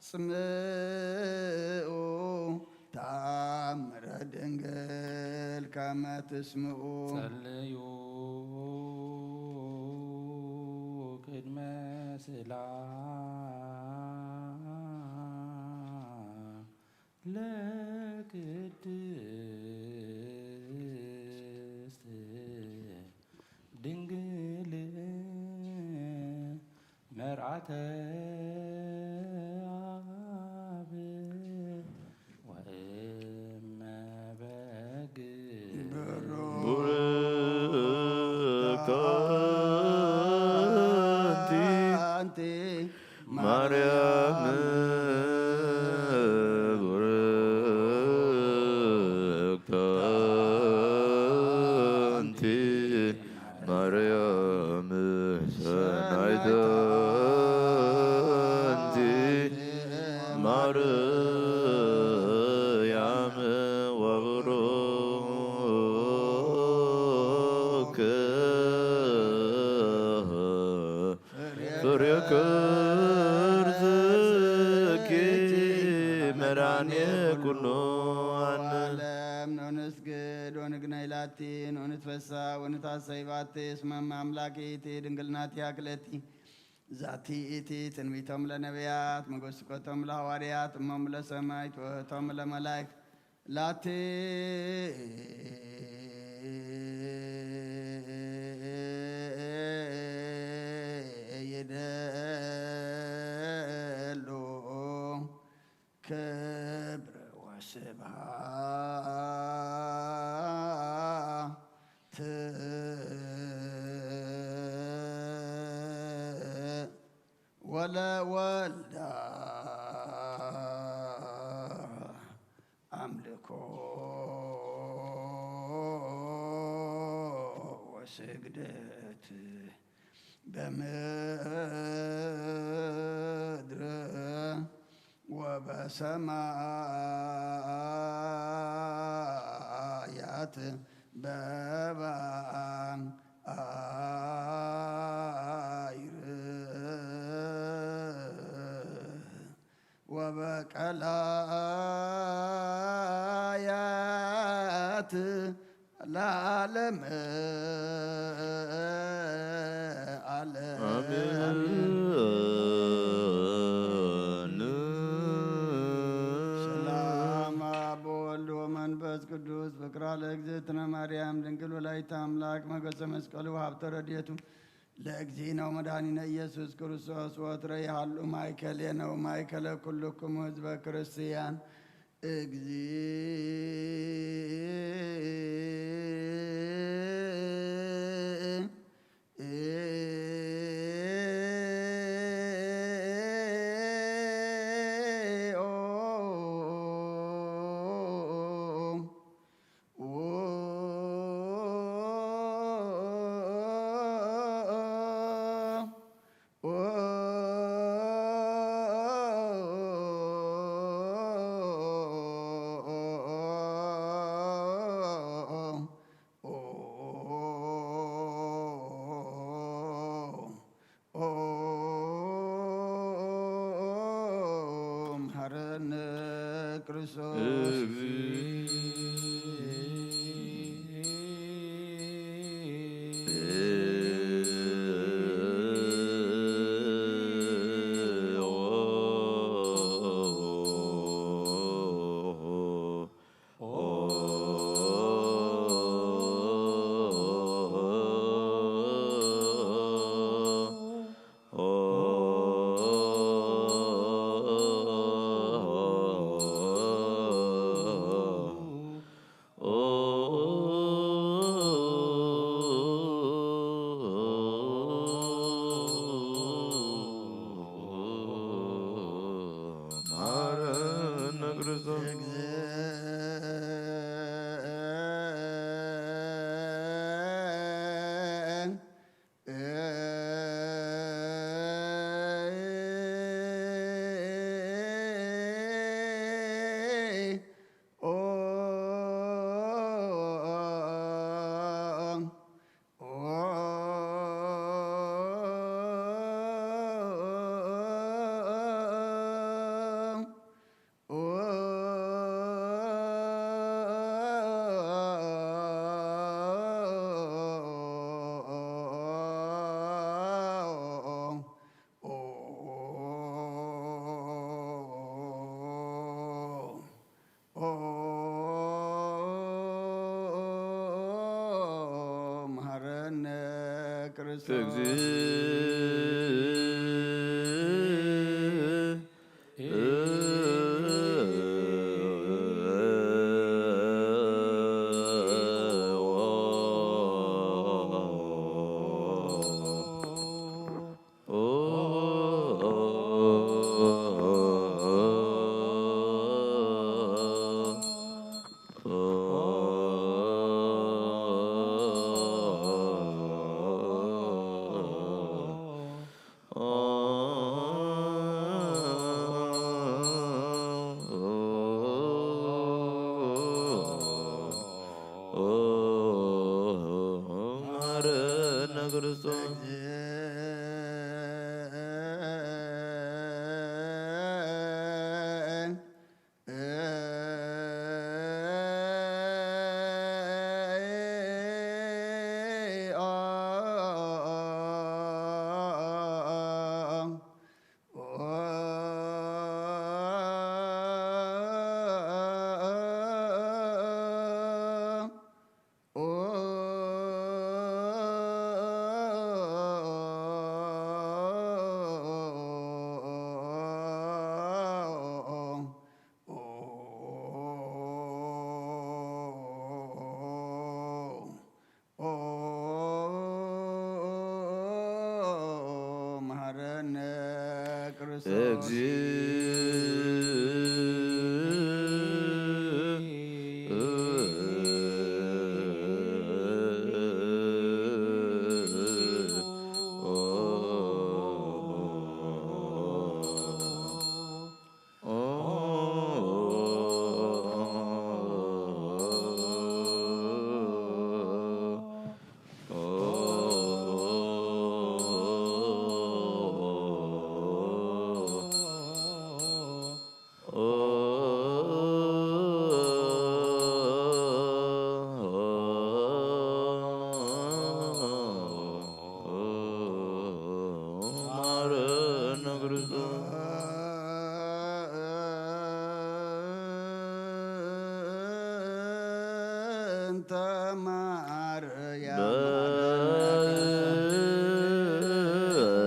ጽምኡ ተኣምረ ድንግል ከመ ትስምኡ። ጸልዩ ቅድመ ስእላ ለቅድስት ድንግል መርዓተ አብ ወእመ በግ። ብሩክት አንቲ ማርያም፣ ብሩክት አንቲ ማርያም፣ ሰናይት አንቲ ማርያም፣ ወብሩክ ፍሬ ከርሥኪ መድኃኔ ኩሉ ዓለም። ንንስግድ ወንግነይ ላቲ፣ ንንትፈሳ ወንታሰይ ባቲ፣ እስመ እመ አምላክ ይእቲ፣ ድንግል ናቲ አክለቲ። ዛቲ ይእቲ ትንቢቶም ለነቢያት፣ መጎስቆቶም ለሐዋርያት፣ እሞም ለሰማይት፣ ወእህቶም ለመላእክት። ላቲ ይደሉ ክብር ወስብሐት ወለወልዳ አምልኮ ወስግደት በምድር ወበሰማያት በባሕር ወበቀላያት ለዓለመ ዓለም። አሜን። ሰላም አብ ወወልድ ወመንፈስ ቅዱስ ፍቅራ ለእግዝእትነ ማርያም ድንግል ወላዲተ አምላክ መገሰ መስቀሉ ሀብተ ረድኤቱ ለእግዚእነ ወመድኃኒነ ኢየሱስ ክርስቶስ ወትረ ይሃሉ ማእከሌነ ወማእከለ ኩልክሙ ህዝበ ክርስቲያን። መሐረነ ክርስቶስ። እግዚእ መሐረነ ክርስቶስ። መሐረነ ክርስቶስ። መሐረነ ክርስቶስ። እንተ ማርያም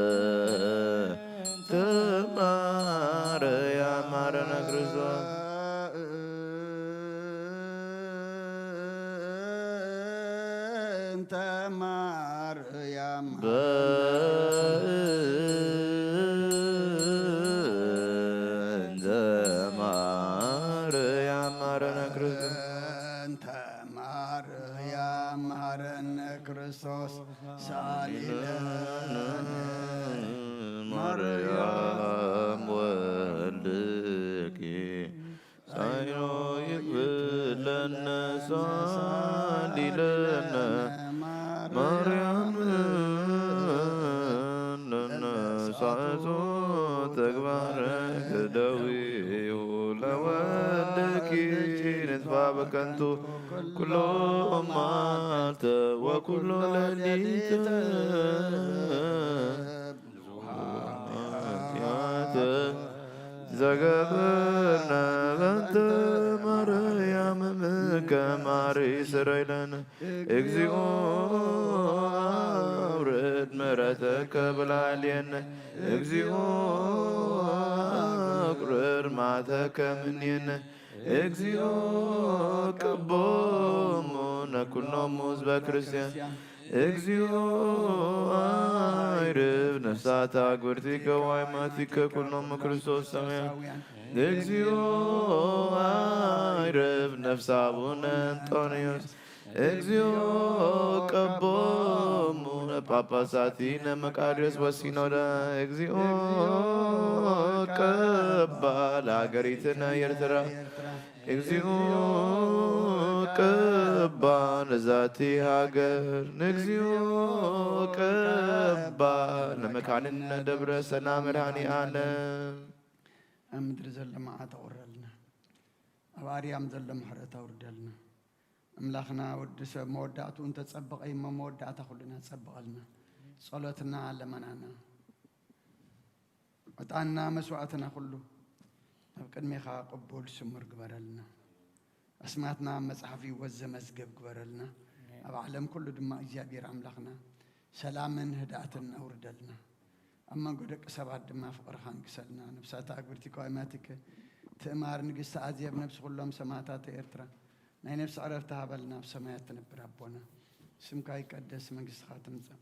በእንተ ማርያም መሐረነ ክርስቶስ። እንተ ማርያም በእንተ ማርያም መሐረነ ክርስቶስ። እንተ ማርያም መሐረነ ክርስቶስ። ሳሊለነ ማርያም ወልድኪ ሳይኖ ይብለነ ሳሊለነ ማርያም ነሳእቶ ተግባረ ክደዊሁ ለወልድኪ ንጥፋ በከንቱ ኩሎ ማልተ ወኩሎ ለሊተ ኃጢአተ ዘገብርነ በእንተ ማርያም እምከ ማሪ ስረይለነ። እግዚኦ አውርድ ምሕረተከ በላዕሌነ። እግዚኦ አቁርር መዓተከ እምኔነ። እግዚኦ ቀቦሙ ነኩሎሙ ህዝበ ክርስቲያን። እግዚኦ አይርብ ነፍሳተ አግብርቲከ ወአይማቲከ ኩሎሙ ክርስቶስ ሰማያን። እግዚኦ አይርብ ነፍሰ አቡነ እንጦንዮስ። እግዚኦ ቀቦሙ ጳጳሳቲነ መቃርዮስ ወሲኖዳ። እግዚኦ ቀባ ለሀገሪትነ ኤርትራ። እግዚኦ ቀባ ነዛቲ ሃገር። ንእግዚኦ ቀባ ለመካንነ ደብረ ሰና መድኃኔ ዓለም። ኣብ ምድሪ ዘሎ መዓት ኣቑረልና፣ ኣብ ኣርያም ዘሎ ምሕረት ኣውርደልና። ኣምላኽና ወዲ ሰብ መወዳእትኡ እንተጸበቐ እሞ መወዳእታ ኩልና ጸበቐልና። ጸሎትና ለመናና ዕጣንና መስዋዕትና ኩሉ ኣብ ቅድሜኻ ቅቡል ስሙር ግበረልና። ኣስማትና ኣብ መጽሓፍ ህይወት ዘመዝገብ ግበረልና። ኣብ ዓለም ኩሉ ድማ እግዚኣብሔር ኣምላኽና ሰላምን ህድኣትን ኣውርደልና። ኣብ መንጎ ደቂ ሰባት ድማ ፍቕርኻ ንግሰልና። ነብሳት ኣግብርቲ ቀዋማቲከ ትእማር ንግስቲ ኣዜብ፣ ነብሲ ኩሎም ሰማእታት ኤርትራ ናይ ነብሲ ዕረፍቲ ሃበልና። ኣብ ሰማያት ትነብር ኣቦና፣ ስምካ ይቀደስ፣ መንግስትኻ ትምጻእ፣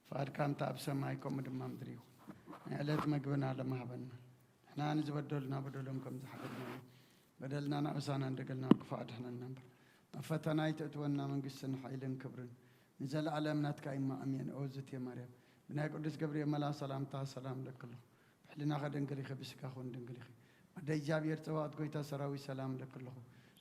ፍቓድካ እንተ ኣብ ሰማይ ከምኡ ድማ ምድሪ ይኹን። ናይ ዕለት መግብና ሎሚ ሃበና። ንሕና ንዝበደሉና በደሎም ከም ዝሓፈድናዮም፣ በደልና ናበሳና እንደገልና፣ ክፉእ ኣድሕነና እምበር፣ ናብ ፈተና ኣይተእትወና። መንግስትን ሓይልን ክብርን ንዘለኣለም ናትካ እዩማ፣ ኣሜን። ኦ ዝቴ ማርያም፣ ብናይ ቅዱስ ገብርኤል መልኣኽ ሰላምታ ሰላም እለኪ ኣለኹ። ብሕልናኺ ድንግል ኢኺ፣ ብስጋኺ እውን ድንግል ኢኺ። ኣደ እግዚኣብሔር ጸባኦት፣ ጎይታ ሰራዊት፣ ሰላም እለኪ ኣለኹ።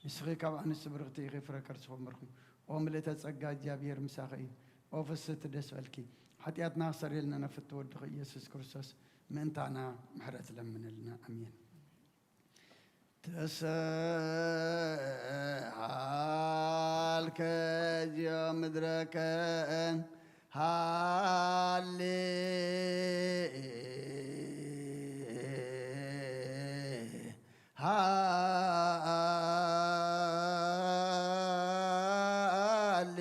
ንስኺ ካብ ኣንስቲ ብርኽቲ ኢኺ፣ ፍረ ከርስኺ እውን በረኽቲ። ኦ ምልእተ ጸጋ፣ እግዚኣብሔር ምሳኺ እዩ። ኦ ፍስህቲ፣ ደስ በልኪ። ሓጢኣትና ክሰርየልና ነፍቲ ወድኺ ኢየሱስ ክርስቶስ ምእንታና ምሕረት ለምንልና። ኣሜን። ተሰሃልከ እግዚኦ ምድረከ ሃሌ ሃሌ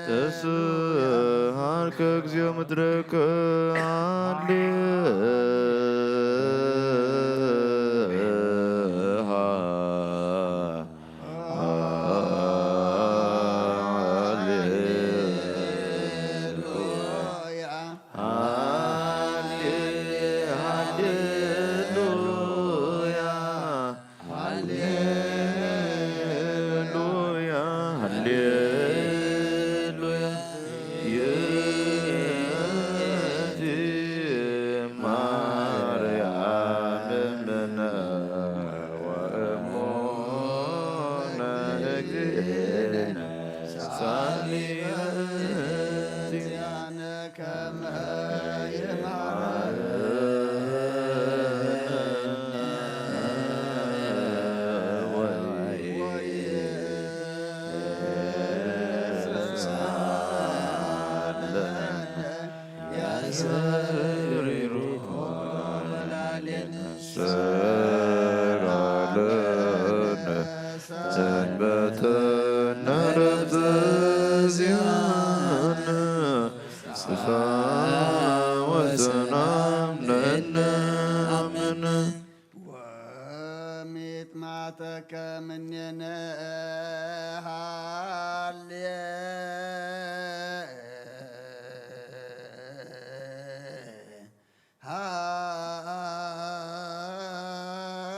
ተስሃልከ እግዚኦ ምድረከ ሃሌ ሃሌ ሃሌ ሃሌሉያ ሃሌሉያ ሃሌሉያ ይእቲ ማርያም እምነ ወእሙነ እግዚእነ ሳሊ ሰንበተነ ረፍተ ዚኣነ ንስኻ ወሰናም ነነ ኣምነ ወሚጥማተከ ምኔነ ሃሌ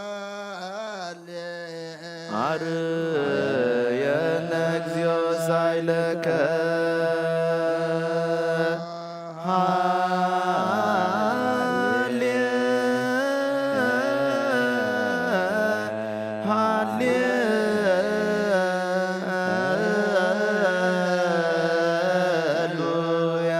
ሃሌ አርየነ እግዚኦ ሳይለከ ሃሌ ሃሌሉያ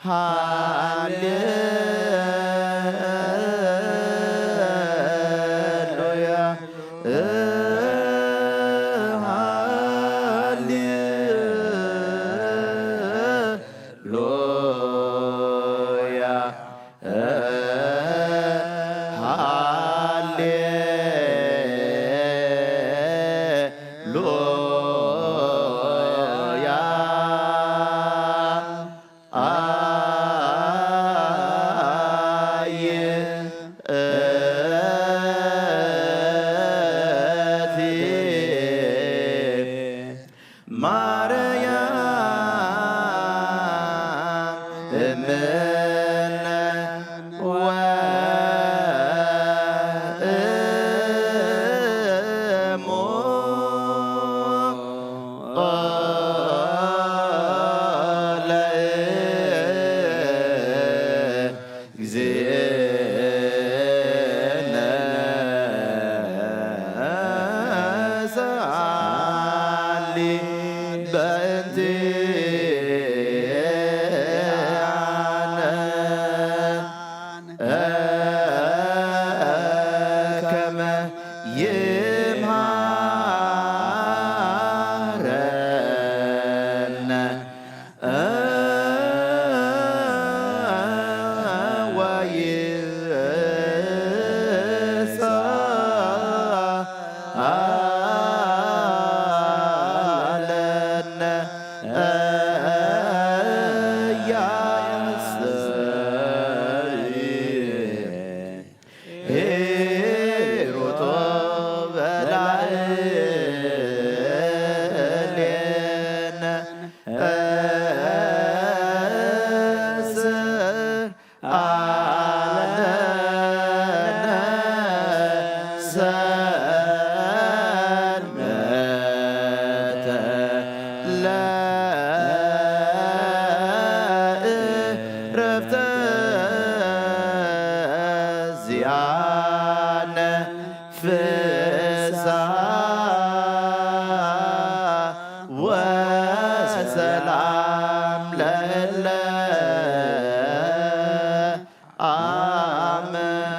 ሃሌ ሃሌሉያ ሃሌ ሉያ ሃሌ ሉያ አየ እቲ ማርያም እምነ ወእሙ ለእግዚእነ ሰአሊ በእንቲአነ። ለለ ኣመን።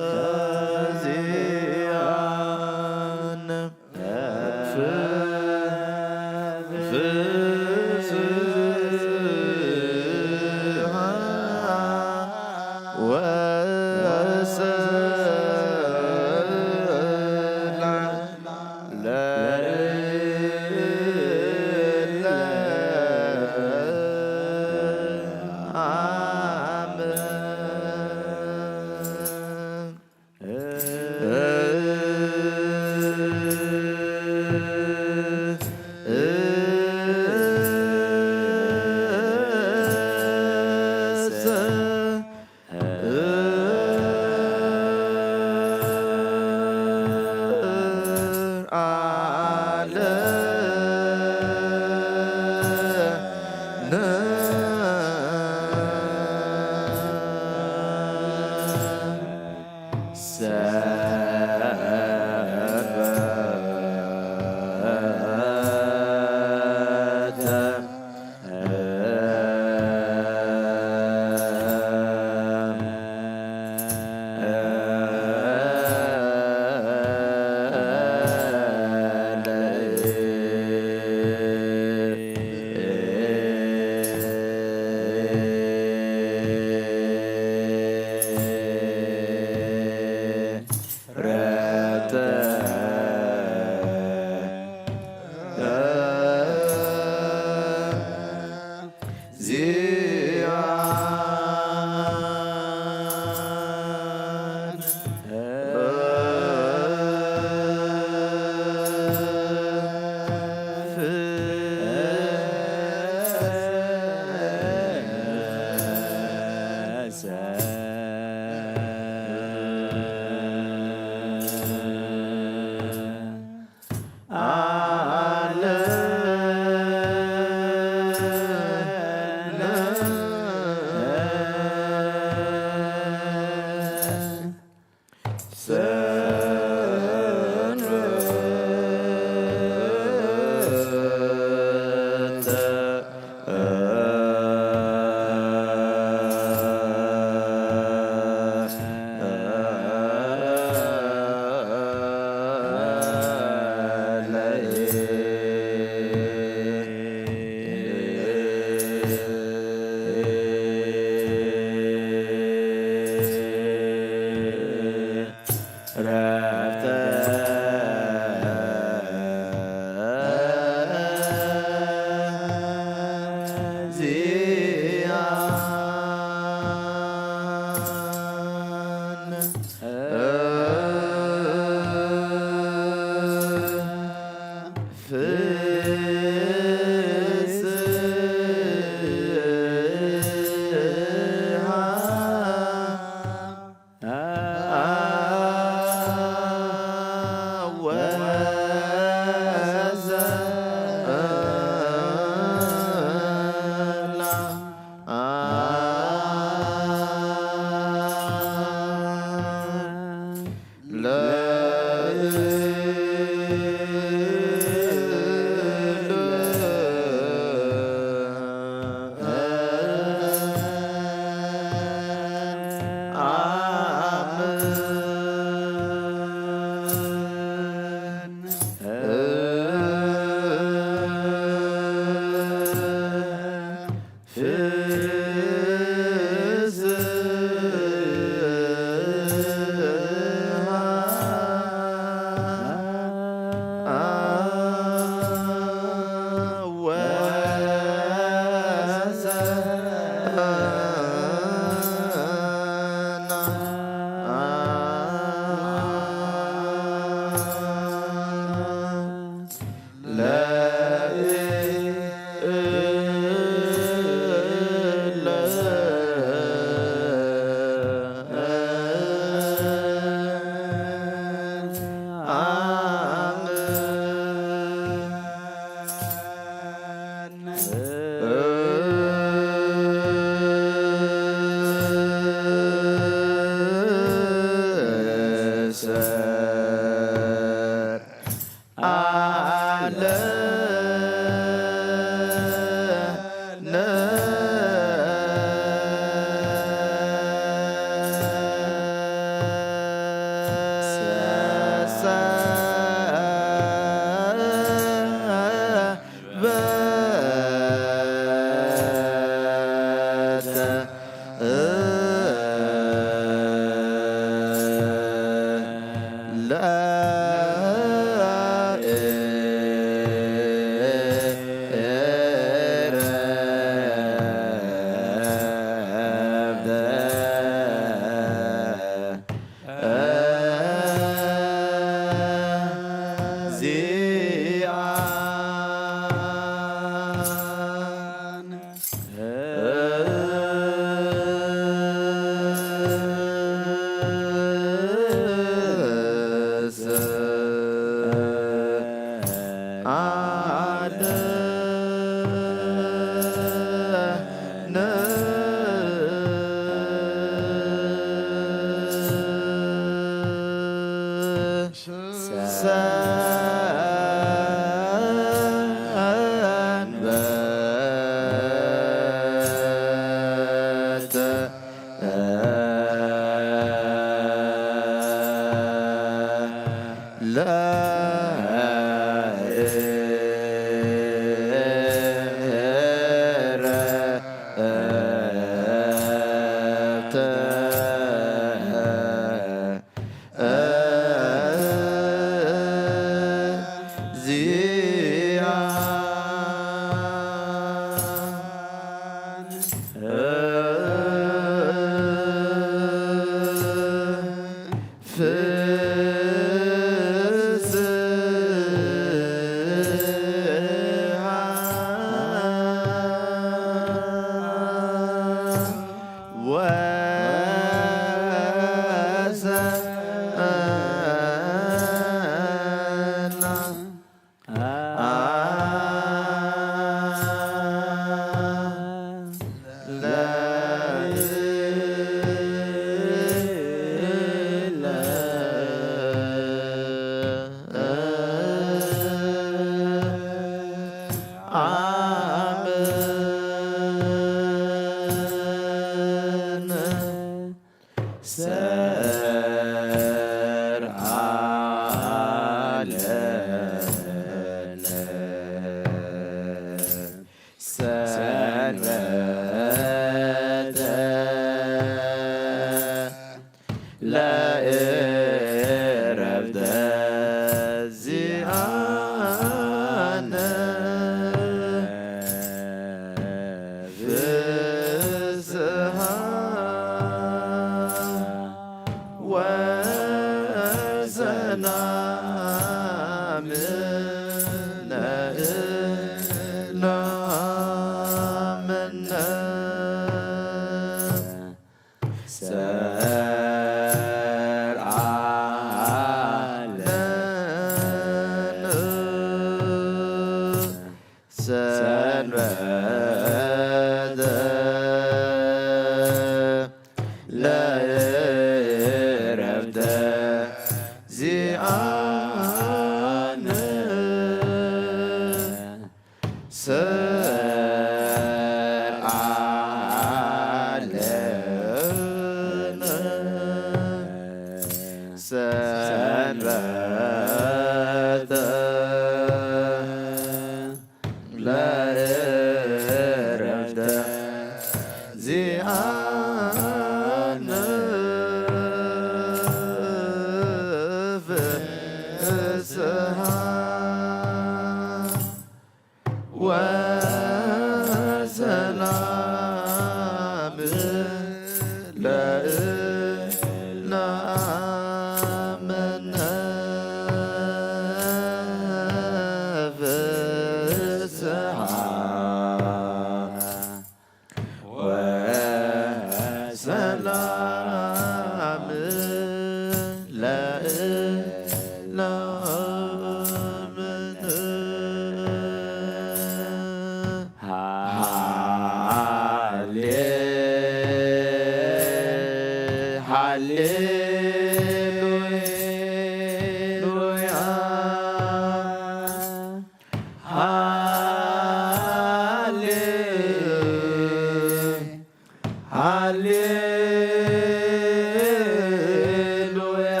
ሃሌሉያ፣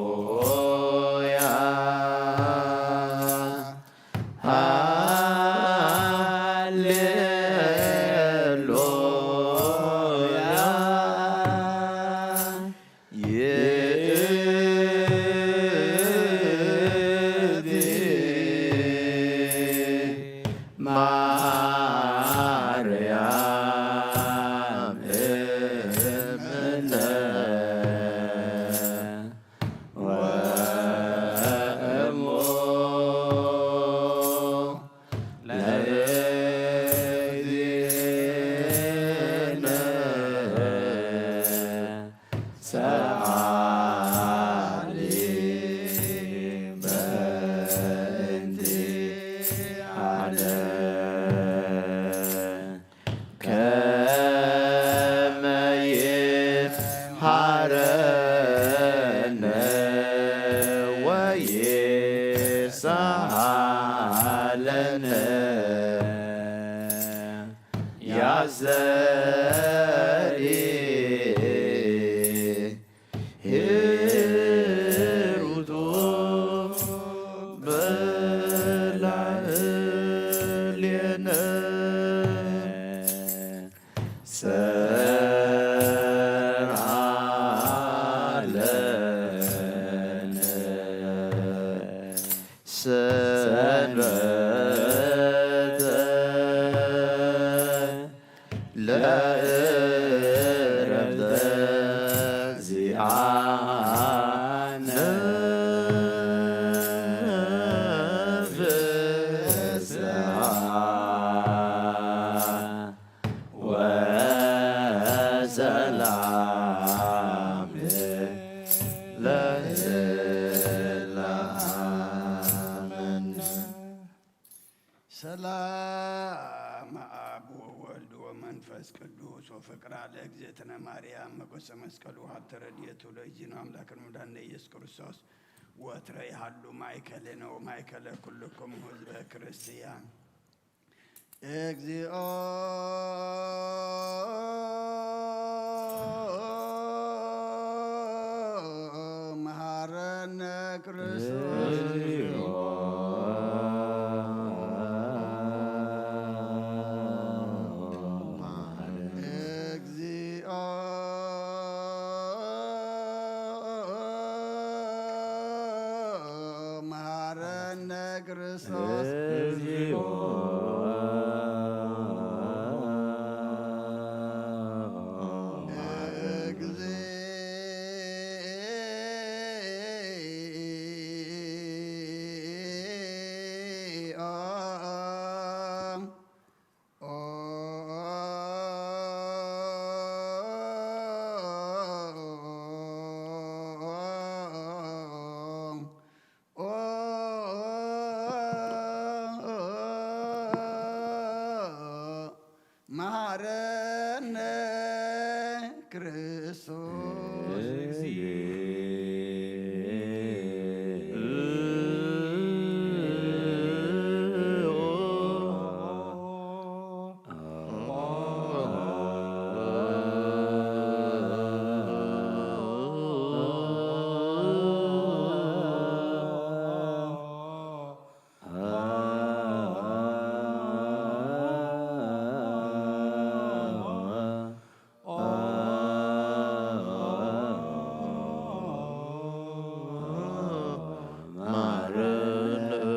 ሃሌሉያ፣ ሃሌሉያ። ይእቲ ማርያም እምነ ወእሞ ለእግዚእነ ሰአሊ በእንቲአነ ከመ ይምሃረነ ወይስሃለነ። ያስተሪ ሂሩቶ በላዕሌነ ሰርሃለነ ሰንበተ ለእረፍተ ዚአነ ፍስሃ ወሰላም ለእላመነ። ሰላም አብ ወወልድ ወመንፈስ ቅዱስ ወፍቅር ለእግዝእትነ ማርያም መጎሰ መስቀሉ ሀብተ ረድኤቱ ለእግዚእነ አምላክነ ወመድኃኒነ ኢየሱስ ክርስቶስ ወትረ ይሃሉ ማእከሌነ ወማእከለ ኩልክሙ ህዝበ ክርስቲያን። እግዚኦ መሐረነ ክርስቶስ። እግዚኦ መሐረነ ክርስቶስ። መሐረነ ክርስቶስ።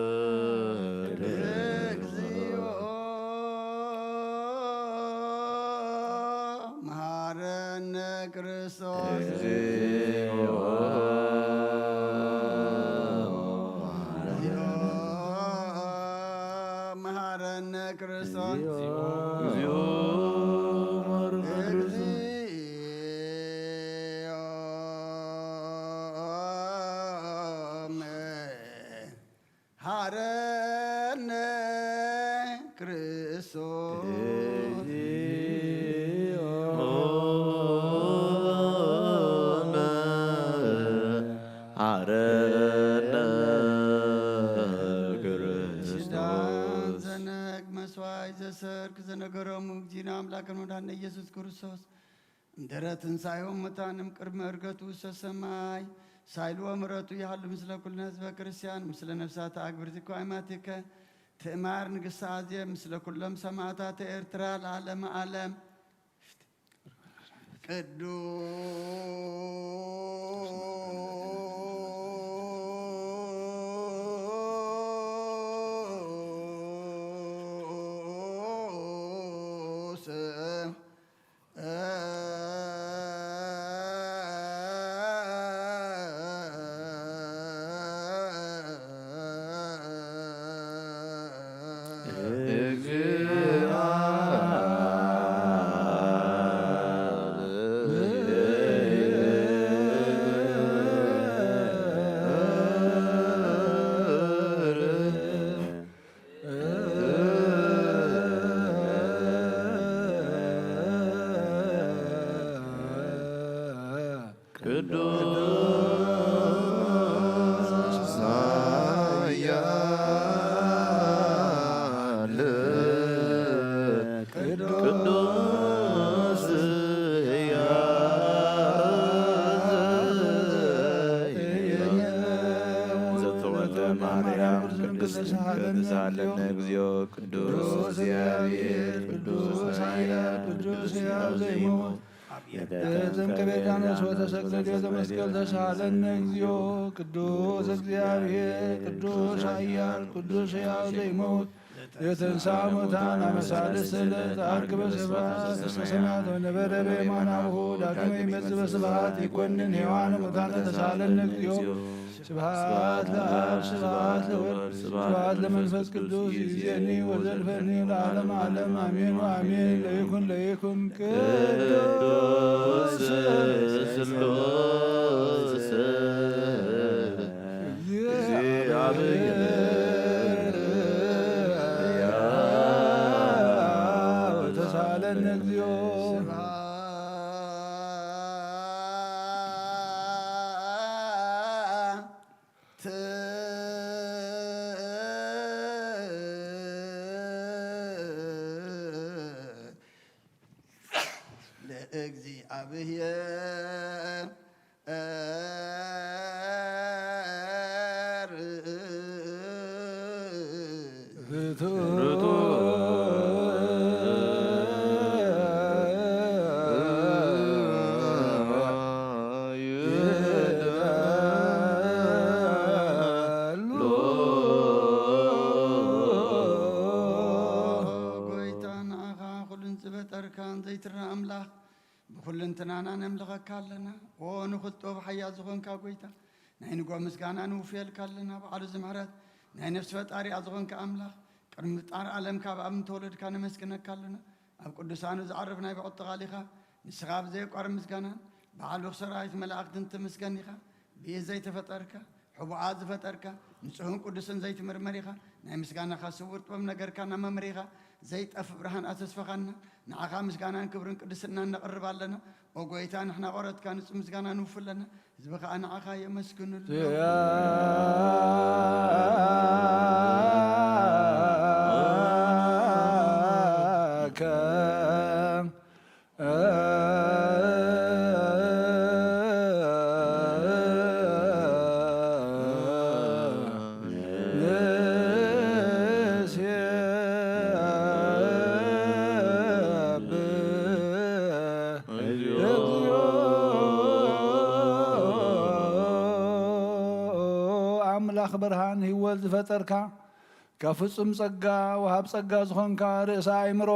መሐረነ ክርስቶስ። መሐረነ ክርስቶስ። እግዚኦ መሐረነ ክርስቶስ። መሐረነ ክርስቶስ። መሐረነ ክርስቶስ። ዘሰርክ ዘነገሮሙ እግዚእነ ኣምላክን ወዳነ ኢየሱስ ክርስቶስ እምድረ ትንሳኤሁ እሙታን እምቅድመ ዕርገቱ ውስተ ሰማይ ሳይልዎ ምሕረቱ ይሃሉ ምስለ ኩልነ ህዝበ ክርስቲያን ምስለ ነፍሳተ ኣግብርቲ ኳይማቲከ ትእማር ንግስተ ኣዜብ ምስለ ኩሎም ሰማዕታተ ኤርትራ ለዓለመ ዓለም። ቅዱስ ቅዱስ ኃያል ቅዱስ ሕያው ዘተወልደ ማርያም ቅድስት ተሳሃለነ እግዚኦ ቅዱስ እግዚአብሔር ቅዱስ ኃያል ቅዱስ ሕያው ዘይሞት ዘእንቅቤታኖስ ወተሰቅለ ዲበ መስቀል ተሳሃለነ እግዚኦ ቅዱስ እግዚአብሔር ቅዱስ ኃያል ቅዱስ ሕያው ዘይሞት ዘተንሳ ሙታን አመሳልስ ዕለት አርክበ ስብሐት እስከ ሰማያት ወነበረ በየማነ አቡሁ ዳግመ ይመጽእ በስብሐት ይኮንን ሕያዋን ሙታን ተሳሃለነ እግዚኦ ስብሐት ለአብ ስብሐት ለወልድ ስብሐት ለመንፈስ ቅዱስ ይእዜኒ ወዘልፈኒ ለዓለመ ዓለም አሜን ወአሜን። ለይኩን ለይኩን ቅዱስ ስሉስ እግዚአብሔር ተሳሃለነ እግዚኦ። ለእግዚአብሔር ጎይታ ንዓኻ ኩሉን ዝፈጠርካን ዘይትረኣ ኣምላኽ ብኹልንትናና ነምልኸካ ኣለና። ኦ ንኽልጦ ብሓያል ዝኾንካ ጎይታ፣ ናይ ንግሆ ምስጋና ንውፍየልካ ኣለና። በዓሉ ዝምሕረት ናይ ነፍሲ ፈጣሪኣ ዝኾንካ ኣምላኽ፣ ቅድሚ ምፍጣር ዓለም ካብ ኣብ ምተወለድካ ነመስግነካ ኣለና። ኣብ ቅዱሳኑ ዝዓርፍ ናይ ብዕጥቓሊኻ፣ ንስኻ ብዘየቋርብ ምስጋናን በዓል ልኡኽ ሰራዊት መላእኽትን ትምስገን ኢኻ። ብኢድ ዘይተፈጠርካ፣ ሕቡኣ ዝፈጠርካ፣ ንጹህን ቅዱስን ዘይትምርመር ኢኻ። ናይ ምስጋናኻ ስውር ጥበብ ነገርካና መምሪኻ፣ ዘይጠፍእ ብርሃን ኣተስፈኻና። ንዓኻ ምስጋናን ክብርን ቅድስናን ነቕርብ ኣለና። ኦ ጐይታ፣ ንሕና ቖረትካ ንጹህ ምስጋና ንውፍ ኣለና። ህዝቢ ኸኣ ንዓኻ የመስግኑሉ። ኣምላኽ ብርሃን ህይወት ዝፈጠርካ፣ ካብ ፍጹም ጸጋ ወሃብ ጸጋ ዝኾንካ ርእሰ ኣእምሮ፣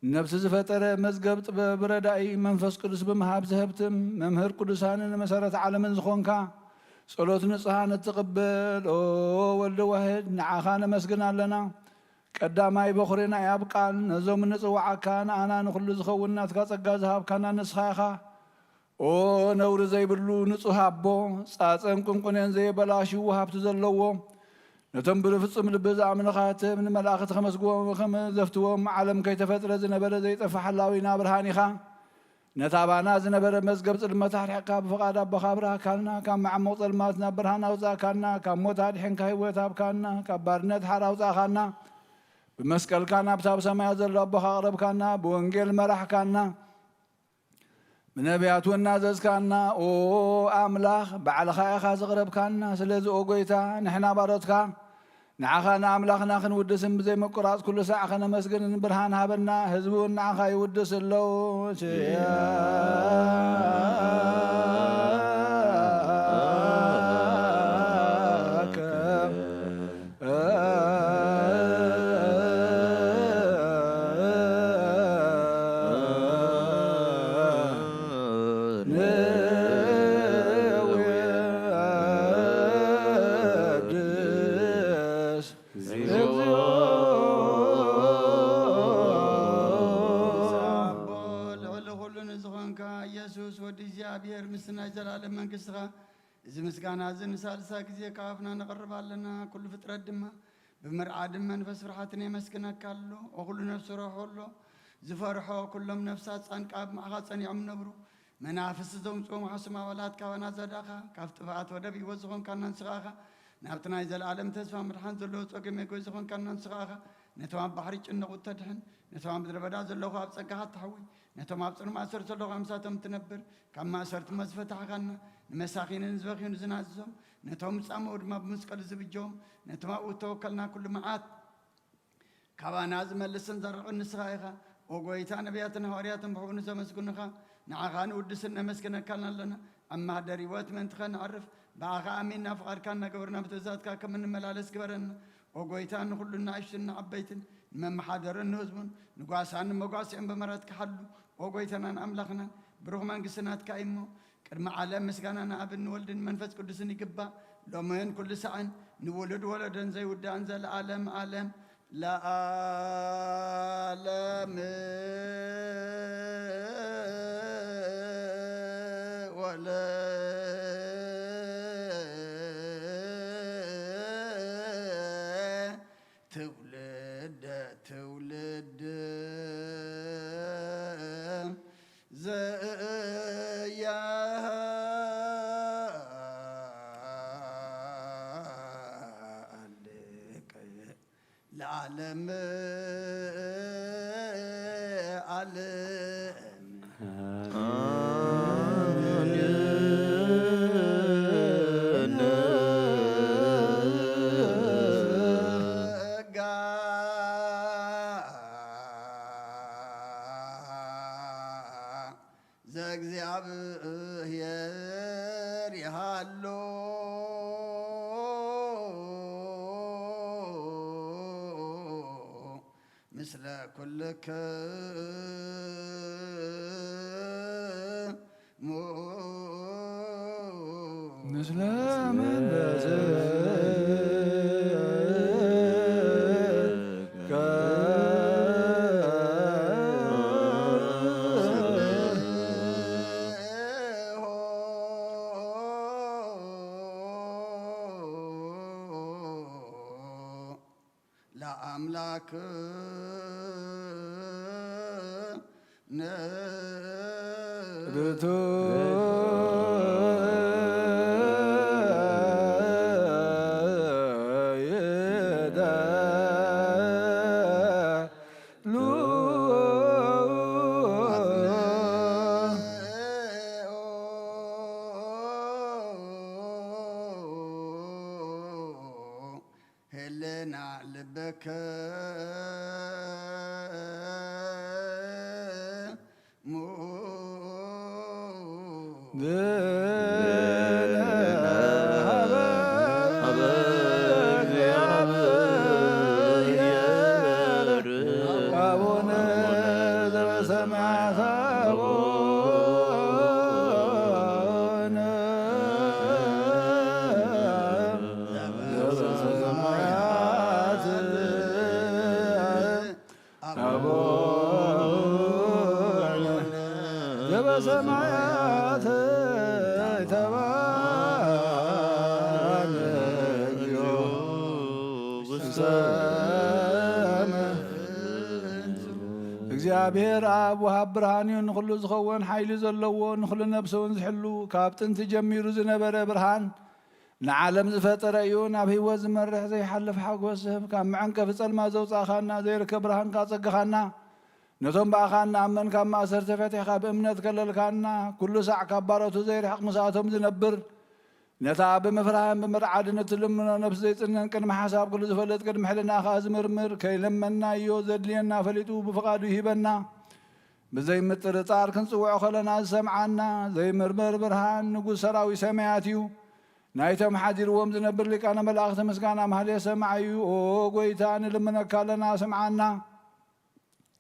ነፍሲ ዝፈጠረ መዝገብ ጥበብ ረዳኢ መንፈስ ቅዱስ ብምሃብ ዘህብትም መምህር ቅዱሳንን መሰረት ዓለምን ዝኾንካ፣ ጸሎት ንጹሃን እትቕበል፣ ኦ ወልደ ዋህድ፣ ንዓኻ ነመስግን ኣለና። ቀዳማይ በኹሪ ናይ ኣብ ቃል፣ ነዞም እንጽውዓካ ንኣና ንኹሉ ዝኸውን ናትካ ጸጋ ዝሃብካና ንስኻ ኢኻ። ኦ ነውሪ ዘይብሉ ንጹህ ኣቦ፣ ጻጸን ቁንቁኔን ዘየበላሽዉ ሃብቲ ዘለዎ፣ ነቶም ብፍጹም ልቢ ዝኣምኑኻ ትህብ፣ ንመላእኽቲ ከመስግዎም ከም ዘፍትዎም፣ ዓለም ከይተፈጥረ ዝነበረ ዘይጠፍእ ሓላዊና ብርሃን ኢኻ። ነታ ባና ዝነበረ መዝገብ ጽልመት ኣርሒቕካ፣ ብፍቓድ ኣቦኻ ኣብርሃካልና፣ ካብ መዓሙቕ ጸልማት ናብ ብርሃን ኣውጻእካና፣ ካብ ሞት ኣድሒንካ ህይወት ሃብካና፣ ካብ ባርነት ሓራ ኣውጻእካና። ብመስቀልካ ናብታ ኣብ ሰማያት ዘሎ ኣቦኻ ኣቕረብካና፣ ብወንጌል መራሕካና፣ ብነቢያት እውን ናዘዝካና። ኦ ኣምላኽ፣ ባዕልኻ ኢኻ ዘቕረብካና። ስለዚ ኦ ጐይታ፣ ንሕና ባሮትካ ንዓኻ ንኣምላኽና ክንውድስን ብዘይምቁራጽ ኩሉ ሳዕ ከነመስግንን ብርሃን ሃበና። ህዝቢ እውን ንዓኻ ይውድስ ኣለዉ። ችያከ ንወድስ እግዚኦ። ኣቦ ልዕሊ ኩሉ ንዝኾንካ ኢየሱስ ወዲ እግዚኣብሔር፣ ምስቲ ናይ ዘላለም መንግስትኻ፣ እዚ ምስጋና እዚ ንሳልሳይ ግዜ ካብ ኣፍና ነቕርብ ኣለና። ኩሉ ፍጥረት ድማ ብምርዓድን መንፈስ ፍርሓትን የመስግነካ ኣሎ። ኦ ኩሉ ነፍሲ ሮሖ ኣሎ። ዝፈርሖ ኩሎም ነፍሳት ጻንቃ ኣብ ማእኻ ጸኒዖም ነብሩ። መናፍስቲ ዘምጽኦም ሓሱም ኣባላት ካባና ዘዳኻ፣ ካብ ጥፍኣት ወደብ ህይወት ዝኾንካና ንስኻ ኢኻ። ናብቲ ናይ ዘለኣለም ተስፋ ምድሓን ዘለዎ ጸገም የጎይ ዝኾንካና ንስኻ ኢኻ። ነቶም ኣብ ባሕሪ ጭነቑ እተድሕን፣ ነቶም ኣብ ምድረ በዳ ዘለኹ ኣብ ጸጋኻ እተሕዊ፣ ነቶም ኣብ ጽኑዕ ማእሰርቲ ዘለኹ ኣምሳቶም እትነብር፣ ካብ ማእሰርቲ እሞ ዝፈታሕኻና፣ ንመሳኺንን ዝበኽዩን ዝናዝዞም፣ ነቶም ዝጻመኡ ድማ ብመስቀሉ ዝብጀዎም፣ ነቶም ኣብኡ እተወከልና ኩሉ መዓት ካባና ዝመልስን ዘርዕን ንስኻ ኢኻ። ኦ ጐይታ፣ ነቢያትን ሃዋርያትን ብሕቡእ ንዘመስግኑኻ፣ ንዓኻ ንውድስን ነመስግነካን ኣለና። ኣብ ማህደር ህይወት ምእንቲ ኸነዕርፍ፣ ብኣኻ ኣሚንና ፍቓድካ እናገበርና ብትእዛዝካ ከም እንመላለስ ግበረና። ኦ ጐይታ፣ ንኹሉ ንኣሽቱን ንዓበይትን፣ ንመመሓደርን ንህዝቡን፣ ንጓሳን ንመጓስዒን ብምሕረትካ ሓሉ። ኦ ጐይታናን ኣምላኽናን፣ ብሩኽ መንግስቲ ናትካ እዩ እሞ፣ ቅድሚ ዓለም ምስጋና ንኣብን ንወልድን መንፈስ ቅዱስን ይግባእ፣ ሎምን ኩሉ ሳዕን፣ ንውሉድ ወለዶን ዘይውዳእን ዘለዓለም ዓለም። ለዓለም ወለ ትውልደ ትውልድ ዘያሃልቅ ለዓለም ዓለም። ጸጋ ዘእግዚኣብሔር ይሃሎ ምስለ ኩልክሙ። ምስለ መንፈስከ። ለአምላክ ርቱ ይዳ ሉ ህልና ልበከ ሙ አቡነ ዘበሰማያት አቡነ ዘበሰማያት አቡነ ዘበሰማያት ይትባረክ ስምከ። እግዚኣብሔር ኣብ ወሃብ ብርሃን እዩ፣ ንኹሉ ዝኸውን ሓይሊ ዘለዎ፣ ንኹሉ ነፍሲ እውን ዝሕሉ፣ ካብ ጥንቲ ጀሚሩ ዝነበረ ብርሃን፣ ንዓለም ዝፈጠረ እዩ፣ ናብ ህይወት ዝመርሕ ዘይሓልፍ ሓጎስ ዝህብ፣ ካብ መዐንቀፊ ጸልማት ዘውጻእኻና፣ ዘይርከብ ብርሃንካ ጸግኻና፣ ነቶም ብኣኻ እንኣምን ካብ ማእሰርቲ ፈቲሕካ ብእምነት ከለልካና፣ ኩሉ ሳዕ ካብ ባሮቱ ዘይርሕቕ ምስኣቶም ዝነብር፣ ነታ ብምፍራህን ብምርዓድን እትልምኖ ነፍሲ ዘይጽንን ቅድሚ ሓሳብ ኩሉ ዝፈልጥ ቅድሚ ሕልናኻ ዝምርምር ከይለመናዮ ዘድልየና ፈሊጡ ብፍቓዱ ይሂበና። ብዘይምጥርጣር ክንጽውዖ ከለና ዝሰምዓና ዘይምርመር ብርሃን ንጉስ ሰራዊት ሰማያት እዩ። ናይቶም ሓዲርዎም ዝነብር ሊቃነ መላእኽቲ ምስጋና ማህሌ ሰማዕ እዩ። ኦ ጎይታ ንልምነካ ኣለና ስምዓና።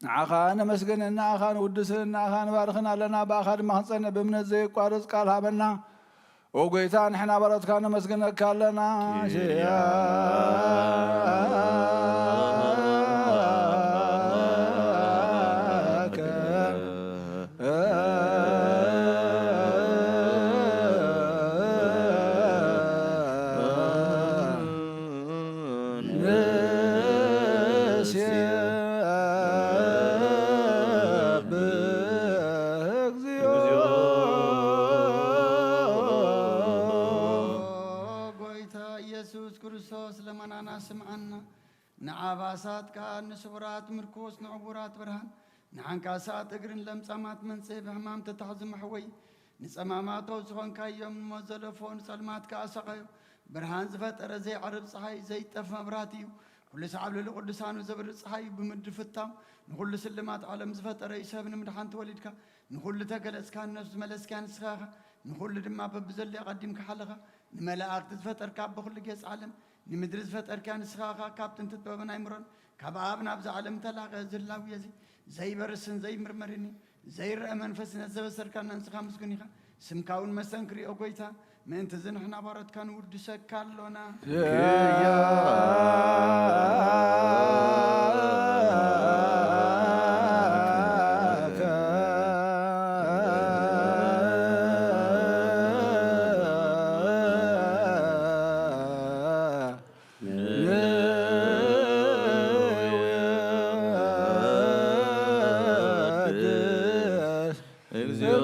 ንዓኻ ነመስግንን ንኣኻ ንውድስን ንኣኻ ንባርኽን ኣለና። ብኣኻ ድማ ክንጸንዕ ብእምነት ዘየቋርጽ ቃል ሃበና። ኦ ጎይታ ንሕና ባሮትካ ነመስግነካ ኣለና። ኪርያ ንስየብህ እግዚኦ። ኦ ጎይታ ኢየሱስ ክርስቶስ ለመናና ስምዓና። ንዓባሳት ከኣ ንስውራት ምርኩስ ንዕውራት ብርሃን ንዓንካሳት እግርን ለምጻማት መንጽህ ብሕማም ተታሕዚ መሕወይ ንጸማማቶ ዝኾንካዮም ንሞት ዘለፎ ንጸልማት ከኣ ሰቐዮ። ብርሃን ዝፈጠረ ዘይዓርብ ጸሓይ ዘይጠፍ መብራህቲ እዩ። ኩሉ ሳዕ ኣብ ልዕሊ ቅዱሳኑ ዘብርህ ጸሓይ እዩ ብምድሪ ፍታው ንኹሉ ስልማት ዓለም ዝፈጠረ እዩ። ሰብ ንምድሓን ተወሊድካ ንኹሉ ተገለጽካ ንነፍሲ ዝመለስካ ንስኻ ኢኻ። ንኹሉ ድማ በብዘለዮ ኣቐዲምካ ሓለኻ። ንመላእኽቲ ዝፈጠርካ ኣቦ ኩሉ ጌጽ ዓለም ንምድሪ ዝፈጠርካ ንስኻ ኢኻ። ካብ ጥንቲ ጥበብን ኣይምሮን ካብ ኣብ ናብዛ ዓለም ተላቐ ዝላውየ እዚ ዘይበርስን ዘይምርመርን እዩ። ዘይረአ መንፈስ ነቲ ዘበሰርካና ንስኻ ምስጉን ኢኻ። ስምካ እውን መሰንክር እዩ ኦ ጎይታ። ምእንቲ እዚ ንሕና ባሮትካ ንውድሰካ ኣሎና። ንወድስ እግዚኦ።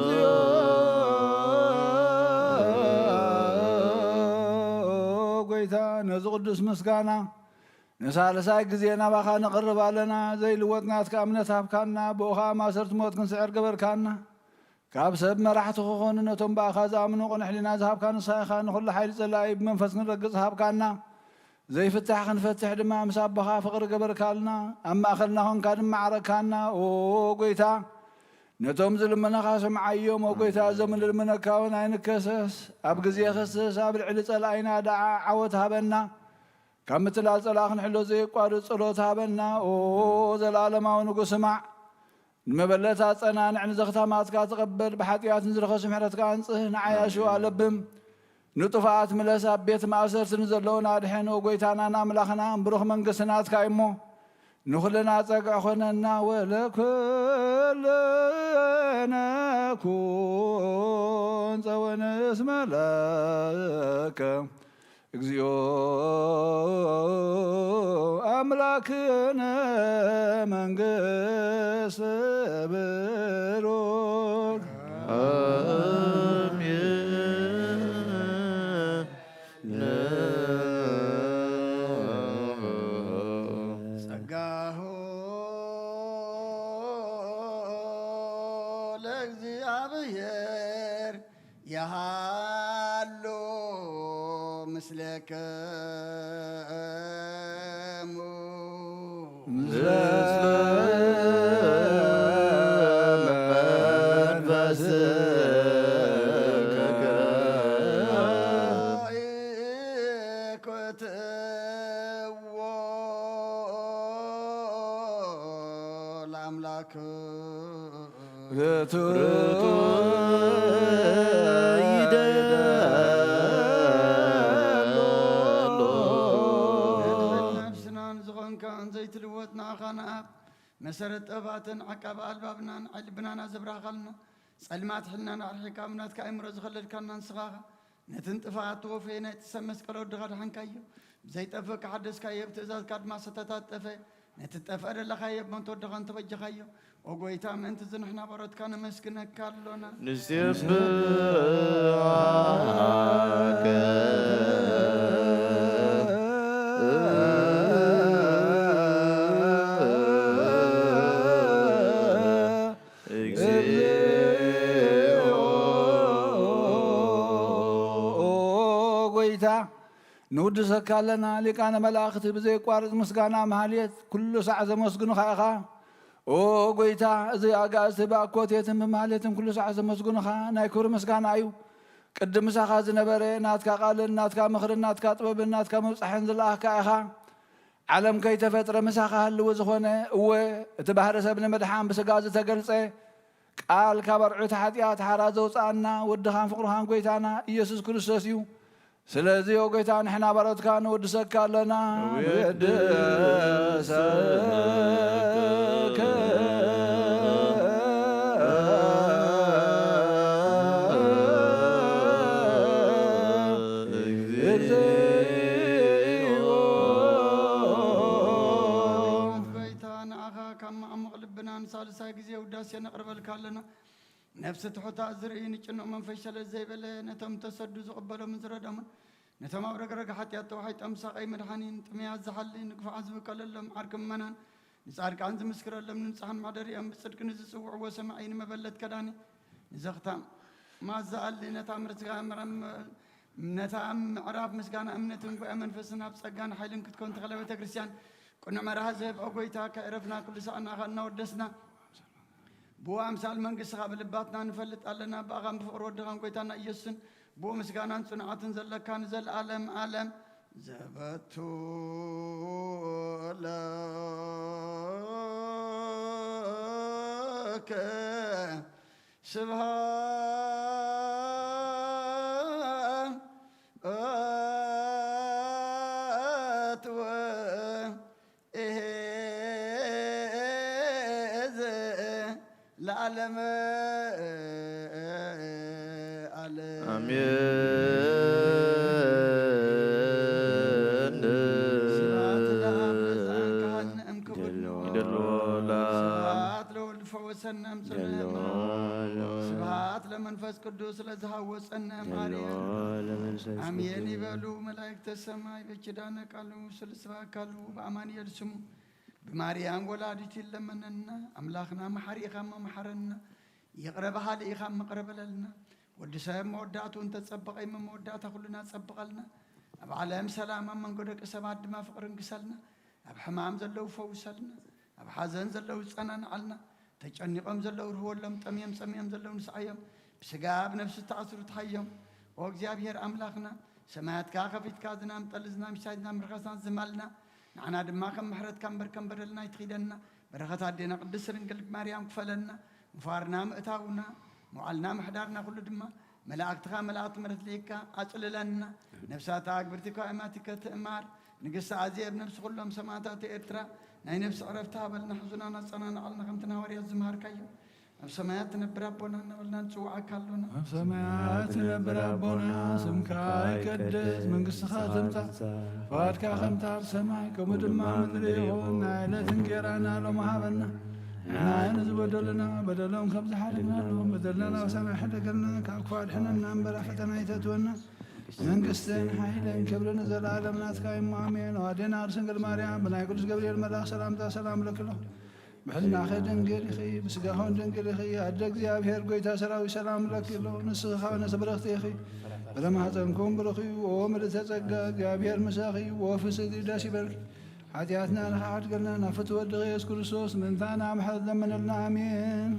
ጎይታ ነዚ ቅዱስ ምስጋና ንሳልሳይ ግዜ ናባኻ ነቕርብ ኣለና። ዘይልወጥ ናትካ እምነት ሃብካና፣ ብኡ ኸኣ ማእሰርቲ ሞት ክንስዕር ገበርካና። ካብ ሰብ መራሕቲ ክኾኑ ነቶም ብኣኻ ዝኣምኑ ቅኑዕ ሕሊና ዝሃብካ ንስኻ ኢኻ። ንኹሉ ሓይሊ ጸላኢ ብመንፈስ ክንረግጽ ሃብካና። ዘይፍታሕ ክንፈትሕ ድማ ምስ ኣቦኻ ፍቕሪ ገበርካልና። ኣብ ማእከልና ኾንካ ድማ ዓረካና። ኦ ጎይታ፣ ነቶም ዝልምነኻ ስምዓዮም። ኦ ጎይታ፣ እዞም ንልምነካ እውን ኣይንከሰስ። ኣብ ግዜ ክስስ ኣብ ልዕሊ ጸላኢና ደዓ ዓወት ሃበና። ካብ ምትላል ጸላኢ ክንሕሎ ዘየቋርጽ ጸሎት ሃበና። ኦ ዘለኣለማዊ ንጉስ፣ ስማዕ። ንመበለት ኣጸናንዕ፣ ንዘኽታማትካ ተቐበል፣ ብሓጢኣት ንዝረኸሱ ምሕረትካ ኣንጽህ፣ ንዓያሹ ኣለብም፣ ንጥፉኣት ምለስ፣ ኣብ ቤት ማእሰርቲ ንዘለዉና ኣድሕን። ኦ ጎይታናን ኣምላኽና፣ ብሩኽ መንግስቲ ናትካ እዩ እሞ፣ ንኹልና ጸግዒ ኾነና። ወለኩልነ ኩን ጸወንስ መለከ እግዚኦ ኣምላክነ መንግስት ብሩክ። ኣሜን። ጸጋሁ ለእግዚኣብሔር የሃሉ ምስሌክሙ። ምስለ መንፈስከ። ኢኩትዎ ለአምላክ ርቱዕ ይደሎ። ነፍስናን ዝኾንካን ዘይትልወጥ ንኣኻ ንኣብ መሰረት ጥበባትን ዓቃቢ ኣልባብናን ዓይኒ ልብናና ዘብራኻልና ጸልማት ሕልናና ኣርሒካ ኣብ ናትካ ኣእምሮ ዝኸለልካና ንስኻ ኢኻ። ነትን ጥፍኣት ተወፈየ ናይቲ ሰብ መስቀል ወድኻ ድሓንካዮ። ብዘይጠፍእ ከሓደስካዮ ብትእዛዝካ ድማ ዝተታጠፈ ነቲ ዝጠፍአ ደለኻዮ እሞ እንተወደኻ እንተበጀኻዮ። ኦ ጎይታ፣ ምእንቲ እዚ ንሕና ባሮትካ ነመስግነካ ኣሎና። ንሴብሐከ ኦ ጎይታ፣ ንውድሰካ ኣለና። ሊቃነ መላእኽቲ ብዘየቋርጽ ምስጋና ማህሌት ኩሉ ሳዕ ዘመስግኑኻ ኢኻ። ኦ ጎይታ፣ እዚ ኣጋእዝቲ ብኣኮቴትን ብማህሌትን ኩሉ ሳዕ ዘመስግኑኻ ናይ ክብሪ ምስጋና እዩ። ቅድም ምሳኻ ዝነበረ ናትካ ቃልን ናትካ ምኽርን ናትካ ጥበብን ናትካ ምብጻሕን ዝለኣኽካ ኢኻ። ዓለም ከይተፈጥረ ምሳኻ ህልዊ ዝኾነ፣ እወ፣ እቲ ባህሪ ሰብ ንምድሓን ብስጋ ዝተገልጸ ቃል ካብ ኣርዑት ሓጢኣት ሓራ ዘውፅኣና ወድኻን ፍቕርኻን ጎይታና ኢየሱስ ክርስቶስ እዩ። ስለዚ ኦ ጎይታ ንሕና ባሮትካ ንወድሰካ ኣለና። ንወድሰከ ጎይታ ንዓኻ ካብ መዓሙቕ ልብና ንሳልሳይ ግዜ ውዳሴ ነቕርበልካ ኣለና። ነፍሲ ትሑታ ዝርኢ ንጭኑቕ መንፈስ ሸለል ዘይበለ ነቶም ተሰዱ ዝቕበሎምን ዝረዶምን ነቶም ኣብ ረግረግ ሓጢኣት ተዋሒጦም ሳቐይ መድሓኒን ጥምያት ዝሓሊ ንግፉዓት ዝብቀለሎም ዓርኪ ምእመናን ንጻድቃን ዝምስክረሎም ንንጹሓን ማሕደሪኦም ብጽድቂ ንዝጽውዕዎ ሰማዒ ንመበለት ከዳኒ ንዘኽታም ማዛኣሊ ነታ ምርትጋ ነታ ምዕራፍ ምስጋና እምነትን ጉባኤ መንፈስን ኣብ ጸጋን ሓይልን ክትከውን ተኽለ ቤተ ክርስቲያን ቅኑዕ መርሃ ዝህብ ኦ ጎይታ ከዕረፍና ኩሉ ሰዓና እናወደስና ብኡ ኣምሳል መንግስትኻ ብልባትና ንፈልጥ ኣለና። ብኣኻን ብፍቕሪ ወድኻን ጎይታና ኢየሱስን ብኡ ምስጋናን ጽንዓትን ዘለካ ንዘለኣለም ኣለም ዘበቱ ለከ ስብሃት ወ እሄ ዘ ለዓለመ ዓለም። ኣሜን። ስብሐት ለአብ ለዘአንክሐ እምክቡድነ። ይደልዎ ለአብ። ስብሐት ለወልድ ፈወሰነ እምጽልኤነ። ስብሐት ለመንፈስ ቅዱስ ለዝሃወፀነ እምአርየነ። አሜን ይበሉ መላእክተ ሰማይ በኪዳነ ቃሉ ስልስባ ካሉ በአማኑኤል ስሙ ብማርያም ወላዲት ይለመነና። ኣምላኽና መሓሪ ኢኻ እሞ መሓረና። ይቕረ በሃሊ ኢኻ እሞ ይቕረ በለልና። ወዲ ሰብ መወዳእትኡ እንተጸበቐ እሞ መወዳእታ ኩልና ጸብቐልና። ኣብ ዓለም ሰላም ኣብ መንጎ ደቂ ሰባት ድማ ፍቕሪ እንግሰልና። ኣብ ሕማም ዘለዉ ፈውሰልና። ኣብ ሓዘን ዘለዉ ጸናንዓልና። ተጨኒቖም ዘለዉ ርህወሎም፣ ጠምዮም ጸሚኦም ዘለዉ ንስዓዮም። ብስጋ ብነፍሲ ዝተኣስሩ ትሓዮም። ኦ እግዚኣብሔር ኣምላኽና፣ ሰማያትካ ከፊትካ ዝናም ጠሊ ዝናም ሽታይ ዝናም ርኸሳን ዝማልና። ንዓና ድማ ከም ምሕረትካ እምበር ከም በደልና ኣይትኺደና። በረኸት ኣዴና ቅድስት ድንግል ማርያም ክፈለና። ምፋርና ምእታውና፣ መዋዕልና ምሕዳርና ኩሉ ድማ መላእክትኻ መላእክት ምሕረት ልኢካ ኣጽልለና። ነፍሳት ኣግብርቲ ኳእማቲከ ትእማር። ንግስቲ ኣዜብ ነፍሲ ኩሎም ሰማዕታት ኤርትራ ናይ ነፍሲ ዕረፍቲ ሃበልና። ሕዙናን ኣጸናንዓልና ከምቲ ንሃዋርያት ዝመሃርካዮ። ኣብ ሰማያት ትነብር ኣቦና እናበልና ንጽውዓካ ኣሎና። ኣብ ሰማያት ትነብር ኣቦና፣ ስምካ ይቀደስ፣ መንግስትኻ ትምጻእ፣ ፍቓድካ ከምታ ኣብ ሰማይ ከምኡ ድማ ኣብ ምድሪ ይኹን። ናይ ዕለት እንጌራና ሎሚ ሃበና። ንሕና ንዝበደሉና በደሎም ከም ዝሓለናሎም በደልና ናብ ሰማይ ሕደገልና፣ ካብ ክፉእ ኣድሕነና እምበር ኣብ ፈተና ኣይተእትወና። መንግስትን ሓይልን ክብርን ንዘለኣለም ናትካ እሞ ኣሜን። ኣዴና ቅድስት ድንግል ማርያም ብናይ ቅዱስ ገብርኤል መልኣኽ ሰላምታ ሰላም እለኪ ኣለኹ። ብሕልናኺ ድንግል ኢኺ፣ ብስጋኺ እውን ድንግል ኢኺ። ኣደ እግዚኣብሔር ጐይታ ሰራዊት ሰላም እለኪ ኣለኹ። ንስኺ ኸኣ ንእስቲ ብርኽቲ ኢኺ፣ ፍረ ማህፀንኪ እውን ብሩኽ እዩ። ኦ ምልዕተ ጸጋ፣ እግዚኣብሔር ምሳኺ እዩ። ኦ ፍስሕቲ ደስ ይበልኪ፣ ሓጢኣትና ንኽሓድገልና ናብ ፍትወ ወድኺ ኢየሱስ ክርስቶስ ምእንታና ምሕረት ለምንልና። ኣሜን።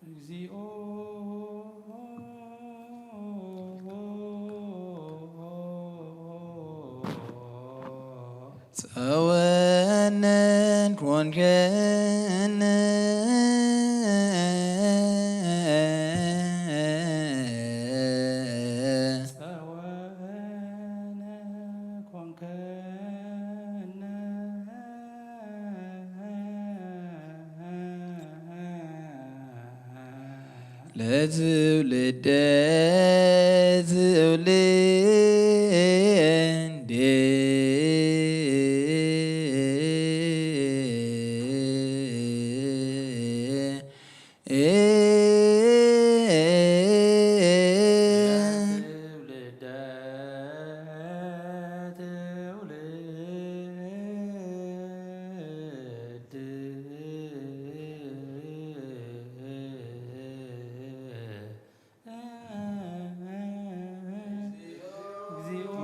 እግዚኦ ጸወነ ኮንከነ። ጸወነ ኮንከነ። ለትውልደ ትውልድ። ለትውልደ ትውልድ። እግዚኦ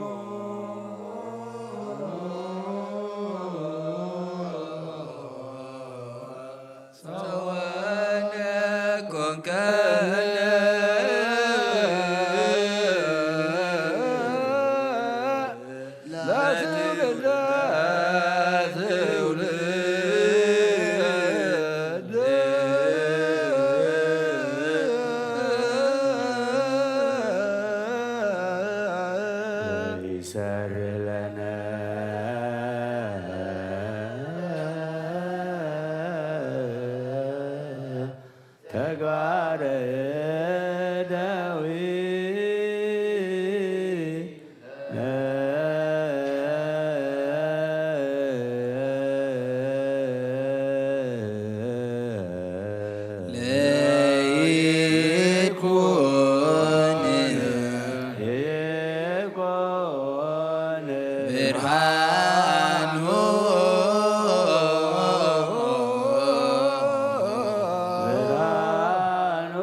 ጸወነ ኮንከነ። ለትውልደ ትውልድ። ይሰር ለነ ተግባረ እደዊነ። ለይኩን ይኩን ብርሃኑ። ብርሃኑ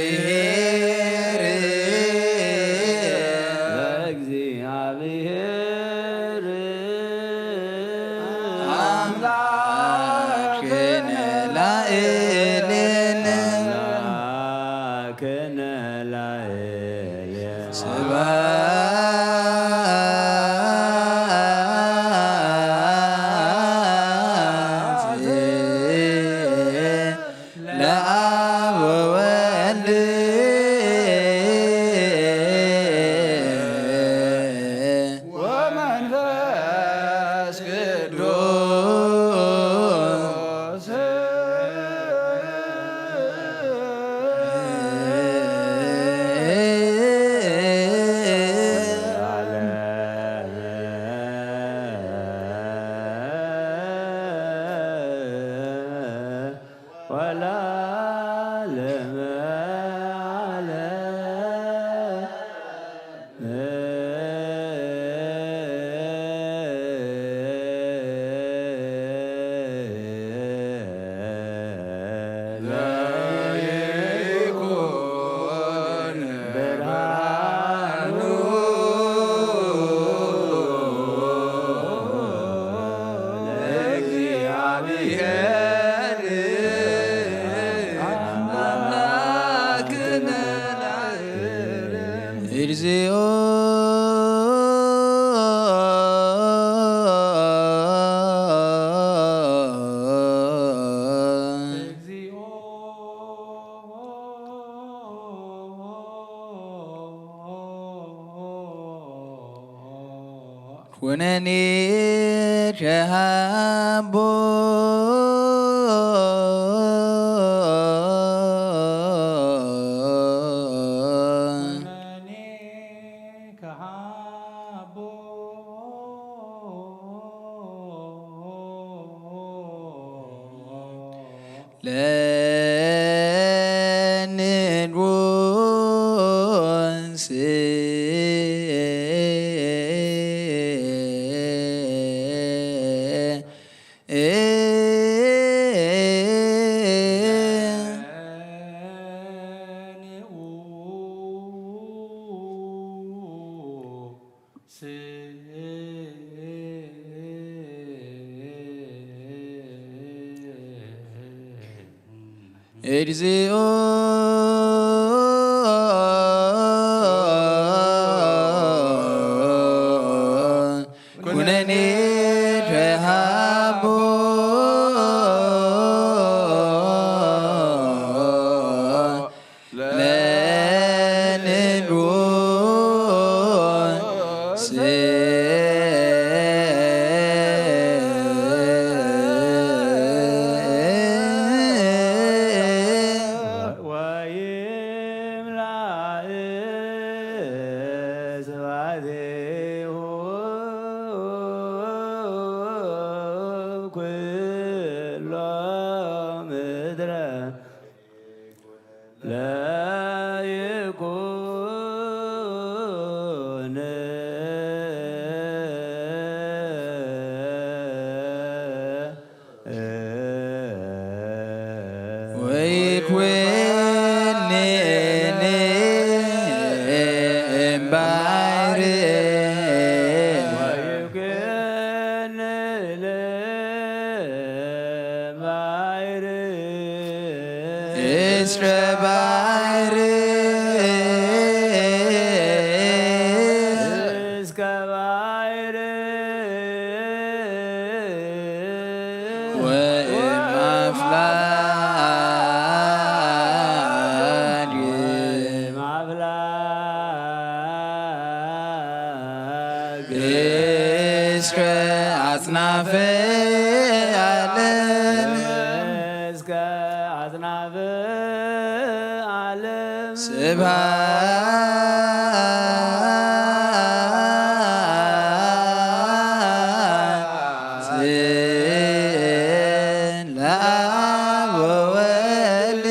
ለእግዚአብሔር። ለእግዚአብሔር አምላክነ ላዕሌነ። አምላክነ ላዕሌነ። ስብሐት ለአብ ወወልድ ወመንፈስ ቅዱስ። ወለዓለመ ዓለም። ለይኩን ብርሃኑ ለእግዚአብሔር አምላክነ ላዕሌነ። እግዚኦ ኩነኒ ከሃቦ። ኩነኒ ከሃቦ። ለንጉስ። እግዚኦ ኩነኒ ተሃቦ ለንጉስ። ወይምላእ ስብሐቲሁ ኩሎ ምድረ ለይኩን ወይኩን እምባሕር ወይኩን እምባሕር እስከ ባሕር እስከ ባሕር ወእም አፍላግ ወእም አፍላግ እስከ አጽናፈ ዓለም እስከ አጽናፈ ዓለም ስብሐት ለአብ ወወልድ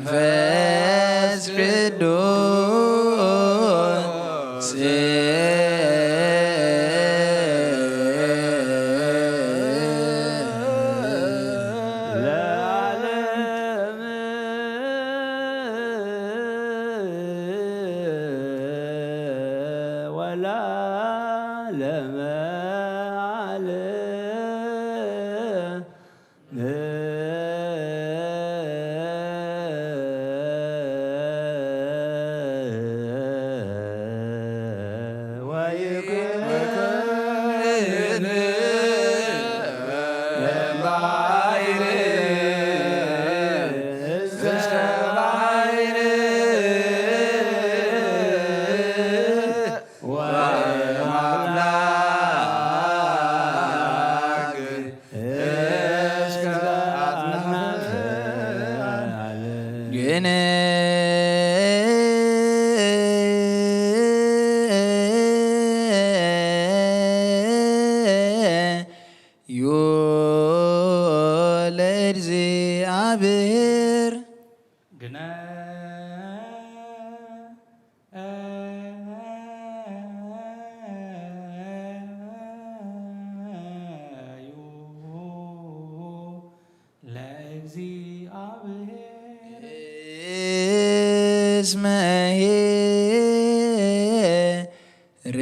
ወመንፈስ ቅዱስ ለዓለም ወለዓለመ ዓለም። ግን ዩ ለእግዚኣብሔር ግነ ዩ ለእግዚኣብሔር እስመ ኄር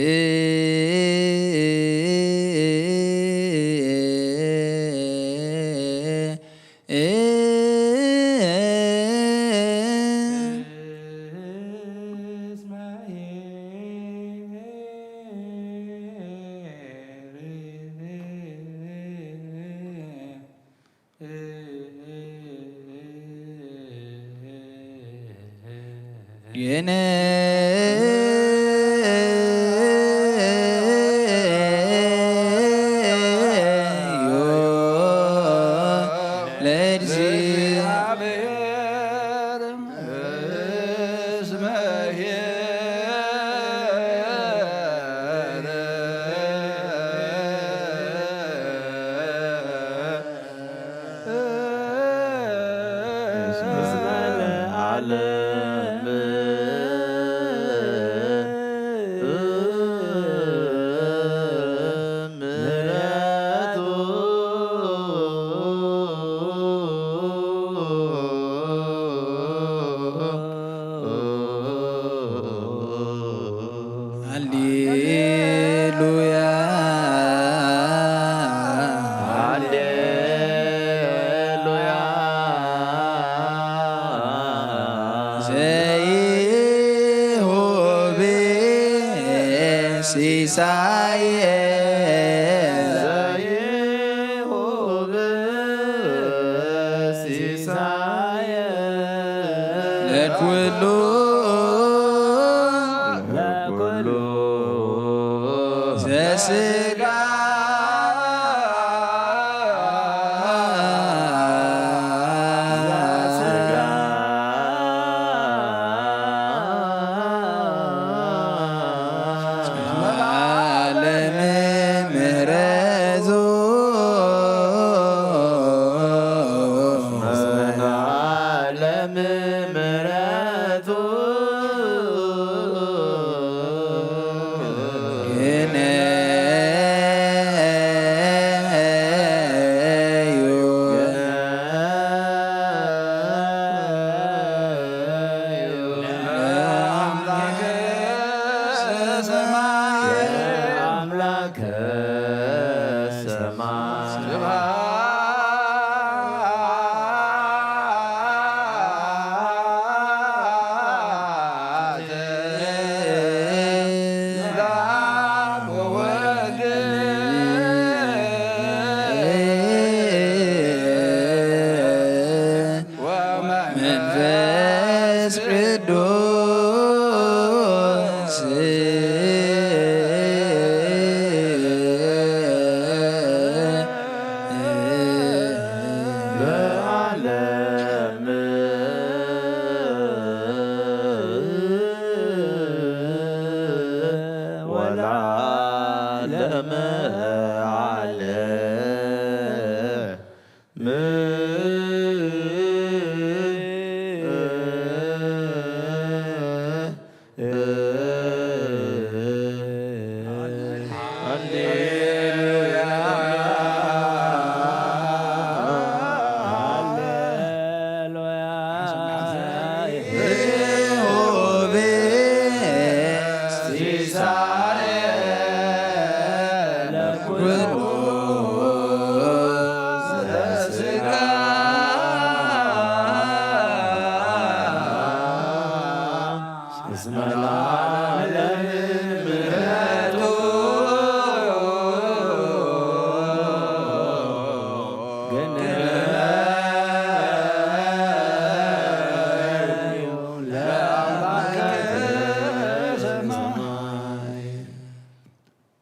የነ ለእግዚኣብሔር እስመ ኄር እስመ ለዓለም ምሕረቱ ሃሌሉያ። ይሁብ ሲሳየ ዘይሁብ ሲሳየ ለኩሉ ለኩሉ ዘስጋ ዓለም ምህረቱ ዓለም ምህረቱ ግነዩ ለአምላከ ሰማይ አምላከ ሰማይ መንፈስ ቅዱስ ለዓለም ወለዓለመ ዓለም።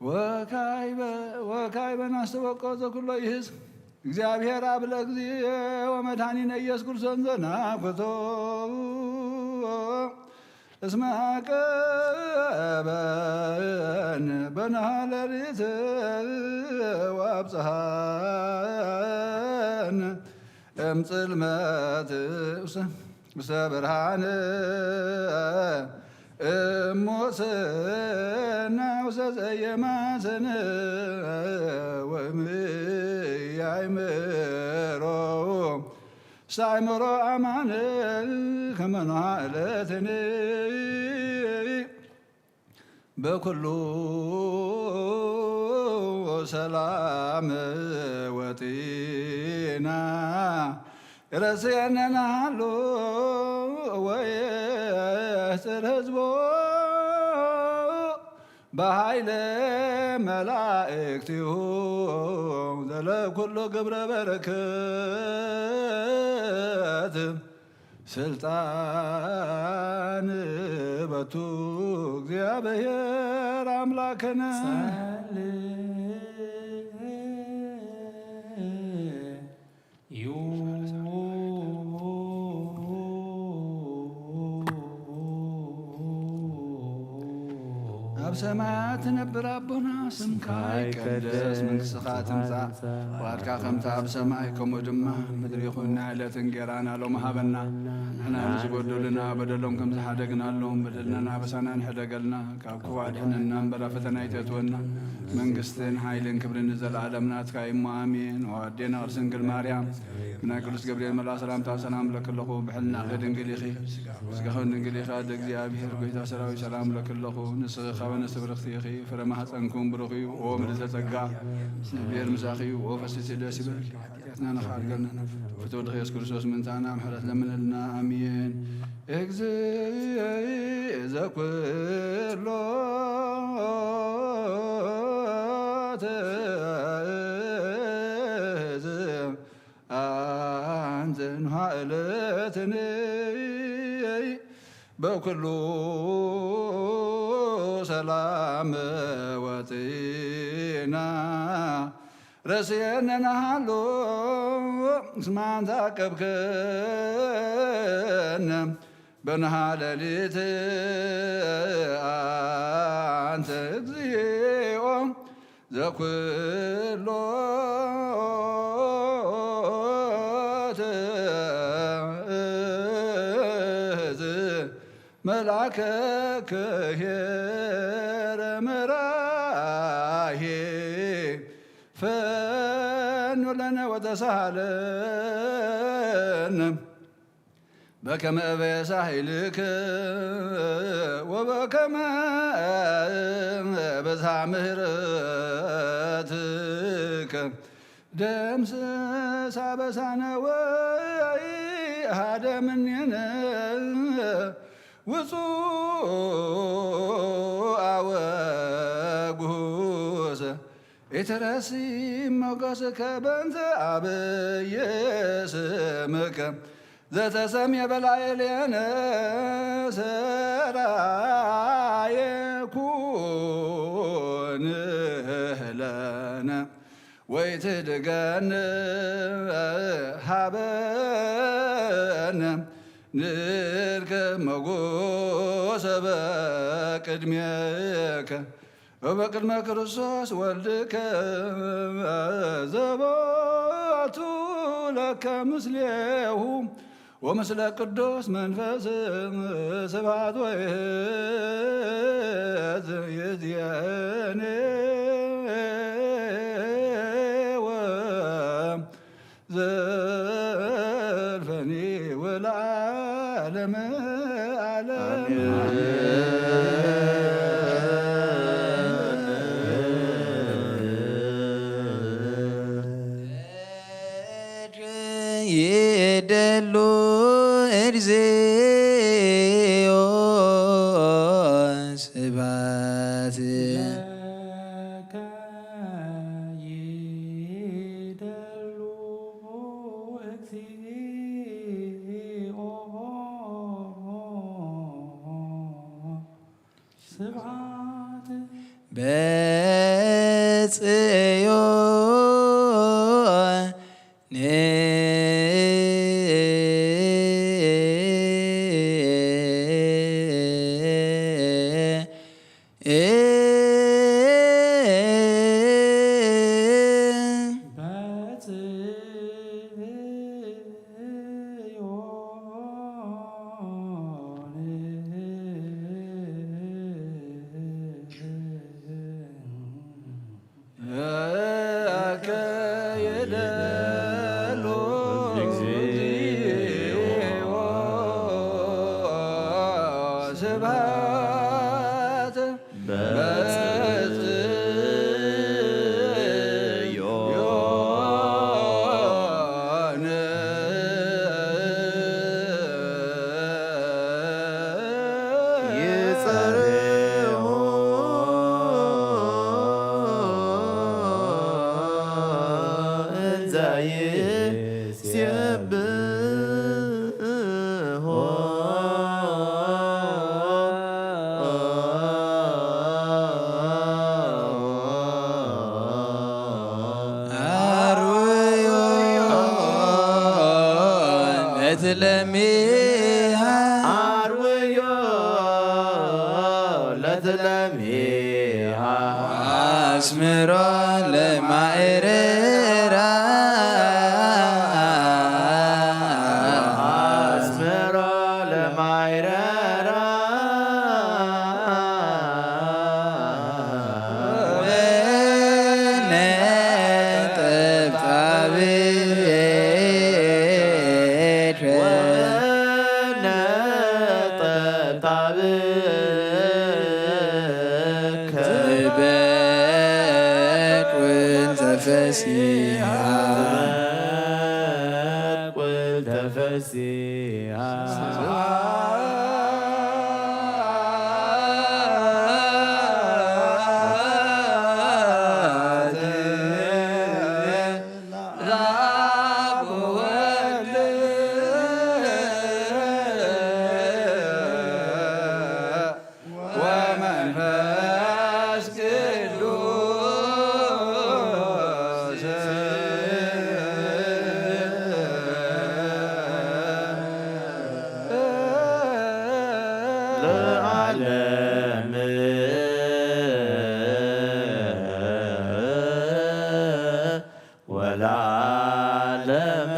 ወካይበ ወካይበ ናስተወቀ ዘኩሎ ይህዝ። እግዚኣብሔር ኣብ ለእግዚእ ወመድኃኒነ ኢየሱስ ክርስቶስ ዘናኩቶ እስመ አቀበን በነሃ ሌሊት ወአብጽሐን እምጽልመት ውስተ ብርሃን እሙስና ውስተ ዘየማስን ወእምያይምሮ ሳይምሮ አማን ከመኖሃ ዕለትን በኩሉ ሰላም ወጢና ረስየነ ናሃሉ ወየስር ህዝቦ በኃይለ መላእክቲሁ ዘለኩሉ ግብረ በረከት ስልጣን በቱ እግዚአብሔር አምላክነ። ኣብ ሰማያት ትነብር ኣቦና፣ ስምካ ይቀደስ፣ መንግስትኻ ትምጻእ፣ ፍቓድካ ከምታ ኣብ ሰማይ ከምኡ ድማ ምድሪ ይኹን። ናይ ዕለት እንጌራና ሎም ሃበና፣ ንሕና ንዝጎደሉና በደሎም ከም ዝሓደግናሎም በደልናን ኣበሳናን ሕደገልና፣ ካብ ክፉእ ኣድሕነና እምበር ኣብ ፈተና ኣይተእትወና። መንግስትን ሓይልን ክብርን ንዘለኣለም ናትካ እሞ ኣሜን። ኦ ኣዴና ቅድስት ድንግል ማርያም፣ ብናይ ቅዱስ ገብርኤል መልኣ ሰላምታ ሰላም እብለኪ ኣለኹ። ብሕልናኺ ድንግል ኢኺ፣ ስጋኺ ድንግል ኢኺ። ኣደ እግዚኣብሔር፣ ጎይታ ሰራዊት፣ ሰላም እብለኪ ኣለኹ። ንስኺ ካብ ኣንስቲ ብርኽቲ ኢኺ፣ ፍረ ማህፀንኩም ብሩኽ እዩ። ኦ ምልዕተ ጸጋ፣ እግዚኣብሔር ምሳኺ እዩ። ኦ ፈስቲ ደስ ይበልኪ፣ ኃጢኣትና ንኽሓድገልና ፍትወ ድኺ የሱስ ክርስቶስ ምንታና ምሕረት ለምንልና። ኣሜን። እግዚእ ዘኩሎ ትእዝ ኣንተ ንሃእለትኒ በኩሉ ሰላም ወጤና ረስየነ ንሃሎ እስመ ኣንተ ዓቀብከነ በንሃ ሌሊት ኣንተ እግዚኦ ዘኩሎ ትእዝ መልአከ ክሄረ መራሄ ፈኑ ለነ ወተሳሃለነ በከመ እበየ ሳህልከ ወበከመ ብዝሃ ምህረትከ ደምስስ አበሳነ ወኢሃድም እምኔነ ውጹአ ወጉሁሰ ኢትረሲ ሞገስከ በእንተ አብይ ስምከ ዘተሰምየ በላዕሌነ ሰራየ ኩን ለነ ወይትድገነ ሃበነ ንርከብ ሞጎሰ በቅድሜከ ወበቅድመ ክርስቶስ ወልድከ ዘባቱ ለከ ምስሌሁ ወምስለ ቅዱስ መንፈስ ስብሐት ወይእዜኒ ወዘልፈኒ ወለዓለመ ዓለም። ይደሉ እግዚኦ ስብሐት ለከ ይደሉ እግዚኦ ስብሐት በጽዮን ስብሐት በጽዮን ይጸርሁ እንዘ ይሴብሖ አርውዮ ለትለሚሃ አርውዮ ለትለሚሃ አስምሮ ለማእረራ አስምሮ ለማእረራ ወነጠብጣብከ ወነጠብጣብከ ትበቁል ተፈሲሃ። ትበቁል ተፈሲሃ። ለዓለም ወለዓለም።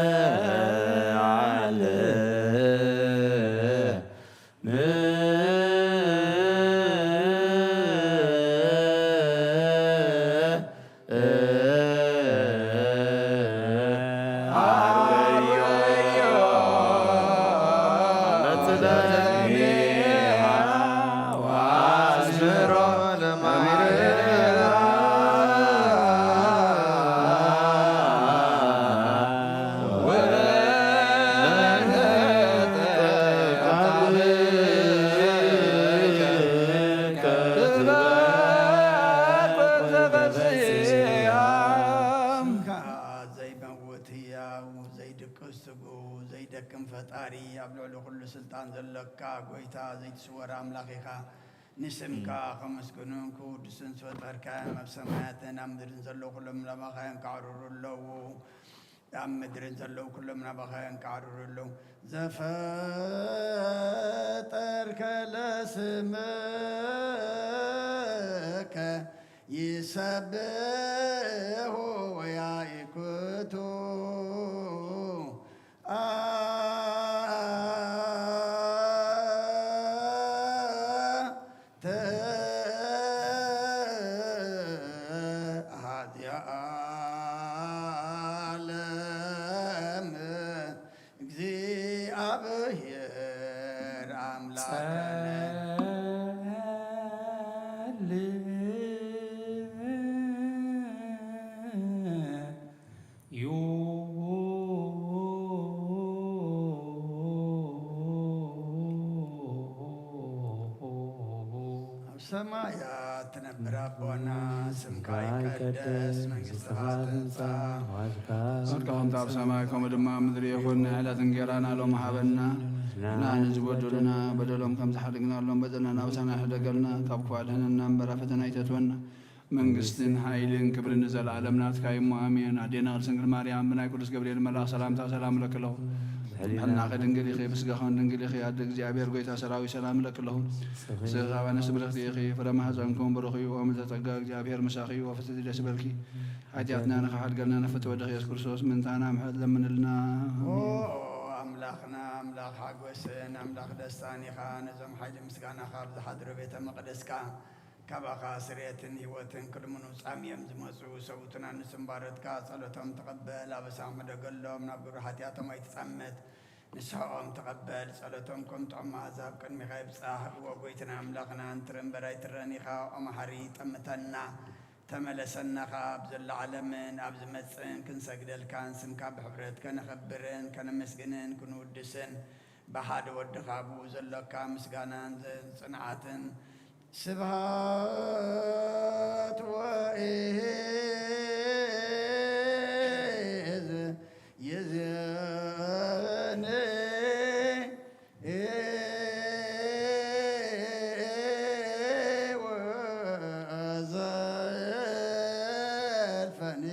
ዘይመውት ህያው፣ ዘይድቅስ ትጉህ፣ ዘይደክም ፈጣሪ፣ ኣብ ልዕሊ ኩሉ ስልጣን ዘለካ ጎይታ፣ ዘይትስወር ኣምላኽ ኢኻ። ንስምካ ከመስግኑን ክውድሱን ዝፈጠርካዮም ኣብ ሰማያትን ኣብ ምድርን ዘለዉ ኩሎም ናባኻ የንቃዕርሩ ኣለዉ። ኣብ ምድርን ዘለዉ ኩሎም ናባኻ የንቃዕርሩ ኣለዉ። ዘፈጠርከ ለስምከ ይሰብሑ ወያይክቱ። ኣብ ሰማያት ትነብር ኣቦና፣ ስምካ ይቀደስ፣ መንግስትኻ ትምጻእ። ጽድቅኻ ከምቲ ኣብ ሰማይ፣ ከምኡ ድማ ኣብ ምድሪ ይኹን። ናይ ዕለት እንጌራና ሎም ሃበና። ንሕና ንዝበደሉና በደሎም ከም ዝሓደግናሎም በደልና ኣበሳና ይሕደገልና። ካብ ክፉእ ኣድሕነና እምበር፣ ኣብ ፈተና ኣይተእትወና። መንግስትን ሓይልን ክብርን ንዘለኣለም ናትካ እሞ፣ ኣሜን። ኣዴና ቅድስት ድንግል ማርያም፣ ብናይ ቅዱስ ገብርኤል መልኣኽ ሰላምታ ሰላም እለኪ ኣለኹ። ሕልናኺ ድንግል ኢኺ፣ ብስጋኺ እውን ድንግል ኢኺ። ኣደ እግዚኣብሔር፣ ጎይታ ሰራዊት፣ ሰላም እለኪ ኣለኹ። ንስኺ ካብ ኣንስቲ ብርኽቲ ኢኺ፣ ፍረ ማህፀንኩም ብሩኽ እዩ። ኦም ዝተጸጋ እግዚኣብሔር ምሳኺ እዩ። ወፍትቲ ደስ በልኪ፣ ሓጢኣትና ንኽሓድገልና ንፍትወ ወደኺ ኢየሱስ ክርስቶስ ምንታና ምሕረት ለምንልና። ኦ ኣምላኽና፣ ኣምላኽ ሓጎስን ኣምላኽ ደስታን ኢኻ። ነዞም ሓይሊ ምስጋናኻ ኣብ ዝሓድሩ ቤተ መቕደስካ ካባኻ ስርየትን ህይወትን ክልምኑ ጻምዮም ዝመጹ ሰብኡትና ንስም ባሮትካ ጸሎቶም ተቐበል። ኣበሳም ሕደገሎም፣ ናብ ግብሪ ሓጢኣቶም ኣይትጸምት። ንስሕኦም ተቐበል፣ ጸሎቶም ከም ጥዑም መኣዛ ኣብ ቅድሚኻ ይብጻሕ። እወ ጎይትና ኣምላኽና፣ እንትረ እምበር ኣይትረን ኢኻ። ኦ መሓሪ፣ ጠምተና፣ ተመለሰና ኸኣ። ኣብ ዘሎ ዓለምን ኣብ ዝመጽእን ክንሰግደልካን ስምካ ብሕብረት ከነኸብርን ከነመስግንን ክንውድስን ብሓደ ወድኻ ብኡ ዘሎካ ምስጋናን ጽንዓትን ስብሃት ወኢዝ ይዝኒ ወዘልፈኒ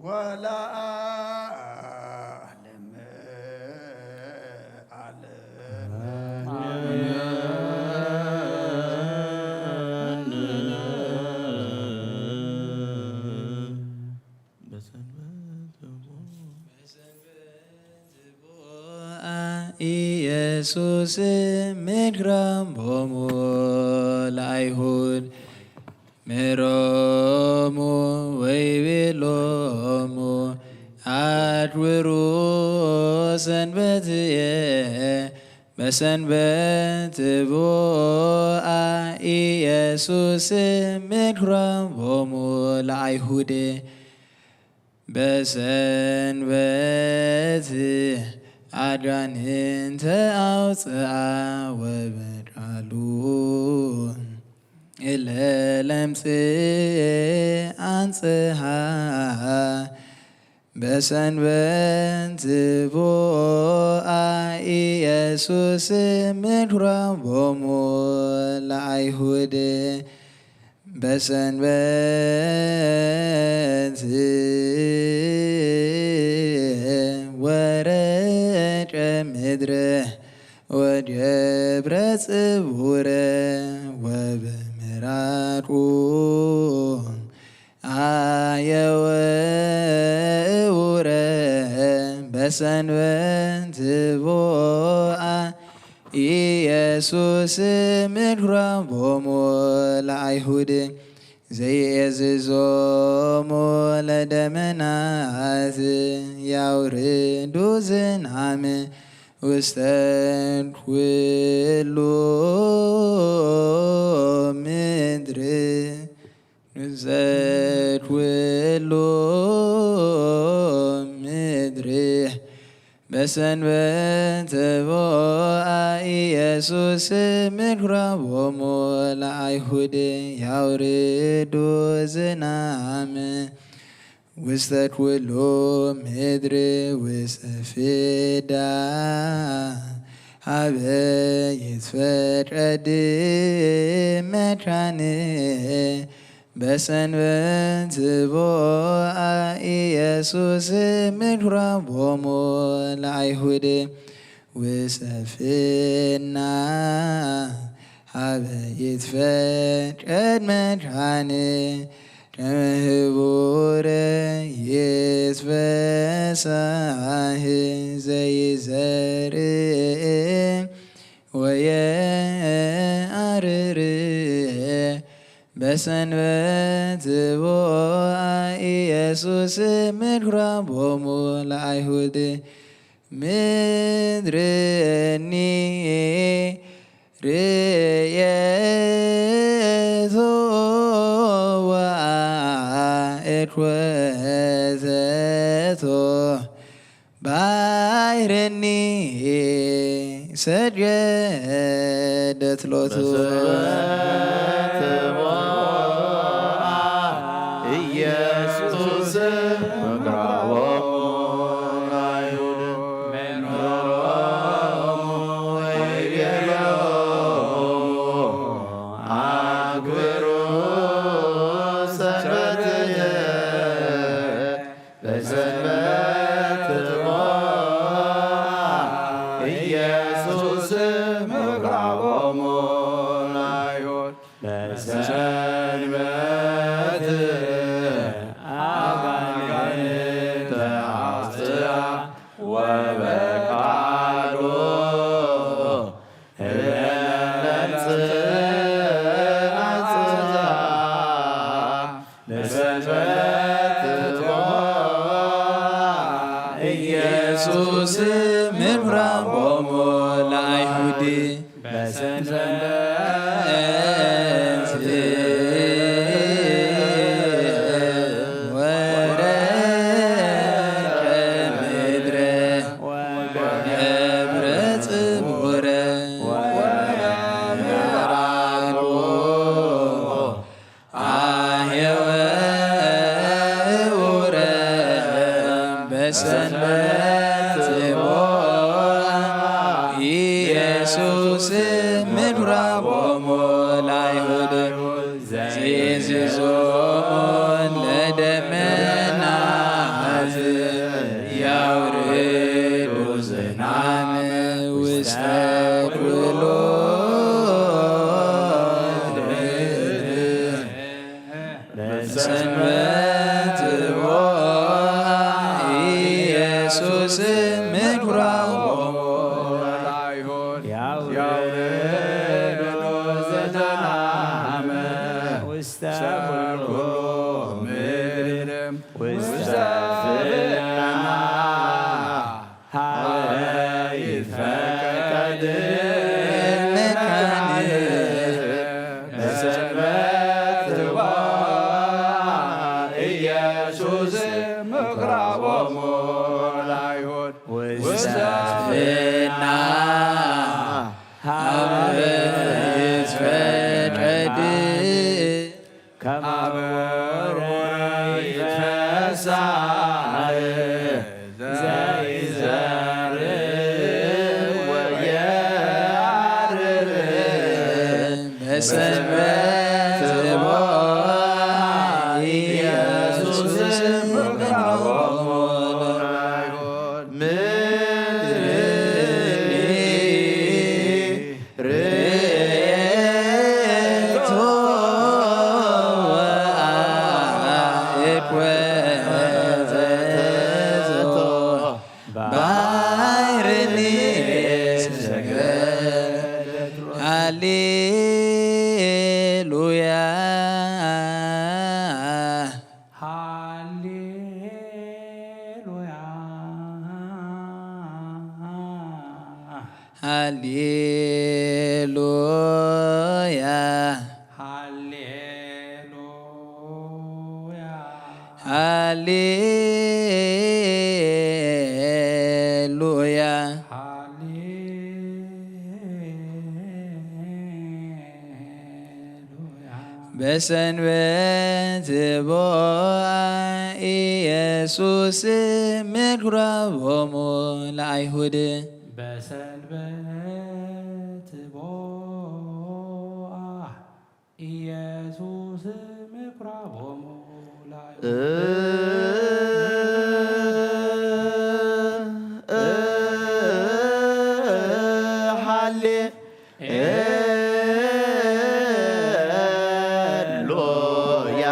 ወለዓለመ ዓለም። ኢየሱስ ምድራም ቦሙ ለአይሁድ ምሮሙ ወይቤሎሙ አድብሩ ሰንበትየ በሰንበት ቦአ ኢየሱስ ምድራም ቦሙ ለአይሁድ በሰንበት አጋንንተ አውፅአ ወበቃሉ እለ ለምጽ አንጽሃ። በሰንበት ቦአ ኢየሱስ ምድራቦሙ ለአይሁድ። በሰንበት ወረጨ ምድረ ወገብረ ጽቡረ ወበምራቁ ኣየወ እውረ በሰንበት ቦአ ኢየሱስ ምድራቦሙ ለአይሁድ ዘይእዝዞሙ ለደመናት ያውርዱ ዝናም ውስተ ኩሉ ምድር ውስተ ኩሉ ምድር በሰንበት ቦአ ኢየሱስ ምድራቦሙ ለአይሁድ ያውርዱ ዝናም ውስተ ኩሉ ምድር ውስተ ፍዳ ሀበ ይትፈቀድ መካን በሰንበት ቦአ ኢየሱስ ምድራቦሙ ለአይሁድ ውሰፍና ሀበ ይትፈቀድ መድኃኔ ከመ ህቡረ ይትፈሳህ ዘይዘርእ ወየአርር በሰንበት ቦአ ኢየሱስ ምድራቦሙ ለአይሁድ ምድርኒ ርእየቶ ወአእኮተቶ ባሕርኒ ሰገደት ሎቱ። በሰንበት ቦአ ኢየሱስ ምኩራቦሙ ለአይሁድ መምህሮሙ ወይቤሎሙ አክብሩ ሰንበትየ በሰንበት ቦአ ኢየሱስ ምኩራቦሙ ለአይሁድ በሰንበት አጋንንት አውፅአ ወበቃሉ በሰንበት ቦአ ኢየሱስ ምኩራቦሙ ለአይሁድ በሰንበት ወረደ ምድረ ወገብረ ጽቡረ ወበምራቁ አየወ እውረ በሰንበት ቦአ ኢየሱስ ምኩራቦሙ ለአይሁድ ዘይእዝዞሙ ለደመናት ያውርዱ ዝናም ውስተ ኩሉ ምድር በሰንበት ቦአ ኢየሱስ ምኩራቦሙ ለአይሁድ ያውርዱ ዝናም ውስተ ኩሉ ምድር ውስተ ፍና ሀበ ይትፈቀድ መካን በሰንበት ቦአ ኢየሱስ ምኩራቦሙ ለአይሁድ ውስተ ፍና ሀበ ይትፈቀድ ከመ ይትፈሳህ ዘይዘርእ ወየአርር በሰንበት ቦአ ኢየሱስ ምኩራቦሙ ለአይሁድ ምድርኒ ሃሌሉያ። ሃሌሉያ። ሃሌሉያ። በሰንበት ቦአ ኢየሱስ ምኩራቦሙ ለአይሁድ። በሰንበት ቦአ ኢየሱስ ምኩራቦሙ ለአይሁድ። ሃሌ ሉያ።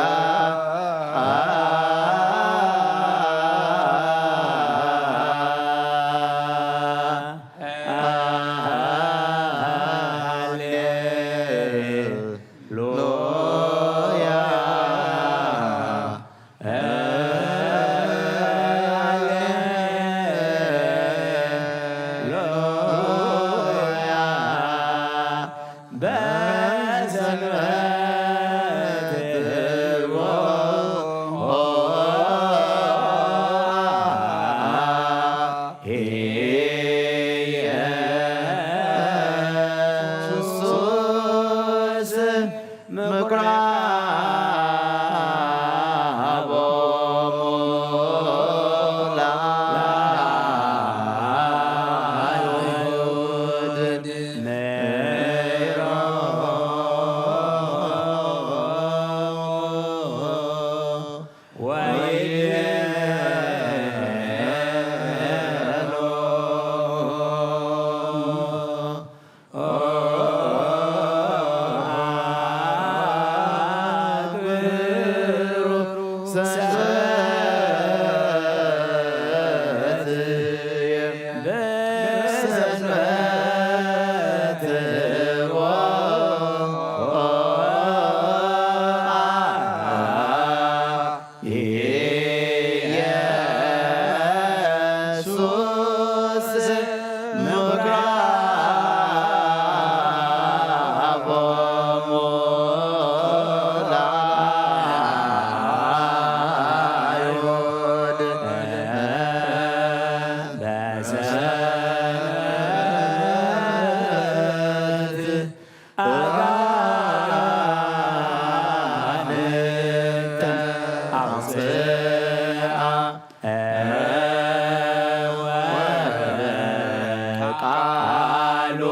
ሃሌ ሉያ። ሃሌሉያ። በሰንበት ኢየሱስ ምኩራቦሙ ለአይሁድ ነይሮም። ኢየሱስ ምኩራቦሙ ለአይሁድ በሰንበት አጋንንተ አውፅአ ወበቃሉ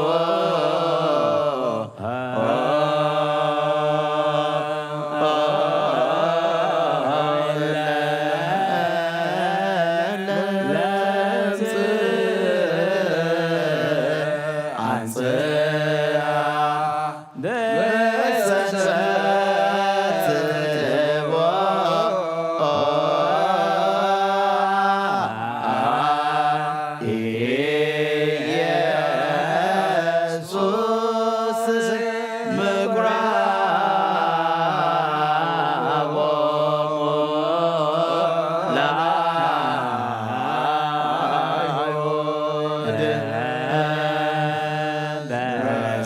ለምጽ አንጽአ በሰንበት ኢየሱስ ምኩራቦሙ ለአይሁድ።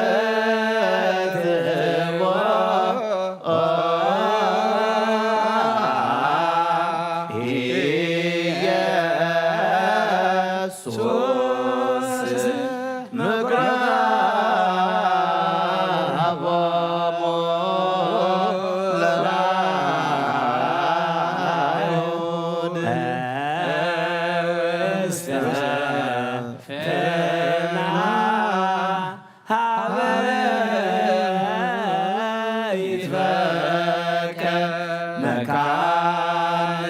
በሰንበት ኢየሱስ ምኩራቦሙ ለአይሁድ ውስተ ፍና ሀበ ይትፈቀ መካን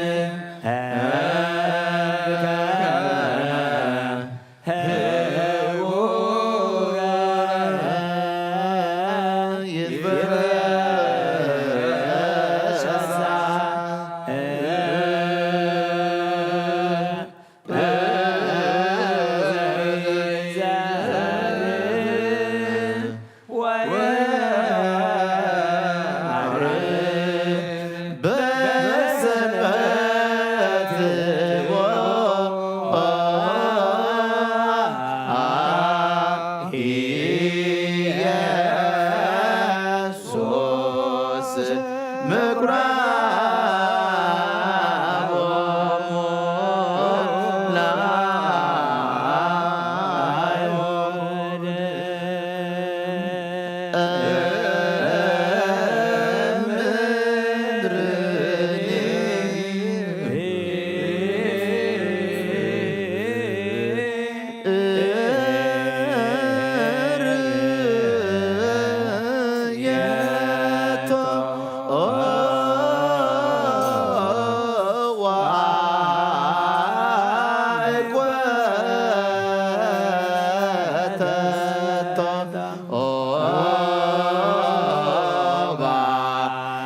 ኢየሱስ ምኩራቦሙ ለአይሁድ እምድርኒ ርእየቶ ወአዕቆተቶ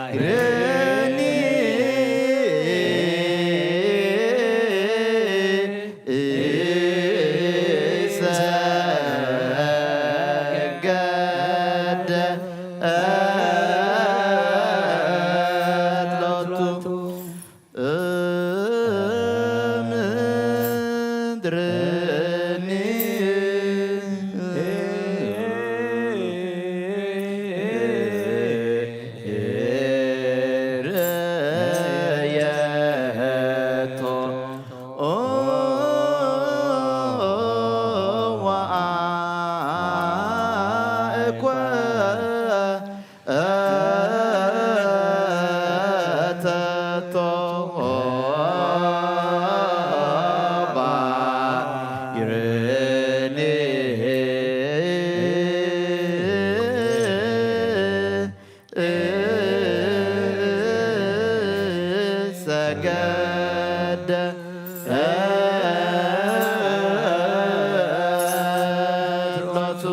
ባሕርኒ ሰገደ ሎቱ እምድርኒ ርእየቶ ወአእኮ እተቶ ባሕርኒ ሰገደ ሎቱ።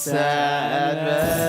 ሰንበት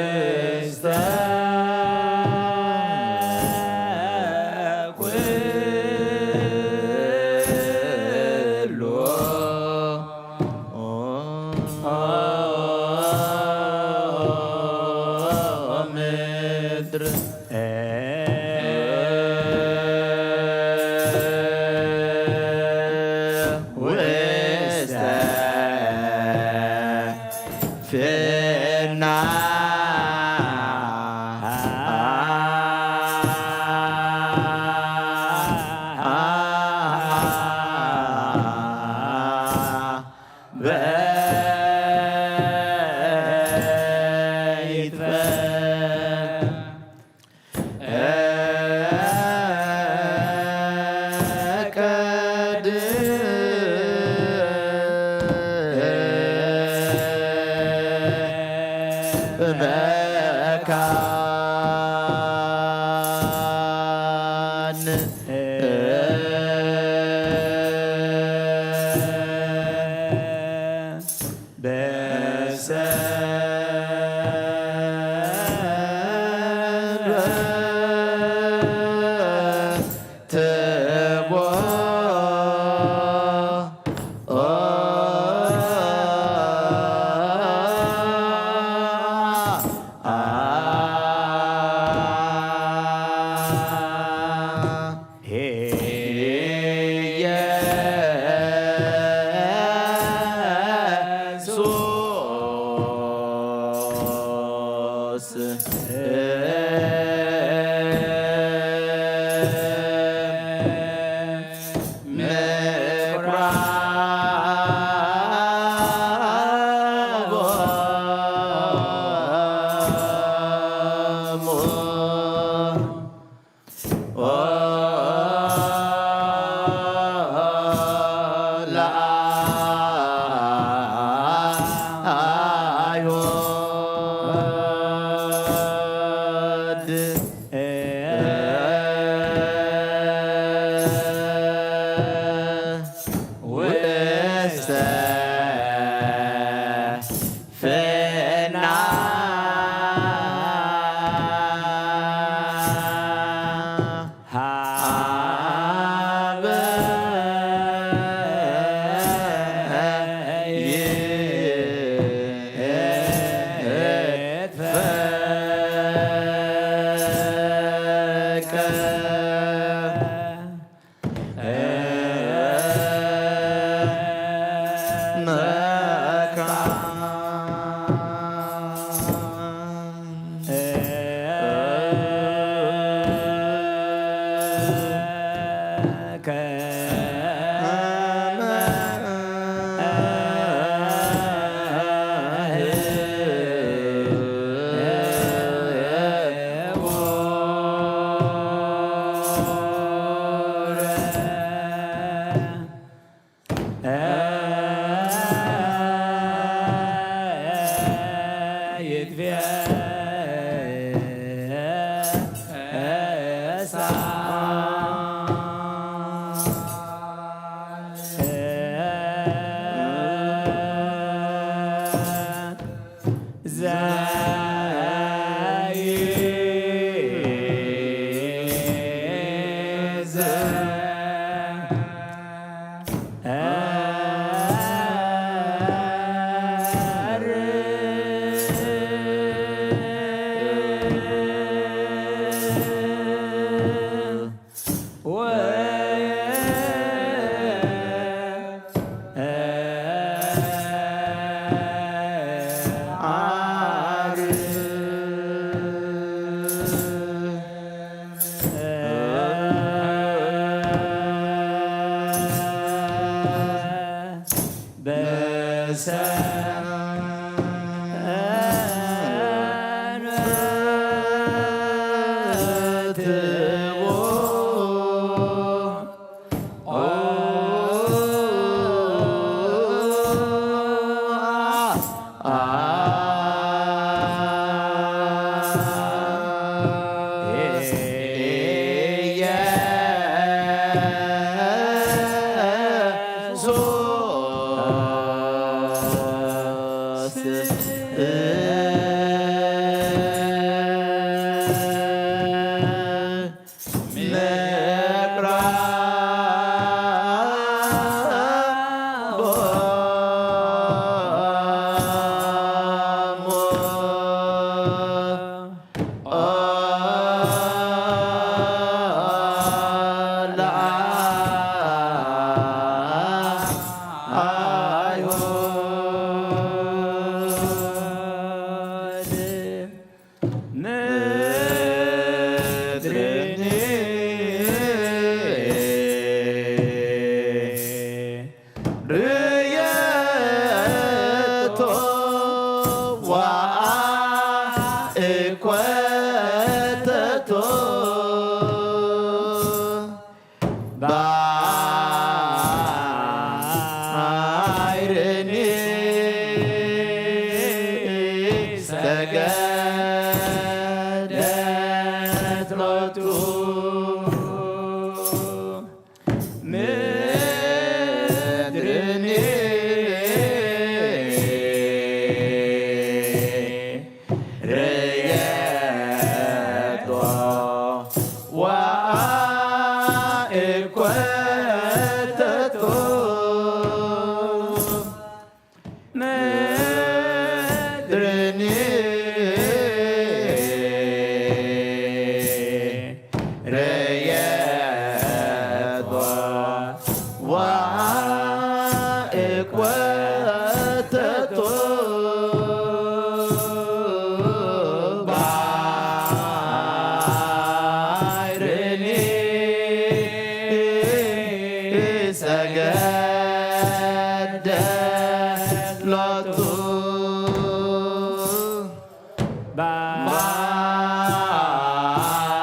ውስተ ኩሉ ምድር ውስተ ፍና በይትፈ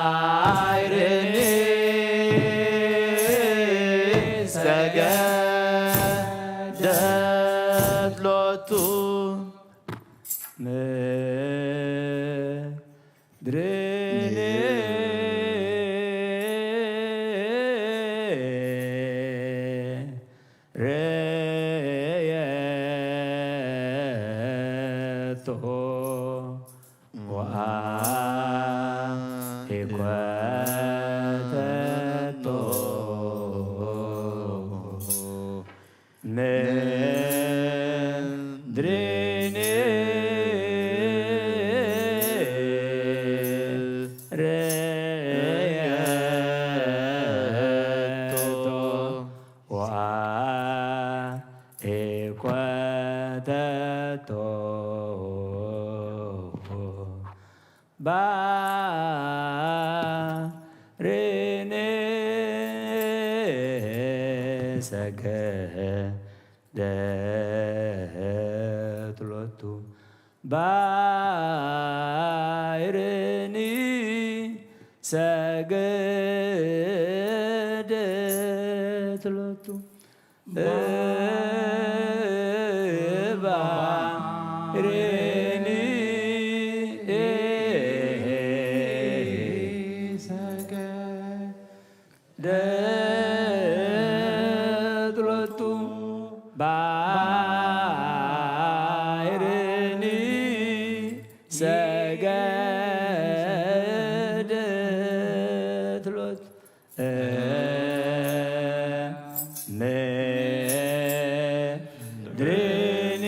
ባሕርኒ ሰገደት ሎቱ ምድርኒ ረየቶ ወአይኮተቶ። ምድርኒ ረየቶ ወአይኮተቶ። ባሕርኒ ሰገደት ሎቱ። ባሕርኒ ሰገደት ሎቱ። ባሕርኒ ሰገደት ሎቱ። ባሕርኒ ሰገደት ሎቱ። ምድርኒ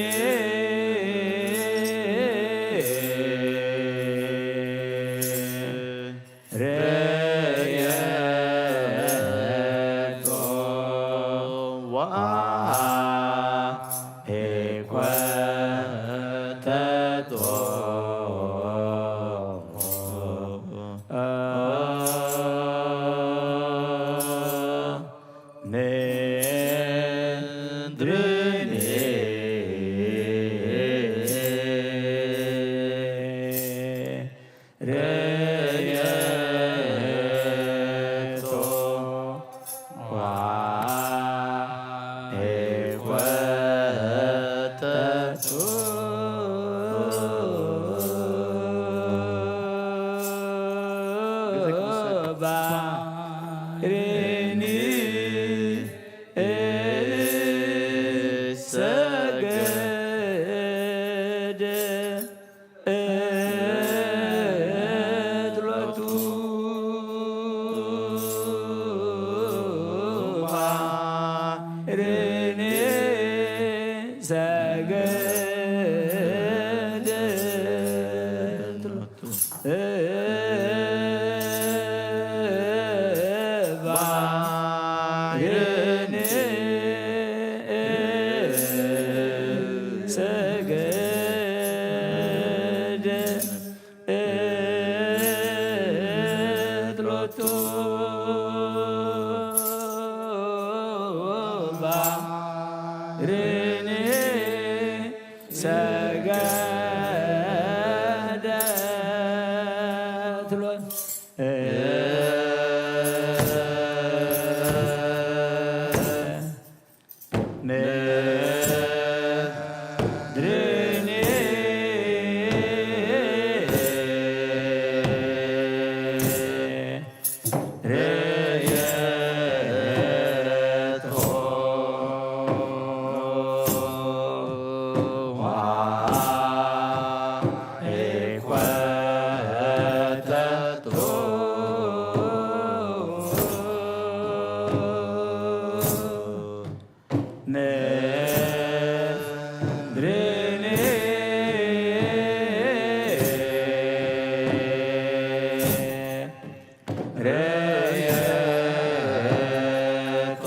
ረየቶ ወአይኮተቶ። ምድርኒ ረየቶ ወአይኮተቶ። ባሕርኒ ሰገደት ሎቱ። ባሕርኒ ሰገደት ሎቱ። ባሕርኒ ሰገደት ሎቱ። ባሕርኒ ሰገደት ሎቱ። ምድርኒ ረየቶ ወአይኮተቶ። ምድርኒ ረየቶ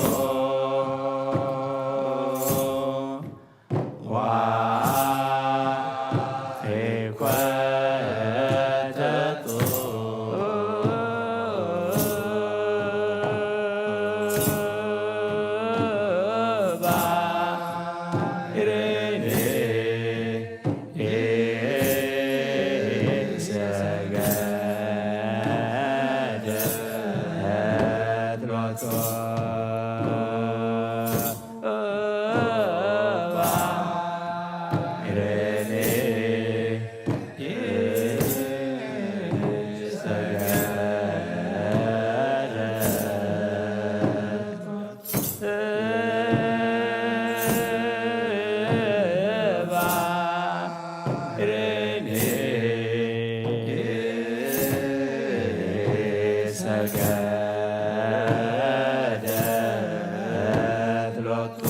ሰገደት ሎቱ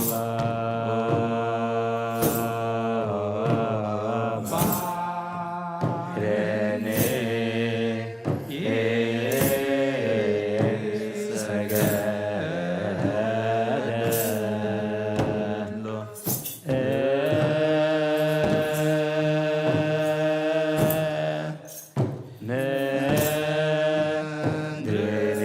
ባሕርኒ ሰገደት ሎቱ ምድርኒ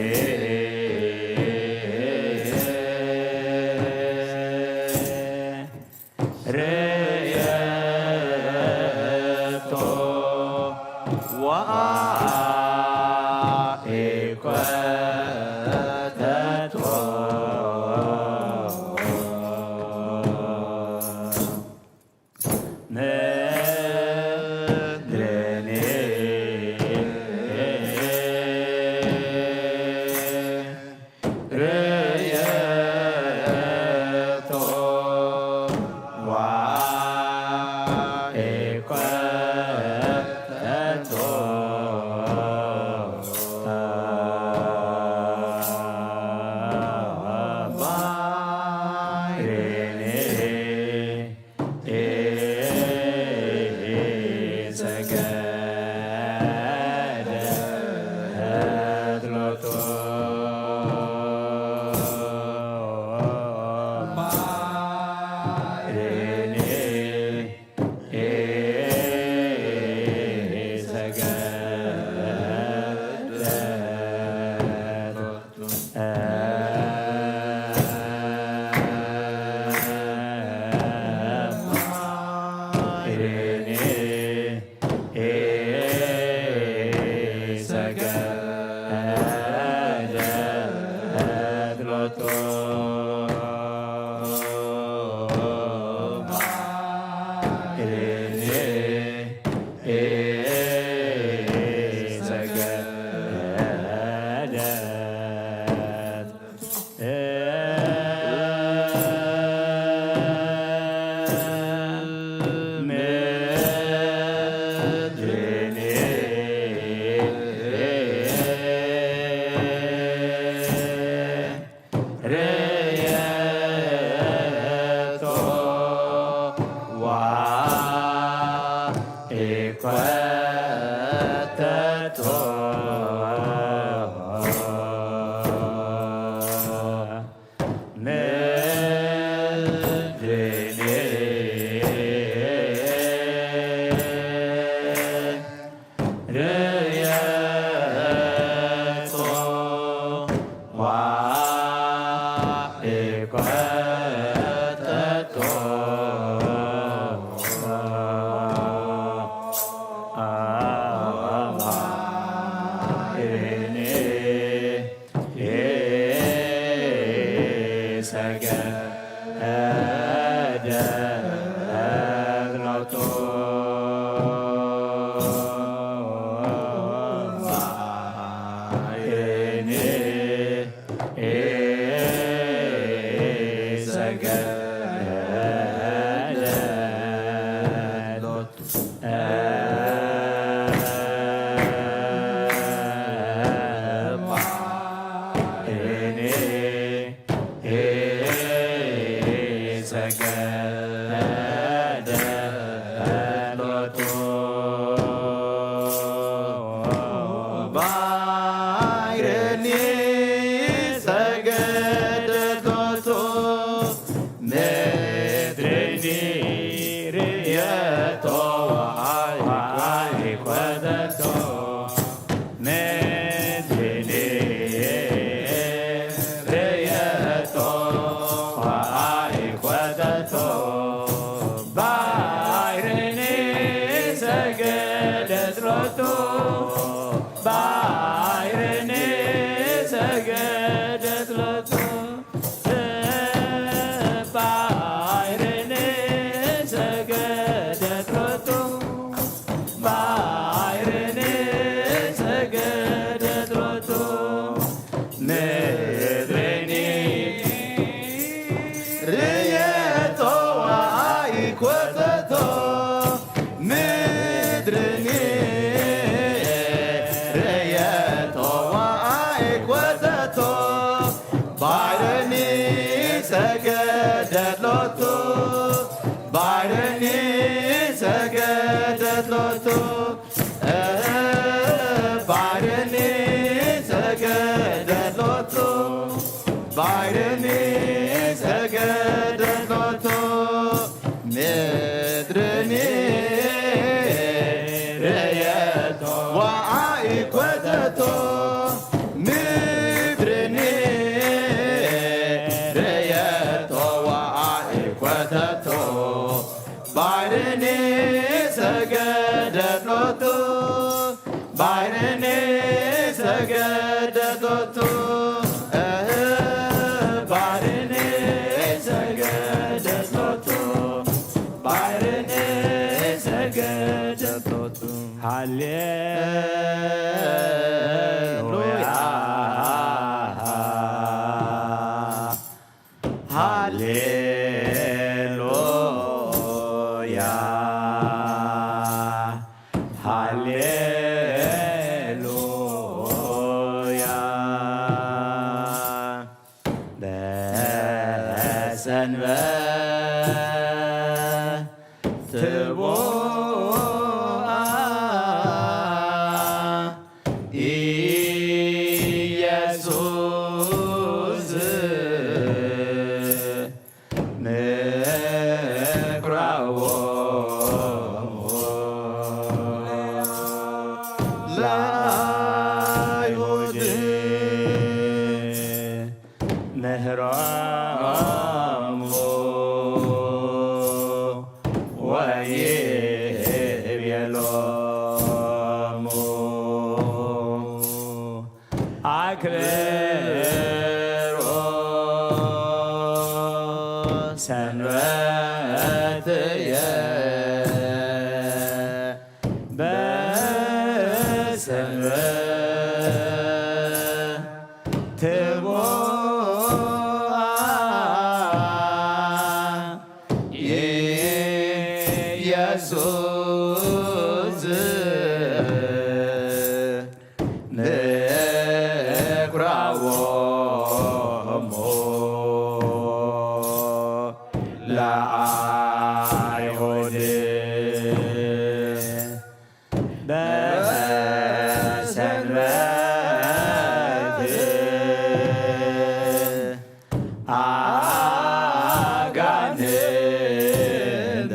ርእየቶ ወአይኮተቶ ምድርኒ ርእየቶ ወአይኮተቶ ባሕርኒ ሰገደት ሎቱ ባሕርኒ ሰገደት ሎቱ ባሕርኒ ሰገደት ሎቱ ባሕርኒ ሰገደት ምድርኒ ርእየቶ ወአይኮተቶ ምድርኒ ርእየቶ ወአይኮተቶ ባሕርኒ ሰገደት ሎቱ ኮተቶ ምድርኒ ረየቶ ወኣይ ኮተቶ ባሕርኒ ሰገደት ሎቱ ባሕርኒ ሰገደት ሎቱ እህ ባሕርኒ ሰገደት ሎቱ ባሕርኒ ሰገደት ሎቱ ሃሌሉያ ሃሌሉያ ሃሌሉያ በሰንበት ትቦኣ ኢየሱስ ምኩራቦሙ ለአይሁድ ምህሮሙ ወይቤሎሙ ኣክብሩ ሰንበትየ በሰንበት ትቦ ኢየሱስ ምኩራቦሙ ለአይሁድ በሰንበት አጋንንተ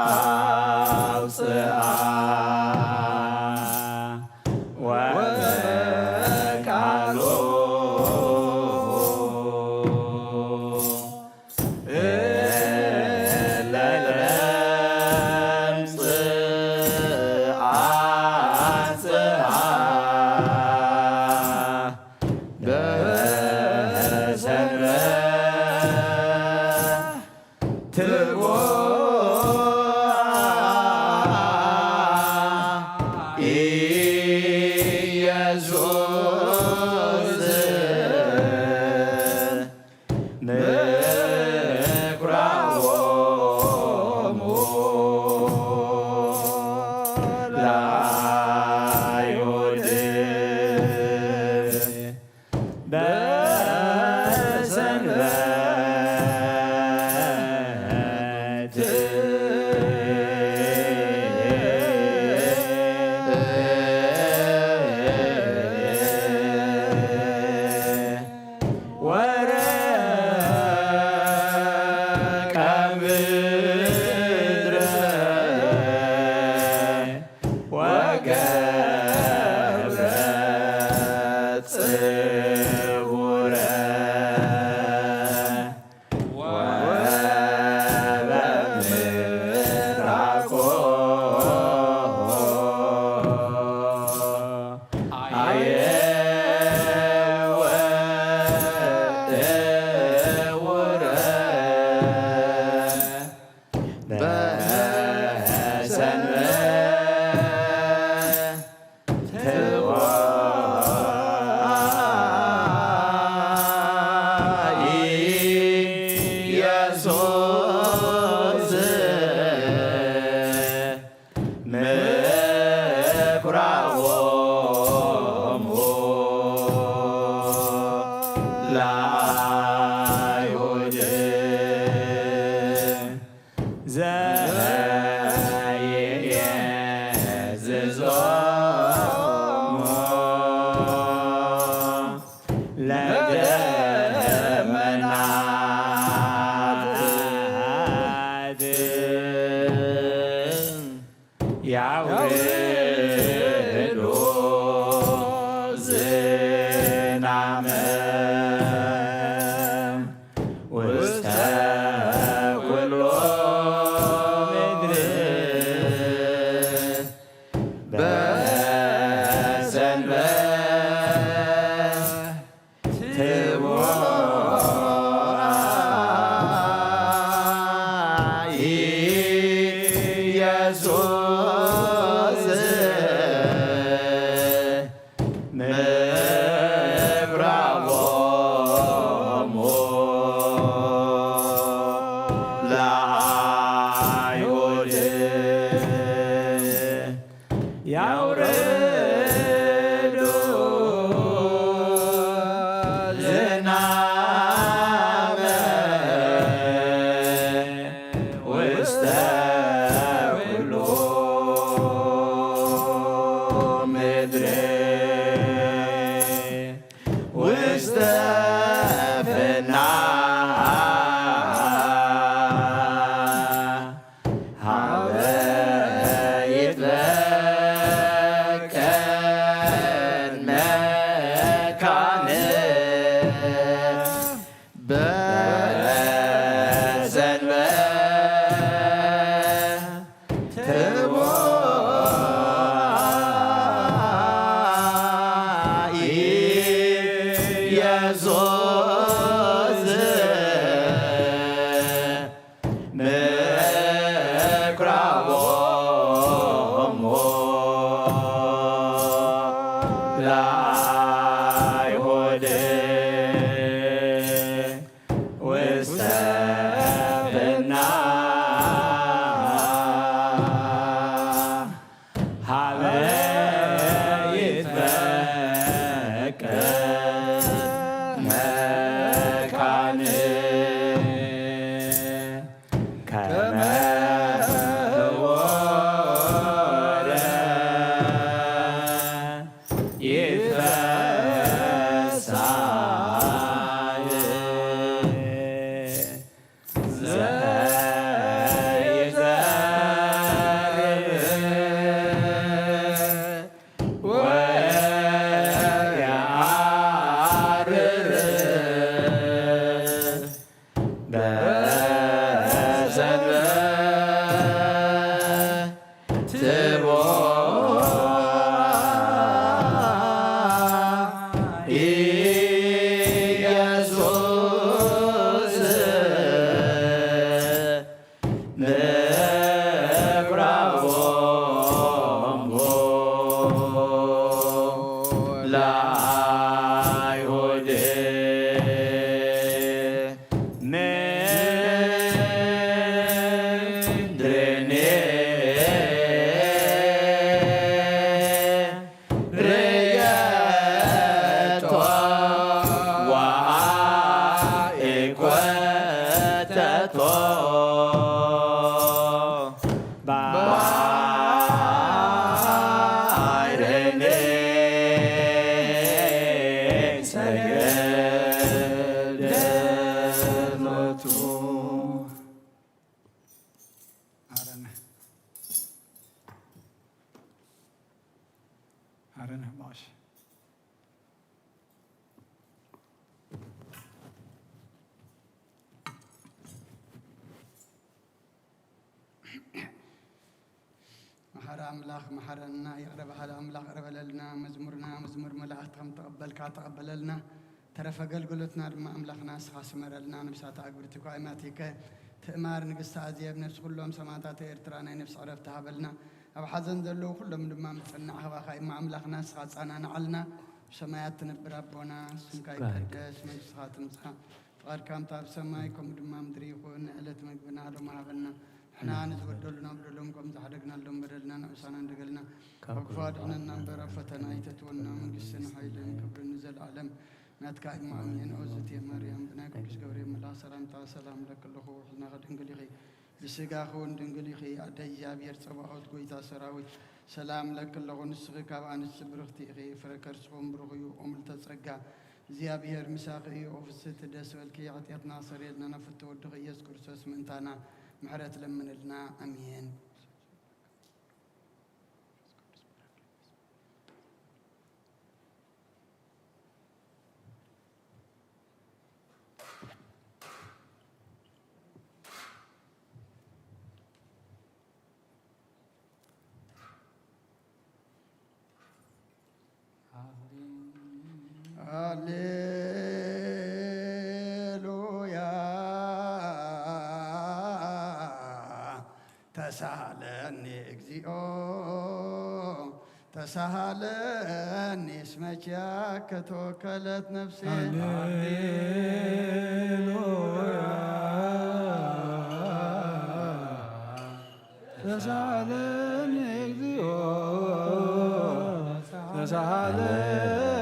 አውፅአ ወበቃሉ ለለምጽ አጽአ በሰንበት ትቦ ኢየሱስ ምኩራቦሙ ለአይሁድ በሰንበት ወረቀ ምድረ ወገብረ ጽውረ ወበምራቆ አየወ እውረ በሰንበት ትቦ ኢየሱስ ምኩራቦሙ ለአይሁድ በሰንበት ትቡአ ኢየሱስ ምብራቦሙ ለአይሁድ ያውርዱ ዝናመ ውስተ ኩሉ ምድሪ ውስተ ፍና ሀበ ይትበቀል መካነ በሰንበት ትቡአ ኢየሱስ ምኩራቦሙ ለአይሁድ ውስተ ፍና ሀበ ይትበቀል መካን ከመ ህቡረ ይትፈሳህ ዘይዘርእ ወየአርር በሰንበት ትቡአ ኢየሱስ ምኩራቦሙ ለአይሁድ ምድርኒ ርእየቶ ወአይኮተቶ ባሕርኒ ሰገደት ሎቱ። ማረነ። ማረነ ማሽ። መሓሪ ኣምላኽ መሓረና፣ ይቕረ በሃሊ ኣምላኽ ይቕረ በለልና። መዝሙርና መዝሙር መላእኽቲ ከም ተቐበልካ ተቐበለልና። ተረፈ ኣገልግሎትና ድማ ኣምላኽና ንስኻ ስመረልና። ነብሳት ኣግብርቲ ኳይማቲከ ትእማር ንግስቲ ኣዜብ፣ ነብሲ ኩሎም ሰማእታት ኤርትራ ናይ ነብሲ ዕረፍቲ ሃበልና። ኣብ ሓዘን ዘለዉ ኩሎም ድማ ምጽናዕ ሃባኻ እሞ ኣምላኽና ንስኻ ጻናናዓልና። ብሰማያት ትነብር ኣቦና፣ ስምካ ይቀደስ፣ መንግስትኻ ትምጻእ፣ ፍቓድካ ከምታ ኣብ ሰማይ ከምኡ ድማ ምድሪ ይኹን። ዕለት መግብና ሎሚ ሃበና። ንሕና ንዝበደሉና በደሎም ከም ዝሓደግናሎም በደልና ንዕሳና እንደገልና ካብ ክፉ ኣድሕነና እምበር ኣብ ፈተና ኣይተትወና። መንግስትን ሓይልን ክብርን ንዘለኣለም ናትካ እዩ። ኣሜን። ኦዝቴ ማርያም ብናይ ቅዱስ ገብርኤል መልኣኽ ሰላምታ ሰላም ለኪ ኣለኹ፣ ሕልናኺ ድንግል ኢኺ፣ ብስጋኺ እውን ድንግል ኢኺ። ኣደ እግዚኣብሔር ጸባኦት ጎይታ ሰራዊት ሰላም ለኪ ኣለኹ፣ ንስኺ ካብ ኣንስቲ ብርኽቲ ኢኺ፣ ፍረ ከርስኺ እውን ብሩኽ እዩ። ኦም ልተጸጋ እግዚኣብሔር ምሳኺ እዩ። ኦ ፍስሕቲ ደስ በልኪ፣ ኃጢኣትና ክሰርየልና ናብ ፍትው ወድኺ ኢየሱስ ክርስቶስ ምእንታና ምሕረት ለምንልና። ኣሜን። ሃሌሉያ። ተሳሃለኒ እግዚኦ፣ ተሳሃለኒ እስመ ኪያከ ተወከለት ነፍሴ። ሃሌሉያ። ተሳሃለኒ እግዚኦ፣ ተሳሃለኒ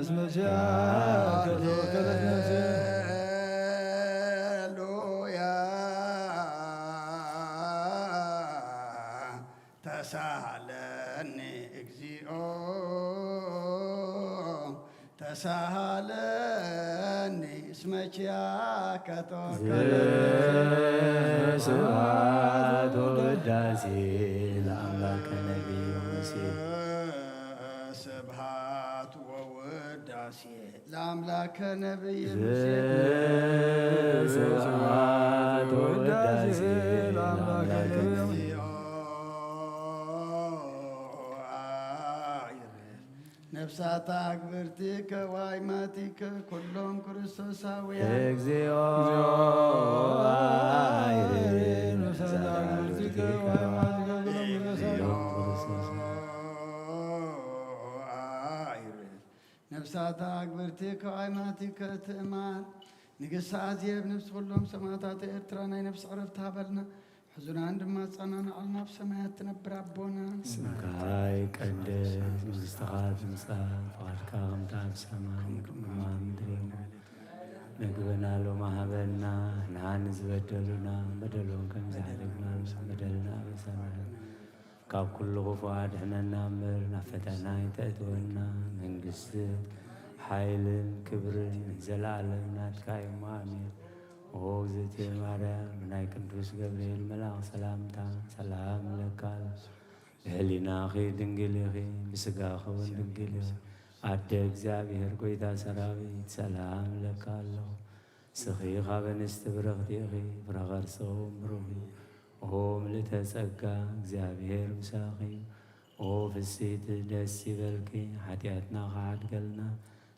እስመ ኪያከ ተወከለት ነፍሴ። ሃሌሉያ። ተሳሃለኒ እግዚኦ፣ ተሳሃለኒ እስመ ኪያከ ተወከለት። ስብሐት ወውዳሴ ለአምላከ ነቢዩ ሙሴ። ስብሐት ወውዳሴ ለአምላከ ነቢይ ሙሴ። ስብሐት ወውዳሴ ለአምላከ ነቢይ። ነፍሳት አግብርቲከ ወአይማቲከ ኩሎም ክርስቶሳውያን። እግዚኦ አይሬ ነፍሳት አግብርቲከ ወአይማቲከ ኩሎም ክርስቶሳውያን። ነፍሳት አግብርቲከ ወአይማቲከ ትእማር። ንግስቲ አዜብ፣ ነፍሲ ኩሎም ሰማእታት ኤርትራ ናይ ነፍሲ ዕረፍቲ ሃበልና። ሕዙናን ድማ ኣጸናንዓልና፣ ኣብ ሰማያት ትነብር ኣቦና። ስምካ ይቀደስ፣ መንግስትኻ ትምጻእ፣ ፍቓድካ ከምቲ ኣብ ሰማይ ከምኡ ኣብ ምድሪ። ምግብና ሎሚ ሃበና፣ ንሕና ንዝበደሉና በደሎም ከም ዝሓለፍና በደልና ኣበሳና ካብ ኩሉ ክፉእ ኣድሕነና እምበር፣ ናብ ፈተና ኣይተእትወና። መንግስቲ፣ ሓይልን ክብርን ንዘለኣለም ናትካ እዩ። ኣሜን። ኦ እግዝእትየ ማርያም፣ ናይ ቅዱስ ገብርኤል መልኣኽ ሰላምታ ሰላም እብለካ። ብሕሊናኺ ድንግል ኢኺ፣ ብስጋኺ እውን ድንግል ኢኺ። ኣደ እግዚኣብሔር፣ ጐይታ ሰራዊት፣ ሰላም እብለካ ኣለኹ። ንስኺ ካብ ኣንስቲ ብርኽቲ ኢኺ፣ ፍረ ከርስኺ እውን ብሩኽ እዩ። ኦ ምልእተ ጸጋ፣ እግዚኣብሔር ምሳኺ እዩ። ኦ ፍስሕቲ፣ ደስ ይበልኪ፣ ሓጢኣትና ክሓድገልና፣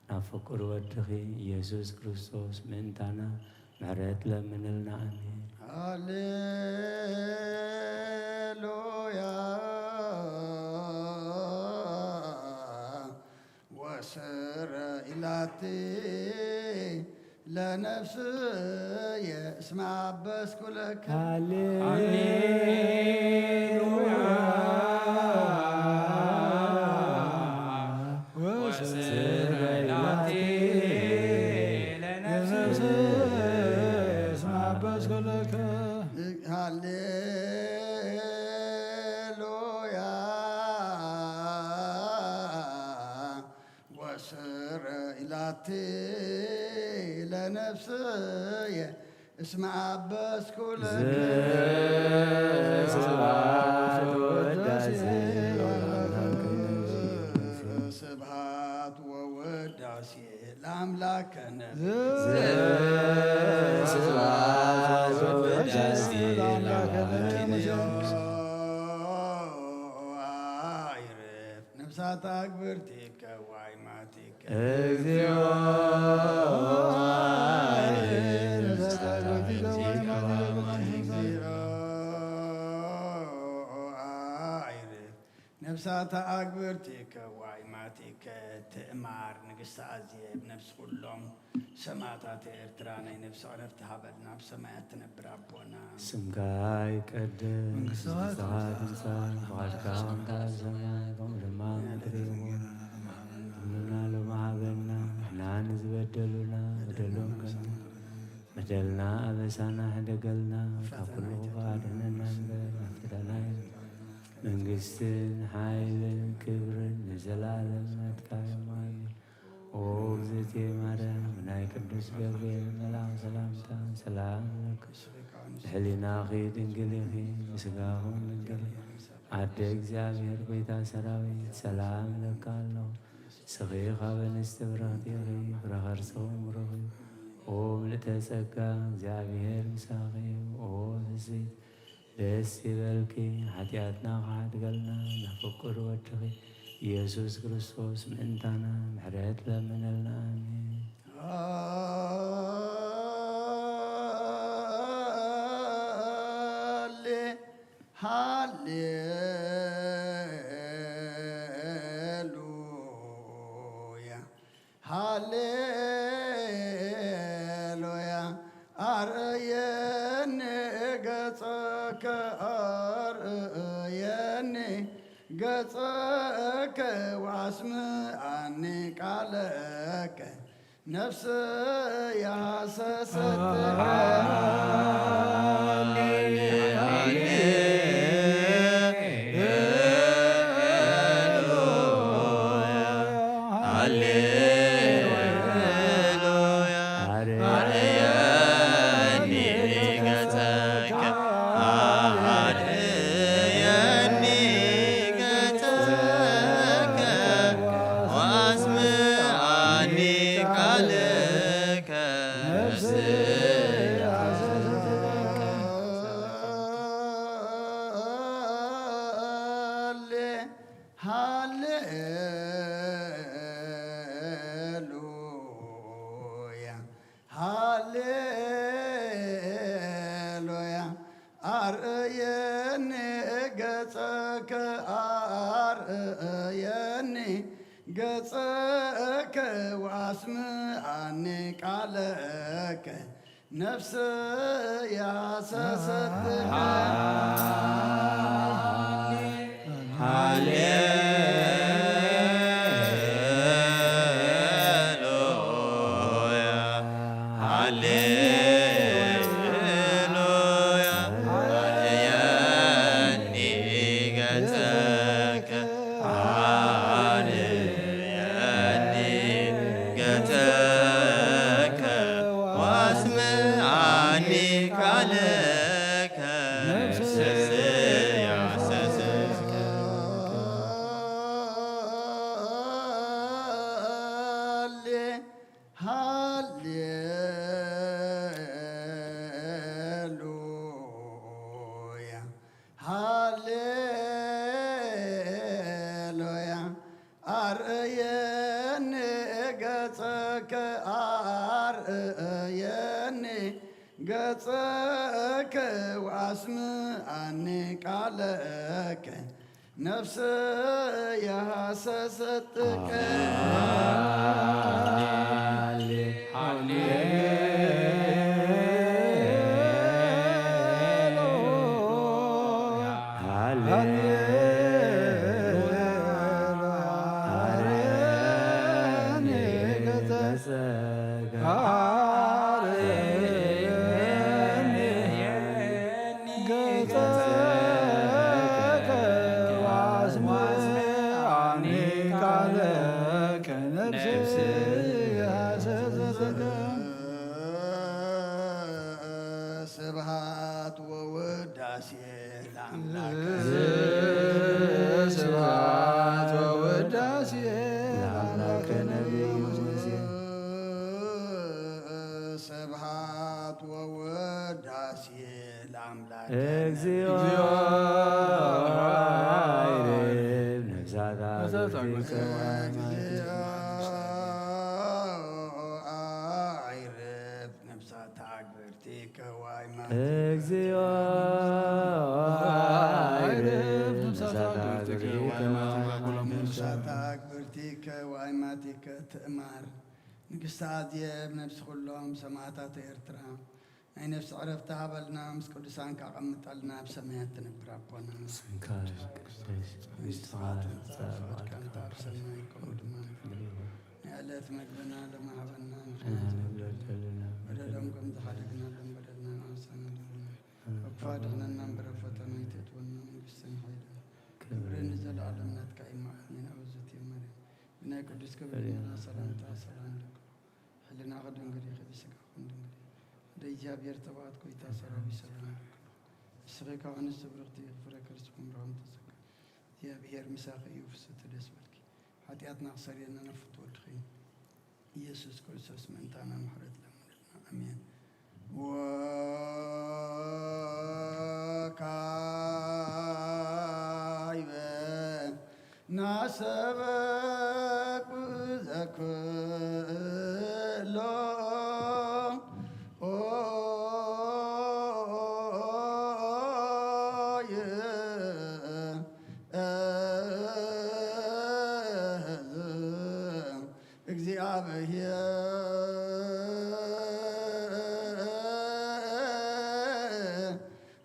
ናብ ፍቁር ወድኺ ኢየሱስ ክርስቶስ ምእንታና ምሕረት ለምንልና። ኣሜን። ሃሌሉያ። ወስረ ኢላቲ ለነፍስየ እስመ አበስኩ ለከ። ሃሌሉያ። ወስረ ኢላቲ ለነፍስየ እስመ አበስኩ ለከ። ሃሌሉያ። ወስረ ኢላቲ ለነፍስየ እስመ አበስኩ ለከ። ስብሐት ወውዳሴ ለአምላክነ። ስብሐት ወውዳሴ ለአምላክነ። ስብሐት ወውዳሴ ለአምላክነ። ነፍሳት አግብርቲከ ወአይማቲከ። እግዚኦ ነፍሳት አግብርቲከ ወአይማቲከ ትእማር። ንግስቲ አዜብ፣ ነፍሲ ኩሎም ሰማእታት ኤርትራ ናይ ነፍሲ ዕረፍቲ ሃበልና። ኣብ ሰማያት ትነብር ኣቦና። ስምካ ይቀደስ፣ መንግስትኻ መንግስትኻ ትምጻእ፣ ትምጻእ፣ ፍቓድካ ፍቓድካ ከምቲ ኣብ ሰማይ ከምኡ ድማ ኣብ ምድሪ ይኹን። እንጀራና ሎሚ ሃበና፣ ንሕና ንዝበደሉና በደሎም ከም በደልና ኣበሳና ሕደገልና፣ ካብ ኩሉ ክፉእ ኣድሕነና እምበር፣ ናብ ፈተና መንግስትን ሓይልን ክብርን ንዘለኣለም ናትካ እዮም። ኣሜን። ኦ እግዝእትየ ማርያም፣ ናይ ቅዱስ ገብርኤል መልኣኽ ሰላምታ ሰላም እብለኪ። ብሕሊናኺ ድንግል ኢኺ፣ ብስጋኺ እውን ድንግል ኢኺ። ኣደ እግዚኣብሔር፣ ጐይታ ሰራዊት፣ ሰላም እብለኪ ኣለኹ። ንስኺ ካብ ኣንስቲ ብርኽቲ ኢኺ፣ ፍረ ከርስኺ እውን ብሩኽ እዩ። ኦ ምልእተ ጸጋ፣ እግዚኣብሔር ምሳኺ እዩ። ኦ ፍስሕቲ፣ ደስ ይበልኪ፣ ሓጢኣትና ክሓድገልና፣ ናብ ፍቁር ወድኺ ኢየሱስ ክርስቶስ ምእንታና ምሕረት ለምነልና። ኣሜን። ሃሌ፣ ሃሌሉያ፣ ሃሌሉያ። ኣርእየኒ ገጸከ፣ ኣርእየኒ ገጸከ፣ ወኣስምዓኒ ቃለከ፣ ነፍስያ ሰሰትሐ። ሃሌሉያ። ኣርእየኒ ገጸከ፣ ኣርእየኒ ገጸከ፣ ወኣስምዓኒ ቃለከ፣ ነፍስያ ሰሰትሐ። ሃሌሉያ፣ ሃሌሉያ። ኣርእየኒ ገጸከ፣ ኣርእየኒ ገጸከ፣ ወኣስምዓኒ ቃለከ፣ ነፍስያ ሰሰትሐ። ሃሌሉያ፣ ሃሌሉያ። ኣርእየኒ ገጸከ፣ ኣርእየኒ ገጸከ፣ ወኣስምዓኒ ቃለከ፣ ነፍስያ ሰሰትሐ። ሃሌሉያ፣ ሃሌሉያ። ኣርእየኒ ገጸከ፣ ኣርእየኒ ገጸከ፣ ወኣስምዓኒ ቃለከ፣ ነፍስያ ሰሰትሐ። ሃሌሉያ፣ ሃሌሉያ። ኣርእየኒ ገጸከ፣ ኣርእየኒ ገጸከ፣ ወኣስምዓኒ ቃለከ፣ ነፍስያ ሰሰትሐ። ስብሐት ወውዳሴ ለአምላክ። ስብሐት ወውዳሴ ለአምላክ ነቢዩ ሙሴ። ስብሐት ወውዳሴ ለአምላክ። እግዚኦ አይርብ ነፍሳታ እግዚኦ አይርብ ነፍሳታ አግብርቲከ ዋይማት። እግዚኦ አይርብ ነፍሳታ አግብርቲከ ዋይማት። ነፍሳታ አግብርቲከ ዋይማቲከ ትእማር። ንግስቲ ኣዜብ፣ ነፍሲ ኩሎም ሰማእታት ኤርትራ ናይ ነፍሲ ዕረፍቲ ሃበልና፣ ምስ ቅዱሳን ካቐምጠልና፣ ኣብ ሰማያት ትነብር ኣቦና። ስምካ ይትቀደስ፣ መንግስትኻ ትምጻእ፣ ፍቓድካ ከምታ ኣብ ሰማይ ከምኡ ድማ ናይ ዕለት መግብና ሎሚ ሃበና፣ ንሕና ንሕና ንበደል በደሎም ከም ዝሓደግናሎም በደልና ንኣሳና፣ ካብ ክፉእ ኣድሕነና እምበር፣ ኣብ ፈተና ኣይተእትወና፣ መንግስትን ሓይልን ክብርን ንዘለኣለም ናትካ እዩ። ኣሜን። ኣበዙት እዩ ማርያም፣ ብናይ ቅዱስ ገብርኤል ሰላምታ ሰላም ለኪ፣ ሕልናኺ ድንግል እዩ፣ ስጋኺ ድንግል እዩ። ወደ እግዚኣብሔር ተባዕት ኮይታ ሰራዊ ሰላም ለኪ፣ ንስኺ ካብ ኣንስቲ ብርኽቲ ኢኺ፣ ፍረ ከርስኪ እምበኣር ተጸጋ። እግዚኣብሔር ምሳኺ እዩ፣ ፍስሕቲ ደስ በልኪ። ሓጢኣትና ክሰርየልና ናብ ፍትወ ወድኺ ኢየሱስ ክርስቶስ ምእንታና ምሕረት ለምንልና። ኣሜን። ወካይበ ናሰበኩ ዘክሎ ኦይ እዝ እግዚኣብሔር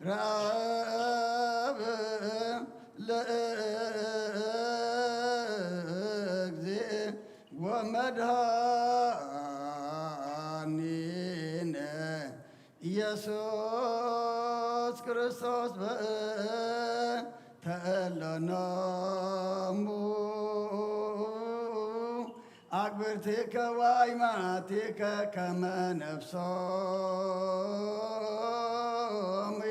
ረአብ ለእግዚእ ወመድኃኒነ ኢየሱስ ክርስቶስ በእንተ እለ እሙ አግብርቲከ ወአይማቲከ ከመ ነፍሶሙ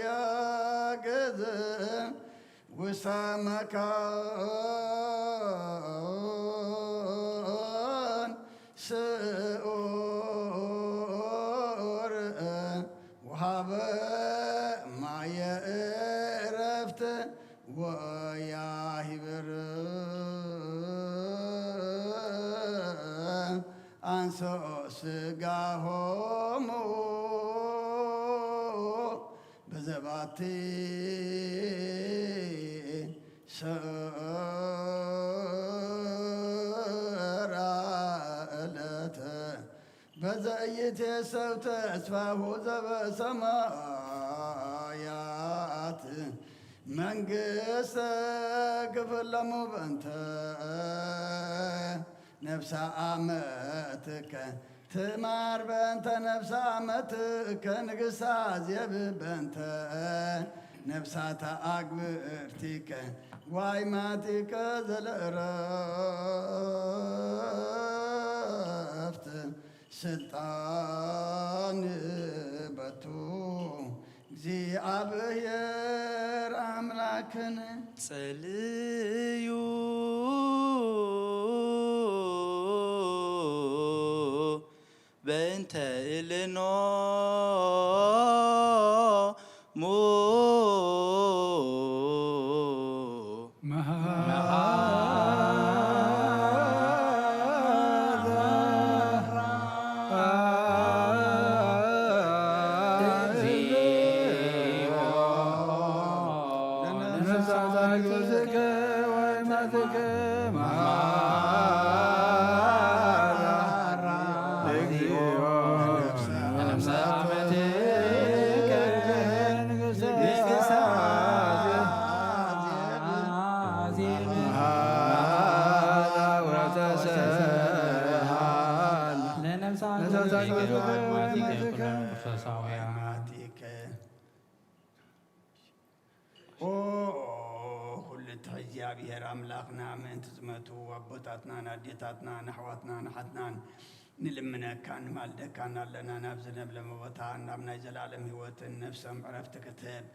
የግዝእ ውስተ መካን ስዑር ወሃበ ማየ ዕረፍት ወያሂብር አንሶ ስጋሆሙ በዘባቲ ሰራ ዕለት በዘይትየሰብ ተስፋሁ ዘበሰማያት መንግስተ ክፍለሙ በእንተ ነፍሳ አመትከ ትማር በእንተ ነፍሳ አመትከ ንግሳ ዜብ በእንተ ነፍሳተ አግብርቲከ ዋይማቲከ ዘለእረፍት ስልጣን በቱ እግዚኣብሔር አምላክን ጸልዩ በእንተ እልኖሙ ኦ ኩሉ ትሕዚ እግዚኣብሔር ኣምላኽና፣ ምእንቲ ዝመቱ ኣቦታትናን ኣዴታትናን ኣሕዋትናን ኣሓትናን ንልምነካን ንማልደካን ኣለና። ናብ ዝለምለመ ቦታ ናብ ናይ ዘላለም ህይወትን ነፍሶም ዕረፍቲ ክትህብ፣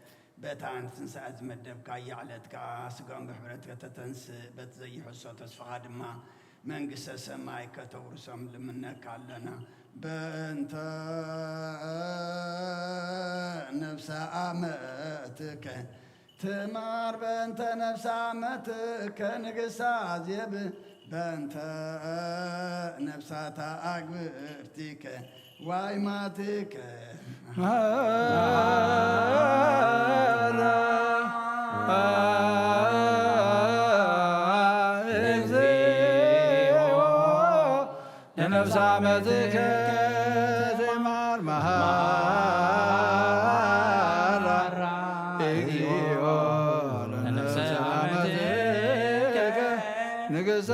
በታ ንትንሳኤ ዝመደብካያ ዕለት ከኣ ስጋኦም ብሕብረት ከተተንስእ፣ በቲ ዘይሕሶ ተስፋኻ ድማ መንግስተ ሰማይ ከተውርሶም ልምነካ ኣለና። በእንተ ነፍሳ አመትከ ትማር በእንተ ነፍሳ አመትከ ንግሳ ዜብ በእንተ ነፍሳታ አግብርቲከ ዋይማቲከ ማራ እግዚኦ ለነፍሳ መትከ ትማር መሃራ እግዚኦ ለነፍሳ መትከ ንግሳ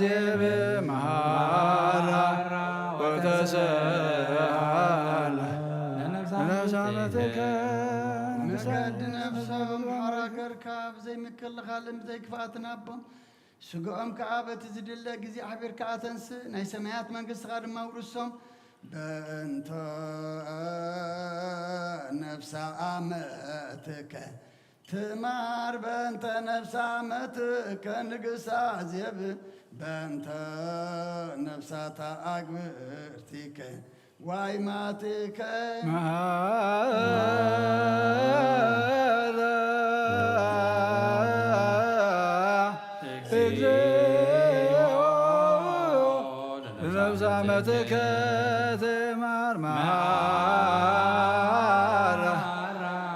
ዜብ መሃራ ወተሰሃላ ለነፍሳ መትከ ንግሳ መገዲ ነፍሶም ሓራ ገርካ ብዘይ ምክልኻልን ብዘይ ክፍኣትን ኣቦም ስግኦም ከኣ በቲ ዝድለ ግዜ ኣሕቢርካ ኣተንስእ፣ ናይ ሰማያት መንግስትኻ ድማ ኣውርሶም። በእንተ ነፍሳ አመትከ ትማር በእንተ ነፍሳ አመትከ ንግሳ ዜብ በእንተ ነፍሳታ አግብርቲከ ዋይማቲከ ማራ ዓመትከ ትማር መሃራ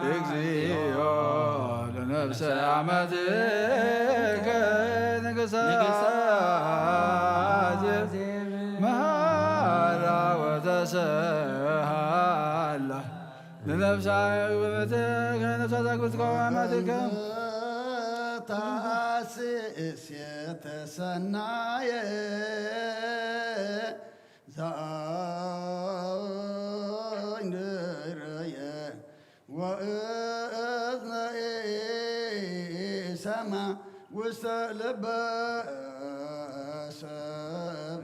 እግዚኦ ለነፍሰ ዓመትከ ንግሳዜ መሃራ ወተሰሃላ ለነፍሳ ግብትከ ነፍሳ ዛግብትከ ዓመትከ ታስስ የተሰናየ ዛይንረየ ወእዝነ ኢሰማ ውስተ ልበ ሰብ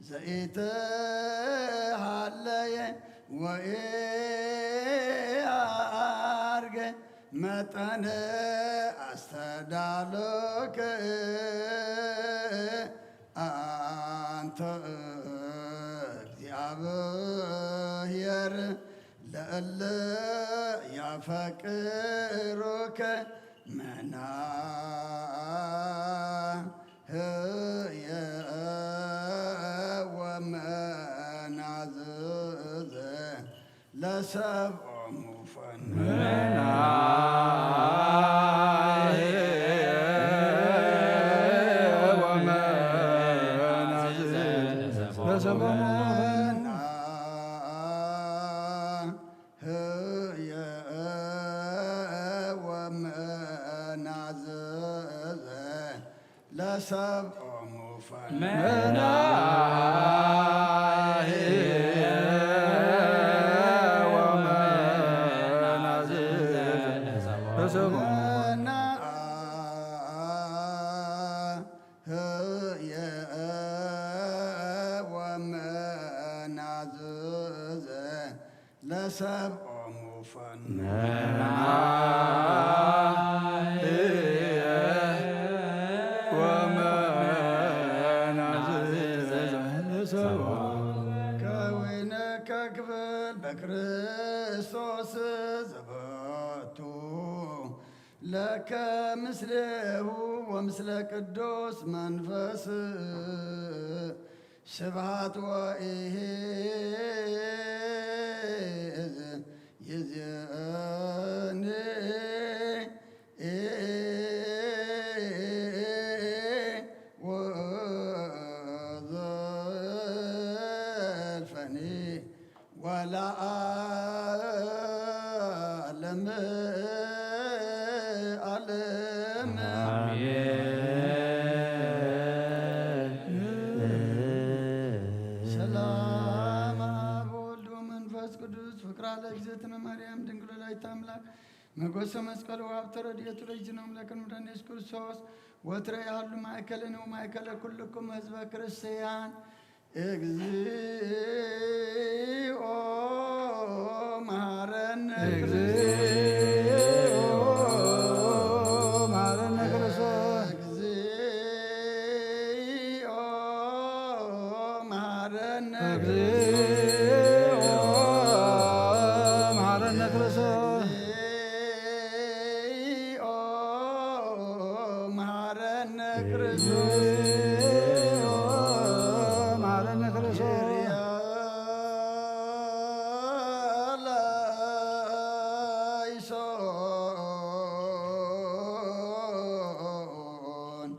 ዘኢተሃለየ ወኢአርገ መጠነ ኣስተዳሎከ ኣንተ እግዚኣብሔር ለእለ ያፈቅሩከ መናህየ ወመናዝዘ ለሰብኦሙ ፈኑ መናህየ ወመናዝዘ ለሰብኦሙ ፈኑ ህየ ወመናዝዘ ለሰብኦሙ ፈኑ መናህየ ወመናዝዘ ለሰብኦሙ ፈኑ ህየ ወመናዝዘ ለሰብኦሙ ፈኑ መናህየ ወመናዝዘ ለሰብኦሙ ከዊነ ከክብል በክርስቶስ ዘበቱ ለከ ምስሌሁ ወምስለ ቅዱስ መንፈስ ስብሐት ወኢሂዝ ይዜኒ ወዘልፈኒ ወለዓለመ ዓለም። ሰላም አብ ወልድ ወመንፈስ ቅዱስ ፍቅራ ለእግዝእትነ ማርያም ድንግል ወላዲተ አምላክ መጎሰ መስቀሉ ወሀብተ ረድኤቱ ለእግዚእነ አምላክነ መድኃኒነ ኢየሱስ ክርስቶስ ወትረ ያህሉ ማእከልነ ወማእከለ ኩልኩም ህዝበ ክርስቲያን። እግዚኦ መሐረነ እግዚኦ መሐረነ ክርስቶስ። እግዚኦ መሐረነ እግዚኦ መሐረነ ክርስቶስ። እግዚኦ መሐረነ ክርስቶስ። እግዚኦ መሐረነ ክርስቶስ። ኪርያላይሶን፣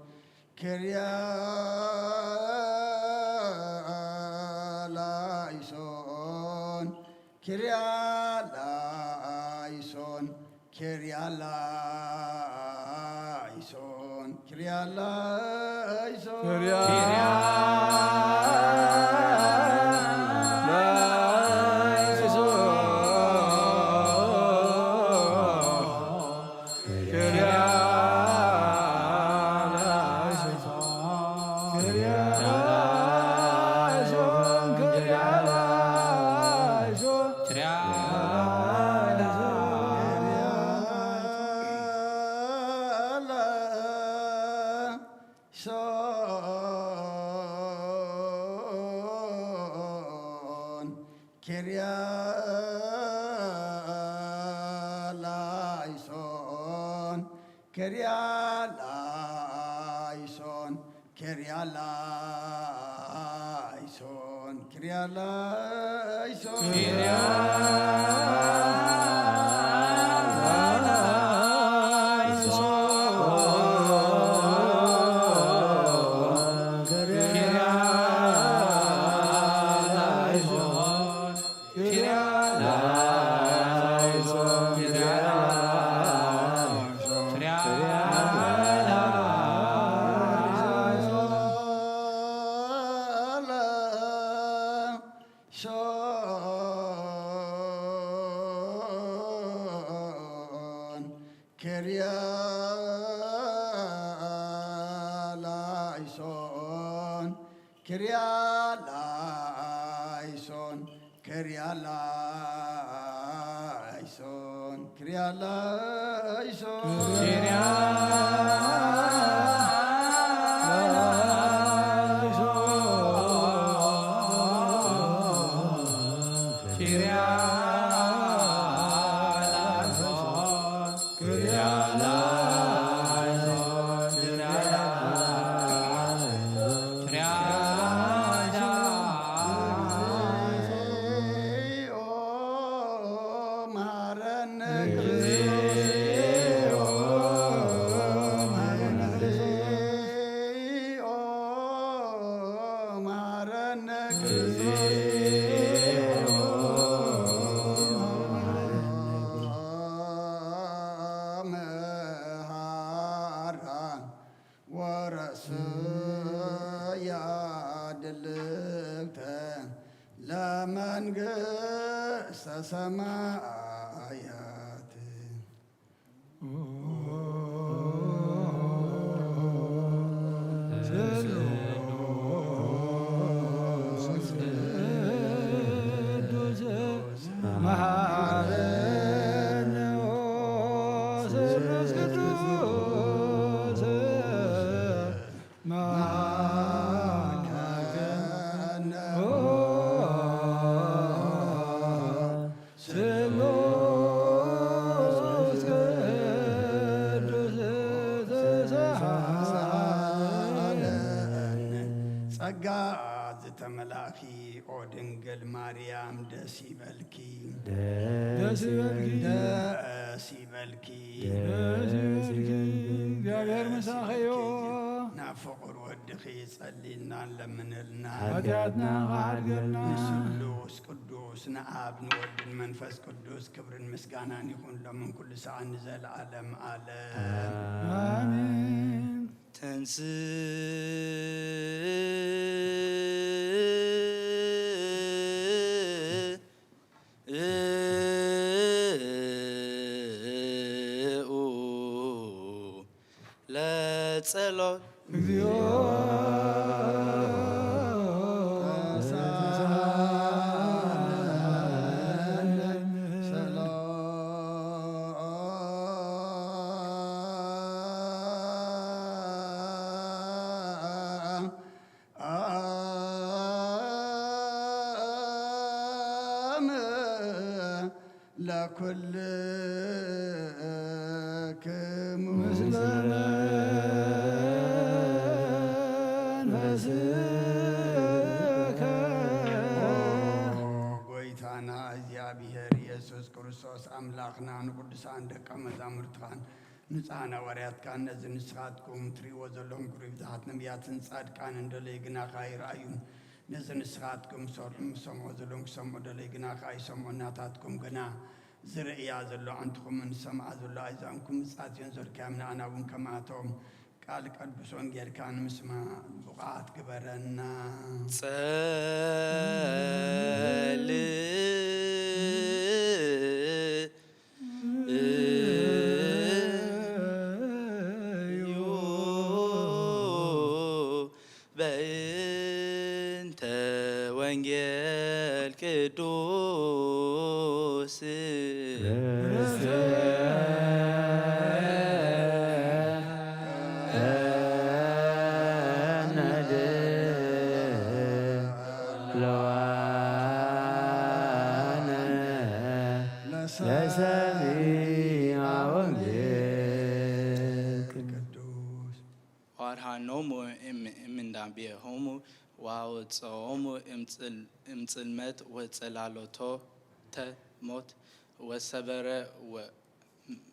ኪርያላይሶን፣ ኪርያላይሶን፣ ኪርያላይሶን፣ ኪርያላይሶን፣ ኪርያላይሶን፣ ኪርያላይሶን፣ ኪርያላይሶን፣ ኪርያላይሶን፣ ኪርያላይሶን፣ ኪርያላይሶን። ኪርያላይሶን። ሶን። ኪርያላይሶን። ኪርያላይሶን። ኪርያላይሶን። ኪርያላይሶን። ወረስያ ድልብተ ለመንግስተ ሰማያት። ጸጋ ዝተመላእኪ ኦ ድንግል ማርያም ደስ ይበልኪ። ደስ ይበልኪ። ደስ ይበልኪ። ደስ ይበልኪ። እግዚኣብሔር ምሳኺ እዩ። ናብ ፍቑር ወድኺ ጸልይልና ለምንልና። ሓጢኣትና ክሓድገልና። ንስሉስ ቅዱስ ንኣብ ንወልድን መንፈስ ቅዱስ ክብርን ምስጋናን ይኹን ሎምን ኩሉ ሰዓት ንዘለዓለም ዓለም። ኣሜን። ተንስእ ለጸሎት። እግዚኦ ለኩልክሙ ምስለ መንፈስከ። ኦ ጎይታና እግዚኣብሔር ኢየሱስ ክርስቶስ ኣምላኽና ንቅዱሳን ደቀ መዛሙርትኻን ንጹሓን ሃዋርያትካን ነዚ ንስኻትኩም ትርእይዎ ዘለኹም ክብሪ ብዙሓት ነቢያትን ጻድቃንን ደለዩ ግናኻ ይረኣዩን ነዚ ንስኻትኩም ሰምዖ ዘለኹም ክሰምዑ ደለዩ ግናኻ ይሰምዑ ናታትኩም ግና ዝርእያ ዘሎ ኣንትኹምን ዝሰምዓ ዘሎ ኣእዛንኩም ምጻት እየን ዘርክያም ንኣና እውን ከምኣቶም ቃል ቅዱስ ወንጌልካ ንምስማዕ ብቑዓት ግበረና። ጸልእ እዩ በእንተ ወንጌል ቅዱስ ለሰሚዐ ወንጌል ቅዱስ። ዋርሃኖሙ እም- እምንዳቤሆሙ ወአውፅኦሙ እምፅልመት ወፀላሎተ ሞት ወሰበረ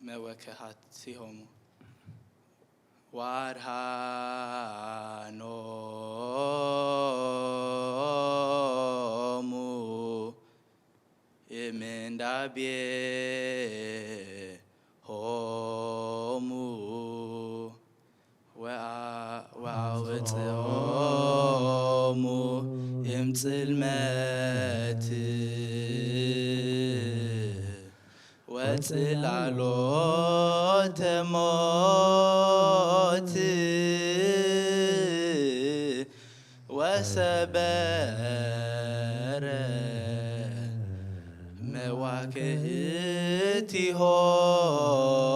መወክሃቲሆሙ ወአድኃኖሙ እምንዳቤ ሆሙ ወአውፅኦሙ እምፅልመት ወፅላሎተ ሞት ወሰበረ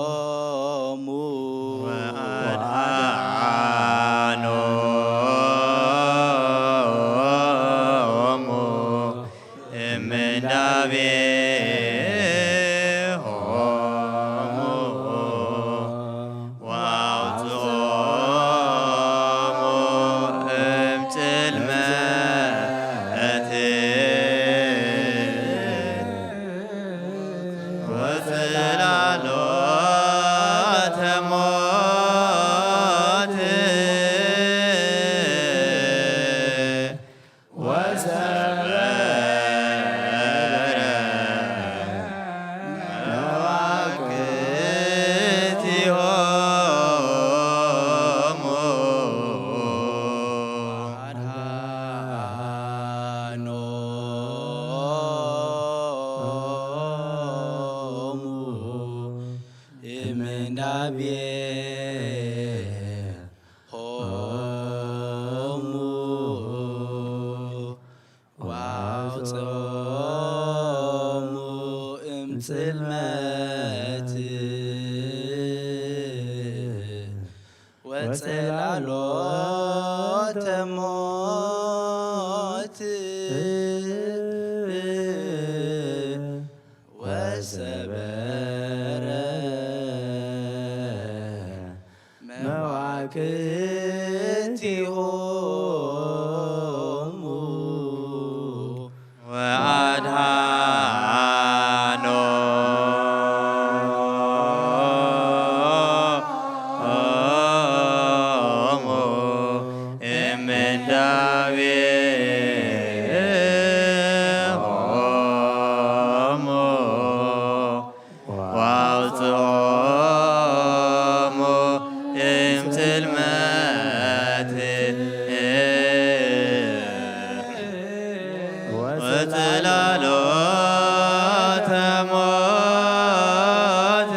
መዋክህቲሆሙ ወአድኃኖሙ እምንዳቤ ሆሙ ወአውፅኦሙ እምፅልመት ወፅላሎተ ሞት ወሰበረ መዋክህቲሆሙ ወአድኃኖሙ እምንዳቤ ሆሙ ወአውፅኦሙ እምፅልመት ወፅላሎተ ሞት ወሰበረ መዋክህቲሆሙ ወአድኃኖሙ እምንዳቤ ሆሙ ወአውፅኦሙ እምፅልመት ወፅላሎተ ሞት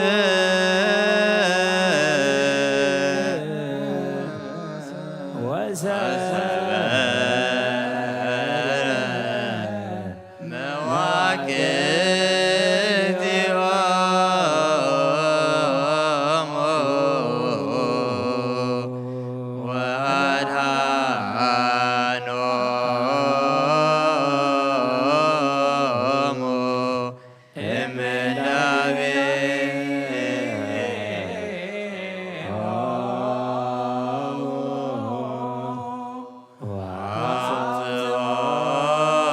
ወሰበረ መዋክህቲሆሙ ወአድኃኖሙ እምንዳቤ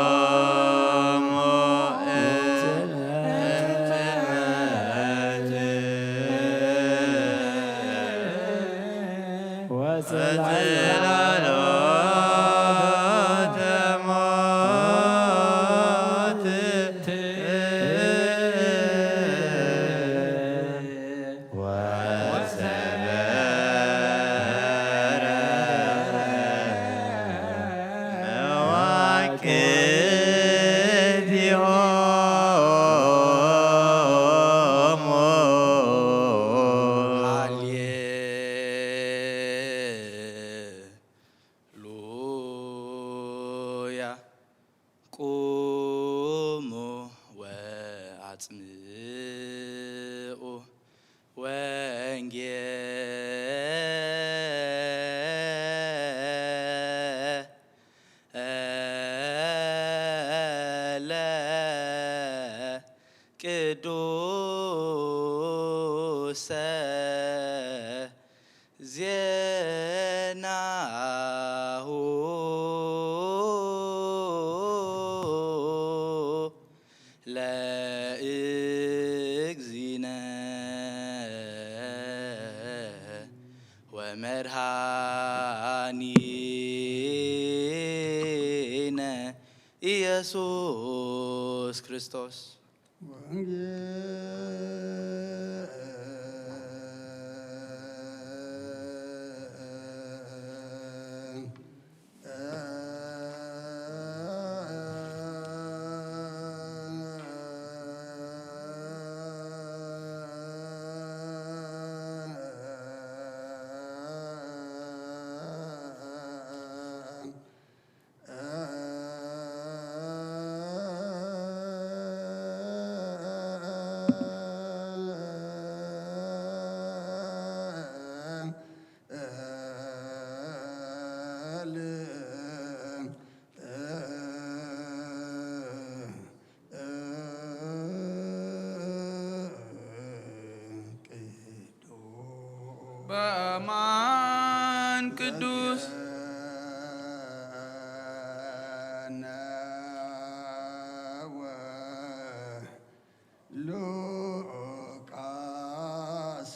ወአውፅኦሙ እምፅልመት ወፅላሎተ ሞት ወሰበረ መዋክህቲሆሙ። ሃሌሉያ። ቁሙ ወአጽምዑ ወንጌለ ቅዱሰ ዜናሁ። መድኃኒነ ኢየሱስ ክርስቶስ። በአማን ቅዱስ ሉቃስ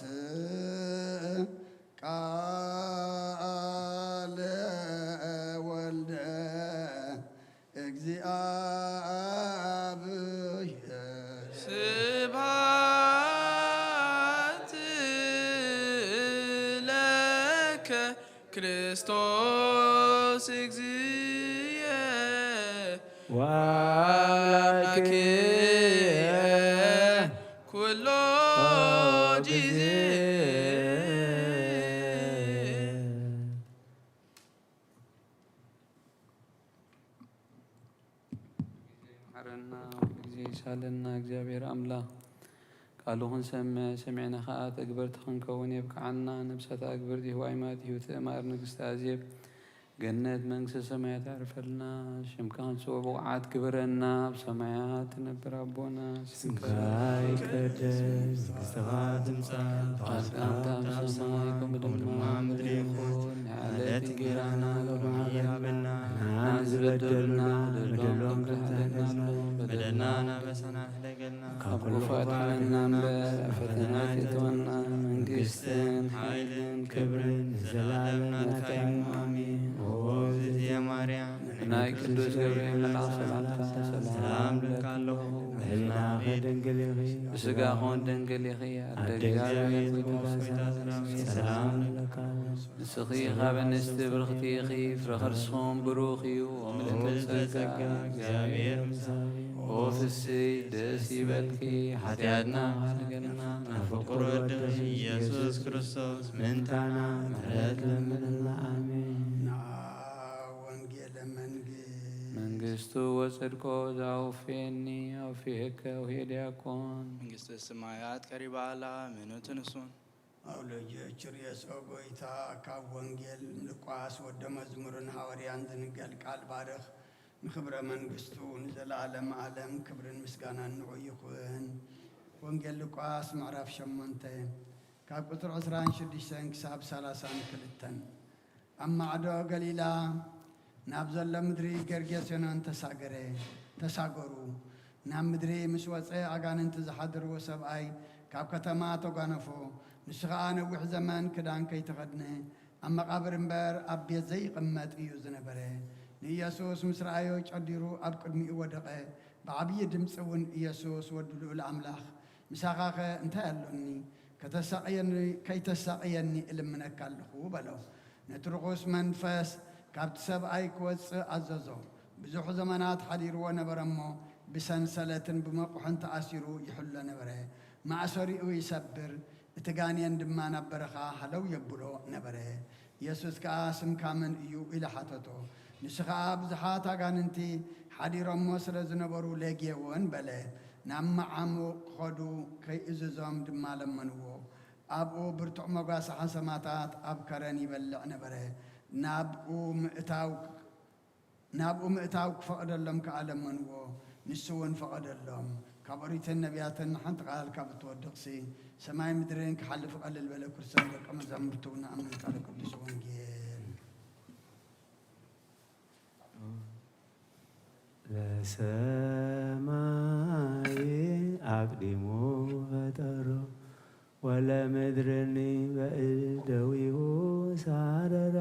ቃለ ወልደ እግዚአብሔር። ስብሐት ለከ ክርስቶስ እግዚእየ ወአምላክየ ኩሎ ጊዜ። መሓረና፣ ኩሉ ግዜ ይሳለና። እግዚኣብሔር ኣምላኽ ቃሉ ክንሰምዕ፣ ሰሚዕና ኸኣ ተግበርቲ ክንከውን የብቅዓና። ነብሳት ኣግብርቲ ህዋይ ማት ህይወት እማር ንግስቲ ኣዜብ ገነት መንግስተ ሰማያት ኣዕርፈልና። ሽምካ ክንጽውዕ ብቑዓት ግበረና። ኣብ ሰማያት ትነብር ኣቦና፣ ስምካ ይቀደስ፣ መንግስትኻ ትምጻእ፣ ፍቓድካ ኣብ ሰማይ ከምኡ ድማ ምድሪ ይኹን። ናይ ዕለት እንጌራና ሎሚ ሃበና፣ ንሕናን ዝበደሉና በደሎም ከም ዝሓለና፣ በደልና ናበሰና ካብ ክፉእ ኣድሕነና እምበር፣ ፈተና ኣይተእትወና። መንግስትን ሓይልን ክብርን ንዘለኣለም ናትካ እዩ። ኣሜን። ኦ እግዝእትየ ማርያም፣ ናይ ቅዱስ ገብርኤል መልኣኽ ሰላምታ ሰላም እብለኪ ኣለኹ። ብህሊናኺ ድንግል ኢኺ፣ ብስጋኹን ድንግል ኢኺ። ኣደ ኣደ እግዚኣብሔር እግዚኣብሔር ጎይታ ጎይታ ሰላም ሰላም እብለኪ። ንስኺ ካብ ኣንስቲ ብርኽቲ ኢኺ፣ ፍረ ከርስኹም ብሩኽ እዩ። ኦ ምልእተ ምልእተ ጸጋ ጸጋ፣ እግዚኣብሔር ምሳኺ። ኦ ፍስይ ደስ ይበልኪ፣ ሓጢኣትና ሓጢኣትና ካሕደገልና፣ ናብ ፍቁር ወድኺ ኢየሱስ ክርስቶስ ምእንታና ምሕረት ለምንልና። ኣሜን። ንዓ ወንጌለ መንግስት። መንግስቱ ወጽድቆ ዘአውፌኒ አውፌከ ውኄ ዲያቆን። መንግስተ ሰማያት ቀሪባ ኣላ፣ እመኑ ትንሱን። ኣውሎጊዮስ ችርዮስ፣ ኦ ጎይታ፣ ካብ ወንጌል ሉቃስ ወደ መዝሙርን ሃዋርያን ዝንገል ቃል ባርኽ። ንኽብረ መንግስቱ ንዘለኣለም ዓለም ክብርን ምስጋናን ንዑ ይኹን። ወንጌል ሉቃስ ምዕራፍ ሸሞንተ ካብ ቁጽሪ ዕስራን ሽዱሽተን ክሳብ ሰላሳን ክልተን። ኣብ ማዕዶ ገሊላ ናብ ዘሎ ምድሪ ጌርጌሴኖን ተሳገረ፣ ተሳገሩ። ናብ ምድሪ ምስ ወጸ፣ ኣጋንንቲ ዝሓድርዎ ሰብኣይ ካብ ከተማ ተጓነፎ። ንሱ ኸኣ ነዊሕ ዘመን ክዳን ከይተኸድነ፣ ኣብ መቓብር እምበር ኣብ ቤት ዘይቕመጥ እዩ ዝነበረ። ንኢየሱስ ምስ ረኣዮ ጨዲሩ ኣብ ቅድሚኡ ወደቐ። ብዓብዪ ድምጺ እውን፣ "ኢየሱስ ወዲ ልኡል ኣምላኽ፣ ምሳኻኸ እንታይ ኣሎኒ? ከተሳቕየኒ፣ ከይተሳቕየኒ እልምነካ ኣለኹ" በሎ። ነቲ ርኹስ መንፈስ ካብቲ ሰብኣይ ክወጽእ ኣዘዞ። ብዙሕ ዘመናት ሓዲርዎ ነበረ እሞ፣ ብሰንሰለትን ብመቑሕን ተኣሲሩ ይሕሎ ነበረ። ማእሰሪኡ ይሰብር፣ እቲ ጋኔን ድማ ናብ በረኻ ሃለው የብሎ ነበረ። የሱስ ከኣ፣ "ስምካ መን እዩ?" ኢሉ ሓተቶ። ንሱ ኸኣ፣ "ብዙሓት ኣጋንንቲ ሓዲሮሞ ስለ ዝነበሩ ሌግዮን" በለ። ናብ መዓሙቕ ክኸዱ ከይእዝዞም ድማ ለመንዎ። ኣብኡ ብርቱዕ መጓሰ ሓሰማታት ኣብ ከረን ይበልዕ ነበረ። ናብኡ ምእታው ናብኡ ምእታው ክፈቕደሎም ከኣ ለመንዎ። ንሱ እውን ፈቐደሎም። ካብ ኦሪትን ነቢያትን ሓንቲ ቃል ካብ እትወድቕሲ፣ ሰማይ ምድርን ክሓልፍ ቀልል በለ። ክርስቶስ ደቀ መዛሙርቱ ንኣምን ቃለ ቅዱስ ወንጌል። ለሰማይ አቅዲሙ ፈጠሮ ወለምድርኒ በእደዊሁ ሳረራ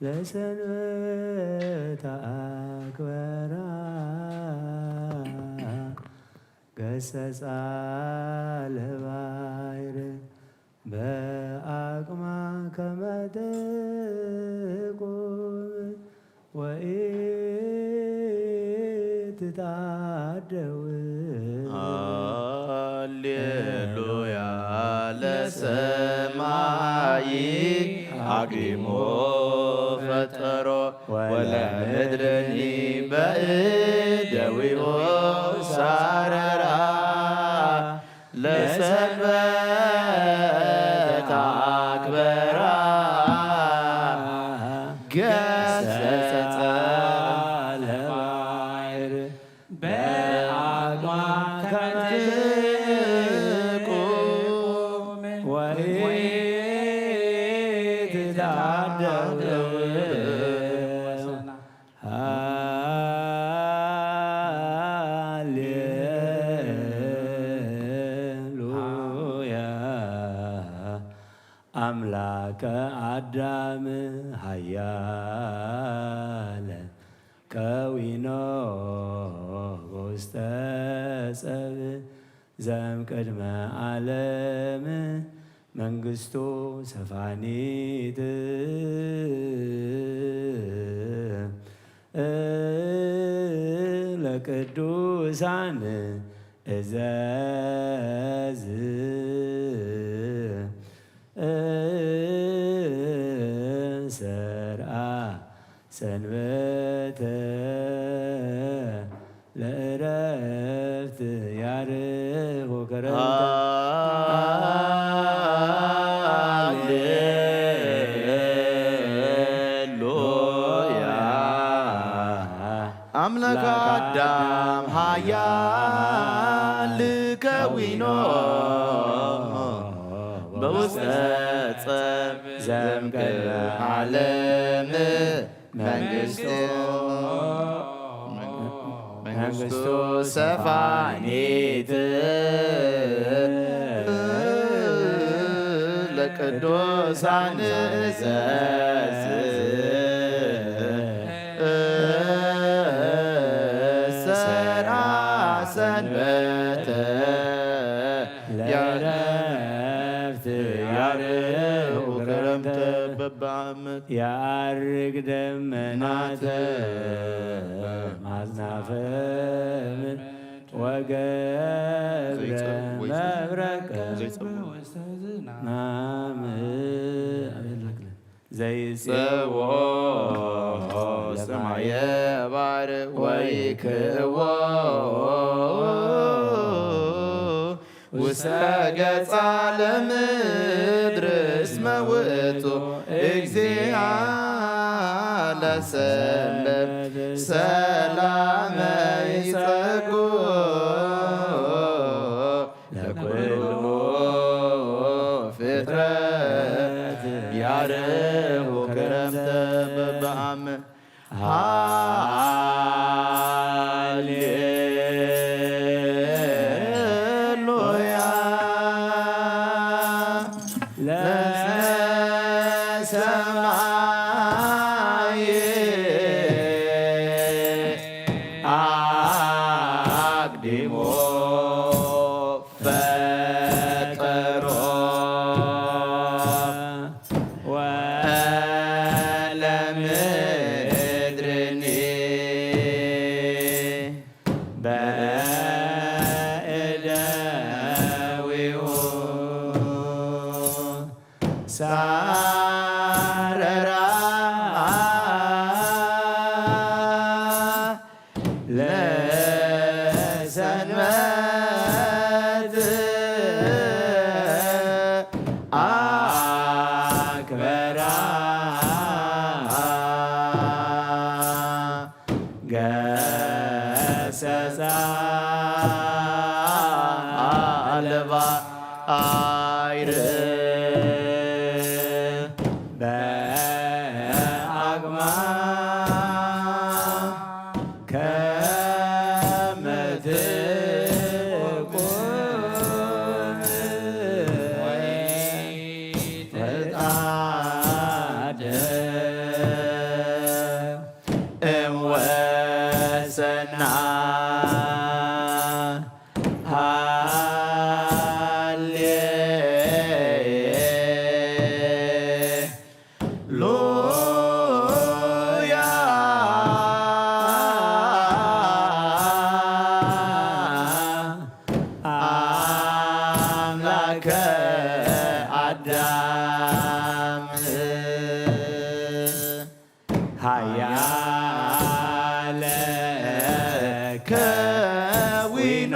ለሰንበት ኣክበራ ገሰጻ ለባይር በአቅማ ከመ ትቁም ወኢትትአደው። ሃሌሉያ ለሰማይ አቅዲሞ ፈጠሮ ወለምድርኒ በእደዊሁ ሳረራ ለሰንበት አክበራ ገሰጸ ለባሕር በአቅማ ከመ ትቁም ወኢትትአደው። ሃሌሉያ አምላከ አዳም ኃያለ ከዊኖ ውስተ ጸብ ዘም ቅድመ ዓለም መንግስቱ ሰፋኒት ለቅዱሳን እዘዝ ሰርአ ሰንበተ ለእረፍት ያርሁ ከረምተ። ሃሌሉያ አምላክ አዳም ኃያል ከዊኖ በውስተ ጸብ ዘም ቅድመ ዓለም መንግስቱ መንግስቱ ሰፋኒት ለቅዱሳን እዘዝ ሰርአ ሰንበተ ለእረፍት ያርሁ ክረምተ በበዓመት ያርግ ደመናት ማጽናፈ ምድር ወገብረ መብረቀ ውስተ ዝናም። አቤት ለክለ ዘይጽዎ ሰማየ ባር ወይክዎ ውስተ ገጻ ለምድር እስመ ውእቱ እግዚአ ለሰንበት ሰላመ ይጸጉ ለኩሉ ፍጥረት ያርሁ ክረምተ በበዓመት። ሃሌሉያ ለሰማይ አቅዲሞ ፈጠሮ ወለምድርኒ በእደዊሁ ሳረራ ለሰንበት አክበራ ገሰጻ ለባይር በአግማ ከመ ትቁም ወይትትአደው። ሃያለ ከዊኖ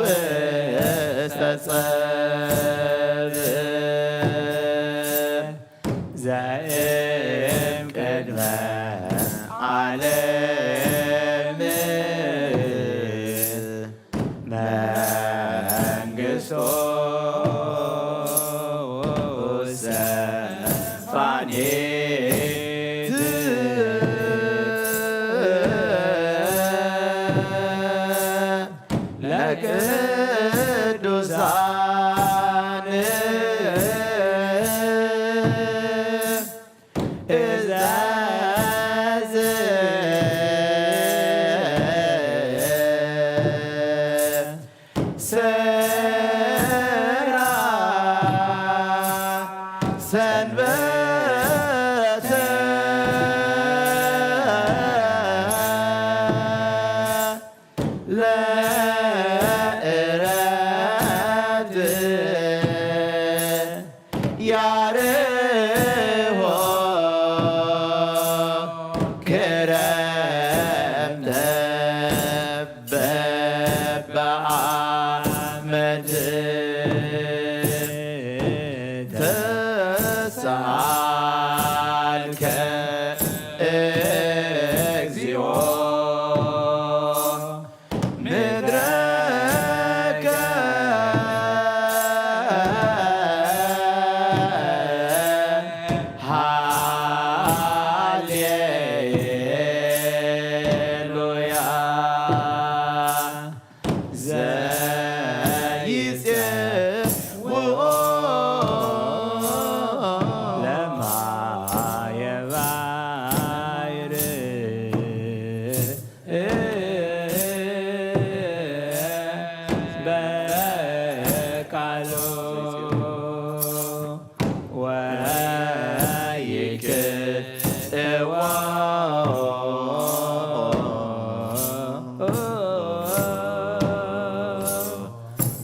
በውስተ ጸብ ዘእም ቅድመ ዓለም መንግስቶ ውሰ ፋኔት ለቅዱሳን እዘዝ ስራ ሰንበተ ለእረፍት ያርሆ ክረምተ በበዓመት ተሰኣልከ እግዚኦ ምድረከ ሃሌሉያ ዘይጼውኦ ለማየ ባሕር በቃሉ ወይክእዋ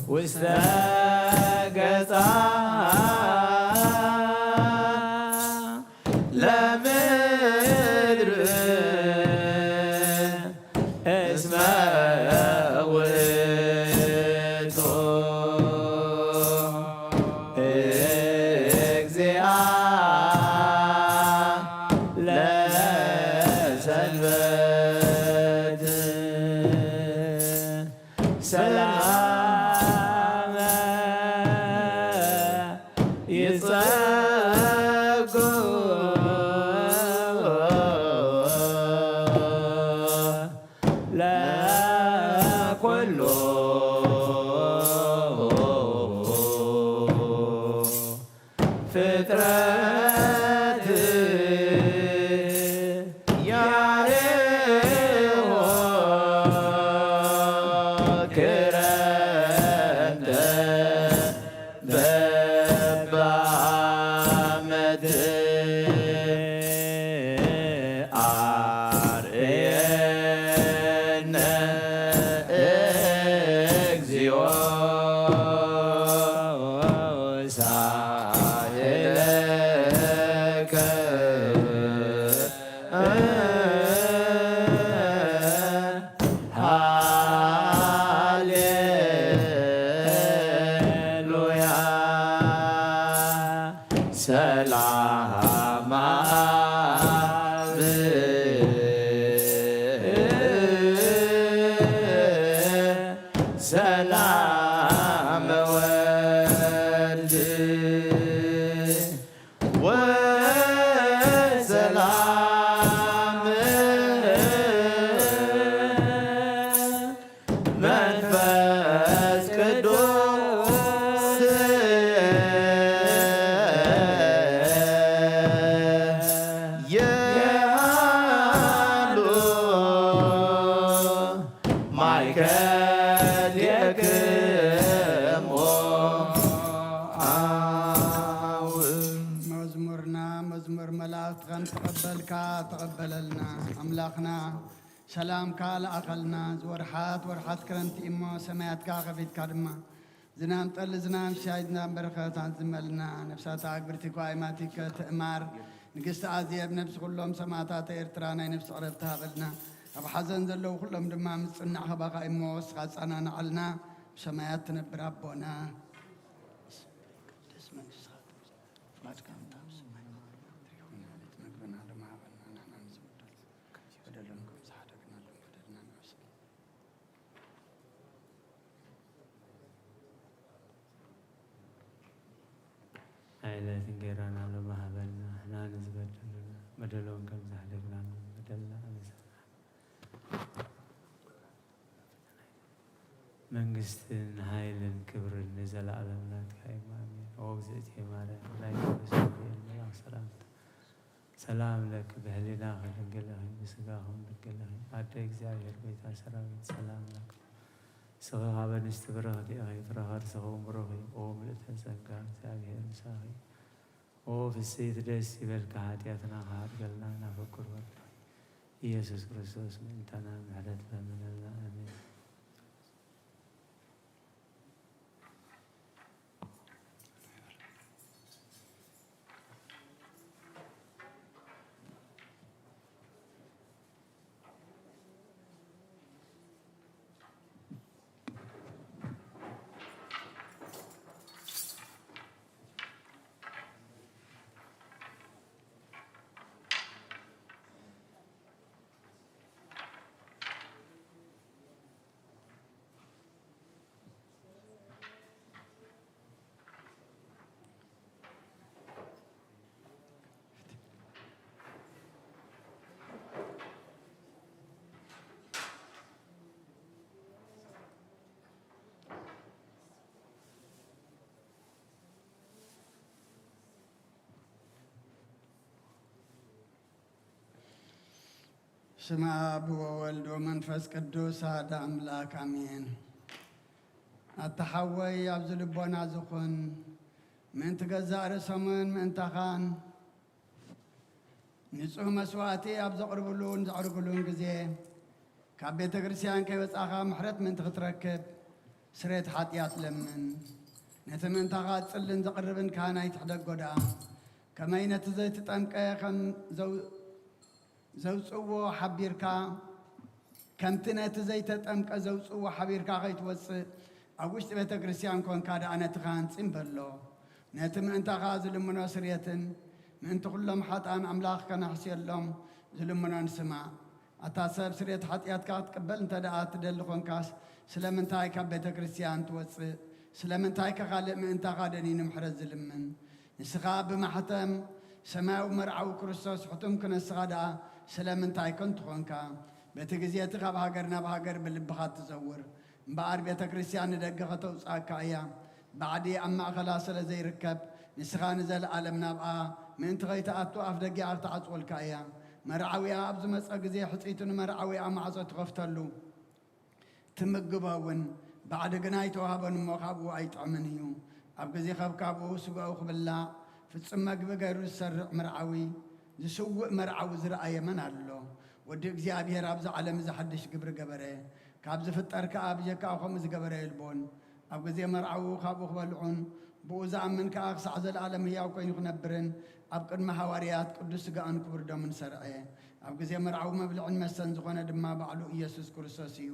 ውስተ ገጻ ለምድር እስመ ውእቱ እግዚአ ለሰንበት። ሰላመ ይጸጉ ለኩሉ ፍጥረት ያሬዎ ክረምተ በበዓመት አርእየነ እግዚኦ ሳህለከ ሃሌሉያ ሰላም አብ ሰላም ወልድ ወሰላም መንፈስ ቅዱስ የሃሉ ማእከሌክሙ። መዝሙርና መዝሙር መላእክትኸን ተቐበልካ ተቐበለልና። ኣምላኽና ሰላምካ ለኣኸልና። ዝወርሓት ወርሓት ክረምቲ እሞ ሰማያትካ ከፊትካ ድማ ዝናም ጠሊ ዝናም ሻይ ዝናም በረኸት ኣዝመልና። ነፍሳት ኣግብርቲ ኳይማቲከ ትእማር ንግስቲ ኣዜብ ነፍሲ ኩሎም ሰማዕታት ኤርትራ ናይ ነፍሲ ዕረፍቲ ሃበልና። ኣብ ሓዘን ዘለዉ ኩሎም ድማ ምጽናዕ ኸባኻ እሞ እስኻ ጻናናዓልና። ብሰማያት ትነብር ኣቦና። ኣይለት እንጌራና ሎሚ ሃበና፣ ንሕና ንዝበደሉና በደሎም ከም ዝሕደግና በደልና ኣበሳና። መንግስትን ሓይልን ክብርን ንዘለኣለም ናትካ እዩ። ኣሜን። ኦ እግዝእትየ ማርያም፣ ናይ ቅዱስ ገብርኤል መልኣክ ሰላምታ ሰላም ለኪ ብህሊናኺ ድንግል ኢኺ ብስጋኺ እውን ድንግል ኢኺ ኣደ እግዚኣብሔር ጎይታ ሰራዊት ሰላም ለኪ ንስኺ ካብ ኣንስቲ ብርኽቲ ኢኺ ፍረ ከርስኺ እውን ብሩኽ እዩ ኦ ምልእተ ጸጋ እግዚኣብሔር ምሳኺ እዩ ኦ ፍስሕቲ ደስ ይበልኪ ሓጢኣትና ክሓድገልና ናብ ፍቁር ወድኺ ኢየሱስ ክርስቶስ ምእንታና ምሕረት ለምነልና ኣሜን። ስመ ኣብ ወወልድ ወመንፈስ ቅዱስ ኣደ ኣምላክ ኣሜን። ኣታ ሓወይ ኣብዚ ልቦና ዝኹን ምእንቲ ገዛእ ርእሶምን ምእንታኻን ንጹህ መስዋእቲ ኣብ ዘቕርብሉን ዘዕርግሉን ግዜ ካብ ቤተ ክርስቲያን ከይወጻኻ ምሕረት ምእንቲ ክትረክብ ስሬት ሓጢኣት ለምን። ነቲ ምእንታኻ ጽልን ዘቕርብን ካህን ኣይትሕደጎ ደኣ። ከመይ ነቲ ዘይተጠምቀ ከም ዘው- ዘውጽእዎ ሓቢርካ ከምቲ ነቲ ዘይተጠምቀ ዘውጽእዎ ሓቢርካ ከይትወጽእ ኣብ ውሽጢ ቤተ ክርስቲያን ኮንካ ደኣ ነቲ ካህን ጽም በሎ። ነቲ ምእንታኻ ዝልምኖ ስርየትን ምእንቲ ኩሎም ሓጥኣን ኣምላኽ ከነሕስየሎም ዝልምኖን ስማዕ። ኣታ ሰብ ስርየት ሓጢኣትካ ክትቅበል እንተ ደኣ ትደሊ ኾንካስ ስለምንታይ ካብ ቤተ ክርስቲያን ትወጽእ? ስለምንታይ ከኻልእ ምእንታኻ ደኒኑ ምሕረት ዝልምን? ንስኻ ብማሕተም ሰማያዊ መርዓዊ ክርስቶስ ሕቱም ክነስኻ ደኣ ስለምንታይ ከንቱ ኾንካ? በቲ ግዜ እቲ ካብ ሃገር ናብ ሃገር ብልብኻ እትዘውር እምበኣር ቤተ ክርስቲያን ንደገ ከተውጽኣካ እያ። ባዕዲ ኣብ ማእኸላ ስለ ዘይርከብ ንስኻ ንዘለኣለም ናብኣ ምእንቲ ኸይትኣቱ ኣፍ ደጊኣ ክትዓጽወልካ እያ። መርዓዊኣ ኣብ ዝመጸ ግዜ ሕጽይቱ ንመርዓዊኣ ማዕጾ ትኸፍተሉ። ትምግቦ እውን ባዕዲ ግና ኣይተዋህቦን እሞ ካብኡ ኣይጥዕምን እዩ። ኣብ ግዜ ከብካብኡ ስጋኡ ክብላዕ ፍጹም መግቢ ገይሩ ዝሰርዕ መርዓዊ ዝስውእ መርዓዊ ዝረኣየ መን ኣሎ? ወዲ እግዚኣብሔር ኣብዚ ዓለም እዚ ሓድሽ ግብሪ ገበረ። ካብ ዝፍጠር ከኣ ብጀካኡ ከምኡ ዝገበረ የልቦን። ኣብ ግዜ መርዓዊ ካብኡ ክበልዑን ብኡ ዝኣምን ከኣ ክሳዕ ዘለኣለም ህያው ኮይኑ ክነብርን ኣብ ቅድሚ ሃዋርያት ቅዱስ ስጋኡን ክቡር ደሙን ሰርዐ። ኣብ ግዜ መርዓዊ መብልዕን መስተን ዝኾነ ድማ ባዕሉ ኢየሱስ ክርስቶስ እዩ።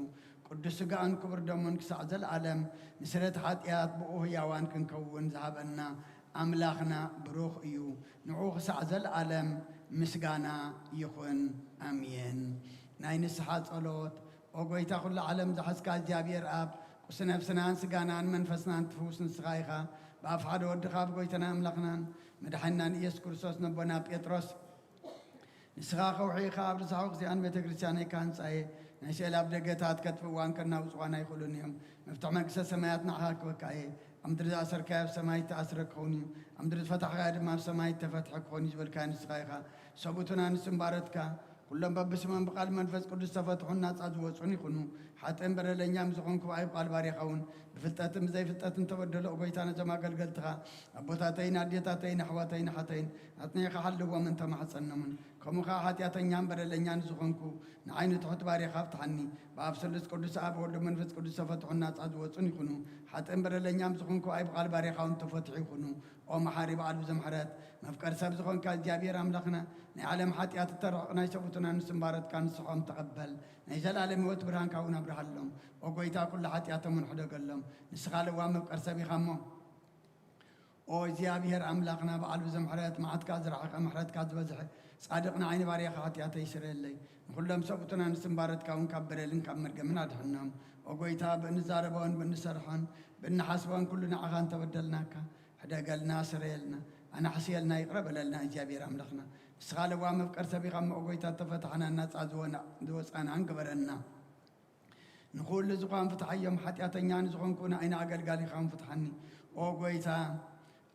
ቅዱስ ስጋኡን ክቡር ደሙን ክሳዕ ዘለኣለም ንስርየት ሓጢኣት ብኡ ህያዋን ክንከውን ዝሃበና ኣምላኽና ብሩኽ እዩ። ንዑ ክሳዕ ዘለኣለም ምስጋና ይኹን። ኣሜን። ናይ ንስሓ ጸሎት። ኦ ጐይታ ኵሉ ዓለም ዝሓዝካ እግዚኣብሔር ኣብ፣ ቁሲ ነፍስናን ስጋናን መንፈስናን ትፍውስ ንስኻ ኢኻ። ብኣፍ ሓደ ወድኻ ብጐይታና ኣምላኽናን መድሓኒናን ኢየሱስ ክርስቶስ ነቦና ጴጥሮስ ንስኻ ከውሒ ኢኻ፣ ኣብ ርሳሑ ክዚኣን ቤተ ክርስቲያነይ ክሃንጻ እየ። ናይ ስእሊ ኣብ ደገታት ከጥፍእዋን ከናውጽዋን ኣይኽእሉን እዮም። መፍትሒ መንግስተ ሰማያት ንዓኻ ክበካ እየ። ኣብ ምድሪ ዝኣሰርካዮ ኣብ ሰማይ ዝተኣስረ ክኸውን እዩ፣ ኣብ ምድሪ ዝፈታሕካዮ ድማ ኣብ ሰማይ ዝተፈትሐ ክኾን እዩ ዝበልካዮ ንስኻ ኢኻ። ሰብኡትና ንስም ባሮትካ ኩሎም በብስሞም ብቓል መንፈስ ቅዱስ ዝተፈትሑን ናጻ ዝወጹን ይኹኑ። ሓጥእን በደለኛም ዝኾንኩ ብኣይ ቃል ባሪኻ እውን ብፍልጠትን ብዘይፍልጠትን ተበደሎ። ኦ ጎይታ፣ ነዞም ኣገልገልትኻ ኣቦታተይን ኣዴታተይን ኣሕዋተይን ኣሓተይን ኣጽኒዕኻ ሓልዎም እንተማሕጸኖምን፣ ከምኡ ኸዓ ሓጢኣተኛን በደለኛን ዝኾንኩ ንዓይኒ ትሑት ባሪኻ ፍትሓኒ። ብኣብ ስሉስ ቅዱስ ኣብ ወልድ መንፈስ ቅዱስ ተፈትሑን ናጻ ዝወጹን ይኹኑ። ሓጥእን በደለኛም ዝኾንኩ ብኣይ ቃል ባሪኻ እውን ተፈትሑ ይኹኑ። ኦ መሓሪ በዓል ብዙሕ ምሕረት፣ መፍቀር ሰብ ዝኾንካ እግዚኣብሔር ኣምላኽና፣ ናይ ዓለም ሓጢኣት እተርሕቕ ናይ ሰብኡትና ንስምባረትካ ንስሖም ተቐበል። ናይ ዘላለም ህይወት ብርሃንካ እውን ኣብርሃሎም። ኦ ጎይታ፣ ኩሉ ሓጢኣቶም እውን ሕደገሎም። ንስኻ ለዋም መፍቀር ሰብ ኢኻ እሞ፣ ኦ እግዚኣብሔር ኣምላኽና፣ በዓል ብዙሕ ምሕረት፣ መዓትካ ዝረሓቐ ምሕረትካ ዝበዝሐ፣ ጻድቕ ንዓይኒ ባርያኻ ሓጢኣተይ ይስረየለይ። ንኹሎም ሰብኡትና ንስምባረትካ እውን ካብ በደልን ካብ መርገምን ኣድሕኖም። ኦ ጎይታ፣ ብእንዛረቦን ብእንሰርሖን ብእንሓስቦን ኩሉ ንዓኻ እንተበደልናካ፣ ሕደገልና፣ ስረየልና፣ ኣናሕስየልና፣ ይቕረ በለልና እግዚኣብሔር ኣምላኽና። ንስኻ ለዋም መፍቀር ሰብ ኢኻ እሞ፣ ኦ ጎይታ፣ እተፈታሕናን ናጻ ዝወና-፣ ዝወጻናን ግበረና። ንኹሉ ዝኾን ፍትሓዮም፣ ሓጢኣተኛ ንዝኾንኩ ንዓይኒ ኣገልጋሊኻ እውን ፍትሓኒ። ኦ ጎይታ፣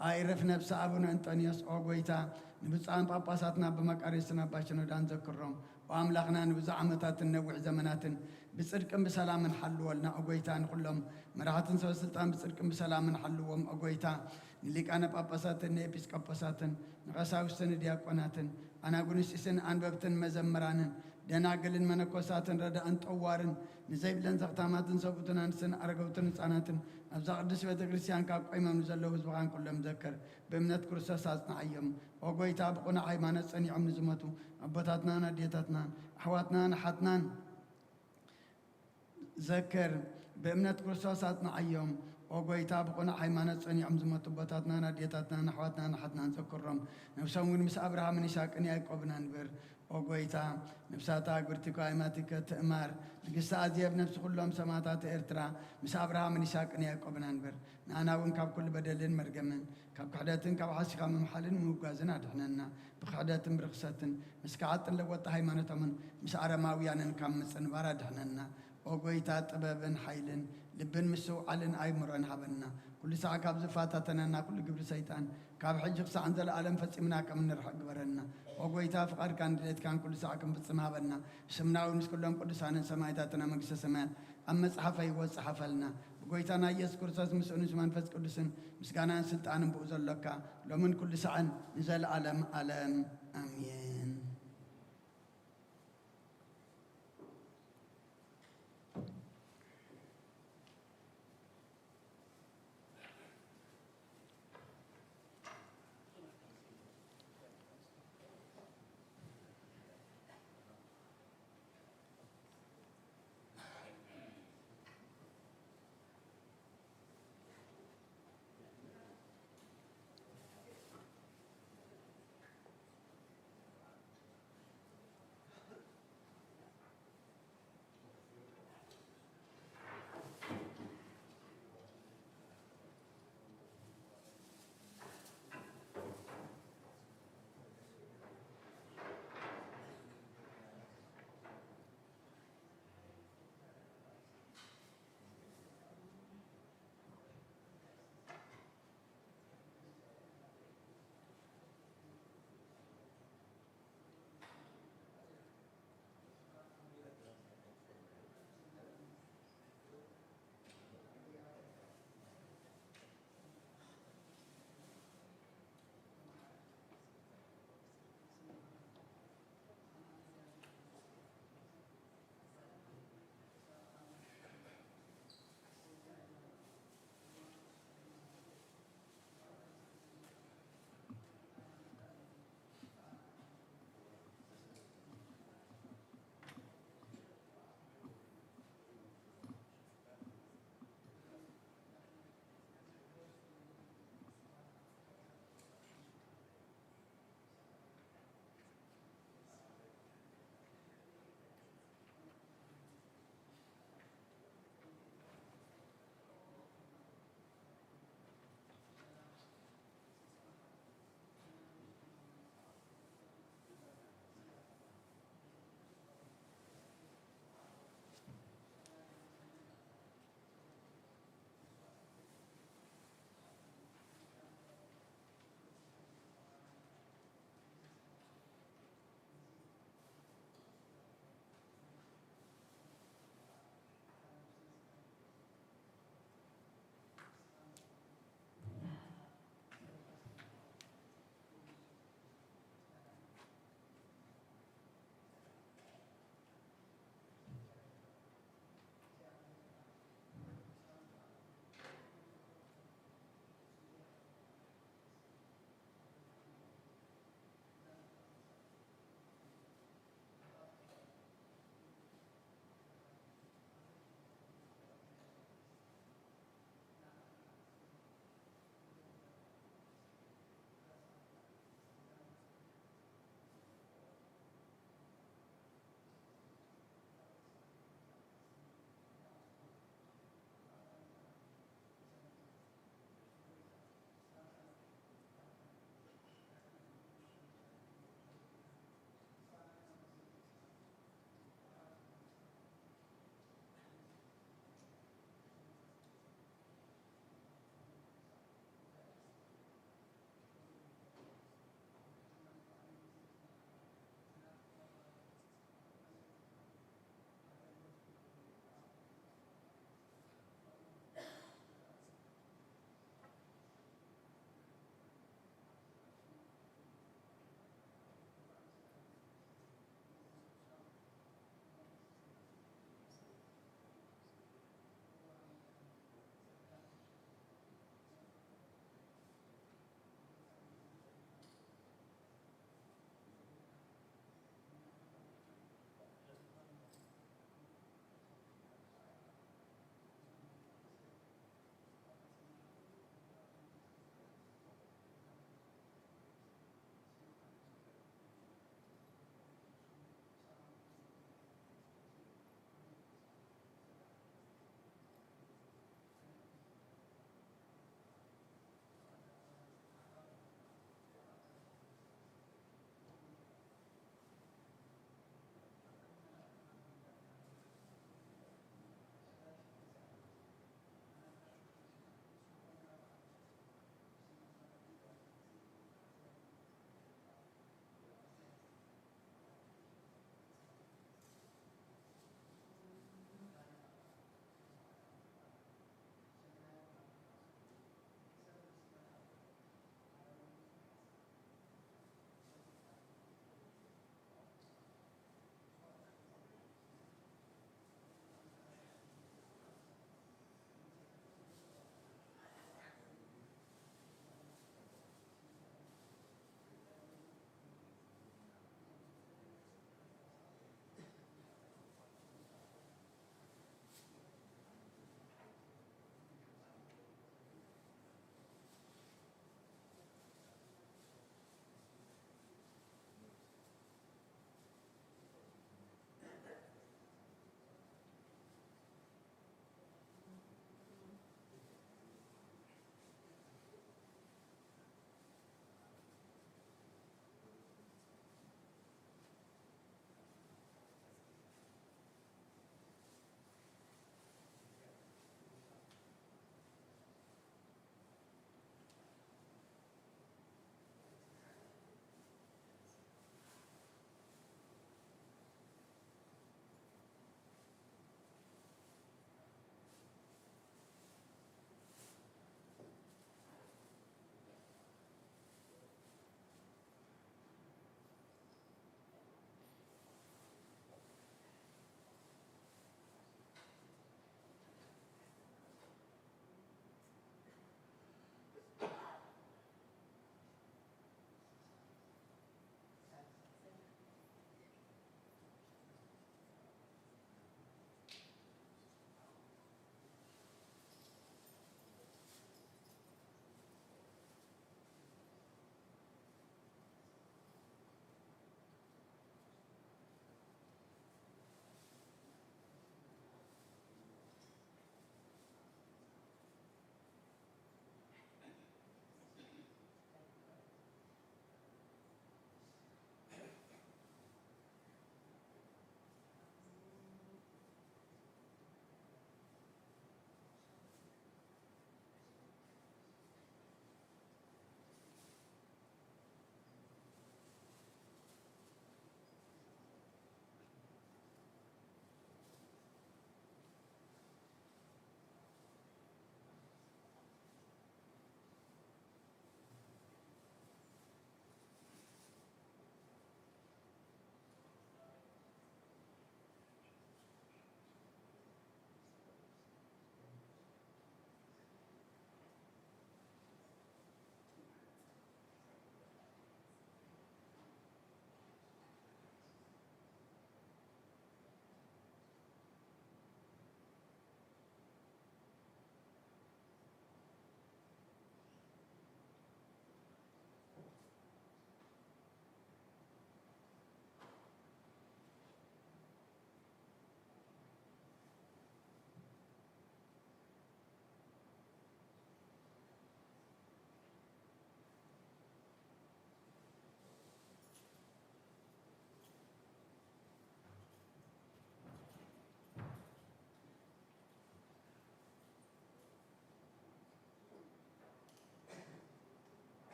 ኣይረፍ ነብሲ ኣቡነ እንጠንዮስ፣ ኦ ጎይታ፣ ንብፁዓን ጳጳሳትና ኣባ መቃርዮስን ኣባ ሽኖዳን ዘክሮም። ኦ ኣምላኽና፣ ንብዙሕ ዓመታትን ነዊሕ ዘመናትን ብጽድቅን ብሰላምን ሓልወልና። ኦ ጎይታ፣ ንኹሎም መራሕትን ሰበ ስልጣን ብጽድቅን ብሰላምን ሓልዎም። ኦ ጎይታ፣ ንሊቃነ ጳጳሳትን ንኤጲስቆጶሳትን ንቐሳውስትን ንዲያቆናትን ኣናጉንስጢስን ኣንበብትን መዘምራንን ደናግልን መነኮሳትን ረዳእን ጠዋርን ንዘይብለን ዘኽታማትን ሰብኡትን ኣንስትን ኣረገውትን ህፃናትን ኣብዛ ቅድስት ቤተ ክርስቲያን ካብ ቆይሞም ንዘለዉ ህዝብኻን ኩሎም ዘክር። ብእምነት ክርስቶስ ኣጽንዓዮም። ኦ ጎይታ፣ ብቕኑዕ ሃይማኖት ጸኒዖም ንዝሞቱ ኣቦታትናን ኣዴታትናን ኣሕዋትናን ኣሓትናን ዘክር። ብእምነት ክርስቶስ ኣጽንዓዮም። ኦ ጎይታ፣ ብቕኑዕ ሃይማኖት ጸኒዖም ዝሞቱ ኣቦታትናን ኣዴታትናን ኣሕዋትናን ኣሓትናን ዘክሮም። ነብሶም እውን ምስ ኣብርሃምን ይስሐቅን ያዕቆብን ኣንብር። ኦ ጎይታ፣ ነብሳታ ግብርቲ ኳይማቲከ ትእማር። ንግስቲ ኣዜብ፣ ነብሲ ኩሎም ሰማእታት ኤርትራ ምስ ኣብርሃምን ይስሐቅን ያዕቆብን ኣንብር። ንኣና እውን ካብ ኩሉ በደልን መርገምን ካብ ክሕደትን ካብ ሓሲኻ ምምሓልን ምውጋዝን ኣድሕነና። ብክሕደትን ብርኽሰትን ምስ ከሓጥን ለወጥቲ ሃይማኖቶምን ምስ ኣረማውያንን ካብ ምጽንባር ኣድሕነና። ኦ ጎይታ፣ ጥበብን ሓይልን ልብን ምስትውዓልን ኣእምሮን ሃበና። ኩሉ ሳዕ ካብ ዝፈታተነና ኩሉ ግብሪ ሰይጣን ካብ ሕጂ ክሳዕ ንዘለኣለም ፈጺምና ከም እንርሕቕ ግበረና። ኦ ጎይታ፣ ፍቓድካን ድሌትካን ኩሉ ሳዕ ክንፍጽም ሃበና። ስምና እውን ምስ ኩሎም ቅዱሳንን ሰማእታትን ኣብ መንግስተ ሰማያት ኣብ መጽሓፈ ህይወት ጸሓፈልና። ብጎይታና ኢየሱስ ክርስቶስ ምስኡን ምስ መንፈስ ቅዱስን ምስጋናን ስልጣንን ብኡ ዘሎካ ሎምን ኩሉ ሳዕን ንዘለኣለም ኣለም ኣሜን።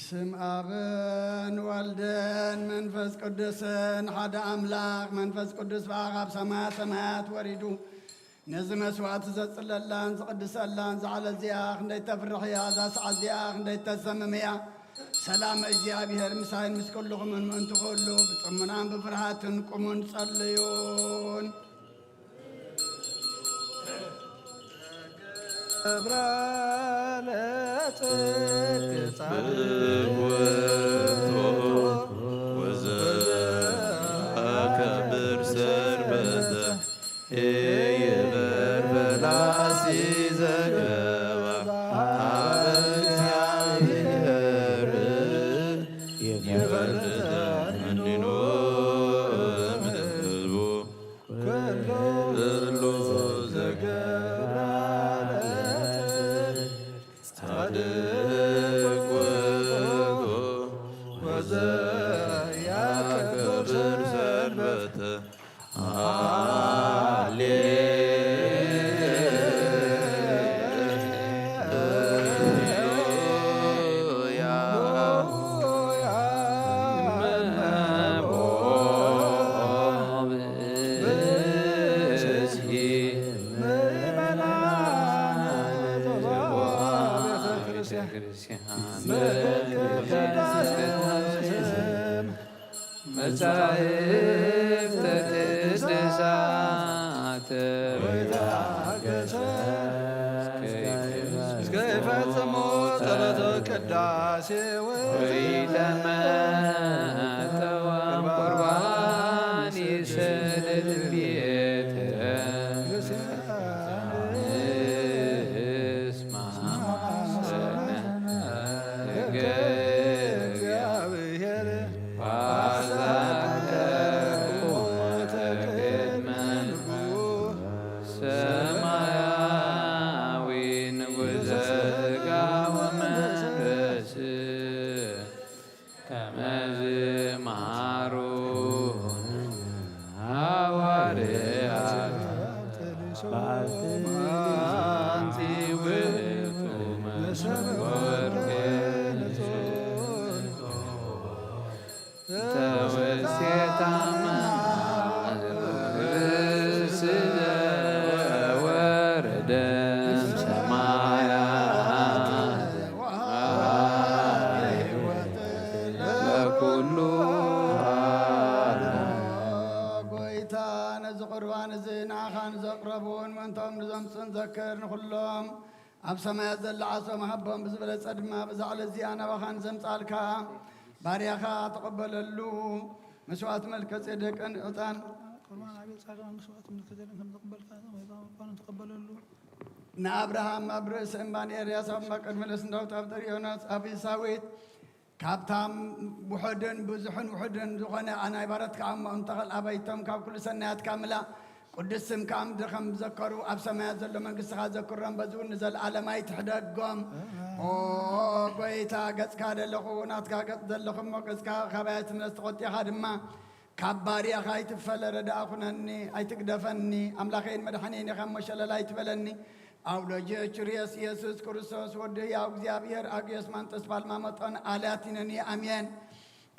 ስም ኣብን ወልድን መንፈስ ቅዱስን ሓደ ኣምላኽ። መንፈስ ቅዱስ ብኣ ካብ ሰማያት ሰማያት ወሪዱ ነዚ መስዋዕቲ ዘጽለላን ዝቕድሰላን። ዛዕለ እዚኣ ክንደይ ተፍርሕ እያ፣ እዛ ሰዓት እዚኣ ክንደይ ተሰምም እያ። ሰላም እግዚኣብሔር ምሳይን ምስ ኩልኹምን ምእንቲ ኩሉ ብጽሙናን ብፍርሃትን ቁሙን ጸልዩን። ገብረ ለጽድቅ ጻድቅ ውእቱ ወዘከብር ሰንበተ ኢይበር ፈላሲ ዘገባ ሀበ እግዚአብሔር ይፈርድ ተመንኖ እምሕዝቡ። ኩሉ ዘገብራ ለጽድቅ ጻድቅ ውእቱ ወዘያከብር ሰንበተ። ሃሌሉያ። መጻሕፍተ ቅዱሳት እስከ ይፈጽሙ ጸሎተ ቅዳሴ ወይተመጠወም ቁርባን ይሰድድ ቤተ እስማ ሰማያዊ ንጉሰ ሥጋ ወመንፈስ ከመዝ መሃሩ ሃዋርያት። ባንቲ ውእቱ መሰብ ወርቅ ተወሴታ መዓርስ ዘወረደ ሰማያት ለኩሉ ዓለም። ጎይታ ነዚ ቁርባን እዚ ንዓኻ ንዘቕረቡን ምእንቶም ንዘምፁን ዘክር። ንኹሎም ኣብ ሰማያት ዘሎ ዓሶም ሃቦም ብዝበለጸ ድማ ብዛ ዕለት እዚኣ ናባኻ ንዘምጻልካ ባርያኻ ተቐበለሉ። መስዋዕቲ መልከ ጼዴቅን ዕጣን ቁርባን ኣቤል ጻድቃን መስዋዕቲ መልከ ጼዴቅን ከም ዘቐበልካ መይዛ ቁርባን ተቐበለሉ። ንኣብርሃም ኣብ ርእሲ እምባን ኤልያስ ኣብ እምባ ቀርሜሎስ ንዳዊት ኣብ ጠርዮናስ ኣብ ኢሳዊት ካብታ ውሑድን ብዙሕን ውሑድን ዝኾነ ናይ ባረትካ እሞ እንተኸል ኣበይቶም ካብ ኩሉ ሰናያትካ ምላእ። ቅዱስ ስምካ ምድሪ ከም ዘከሩ ኣብ ሰማያት ዘሎ መንግስትኻ ዘክሮም፣ በዚ እውን ንዘለኣለም ኣይትሕደጎም። ኦ ጎይታ፣ ገጽካ ደለኹ፣ ናትካ ገጽ ዘለኹ እሞ ገጽካ ካባይ ኣይትምለስ፣ ተቖጢኻ ድማ ካብ ባርያኻ ኣይትፈለ፣ ረዳኣ ኩነኒ፣ ኣይትግደፈኒ። ኣምላኸይን መድሓኒን ኢኻ እሞ ሸለል ኣይትበለኒ። ኣውሎጅ ቹርየስ ኢየሱስ ክርስቶስ ወዲ ህያው እግዚኣብሔር ኣግዮስ ማንጦስ ፓልማ መጦን ኣልያቲነኒ ኣሜን።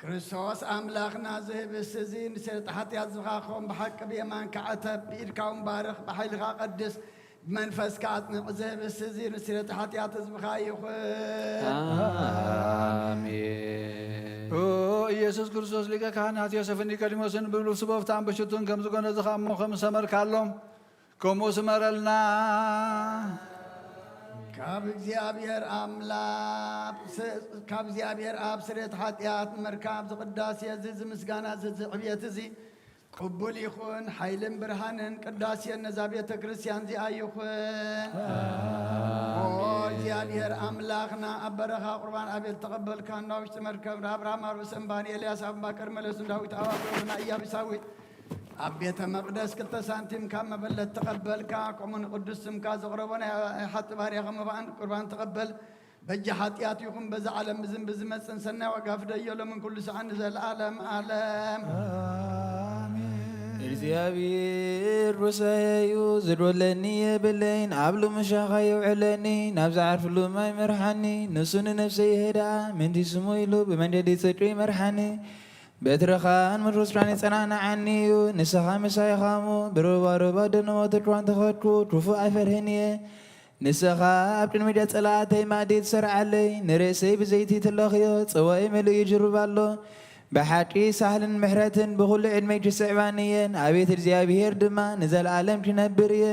ክርስቶስ ኣምላኽና፣ እዚ ህብስቲ እዚ ንስርየት ሓጢኣት ህዝብኻ ክኸውን ብሓቂ ብየማንካ ዕተብ፣ ብኢድካ እውን ባርኽ፣ ብሓይልኻ ቀድስ፣ ብመንፈስካ ኣጽንዕ። እዚ ህብስቲ እዚ ንስርየት ሓጢኣት ህዝብኻ ይኹን። ኣሜን። ኦ ኢየሱስ ክርስቶስ ሊቀ ካህናት ዮሴፍን ኒቆዲሞስን ብልብሲ ቦፍታን ብሽቱን ከም ዝጎነዝኻ እሞ ከም ዝሰመርካሎም ከምኡ ስመረልና። ካብ እግዚኣብሔር ኣምላኽ ስ-፣ ካብ እግዚኣብሔር ኣብ ስርየት ሓጢኣት ንምርካብ ዝቅዳሴ እዚ፣ ዝምስጋና እዚ፣ ዝዕብየት እዚ ቅቡል ይኹን። ሓይልን ብርሃንን ቅዳሴን ነዛ ቤተ ክርስቲያን እዚኣ ይኹን። ኦ እግዚኣብሔር ኣምላኽና፣ ኣብ በረኻ ቁርባን ኣቤል ተቐበልካ፣ እና ውሽጢ መርከብ ንኣብርሃም ኣብ ርእሲ እምባ፣ ንኤልያስ ኣብ እምባ ቀርሜሎስ፣ ንዳዊት ኣብ ኣጎ፣ ንኢያቡሳዊት ኣብ ቤተ መቕደስ ክልተ ሳንቲም ካብ መበለት ተቐበልካ፣ ከምኡ ንቅዱስ ስምካ ዘቕረቦ ናይ ሓጢ ባርያኻ መባእን ቁርባን ተቐበል። በጃ ሓጢኣት ይኹን በዛ ዓለም ብዝን ብዝመጽን ሰናይ ዋጋ ፍደዮ፣ ሎምን ኩሉ ሰዓት ንዘለዓለም ዓለም። ኣሜን። እግዚኣብሔር ርሳየ እዩ፣ ዝዶለኒ የብለይን፣ ኣብ ልሙሻኻ የውዕለኒ፣ ናብ ዝዓርፍሉ ማይ መርሓኒ፣ ንሱ ንነፍሰይ ይሄዳ፣ ምንቲ ስሙ ኢሉ ብመንገዲ ጽድቂ ይመርሓኒ። በትርኻን ምድሪ ስራን ይጸናንዓኒ እዩ፣ ንስኻ ምሳይ ኻሙ፣ ብሩባሩባ ደነወ ትርኳን ተኸድኩ፣ ክፉእ ኣይፈርህን እየ። ንስኻ ኣብ ቅድሚ ገጸ ጸላእተይ ማእዲ ትሰርዓለይ፣ ንርእሰይ ብዘይቲ ትለኽዮ፣ ጽዋይ ምሉእ ይጅርብ ኣሎ። ብሓቂ ሳህልን ምሕረትን ብኹሉ ዕድመይ ትስዕባኒ እየን። ኣቤት እግዚኣብሔር ድማ ንዘለኣለም ክነብር እየ።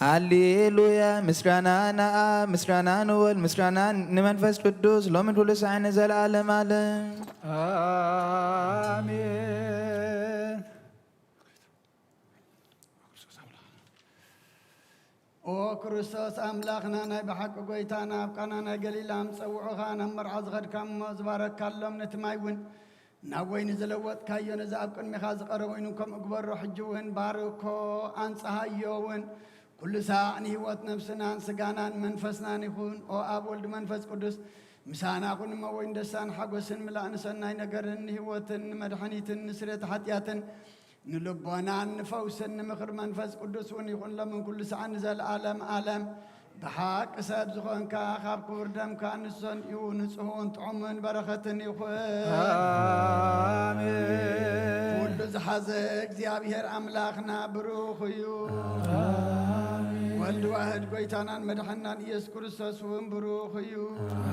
ሃሌሉያ! ምስጋና ንኣብ፣ ምስጋና ንወልድ፣ ምስጋና ንመንፈስ ቅዱስ፣ ሎምን ኩሉ ሰዓት ንዘለኣለም ኣለም። ኣሜን። ኦ ክርስቶስ ኣምላኽና፣ ናይ ብሓቂ ጐይታና፣ ኣብ ቃና ናይ ገሊላ ምስ ጸውዑኻ ናብ መርዓ ዝኸድካ እሞ ዝበረካሎም ነቲ ማይ እውን ናብ ወይኒ ዝለወጥካዮ፣ ነዚ ኣብ ቅድሜኻ ዝቐረበ ወይኒ ከምኡ ግበሮ። ሕጂ እውን ባርኮ፣ ኣንጽሃዮ እውን። ኩሉ ሳዕ ንህይወት ነፍስናን ስጋናን መንፈስናን ይኹን። ኦ ኣብ ወልድ መንፈስ ቅዱስ ምሳና ኩን እሞ፣ ወይን ደስታን ሓጎስን ምላእ ንሰናይ ነገርን ንህይወትን ንመድሓኒትን ንስርየት ሓጢኣትን ንልቦናን ንፈውስን ንምኽሪ መንፈስ ቅዱስ እውን ይኹን፣ ሎምን ኩሉ ሰዓት ንዘለኣለም ኣለም። ብሓቂ ሰብ ዝኾንካ፣ ካብ ክቡር ደምካ ንሰንኡ ንጽሁን ጥዑምን በረኸትን ይኹን። ኣሜን። ኩሉ ዝሓዘ እግዚኣብሔር ኣምላኽና ብሩኽ እዩ። ኣሜን። ወልድ ዋህድ ጐይታናን መድሓናን ኢየሱስ ክርስቶስ እውን ብሩኽ እዩ።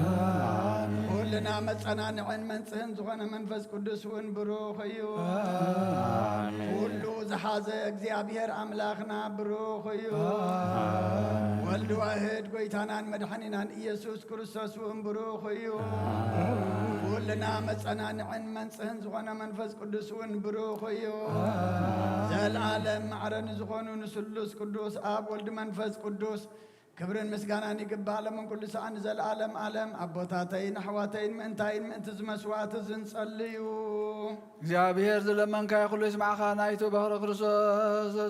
ኣሜን። ኩልና መጸናንዕን መንጽህን ዝኾነ መንፈስ ቅዱስ እውን ብሩኽ እዩ። ኣሜን። ኩሉ ዝሓዘ እግዚኣብሔር ኣምላኽና ብሩኽ እዩ። ኣሜን። ወልድ ዋህድ ጐይታናን መድሓኒናን ኢየሱስ ክርስቶስ እውን ብሩኽ እዩ። ኣሜን። ኩልና መጸናንዕን መንጽህን ዝኾነ መንፈስ ቅዱስ እውን ብሩኽ እዩ። ኣሜን። ዘለኣለም ማዕረ ንዝኾኑ ንስሉስ ቅዱስ ኣብ ወልድ መንፈስ ቅዱስ ክብርን ምስጋናን ይግባእ፣ ሎምን ኩሉ ሰዓት ንዘለኣለም ኣለም። ኣቦታተይን ኣሕዋተይን ምእንታይን ምእንቲ እዚ መስዋዕቲ እዚ ንጸልዩ። እግዚኣብሔር ዝለመንካዮ ኩሉ ይስማዕኻ። ናይቱ በኽረ ክርስቶስ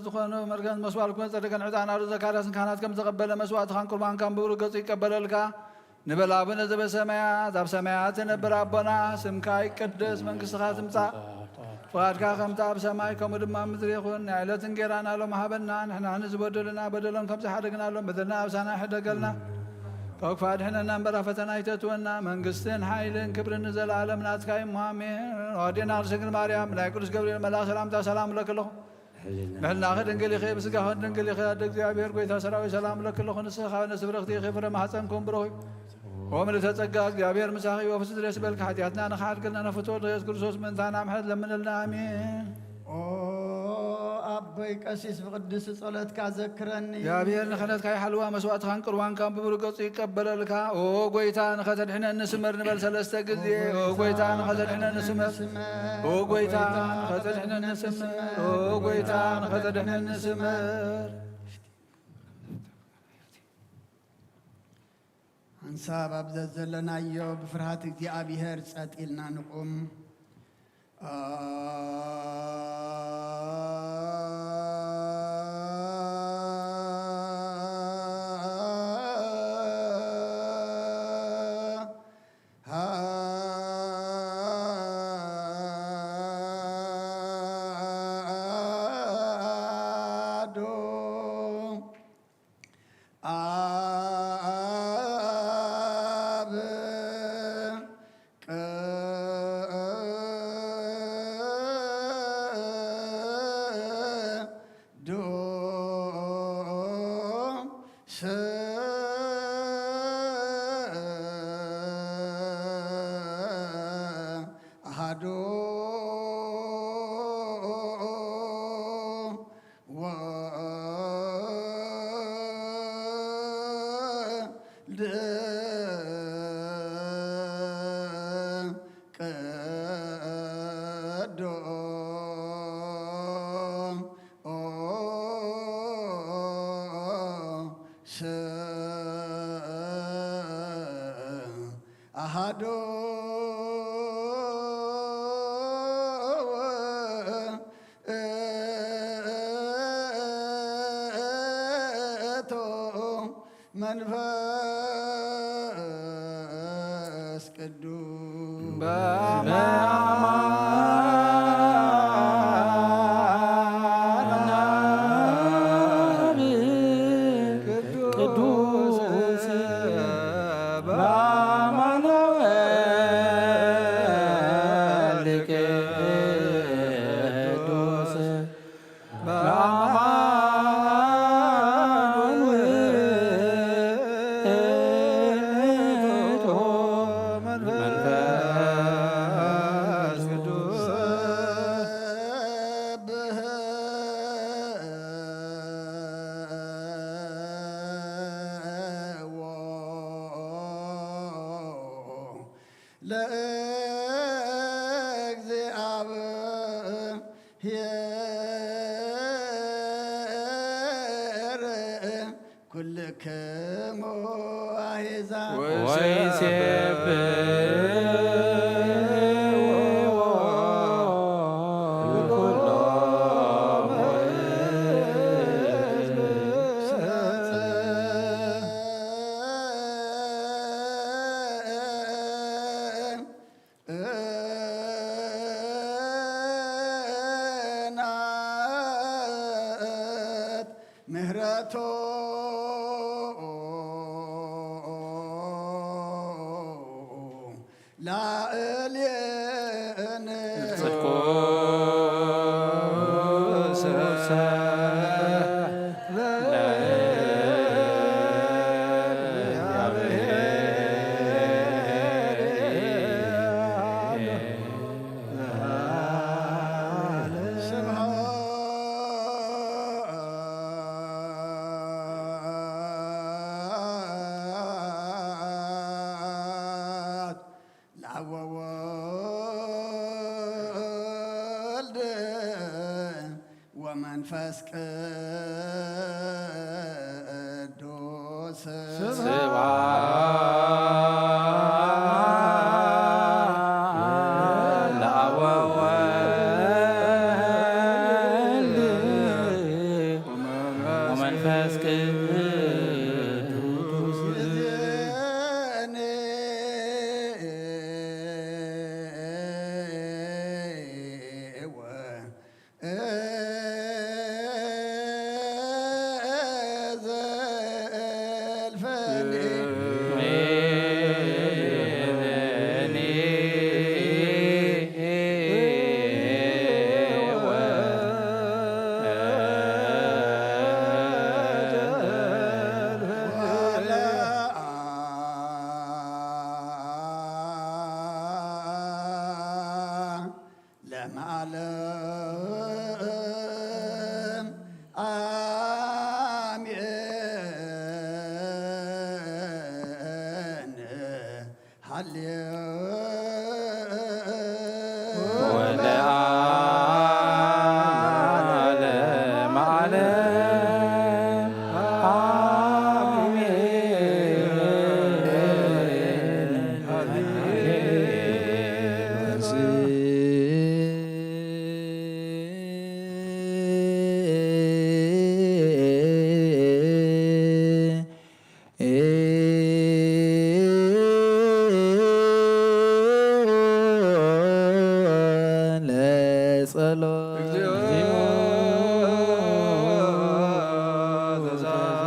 ዝኾኑ መርገን መስዋዕትኩም ጸደቀን ዕጣን ኣሩ ዘካርያስን ካህናት ከም ዘቐበለ መስዋዕትኻን ቁርባንካን ብብሩህ ገጹ ይቀበለልካ። ንበል ኣቡነ ዘበሰማያት፣ ኣብ ሰማያት ትነብር ኣቦና፣ ስምካ ይቀደስ፣ መንግስትኻ ትምጻእ፣ ፍቓድካ ከምቲ ኣብ ሰማይ ከምኡ ድማ ኣብ ምድሪ ይኹን። ናይ ዕለት እንጌራና ሎም ሃበና፣ ንሕና ንዝበደሉና በደሎም ከም ዝሓደግናሎም በደልና ኣብሳና ይሕደገልና፣ ካብ ክፉእ ኣድሕነና እምበር ኣብ ፈተና ኣይተእትወና፣ መንግስትን ሓይልን ክብርን ንዘለኣለም ናትካ እዩ እሞ ኣሜን። ኣዴና ቅድስት ድንግል ማርያም፣ ብናይ ቅዱስ ገብርኤል መልኣኽ ሰላምታ ሰላም እብለኪ ኣለኹ። ምሕልናኺ ድንግል ኢኺ፣ ብስጋኺ ድንግል ኢኺ። ኣደ እግዚኣብሔር ጐይታ ሰራዊት ሰላም እብለኪ ኣለኹ። ንስኺ ካብ ኣንስቲ ብርኽቲ ኢኺ፣ ፍረ ማሕፀንኩም ብሩኽ እዩ። ኦ ምልእተ ጸጋ፣ እግዚኣብሔር ምሳኺ እዩ። ፍስሕ ደስ ይበልኪ፣ ሓጢኣትና ንኽሓድገልና ንፍቶ ወልድ ኢየሱስ ክርስቶስ ምእንታና ምሕረት ለምንልና። ኣሜን። ኦ ኣቦይ ቀሲስ፣ ብቅድስቲ ጸሎትካ ዘክረኒ። እግዚኣብሔር ንክህነትካ ይሓልዋ፣ መስዋዕትኻን ቅርባንካን ብብሩህ ገጹ ይቀበለልካ። ኦ ጐይታ ንኸተድሕነኒ ስመር ንበል ሰለስተ ግዜ። ኦ ጐይታ ንኸተድሕነኒ ስመር። ኦ ጐይታ ንኸተድሕነኒ ስመር። ኦ ጐይታ ንኸተድሕነኒ ስመር። ሓንሳብ ኣብ ዘዘለናዮ ብፍርሃት እግዚኣብሔር ጸጥ ኢልና ንቁም። ኣዶ ኣብ ቅዱስ ኣሃዱ ወወልድ ቅዱስ ኣሃዱ ውእቱ መንፈስ ቅዱስ። በማማ በአማኑኤል ቅዱስ በአማኑኤል መንፈስ ቅዱስ ለእግዚአብሔር ኩልክሙ አሕዛብ ወይሴብሕዎ ኩሎም ሕዝብ ጽንዓት ምህረቱ ላዕሌነ ጽድቁ ስብሐት ለአብ ወወልድ ወመንፈስ ቅዱስ ስብሐት ለአብ ወወልድ ወመንፈስ ቅዱስ ለመዓለም አሜን። ሃሌ ወለዓለመ ዓለም አሜን። ሃሌ ለጸሎት እግዚኦ ተሳሃለ።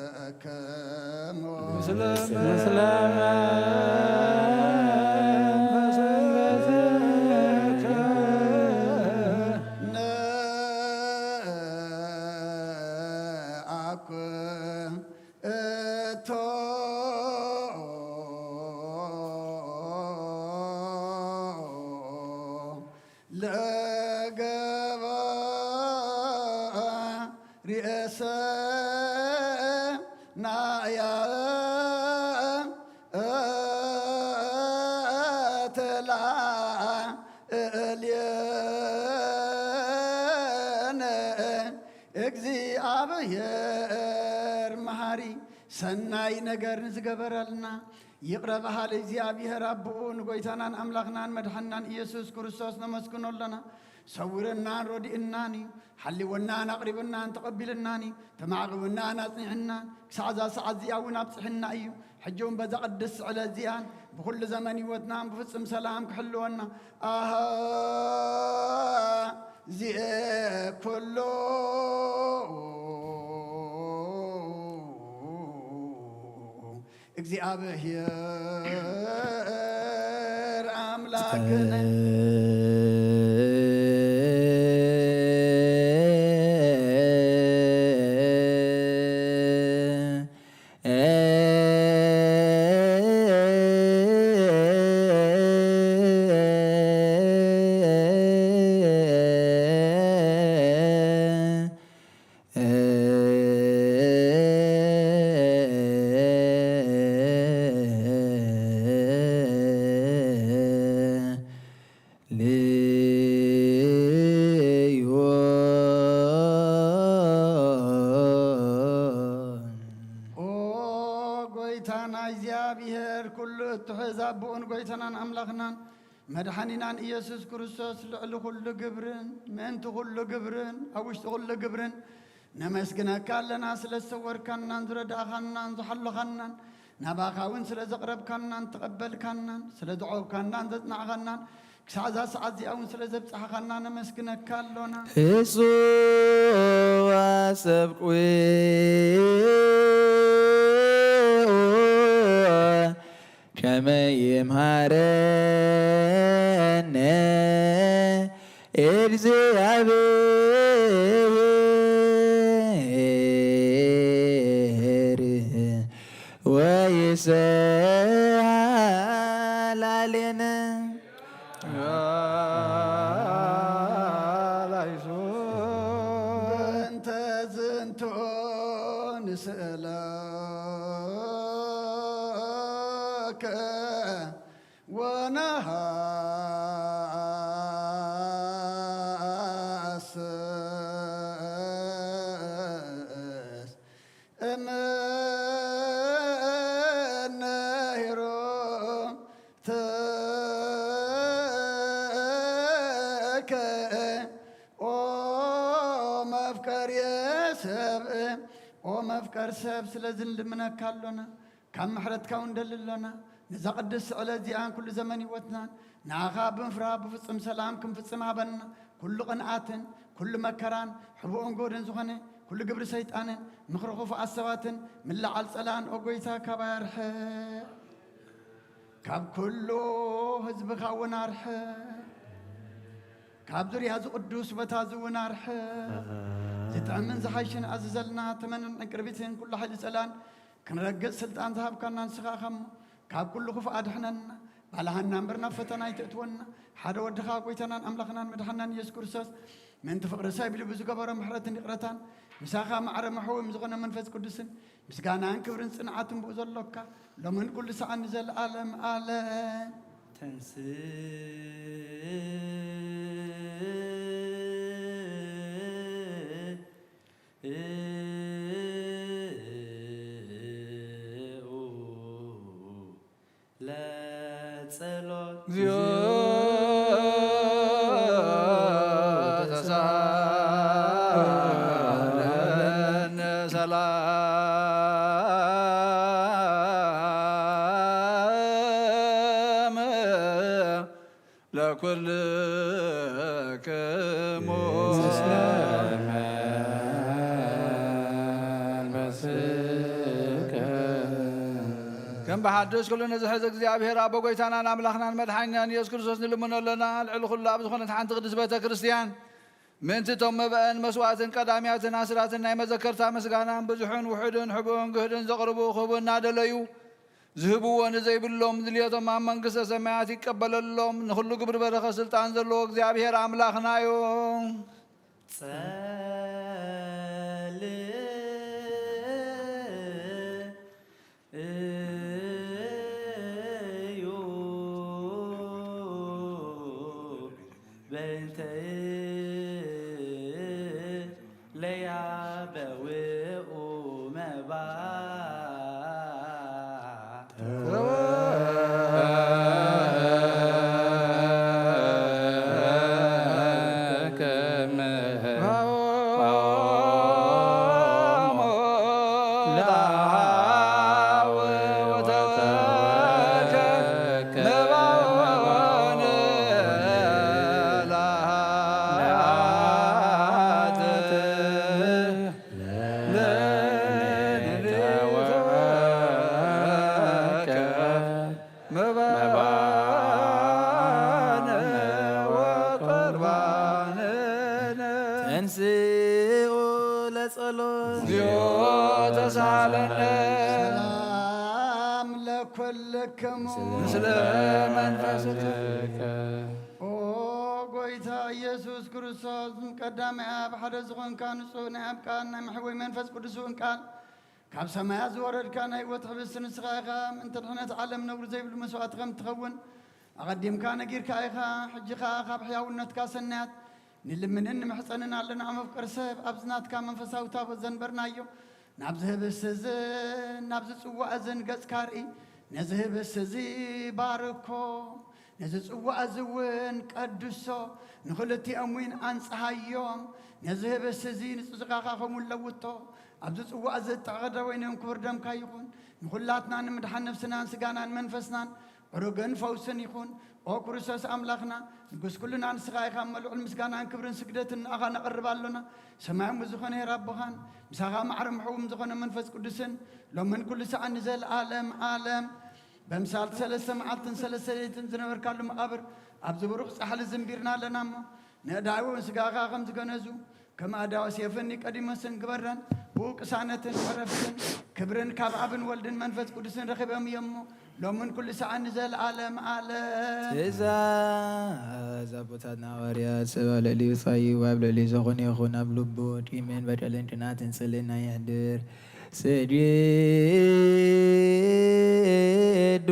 ለኩልክሙ ምስለ ነአኩ እቶ ለገባ ርእሰ ናያ ተላ እልየነ። እግዚኣብሔር መሃሪ ሰናይ ነገር ንዝገበረልና ይቕረ በሃሊ እግዚኣብሔር ኣቦኡ ንጎይታናን ኣምላኽናን መድሓንናን ኢየሱስ ክርስቶስ ነመስግኖ ኣለና። ሰዊረናን ረዲእናን እዩ። ሓሊወናን ኣቕሪብናን ተቐቢልናን እዩ። ተማዕቂቡናን ኣጽኒዕናን ክሳዕ እዛ ሰዓት እዚኣ እውን ኣብጽሕና እዩ። ሕጂ እውን በዛ ቅድስቲ ዕለት እዚኣን ብኹሉ ዘመን ህይወትናን ብፍጹም ሰላም ክሕልወና ኣሃ ዚኤ ኩሉ እግዚኣብሔር ኣምላክነ። ልዩ። ኦ ጎይታና እግዚኣብሔር፣ ኩሉ እትሕዝ ኣቦኡን ጎይታናን ኣምላኽናን መድሓኒናን ኢየሱስ ክርስቶስ፣ ልዕሊ ኩሉ ግብርን ምእንቲ ኩሉ ግብርን ኣብ ውሽጢ ኩሉ ግብርን ነመስግነካ ኣለና፣ ስለ ዝሰወርካናን ዝረዳእኻናን ዝሓለኻናን፣ ናባኻ እውን ስለ ዘቕረብካናን ተቐበልካናን፣ ስለ ዘዕቆብካናን ዘጽናዕኻናን፣ ክሳዕ እዛ ሰዓት እዚኣ እውን ስለ ዘብጻሕኻና ነመስግነካ ኣሎና። እጹዋ ሰብ ቁ ከመይ ይምሃረነ እግዚኣብሔር ወይሰሃላልን። በእንተ ዝንቱ ንስእለከ ወነሃስስ እምነ ሄሮም ተከ ኦ መፍቀር የሰብ ኦ መፍቀር ሰብ፣ ስለዚ ንልምነካ ኣሎና፣ ካብ ምሕረትካ እውን ንደሊ ኣሎና። ነዛ ቅድስቲ ዕለት እዚኣን ኩሉ ዘመን ህይወትናን ንኣኻ ብምፍራህ ብፍጹም ሰላም ክንፍጽም ሃበና። ኩሉ ቅንኣትን ኩሉ መከራን ሕቡእን ጎድን ዝኾነ ኩሉ ግብሪ ሰይጣንን ምኽሪ ክፉኣት ሰባትን ምልዓል ጸላእን ኦ ጎይታ ካባይ ኣርሕቕ። ካብ ኩሉ ህዝብኻ እውን ኣርሕቕ። ካብ ዙርያ እዚ ቅዱስ ቦታ እዚ እውን ኣርሕቕ። ዝጥዕምን ዝሓይሽን ኣዝዘልና፣ ተመንን ዕንቅርቢትን ኩሉ ሓይሊ ጸላእን ክንረግጽ ስልጣን ዝሃብካና ንስኻ ኢኻ እሞ፣ ካብ ኩሉ ክፉእ ኣድሕነና። ባልሃና እምበር ናብ ፈተና ኣይተእትወና። ሓደ ወድኻ ጎይታናን ኣምላኽናን መድሓናን ኢየሱስ ክርስቶስ ምእንቲ ፍቕሪ ሰብ ኢሉ ብዝገበሮ ምሕረትን ይቕረታን፣ ምሳኻ ማዕረ መሕውም ዝኾነ መንፈስ ቅዱስን ምስጋናን ክብርን ጽንዓትን ብኡ ዘሎካ ሎምን ኩሉ ሰዓን ንዘለኣለም ኣለም። ተንስእ ለጸሎት። እግዚኦ ተሳለነ ሰላም ለኩልክሙ። ከም ብሓድሽ ኩሉ ንዝሕዝ እግዚኣብሔር ኣቦ ጎይታናን ኣምላኽናን መድሓኒናን ኢየሱስ ክርስቶስ ንልምኖ ኣለና። ልዕሊ ኩሉ ኣብ ዝኾነት ሓንቲ ቅድስት ቤተ ክርስቲያን ምእንቲ እቶም መባእን መስዋዕትን ቀዳሚያትን ኣስራትን ናይ መዘከርታ ምስጋናን ብዙሕን ውሑድን ሕቡእን ግህድን ዘቕርቡ ክህቡ እናደለዩ ዝህብዎ ንዘይብሎም ድልየቶም ኣብ መንግስተ ሰማያት ይቀበለሎም። ንኹሉ ግብሪ በረኸት ስልጣን ዘለዎ እግዚኣብሔር ኣምላኽና እዩ። ጸልእ እዩ በእንተ ለያበውኡ መባ ጸሎት። እግዚኦ ተሳለነ። ሰላም ለኩልክሙ። ምስለ መንፈስከ። ኦ ጎይታ ኢየሱስ ክርስቶስ፣ ቀዳማይ ኣብ ሓደ ዝኾንካ ንጹህ ናይ ኣብ ቃል ናይ መሕወይ መንፈስ ቅዱስ እውን ቃል ካብ ሰማያት ዝወረድካ ናይ ህይወት ሕብስቲ ንስኻ ኢኻ። ምእንቲ ድሕነት ዓለም ነውሪ ዘይብሉ መስዋእቲ ከም ትኸውን ኣቐዲምካ ነጊርካ ኢኻ። ሕጂ ኸኣ ካብ ሕያውነትካ ሰናያት ንልምንን ንምሕጸንን ኣለና። መፍቀር ሰብ፣ ኣብዚ ናትካ መንፈሳዊ ታቦት ዘንበርናዮ፣ ናብዚ ህብስቲ እዝን ናብዚ ጽዋእ እዝን ገጽካ ርኢ። ነዚ ህብስቲ እዚ ባርኮ፣ ነዚ ጽዋእ እዚ እውን ቀድሶ፣ ንኽልቲኦም እውን ኣንጽሃዮም። ነዚ ህብስቲ እዚ ንጽድቃኻ ከምኡ ለውጦ። ኣብዚ ጽዋእ እዚ እተቐደ ወይንን ክቡር ደምካ ይኹን። ንኹላትና ንምድሓን ነፍስናን ስጋናን መንፈስናን ዕሩግን ፈውስን ይኹን። ኦ ክርስቶስ ኣምላኽና፣ ንጉስ ኩልና ንስኻ ኢኻ። እሞ ልዑል ምስጋናን ክብርን ስግደትን ንኣኻ ነቕርብ ኣሎና። ሰማያዊ ዝኾነ ሄር ኣቦኻን፣ ምሳኻ ማዕረ ምሕውም ዝኾነ መንፈስ ቅዱስን፣ ሎምን ኩሉ ሰዓን ንዘለኣለም ዓለም፣ በምሳል ሰለስተ መዓልትን ሰለስተ ሌሊትን ዝነበርካሉ መቓብር፣ ኣብዚ ብሩኽ ጻሕሊ ዝንቢርና ኣለና እሞ፣ ንእዳውን ስጋኻ ከም ዝገነዙ፣ ከም ኣዳዋስ የፈኒ ቀዲሞስን ግበረን። ብኡ ቅሳነትን ዕረፍትን ክብርን ካብ ኣብን ወልድን መንፈስ ቅዱስን ረኺቦም እዮም እሞ፣ ሎምን ኩሉ ሰዓን ንዘለኣለም ዓለም። ትእዛዝ ኣቦታትና ሃዋርያት፣ "ሰብ ኣብ ልዕሊኡ ጻዩ፣ ኣብ ልዕሊኡ ዘኾነ ይኹን፣ ኣብ ልቡ ቂምን በቀልን ቅንኣትን ጽልእን ኣየሕድር። ስግዱ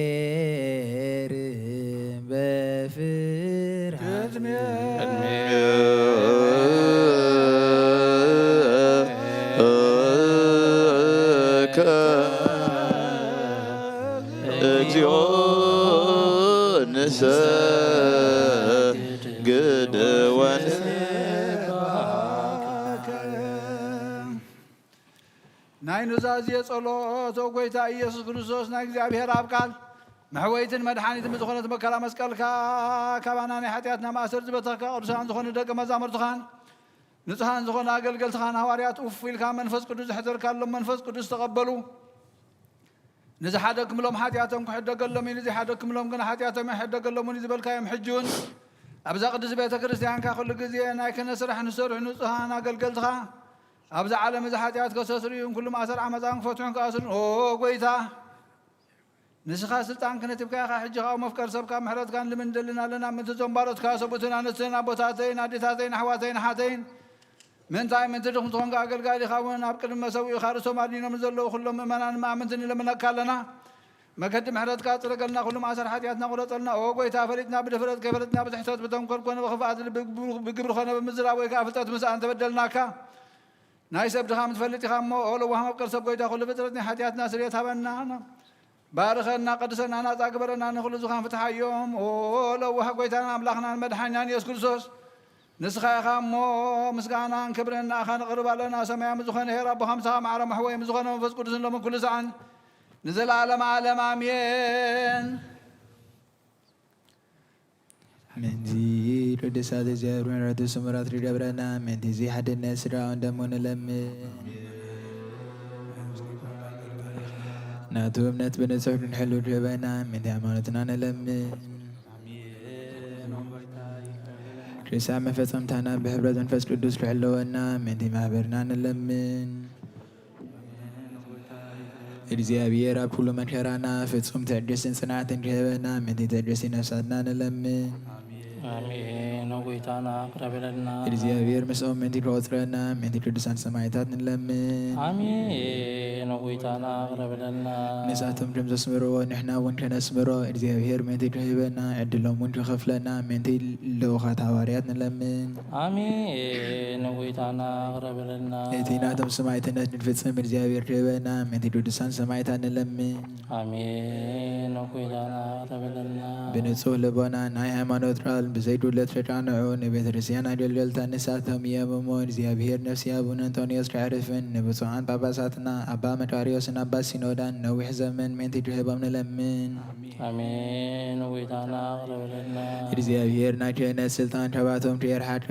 ለእግዚኣብሔር በፍርሃት እግዚኦ ንሰግድ ወንስብሐከ." ናይ ኑዛዜ ጸሎት። ኦ ጎይታ ኢየሱስ ክርስቶስ፣ ናይ እግዚኣብሔር ኣብ ቃል መሕወይትን መድሓኒትን ብዝኾነት መከራ መስቀልካ ካባና ናይ ሓጢኣትና ማእሰር ዝበተኽካ ቅዱሳን ዝኾኑ ደቂ መዛሙርትኻን ንጹሃን ዝኾኑ ኣገልገልትኻን ሃዋርያት ኡፍ ኢልካ መንፈስ ቅዱስ ዘሕደርካሎም መንፈስ ቅዱስ ተቐበሉ። ንዝሓደግክምሎም ሓጢኣቶም ክሕደገሎም እዩ፣ ንዘይሓደግክምሎም ግን ሓጢኣቶም ኣይሕደገሎምን እዩ ዝበልካዮም፣ ሕጂ እውን ኣብዛ ቅድስቲ ቤተ ክርስቲያንካ ኩሉ ግዜ ናይ ክህነት ስራሕ ንሰርሑ ንጹሃን ኣገልገልትኻ ኣብዚ ዓለም እዚ ሓጢኣት ከሰስርዩን ኩሉ ማእሰር ዓመፃን ክፈትሑን ክኣስሩን፣ ኦ ጎይታ፣ ንስኻ ስልጣን ክህነት ሂብካ ኢኻ። ሕጂ ኸኣ መፍቀር ሰብካ ምሕረትካ ንልምን ደልን ኣለና። ምእንቲ እዞም ባሮትካ ሰብኡትን ኣንስትን ኣቦታተይን ኣዴታተይን ኣሕዋተይን ኣሓተይን ምእንታይ ምእንቲ ድኹም ዝኾንካ ኣገልጋሊኻ እውን ኣብ ቅድሚ መሰውኢኻ ርእሶም ኣድኒኖም ንዘለዉ ኩሎም ምእመናን መኣምንቲ ንለምነካ ኣለና። መገዲ ምሕረትካ ጽረገልና፣ ኩሉ ማእሰር ሓጢኣትና ቁረጸልና። ኦ ጎይታ፣ ፈሊጥና ብድፍረት፣ ከይፈለጥና ብትሕተት፣ ብተንኮል ኮነ ብኽፍኣት ልቢ፣ ብግብሪ ኮነ ብምዝራብ ወይ ከኣ ፍልጠት ምስኣን ተበደልናካ። ናይ ሰብ ድኻም ትፈልጥ ኢኻ እሞ፣ ኦ ለዋህ መፍቀር ሰብ ጎይታ፣ ኩሉ ፍጥረት ናይ ሓጢኣትና ስርየት ሃበና። ባርኸና፣ ቀድሰና፣ ናጻ ግበረና፣ ንኹሉ ዝኻን ፍትሓዮም። ኦ ለዋህ ጎይታና ኣምላኽናን መድሓኒናን ኢየሱስ ክርስቶስ፣ ንስኻ ኢኻ እሞ፣ ምስጋናን ክብርን ንኣኻ ነቕርብ ኣለና። ሰማያዊ ዝኾነ ኄር ኣቦኻ ምሳኻ ማዕረ መሕወይ ምስ ዝኾነ መንፈስ ቅዱስን ሎምን ኩሉ ሰዓን ንዘለዓለም ዓለም ኣሜን። ምንዚ ቅዱሳት እግዚኣብሔር ምሕረቱ ስሙራት ይገብረና። ምንዚ እዚ ሓድነት ስድራውን ደሞ ንለምን። ናቱ እምነት ብንጹሕ ክንሕሉ ድህበና። ምንዚ ሃይማኖትና ንለምን። ርእሳ መፈጸምታና ብሕብረት መንፈስ ቅዱስ ክሕልወና። ምንዚ ማህበርና ንለምን። እግዚኣብሔር ኣብ ኩሉ መከራና ፍጹም ትዕግስትን ጽንዓትን ክህበና፣ ምእንቲ ትዕግስቲ ነፍሳትና ንለምን። ኣሜን። ኦ ጎይታና፣ ቅረብ በለልና። እግዚኣብሔር ምስኦም ምእንቲ ክቆጽረና፣ ምእንቲ ቅዱሳን ሰማዕታት ንለምን። ኣሜን። ኦ ጎይታና፣ ቅረብ በለልና። ንሳቶም ከም ዘስምርዎ ንሕና እውን ከነስምሮ፣ እግዚኣብሔር ምእንቲ ክህበና፣ ዕድሎም እውን ክኸፍለና፣ ምእንቲ ልኡኻት ሃዋርያት ንለምን። ኣሜን። ኦ ጎይታና፣ ቅረብ በለልና። እቲ ናቶም ሰማዕትነት ንፍጽም እግዚኣብሔር ክህበና፣ ምእንቲ ቅዱሳን ሰማዕታት ንለምን። ኣሜን። ኦ ጎይታና፣ ቅረብ በለልና። ብንጹህ ልቦና ናይ ሃይማኖት ቃል ብዘይ ጉድለት ተቃንዑ ንቤተ ክርስቲያን ኣገልገልታ ንሳቶም እዮም እሞ፣ እግዚኣብሔር ነፍሲ ኣቡነ እንጦንዮስ ከዕርፍን ንብፁዓን ጳጳሳትና ኣባ መቃርዮስን ኣባ ሲኖዳን ነዊሕ ዘመን ምእንቲ ክህቦም ንለምን። ኣሜን። ኦ ጎይታና፣ ቅረብ በለልና። እግዚኣብሔር ናይ ክህነት ስልጣን ካባቶም ከየርሓቀ፣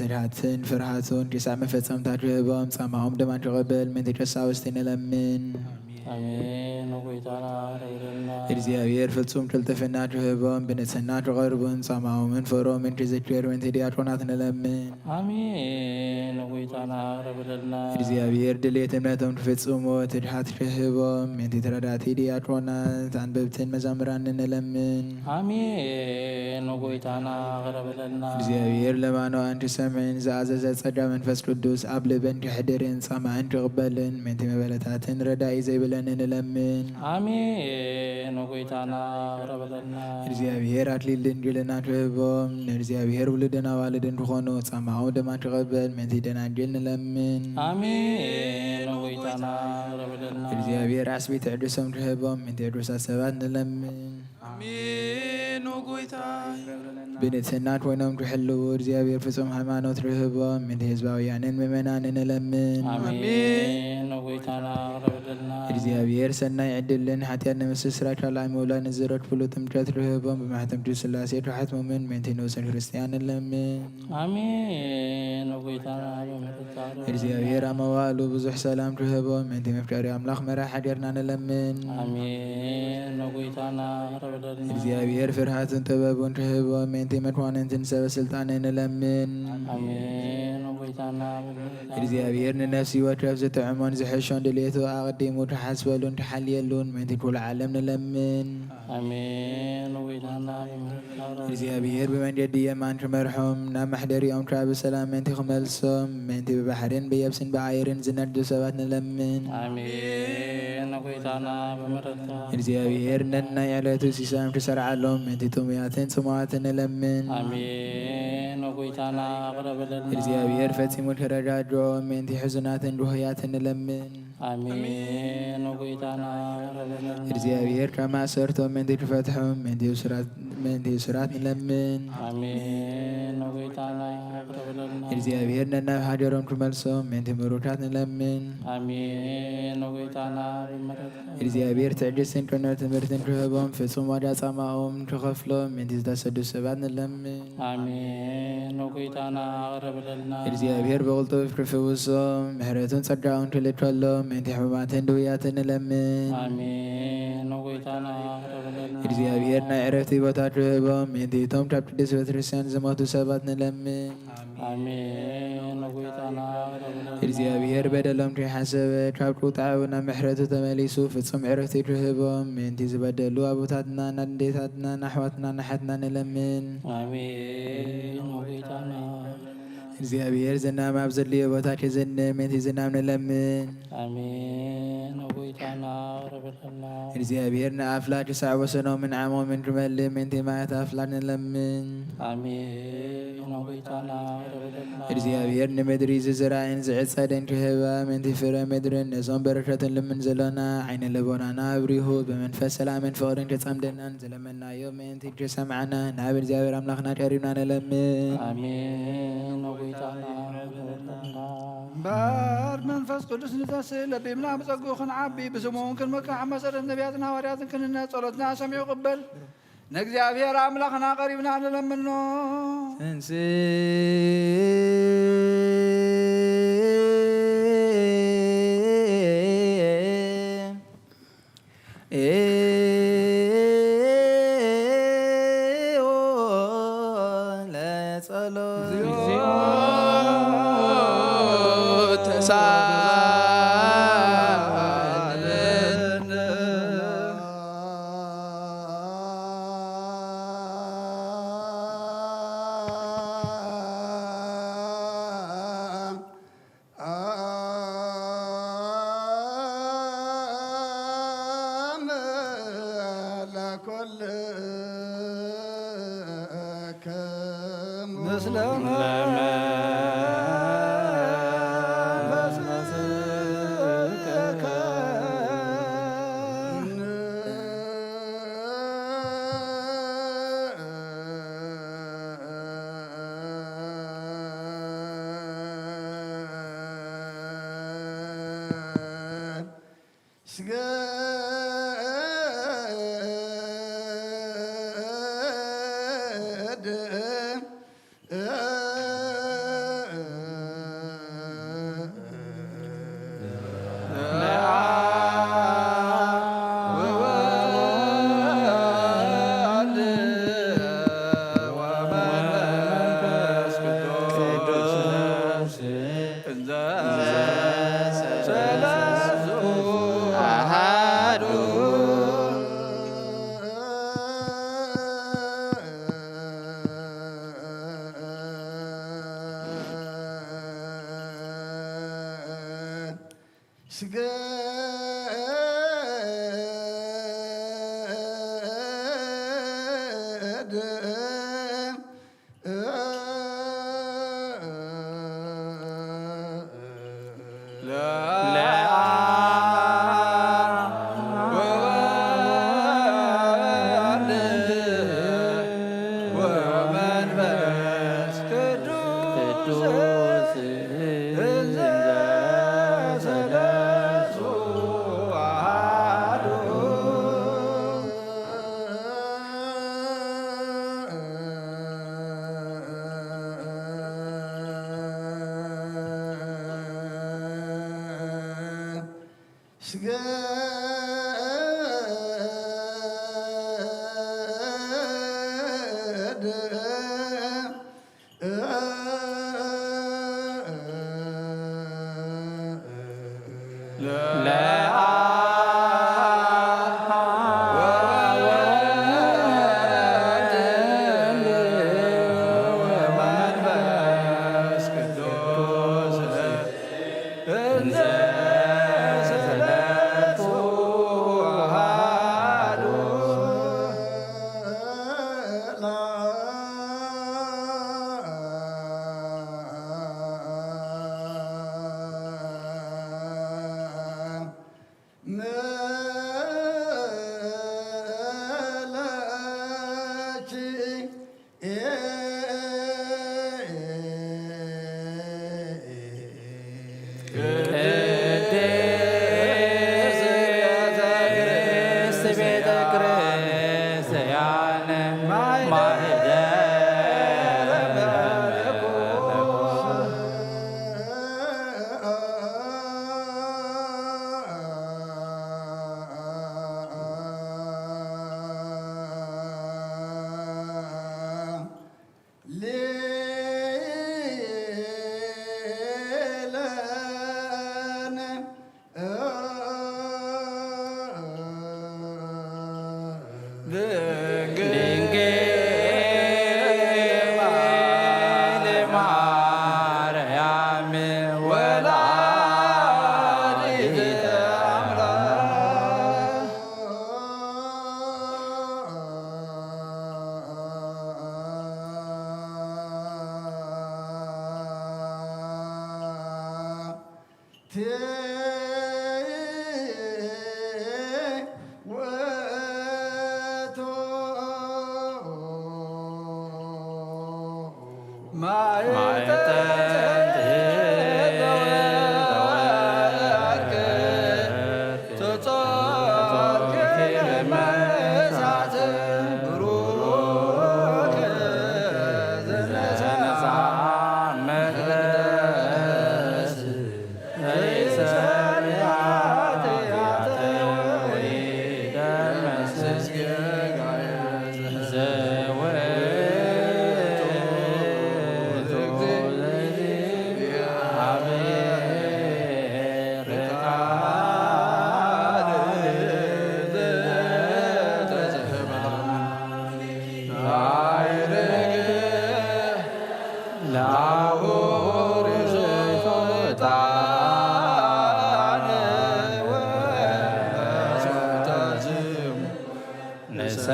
ትግሃትን ፍርሃቱን ክሳብ መፈጸምታ ክህቦም፣ ጻማኦም ድማ ክቕበል ምእንቲ ቀሳውስቲ ንለምን። ኣሜን። ንጎይታና ረብረና። እግዚኣብሔር ፍጹም ቅልጥፍና ትህቦም፣ ብንጽህና ትቐርቡን ጻማኦምን ፍቕሮምን ትዝክር ምእንቲ ዲያቆናት ንለምን። ኣሜን። ንጎይታና ረብረና። እግዚኣብሔር ድሌት እምነቶም ትፍጽሞ፣ ትድሃት ትህቦም ምእንቲ ተረዳእቲ ዲያቆናት፣ ኣንበብትን መዛምራንን ንለምን። ኣሜን። ንጎይታና ረብረና። እግዚኣብሔር ለማኖ ኣንቲ ሰምዕን ዝኣዘዘ ጸጋ መንፈስ ቅዱስ ኣብ ልበን ክሕድርን ጻማእን ክቕበልን ምእንቲ መበለታትን ረዳኢ ዘይብለንን ንለምን። ኣሜን። ንጎይታና ረብረና። እግዚኣብሔር ኣክሊል ድንግልና ትህቦም፣ ንእግዚኣብሔር ውሉድን ኣዋልድን ትኾኑ፣ ጻማኦም ድማ ትቐበል ምእንቲ ደናግል ንለምን። ኣሜን። ንጎይታና ረብረና። እግዚኣብሔር ዓስቢ ትዕድሶም ትህቦም፣ ምእንቲ ዕዱሳት ሰባት ንለምን። ኣሜን። ንጎይታ ብንጽህና ኮይኖም ክሕልዉ እግዚኣብሔር ፍጹም ሃይማኖት ርህቦም፣ ምእንቲ ህዝባውያንን ምእመናንን ንለምን። ኣሜን። ንጎይታና ረብረና። እግዚኣብሔር ሰናይ ዕድልን ሓጢኣት ንምስስራ ካልኣይ ምውላድ ንዝረክብሉ ጥምቀት ርህቦም፣ ብማሕተምቱ ስላሴ ተሓትሞምን ምእንቲ ንኡስን ክርስትያን ንለምን። ኣሜን። ንጎይታና ብምህረትካ እግዚኣብሔር ኣብ መዋእሉ ብዙሕ ሰላም ትህቦም፣ ምእንቲ መፍቀሪ ኣምላኽ መራሕ ሓዲርና ንለምን። ኣሜን። ንጎይታና ረብረና። እግዚኣብሔር ፍርሃትን ጥበቡን ትህቦም፣ ምእንቲ መኳንንትን ሰበ ስልጣንን ንለምን። ኣሜን። ንጎይታና ብምህረትካ እግዚኣብሔር ንነፍሲ ወከፍ ዝጥዕሞን ዝሕሾን ድሌቱ ኣቐዲሙ ትሓስበሉን ትሓልየሉን፣ ምእንቲ ኩሉ ዓለም ንለምን። ኣሜን። ንጎይታና ብምህረትካ እግዚኣብሔር ብመንገዲ የማን ክመርሖም፣ ናብ ማሕደሪኦም ከዓ ብሰላም ምእንቲ ክመልሶም፣ ምእንቲ ብባሕርን ብየብስን ብኣየርን ዝነግዱ ሰባት ንለምን። ኣሜን። ንጎይታና ብምህረትካ እግዚኣብሔር ነናይ ዕለቱ ሲሳዮም ክሰርዓሎም፣ ምእንቲ ጥሙያትን ጽሙዋትን ንለምን። ኣሜን። ንጎይታና ቅረበለና። እግዚኣብሔር ፈጺሙ ክረዳድኦም፣ ምእንቲ ሕዙናትን ድሆያትን ንለምን። ኣሜን። ንጎይታና ቅረበለና። እግዚኣብሔር ካብ ማእሰርቶም ምእንቲ ክፈትሖም፣ ምእንቲ እሱራት፣ ምእንቲ እሱራት ንለምን። ኣሜን። ንጎይታና ቅረበለና። እግዚኣብሔር ነናብ ሃገሮም ክመልሶም፣ ምእንቲ ምሩካት ንለምን። ኣሜን። ንጎይታና ብምህረትካ እግዚኣብሔር ትዕግስትን ቅኑዕ ትምህርትን ክህቦም፣ ፍጹም ዋጋ ጻማኦም ክኸፍሎም፣ ምእንቲ ዝተሰዱ ሰባት ንለምን። ኣሜን። ንጎይታና ቅረበለና። እግዚኣብሔር ብቕልጡፍ ክፍውሶም፣ ምሕረቱን ጸጋኡን ክልከሎም፣ ምእንቲ ሕሙማትን ድውያትን ንለምን። ኣሜን። ንጎይታና ቅረበለና። እግዚኣብሔር ናይ ዕረፍቲ ቦታ ክህቦም፣ ምእንቲ እቶም ካብ ቅድስት ቤተክርስትያን ዝሞቱ ሰባት ንለምን። ኣሜን። ንጎይታና ቅረበለና። እግዚኣብሔር በደሎም ከይሓሰበ፣ ካብ ቁጥዓኡ ናብ ምሕረቱ ተመሊሱ፣ ፍጹም ዕረፍቲ ክህቦም፣ ምእንቲ ዝበደሉ ኣቦታትናን ኣዴታትናን ኣሕዋትናን ኣሓትናን ንለምን። ኣሜን። ንጎይታና እግዚኣብሔር ዝናም ኣብ ዘድልዮ ቦታ ክዝንብ፣ ምእንቲ ዝናም ንለምን። ኣሜን። ንጎይታና ቅረበለና። እግዚኣብሔር ንኣፍላክ ክሳዕ ወሰኖምን ዓሞምን ክመልእ፣ ምእንቲ ማያት ኣፍላክ ንለምን። ኣሜን። ንጎይታና ቅረበለና። እግዚኣብሔር ንምድሪ ዝዝራእን ዝዕጸድን ክህባ፣ ምእንቲ ፍረ ምድርን ነዞም በረከትን ልምን ዘሎና፣ ዓይነ ልቦናና ኣብሪሁ፣ ብመንፈስ ሰላምን ፍቕርን ክጸምደናን ዝለመናዮ ምእንቲ ክሰምዓና፣ ናብ እግዚኣብሔር ኣምላኽና ቀሪብና ንለምን። ኣሜን። ንጎይታና ቅረበለና። እምበር መንፈስ ቅዱስ ንተስእ ለቢብና ብጸግኡ ክንዓቢ፣ ብስሙ እውን ክንመክሕ ኣብ መሰረት ነቢያትን ሃዋርያትን ክንነ ጸሎትና ሰሚዑ ቅበል። ንእግዚኣብሔር ኣምላኽና ቀሪብና ንለምኖ። ትንስእ ለጸሎት።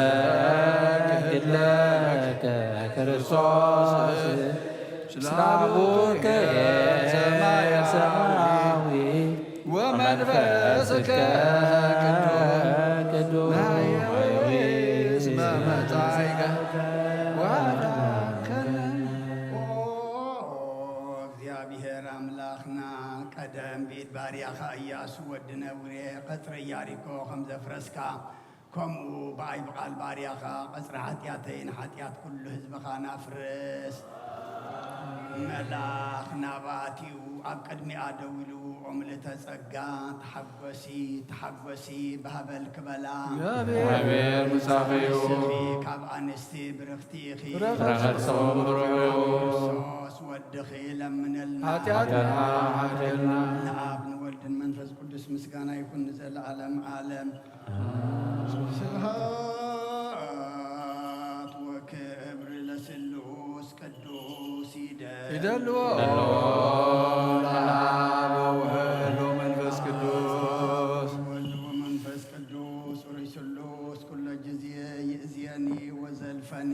ንሰግድ ለከ ክርስቶስ ስላቡከ ሰማያዊ ወመንፈስከ ቅዱስ እስመ መጻእከ ወአዳንከነ። ኦ እግዚአብሔር አምላክና፣ ቀደም ብኢድ ባርያኻ ኢያሱ ወዲ ነውሬ ቀጽሪ ኢያሪኮ ከም ዘፍረስካ፣ ከምኡ ብኣይ ብቓል ባርያኻ ቐጽሪ ሓጢኣተይን ሓጢኣት ኩሉ ህዝብኻን ኣፍርስ። መልኣኽ ናብኣ ኣትዩ ኣብ ቅድሚኣ ደው ኢሉ፣ ኦ ምልእተ ጸጋ፣ ተሓጎሲ፣ ተሓጎሲ፣ ብሃበል ክበላ። እግዚኣብሔር ምሳኺ እዩ። ንስኺ ካብ ኣንስቲ ብርኽቲ ኢኺ። ፍረ ከርሰ ብሩኽ እዩ። ክርስቶስ ወድኺ ለምነልና። ሓጢኣትና ሓጥእና። ንኣብ ንወልድን መንፈስ ቅዱስ ምስጋና ይኹን ንዘለዓለም ዓለም። ስብሐት ወክብር ለስሉስ ቅዱስ ይደሉ። ይደልዎ። ለአብ ወወልድ ወመንፈስ ቅዱስ። ወወልድ ወመንፈስ ቅዱስ ሩይ ስሉስ ኩሎ ጊዜ ይእዜ ይእዜኒ ወዘልፈኒ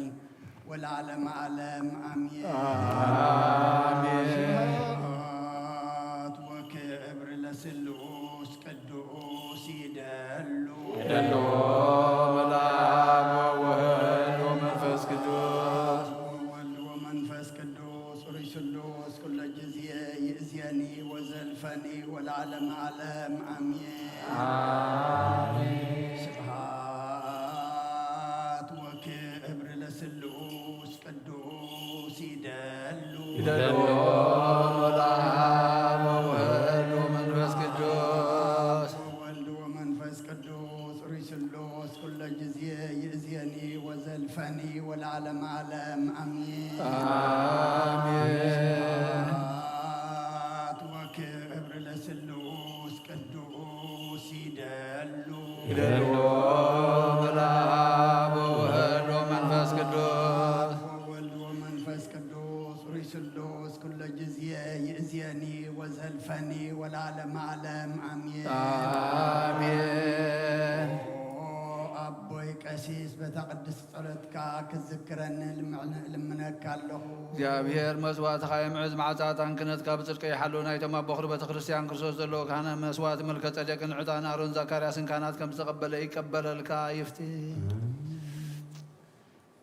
ወለዓለመ ዓለም ኣሜን። ኣሜን። ስብሐት ወክብር ለስሉስ ቅዱስ ይደሉ ይደሉ ለአብ ወወልድ ወመንፈስ ቅዱስ። ወወልድ ወመንፈስ ቅዱስ ርእይ ስሉስ ኩለ ጊዜ ይእዜኒ ወዘልፈኒ ወለዓለመ ዓለም ኣሜን። ኣሜን። ስብሐት ወክብር ለስሉስ ቅዱስ ይደሉ ይደሉ ለአብ ወወልድ ወመንፈስ ቅዱስ። ወወልድ ወመንፈስ ቅዱስ ርእይ ስሉስ ኩለ ጊዜ ይእዜኒ ወዘልፈኒ ወለዓለመ ዓለም ኣሜን። ኣሜን። ስብሐት ወክብር ለስሉስ ቅዱስ ይደሉ ይደሉ ለአብ ወወልድ ወመንፈስ ቅዱስ። ወወልድ ወመንፈስ ቅዱስ ርእይ ስሉስ ኩለ ጊዜ ይእዜኒ ወዘልፈኒ ወለዓለመ ዓለም ኣሜን። ኣሜን። ኦ ኣቦይ ቀሲስ በታ ቅድስት ጸሎትካ ክዝክረኒ ልምዕነ- ልምነካ ኣለኹ። እግዚኣብሔር መስዋዕትኻ የምዕዝ፣ መዓጻ ዕጣን ክህነትካ ብጽድቂ ይሓሉ። ናይቶም ኣቦ ኽሪ ቤተ ክርስቲያን ክርስቶስ ዘለዎ ካህናት መስዋዕቲ መልከ ጸዴቅን ዕጣን ኣሮን ዘካርያስን ካህናት ከም ዝተቐበለ ይቀበለልካ ይፍቲ።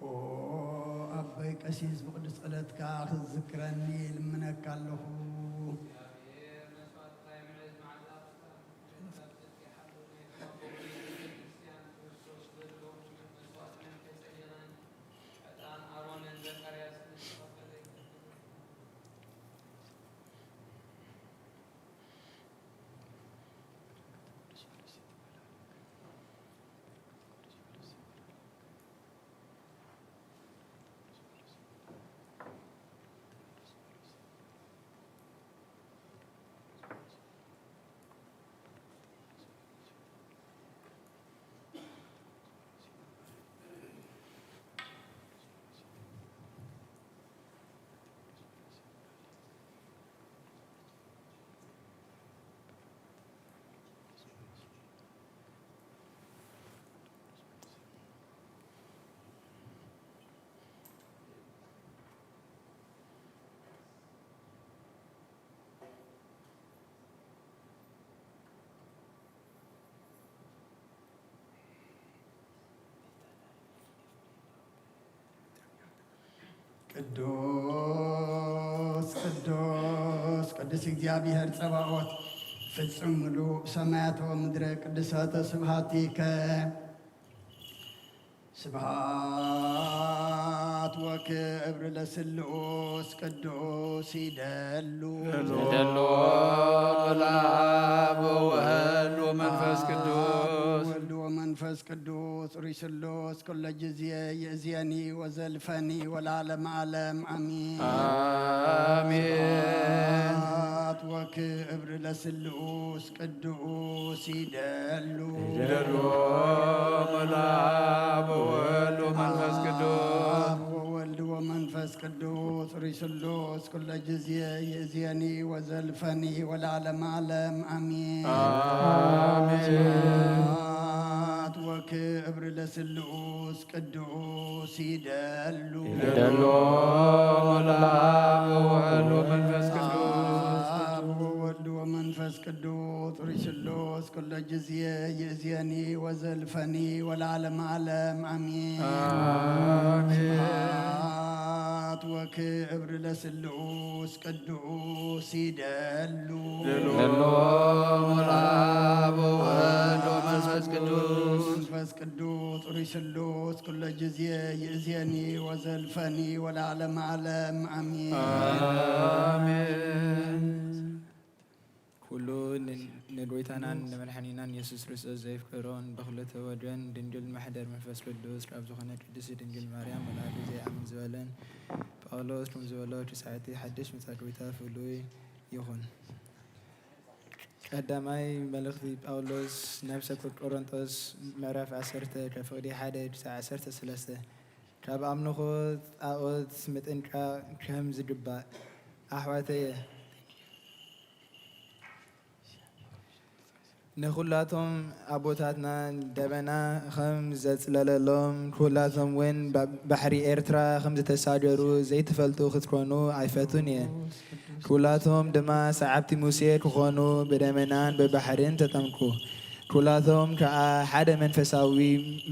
ኦ ኣቦይ ቀሲስ ብቅዱስ ጸሎትካ ክትዝክረኒ ልምነካ ኣለኹ። ቅዱስ ቅዱስ ቅዱስ እግዚኣብሔር ጸባኦት ፍጹም ምሉእ ሰማያት ወምድረ ቅዱሳተ ስብሐቲከ። ስብሐት ወክብር ለስሉስ ቅዱስ ይደሉ ይደሉ ለአብ ወወልድ ወመንፈስ ቅዱስ። ወልድ ወመንፈስ ቅዱስ ርእይ ስሉስ ኩለ ጊዜ ይእዜኒ ወዘልፈኒ ወለዓለመ ዓለም ኣሜን። ኣሜን። ስብሐት ወክብር ለስሉስ ቅዱስ ይደሉ ይደሉ ለአብ ወወልድ ወመንፈስ ቅዱስ። አብ ወወልድ ወመንፈስ ቅዱስ ርእይ ስሉስ ኩለ ጊዜ ይእዜኒ ወዘልፈኒ ወለዓለመ ዓለም ኣሜን። ኣሜን። ስብሐት ወክብር ለስሉስ ቅዱስ ይደሉ ይደሉ ለአብ ወወልድ ወመንፈስ ቅዱስ። አብ ወወልድ ወመንፈስ ቅዱስ ርእይ ስሉስ ኩለ ጊዜ ይእዜኒ ወዘልፈኒ ወለዓለመ ዓለም ኣሜን። ኣሜን። ስብሐት ወክብር ለስሉስ ቅዱስ ይደሉ ይደሉ ለአብ ወወልድ ወመንፈስ ቅዱስ። መንፈስ ቅዱስ ርእይ ስሉስ ኩለ ጊዜ ይእዜኒ ወዘልፈኒ ወለዓለመ ዓለም ኣሜን። ኣሜን። ኩሉ ን- ንጎይታናን ንመድሓኒናን የሱስ ክርስቶስ ዘየፍቀሮን ብክልተ ወደን ድንግል ማሕደር መንፈስ ቅዱስ ካብ ዝኾነ ቅድስቲ ድንግል ማርያም ወላዲ ዘይኣምን ዝበለን ጳውሎስ ከም ዝበሎ እቲ ሰዓቲ ሓድሽ ምጻእ ጎይታ ፍሉይ ይኹን። ቀዳማይ መልእኽቲ ጳውሎስ ናብ ሰብ ቆሮንጦስ ምዕራፍ ዓሰርተ ካብ ፍቕዲ ሓደ ክሳብ ዓሰርተ ሰለስተ ካብ ኣምልኾ ጣኦት ምጥንቃቕ ከም ዝግባእ ኣሕዋተየ ንኹላቶም ኣቦታትና ደበና ኸም ዘጽለለሎም፣ ኩላቶም እውን ባ-፣ ባሕሪ ኤርትራ ኸም ዝተሳገሩ ዘይትፈልጡ ክትኮኑ ኣይፈቱን እየ። ኩላቶም ድማ ሰዓብቲ ሙሴ ክኾኑ ብደመናን ብባሕርን ተጠምቁ። ኩላቶም ከኣ ሓደ መንፈሳዊ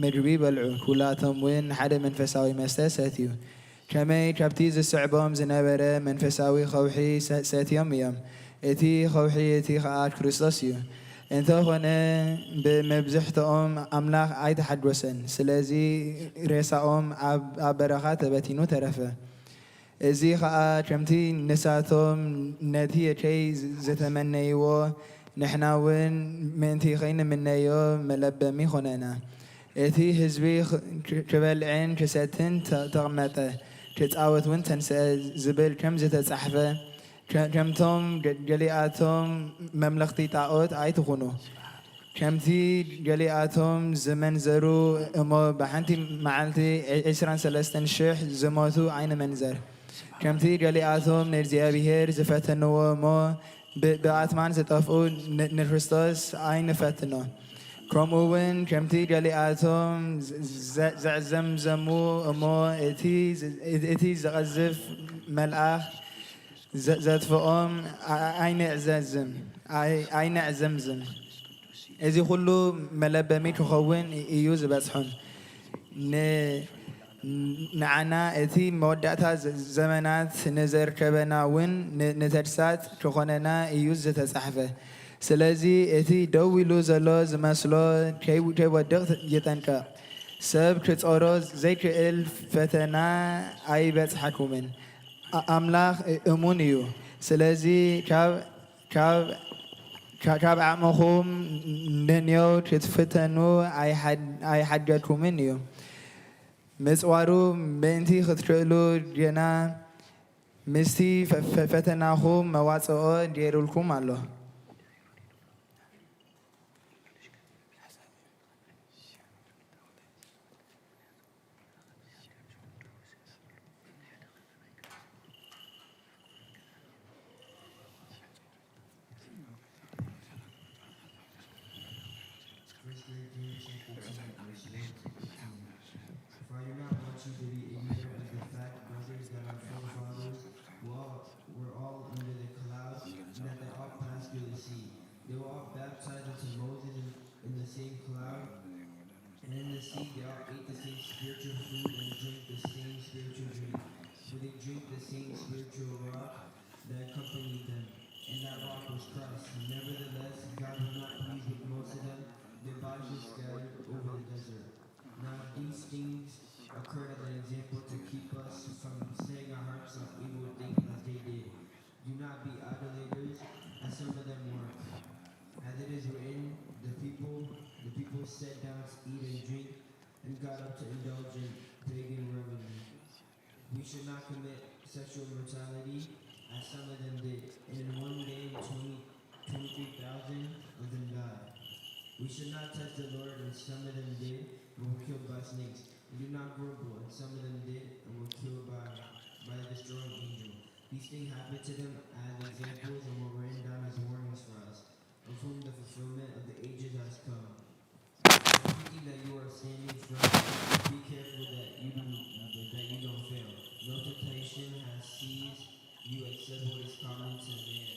ምግቢ በልዑ። ኩላቶም እውን ሓደ መንፈሳዊ መስተ ሰትዩ። ከመይ ካብቲ ዝስዕቦም ዝነበረ መንፈሳዊ ኸውሒ ሰ-፣ ሰትዮም እዮም። እቲ ኸውሒ እቲ ኸኣ ክርስቶስ እዩ። እንተኾነ ብመብዝሕትኦም ኣምላኽ ኣይተሓጎሰን። ስለዚ ሬሳኦም ኣብ፣ ኣብ በረኻ ተበቲኑ ተረፈ። እዚ ኸኣ ከምቲ ንሳቶም ነቲ ከይ ዝተመነይዎ ንሕና እውን ምእንቲ ኸይንምነዮ መለበሚ ኾነና። እቲ ህዝቢ ኽ-፣ ክ-፣ ክበልዕን ክሰትን ተ-፣ ተቕመጠ፣ ክጻወት እውን ተንስአ ዝብል ከም ዝተጻሕፈ፣ ከ-፣ ከምቶም ገ-፣ ገሊኣቶም መምለኽቲ ጣኦት ኣይትኹኑ። ከምቲ ገሊኣቶም ዝመንዘሩ እሞ ብሓንቲ መዓልቲ ዒ-፣ ዕስራን ሰለስተን ሽሕ ዝሞቱ ኣይንመንዘር። ከምቲ ገሊኣቶም ንእግዚኣብሔር ዝፈተንዎ እሞ ብ-፣ ብኣትማን ዝጠፍኡ ን-፣ ንክርስቶስ ኣይንፈትኖ። ከምኡ እውን ከምቲ ገሊኣቶም ዘ-፣ ዘ-፣ ዘዕዘምዘሙ እሞ እቲ ዝ-፣ እቲ ዝቐዝፍ መልኣኽ ዘ-፣ ዘጥፍኦም ኣ-፣ ኣይንዕዘዝም፣ ኣይ-፣ ኣይንዕዘምዝም። እዚ ኹሉ መለበሚ ክኸውን እዩ ዝበጽሖም። ን-፣ ንዓና እቲ መወዳእታ ዘ-፣ ዘመናት ንዘርከበና እውን ን-፣ ንተግሳጽ ክኾነና እዩ ዝተጻሕፈ። ስለዚ እቲ ደው ኢሉ ዘሎ ዝመስሎ ከይ-፣ ከይወድቕ ይጠንቀቕ። ሰብ ክጾሮ ዘይክእል ፈተና ኣይበጽሓኩምን። ኣ-፣ ኣምላኽ እ-፣ እሙን እዩ። ስለዚ ካብ፣ ካብ፣ ካ-፣ ካብ ዓቕምኹም ነንዮ ክትፍተኑ ኣይሓድ-፣ ኣይሓገድኩምን እዩ። ምጽዋሩ ምእንቲ ክትክእሉ ግና ምስቲ ፈ-፣ ፈ-፣ ፈተናኹም መዋጽኦ ገይሩልኩም ኣሎ። First Corinthians chapter ten, verse one to fifteen. For I do not want you to be ignorant of the fact, brothers, that our forefathers were all, were all under the cloud, and that they all passed through the sea. They were all baptized into Moses in, in the same cloud, and in the sea they all ate the same spiritual food and drank the same spiritual drink. For they drank the same spiritual rock that accompanied them, and that rock was Christ. Nevertheless, God was not pleased with most of them. Their bodies were scattered over the desert. Now these things occurred as an example to keep us from setting our hearts on evil things as they did. Do not be idolaters, as some of them were. As it is written, the people, the people sat down to eat and drink, and got up to indulge in pagan revelry. We should not commit sexual immorality, as some of them did, and in one day twenty, twenty-three thousand of them died. We should not test the Lord, and some of them did, and were killed by snakes. And do not grumble, and some of them did, and were killed by, by the destroying angel. These things happened to them as examples and were written down as warnings for us, of whom the fulfillment of the ages has come. Thinking that you are standing firm, be careful that you do, that you don't fail. No temptation has seized you except what is common to man.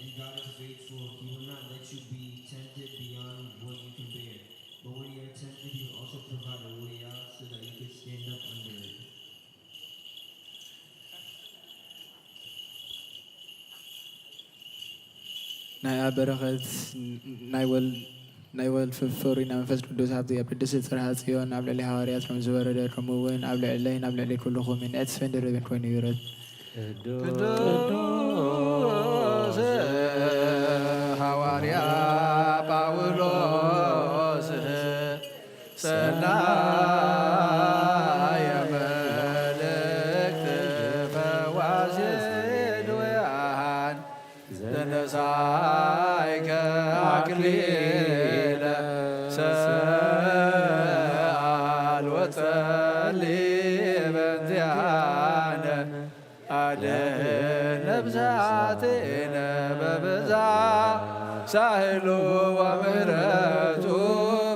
And God is faithful. He will not let you be tempted beyond what you can bear. But when you are tempted, He will also provide a way out so that you can stand up under it. ናይ ኣብ በረኸት ናይ ወል-፣ ናይ ወልድ ፍሩይ ናይ መንፈስ ቅዱስ ሃብቲ ኣብ ቅድስቲ ጽርሐ ጽዮን ኣብ ልዕሊ ሃዋርያት ከም ዝወረደ፣ ከምኡ እውን ኣብ ልዕለይን ኣብ ልዕሊ ኩልኹምን ዕጽፍን ድርብን ኮይኑ ይውረድ። ቅዱስ ሃዋርያ ጳውሎስ ሰናየ መልእክት ፈዋሲ ድውያን ዘነሳይከ ኣክሊለ ሰኣል ወጸሊ በእንቲኣነ ኣድን ነብሳቲነ በብዛ ሳህሉ ወምህረቱ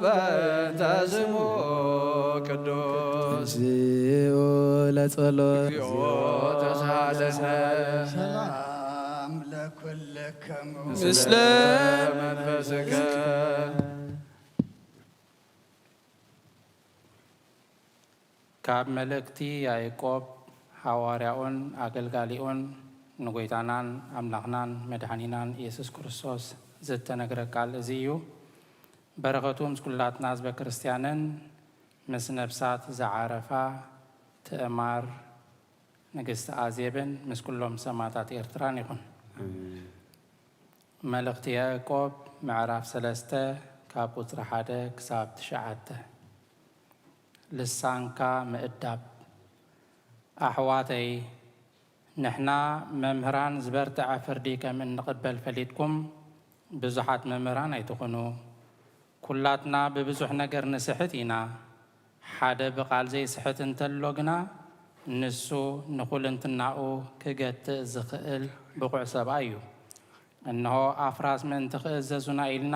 በእንተ ስሙ ቅዱስ። እግዚኦ ለጸሎት። እግዚኦ ተሳለነ። ሰላም ለኩልክሙ። ምስለ መንፈስከ። ካብ መልእክቲ ያዕቆብ ሓዋርያኡን ኣገልጋሊኡን ንጎይታናን ኣምላኽናን መድኃኒናን ኢየሱስ ክርስቶስ ዝተነግረ ቃል እዚ እዩ። በረኸቱ ምስ ኩላትና ህዝበ ክርስቲያንን ምስ ነፍሳት ዝዓረፋ ትእማር ንግስቲ ኣዜብን ምስ ኩሎም ሰማዕታት ኤርትራን ይኹን። ኣሜን። መልእኽቲ ያዕቆብ ምዕራፍ ሰለስተ ካብ ቁጽሪ ሓደ ክሳብ ትሽዓተ። ልሳንካ ምእዳብ። ኣሕዋተይ፣ ንሕና መምህራን ዝበርትዐ ፍርዲ ከም እንቕበል ፈሊጥኩም፣ ብዙሓት መምህራን ኣይትኹኑ። ኩላትና ብብዙሕ ነገር ንስሕት ኢና። ሓደ ብቓል ዘይስሕት እንተሎ ግና፣ ንሱ ንኹልንትናኡ ክገትእ ዝኽእል ብቑዕ ሰብኣይ እዩ። እንሆ፣ ኣፍራስ ምእንቲ ክእዘዙና ኢልና፣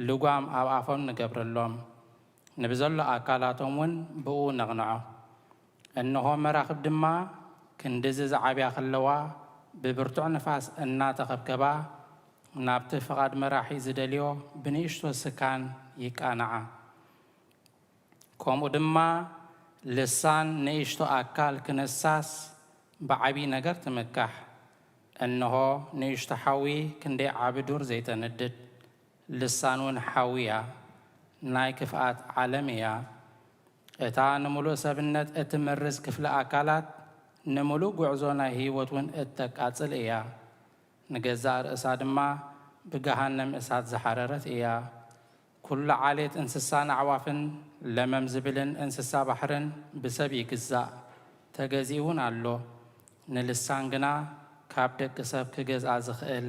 ልጓም ኣብ ኣፎም ንገብረሎም፣ ንብዘሎ ኣካላቶም እውን ብኡ ነቕንዖ። እንሆ፣ መራኽብ ድማ ክንድዚ ዝዓብያ ከለዋ፣ ብብርቱዕ ንፋስ እናተኸብከባ፣ ናብቲ ፍቓድ መራሒ ዝደልዮ ብንእሽቶ ስካን ይቃንዓ። ከምኡ ድማ ልሳን ንእሽቶ ኣካል ክንሳስ ብዓቢ ነገር ትምካሕ። እንሆ ንእሽቶ ሓዊ ክንደይ ዓቢ ዱር ዘይተንድድ፣ ልሳን እውን ሓዊ እያ፣ ናይ ክፍኣት ዓለም እያ። እታ ንምሉእ ሰብነት እትምርዝ ክፍሊ ኣካላት ንምሉእ ጉዕዞ ናይ ህይወት እውን እተቃጽል እያ። ንገዛእ ርእሳ ድማ ብገሃነም እሳት ዝሓረረት እያ። ኩሉ ዓሌት እንስሳን ኣዕዋፍን ለመም ዝብልን እንስሳ ባሕርን ብሰብ ይግዛእ፣ ተገዚኡ እውን ኣሎ። ንልሳን ግና ካብ ደቂ ሰብ ክገዝኣ ዝኽእል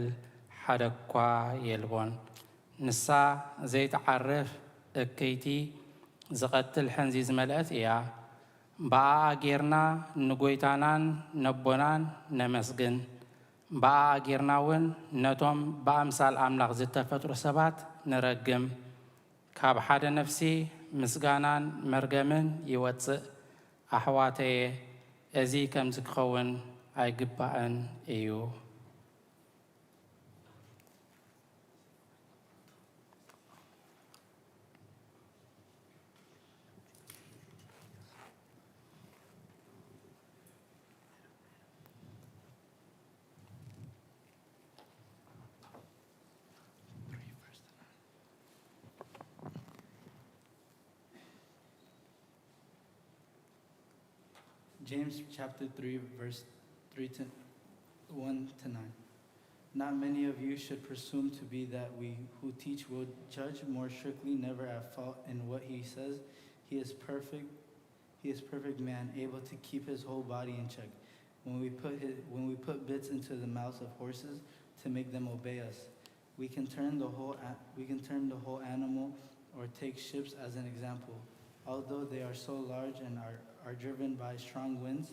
ሓደ እኳ የልቦን። ንሳ ዘይትዓርፍ እክይቲ ዝቐትል ሕንዚ ዝመልአት እያ። ብኣኣ ጌርና ንጎይታናን ነቦናን ነመስግን። ብኣኣ ጌርና እውን ነቶም ብኣምሳል ኣምላኽ ዝተፈጥሩ ሰባት ንረግም። ካብ ሓደ ነፍሲ ምስጋናን መርገምን ይወጽእ። ኣሕዋተየ፣ እዚ ከምዚ ክኸውን ኣይግባእን እዩ። James chapter three, verse three to one to nine. Not many of you should presume to be that we who teach will judge more strictly, never at fault in what he says. He is perfect, he is perfect man, able to keep his whole body in check. When we put his, when we put bits into the mouths of horses to make them obey us, we can turn the whole a-, we can turn the whole animal or take ships as an example. Although they are so large and are, are driven by strong winds,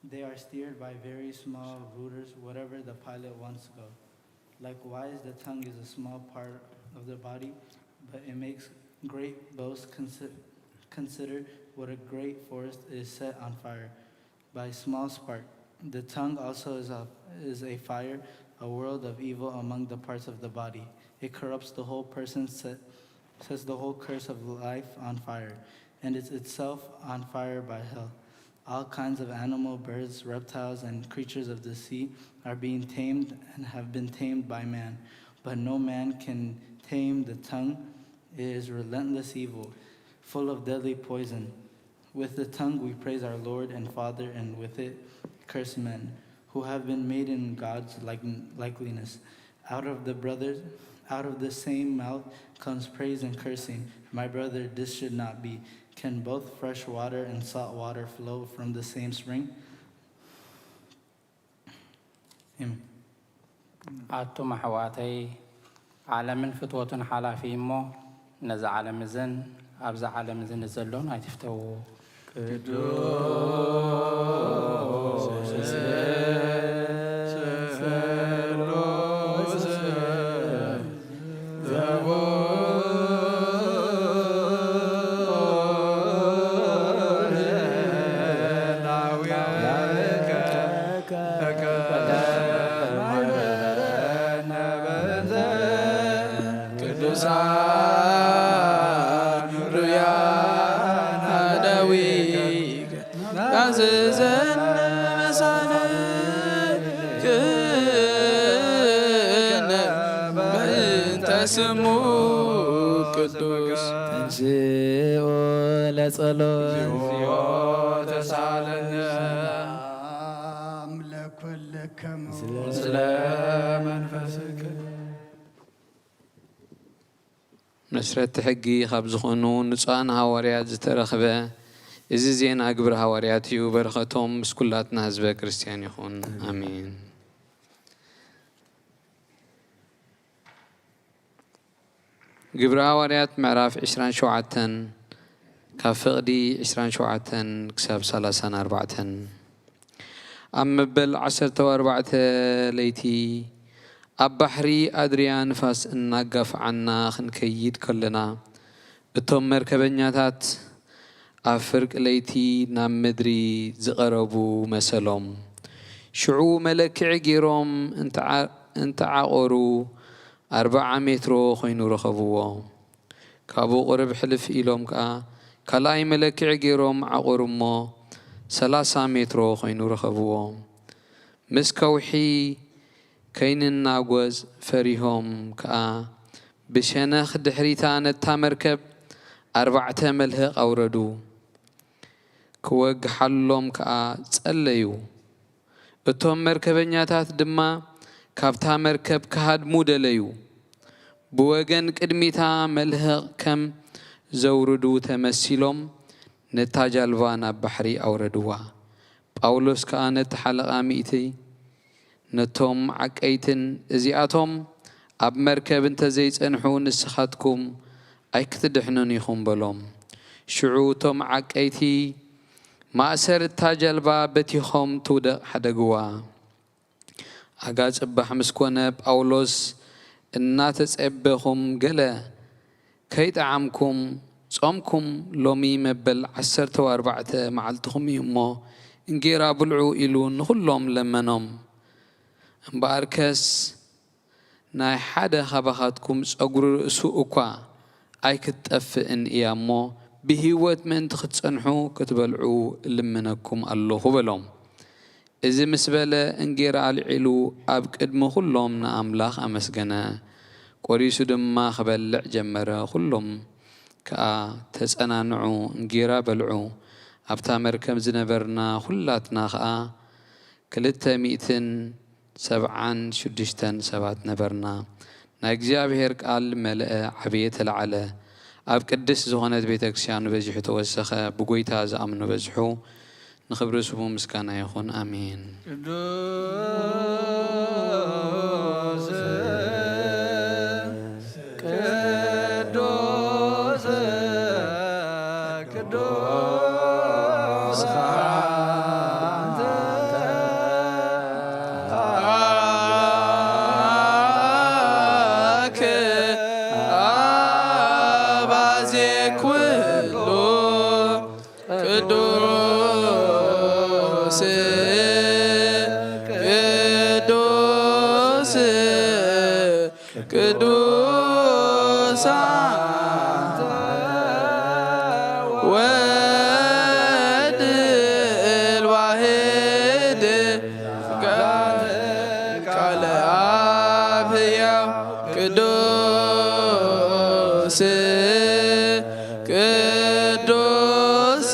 they are steered by very small ruders, whatever the pilot wants to go. Likewise, the tongue is a small part of the body, but it makes great boasts. Consi-, consider what a great forest is set on fire by a small spark. The tongue also is a, is a fire, a world of evil among the parts of the body. It corrupts the whole person, set, sets the whole course of life on fire, and is itself on fire by hell. All kinds of animal, birds, reptiles, and creatures of the sea are being tamed and have been tamed by man, but no man can tame the tongue. It is relentless evil, full of deadly poison. With the tongue we praise our Lord and Father, and with it curse men who have been made in God's like-, likeness. Out of the brothers, out of the same mouth comes praise and cursing. My brother, this should not be. Can both fresh water and salt water flow from the same spring? ኣሜን። ኣቱም ኣሕዋተይ፣ ዓለምን ፍትወቱን ሓላፊ እሞ፣ ነዚ ዓለም እዝን ኣብዛ ዓለም እዝን ዘሎን ኣይትፍተዉ። ቅዱስ ስሉስ እግዚኦ ለጸሎት። እግዚኦ ተሳለነ። ሰላም ለኩልክሙ። ምስለ መንፈስክ። መስረቲ ሕጊ ካብ ዝኾኑ ንጹኣን ሃዋርያት ዝተረኽበ እዚ ዜና ግብሪ ሃዋርያት እዩ። በረኸቶም ምስ ኩላትና ህዝበ ክርስቲያን ይኹን። ኣሜን። ግብሪ ሃዋርያት ምዕራፍ ዕስራን ሸውዓተን ካብ ፍቕዲ ዕስራን ሸውዓተን ክሳብ ሰላሳን ኣርባዕተን። ኣብ መበል ዓሰርተ ኣርባዕተ ለይቲ ኣብ ባሕሪ ኣድርያ ንፋስ እናጋፍዓና ክንከይድ ከለና፣ እቶም መርከበኛታት ኣብ ፍርቂ ለይቲ ናብ ምድሪ ዝቐረቡ መሰሎም። ሽዑ መለክዒ ገይሮም እንተዓ-፣ እንተዓቖሩ፣ ኣርብዓ ሜትሮ ኾይኑ ረኸብዎ። ካብኡ ቁርብ ሕልፍ ኢሎም ከኣ ካልኣይ መለክዒ ገይሮም ዓቖሩ እሞ፣ ሰላሳ ሜትሮ ኾይኑ ረኸብዎ። ምስ ከውሒ ከይንናጎጽ ፈሪሆም ከኣ፣ ብሸነኽ ድሕሪታ ነታ መርከብ ኣርባዕተ መልህቕ ኣውረዱ። ክወግሓሎም ከኣ ጸለዩ። እቶም መርከበኛታት ድማ ካብታ መርከብ ክሃድሙ ደለዩ። ብወገን ቅድሚታ መልህቕ ከም ዘውርዱ ተመሲሎም ነታ ጃልባ ናብ ባሕሪ ኣውረድዋ። ጳውሎስ ከኣ ነቲ ሓለቓ ሚእቲ፣ ነቶም ዓቀይትን፣ እዚኣቶም ኣብ መርከብ እንተ ዘይጸንሑ ንስኻትኩም ኣይክትድሕኑን ኢኹም በሎም። ሽዑ እቶም ዓቀይቲ ማእሰር እታ ጃልባ በቲኾም ትውደቕ ሓደግዋ። ኣጋ ጽባሕ ምስ ኮነ ጳውሎስ እናተጸበኹም ገለ ከይጠዓምኩም ጾምኩም ሎሚ መበል ዓሰርተ ኣርባዕተ መዓልትኹም እዩ እሞ እንጌራ ብልዑ ኢሉ ንኹሎም ለመኖም። እምበኣርከስ ናይ ሓደ ኻባኻትኩም ጸጉሪ ርእሱ እኳ ኣይክትጠፍእን እያ እሞ ብህይወት ምእንቲ ክትጸንሑ ክትበልዑ እልምነኩም ኣለኹ በሎም። እዚ ምስ በለ እንጌራ ኣልዒሉ ኣብ ቅድሚ ኹሎም ንኣምላኽ ኣመስገነ። ቆሪሱ ድማ ክበልዕ ጀመረ። ኹሎም ከኣ ተጸናንዑ፣ እንጌራ በልዑ። ኣብታ መርከብ ዝነበርና ኹላትና ኸኣ ክልተ ሚእትን ሰብዓን ሽዱሽተን ሰባት ነበርና። ናይ እግዚኣብሔር ቃል መለአ፣ ዓበየ፣ ተለዓለ። ኣብ ቅድስት ዝኾነት ቤተ ክርስቲያኑ በዚሑ ተወሰኸ። ብጎይታ ዝኣምኑ በዝሑ። ንኽብሪ ስሙ ምስጋና ይኹን። ኣሜን። ቅዱስ ቅዱስ ቅዱስ አንተ አምላክ አባዜ ኩሉ ቅዱስ ቅዱስ ቅዱስ አንተ ወልድ ዋሕድ ቃለ አብ ሕያው ቅዱስ ቅዱስ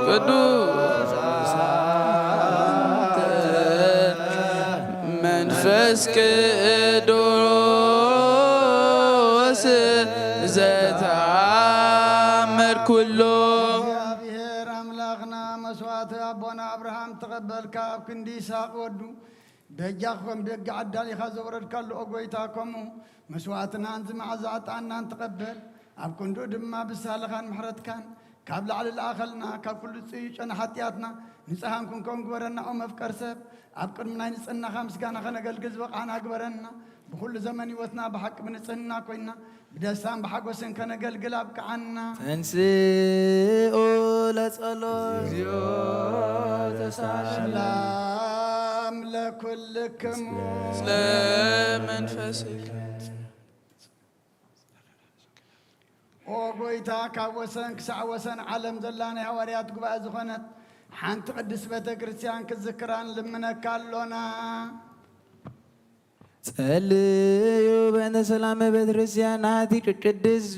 ቅዱስ አንተ መንፈስ ቅዱስ ዘተአምር ኩሎ። እግዚኣብሔር ኣምላኽና መስዋዕቲ ኣቦና ኣብርሃም ተቐበልካ፣ ኣብ ክንዲ ይስሐቅ ወዱ በጃ ክኾን ደገ ዓዲ ኣሊኻ ዘውረድካሉ፣ ኦ ጐይታ፣ ከምኡ መስዋዕትናን እዚ መዓዛ ዕጣንናን ተቐበል። ኣብ ክንድኡ ድማ ብሳልኻን ምሕረትካን ካብ ላዕሊ ለኣኸልና፣ ካብ ኩሉ ጽዩይ ጨና ሓጢኣትና ንጽሃን ክንከውን ግበረና። ኦ መፍቀር ሰብ፣ ኣብ ቅድሚ ናይ ንጽህናኻ ምስጋና ከነገልግል ዝበቓዕና ግበረና። ብኹሉ ዘመን ህይወትና ብሓቂ ብንጽህና ኮይና ብደስታን ብሓጎስን ከነገልግል ኣብቅዓና። ተንስኡ ለጸሎት። እግዚኦ ተሳለነ። ሰላም ለኩልክሙ። ስለ መንፈስክ። ኦ ጐይታ፣ ካብ ወሰን ክሳዕ ወሰን ዓለም ዘላ ናይ ሃዋርያት ጉባኤ ዝኾነት ሓንቲ ቅድስት ቤተ ክርስቲያን ክትዝክራ ንልምነካ ኣሎና። ጸልዩ በእንተ ሰላም ቤተ ክርስቲያን ናቲ ቅድስት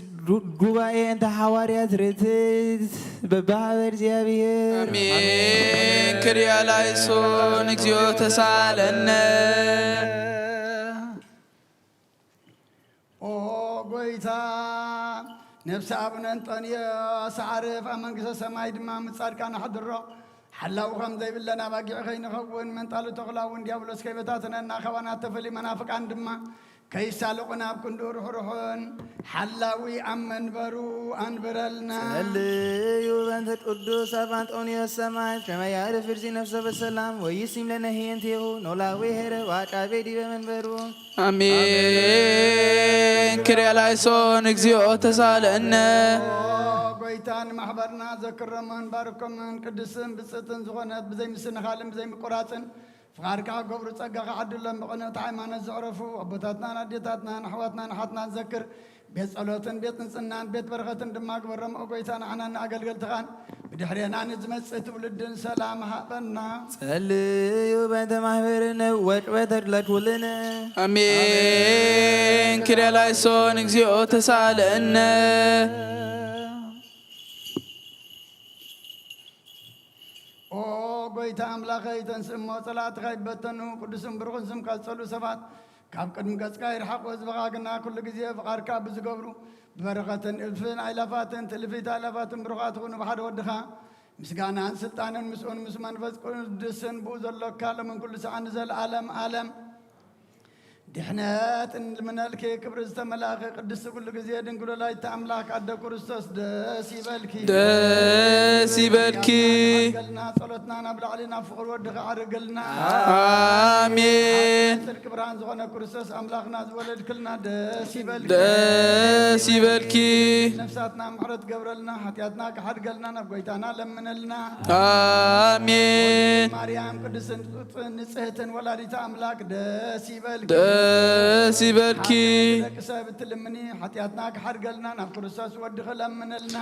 ጉባኤ እንተ ሓዋርያት ርትት በባሃበ እግዚኣብሔር። ኣሜን። ክርያ ላይሶን እግዚኦ ተሳለነ። ኦ ጎይታ፣ ነፍሲ ኣቡነ እንጠንዮስ ኣዕርፍ፣ ኣብ መንግስተ ሰማይ ድማ ምስ ጻድቃን ኣሕድሮ። ሓላዊ ከም ዘይብለን ኣባጊዕ ከይንኸውን፣ መንጣሉ ተኹላ እውን ዲያብሎስ ከይበታተነና፣ ካባና እተፈልዩ መናፍቃን ድማ ከይሳለቑና ኣብ ክንዱ ርሕሩሕን ሓላዊ ኣብ መንበሩ ኣንብረልና። ጸልዩ በእንተ ቅዱስ ኣባ እንጦንዮስ ሰማዕት ከመ ያዕርፍ ርእሲ ነፍሰ በሰላም ወይሲም ለነ ህየንቴሁ ኖላዊ ሄረ ወአቃቤ ዲበ መንበሩ። ኣሜን። ክርያ ላይሶን እግዚኦ ተሳለነ። ጎይታ ንማሕበርና ዘክሮምን ባርኮምን ቅድስትን ብጽእትን ዝኾነት ብዘይምስንኻልን ብዘይምቁራጽን ፍቓድካ ክገብሩ ጸጋኻ ዓድሎም። ብቕንዕቲ ሃይማኖት ዘዕረፉ ኣቦታትናን ኣዴታትናን ኣሕዋትናን ኣሓትናን ዘክር። ቤት ጸሎትን ቤት ንጽህናን ቤት በረኸትን ድማ ግበሮም። ኦ ጎይታ፣ ንዓናን ንኣገልገልትኻን ብድሕሬና ንዝመጽእ ትውልድን ሰላም ሃበና። ጸልዩ በእንተ ማሕበርነ ወቅበ ተድለ ኩልነ። ኣሜን። ክርያ ላይሶን እግዚኦ ተሳለነ። ኦ ጎይታ ኣምላኸይ፣ ተንስእ እሞ ጸላእትኻ ይበተኑ፣ ቅዱስን ብሩኽን ስምካ ዝጸልኡ ሰባት ካብ ቅድሚ ገጽካ ይርሓቑ። ህዝብኻ ግና ኩሉ ግዜ ፍቓድካ ብዝገብሩ ብበረኸትን እልፍን ኣይላፋትን ትእልፊት ኣይላፋትን ብሩኻት ይኹኑ ብሓደ ወድኻ ምስጋናን ስልጣንን ምስኡን ምስ መንፈስ ቅዱስን ብኡ ዘሎካ ሎምን ኩሉ ሰዓን ንዘለዓለም ዓለም ድሕነት እንልምነልኪ። ክብሪ ዝተመላእኺ ቅድስቲ ኩሉ ግዜ ድንግል ወላዲተ ኣምላክ ኣደ ክርስቶስ ደስ ይበልኪ። ደስ ይበልኪ። ልና ጸሎትና ናብ ላዕሊ ናብ ፍቕሪ ወድኺ ዓርግልና። ኣሜን። ጽድቂ ብርሃን ዝኾነ ክርስቶስ ኣምላኽና ዝወለድክልና ደስ ይበልኪ። ደስ ይበልኪ። ነፍሳትና ምሕረት ገብረልና፣ ሓጢኣትና ክሓድገልና ናብ ጎይታና ለምነልና። ኣሜን። ማርያም ቅድስት ንጽህትን ወላዲተ ኣምላክ ደስ ይበልኪ። ደስ ይበልኪ። ደቂ ሰብ እትልምኒ ሓጢኣትና ክሓድገልና ናብ ክርስቶስ ወድኺ ለምነልና።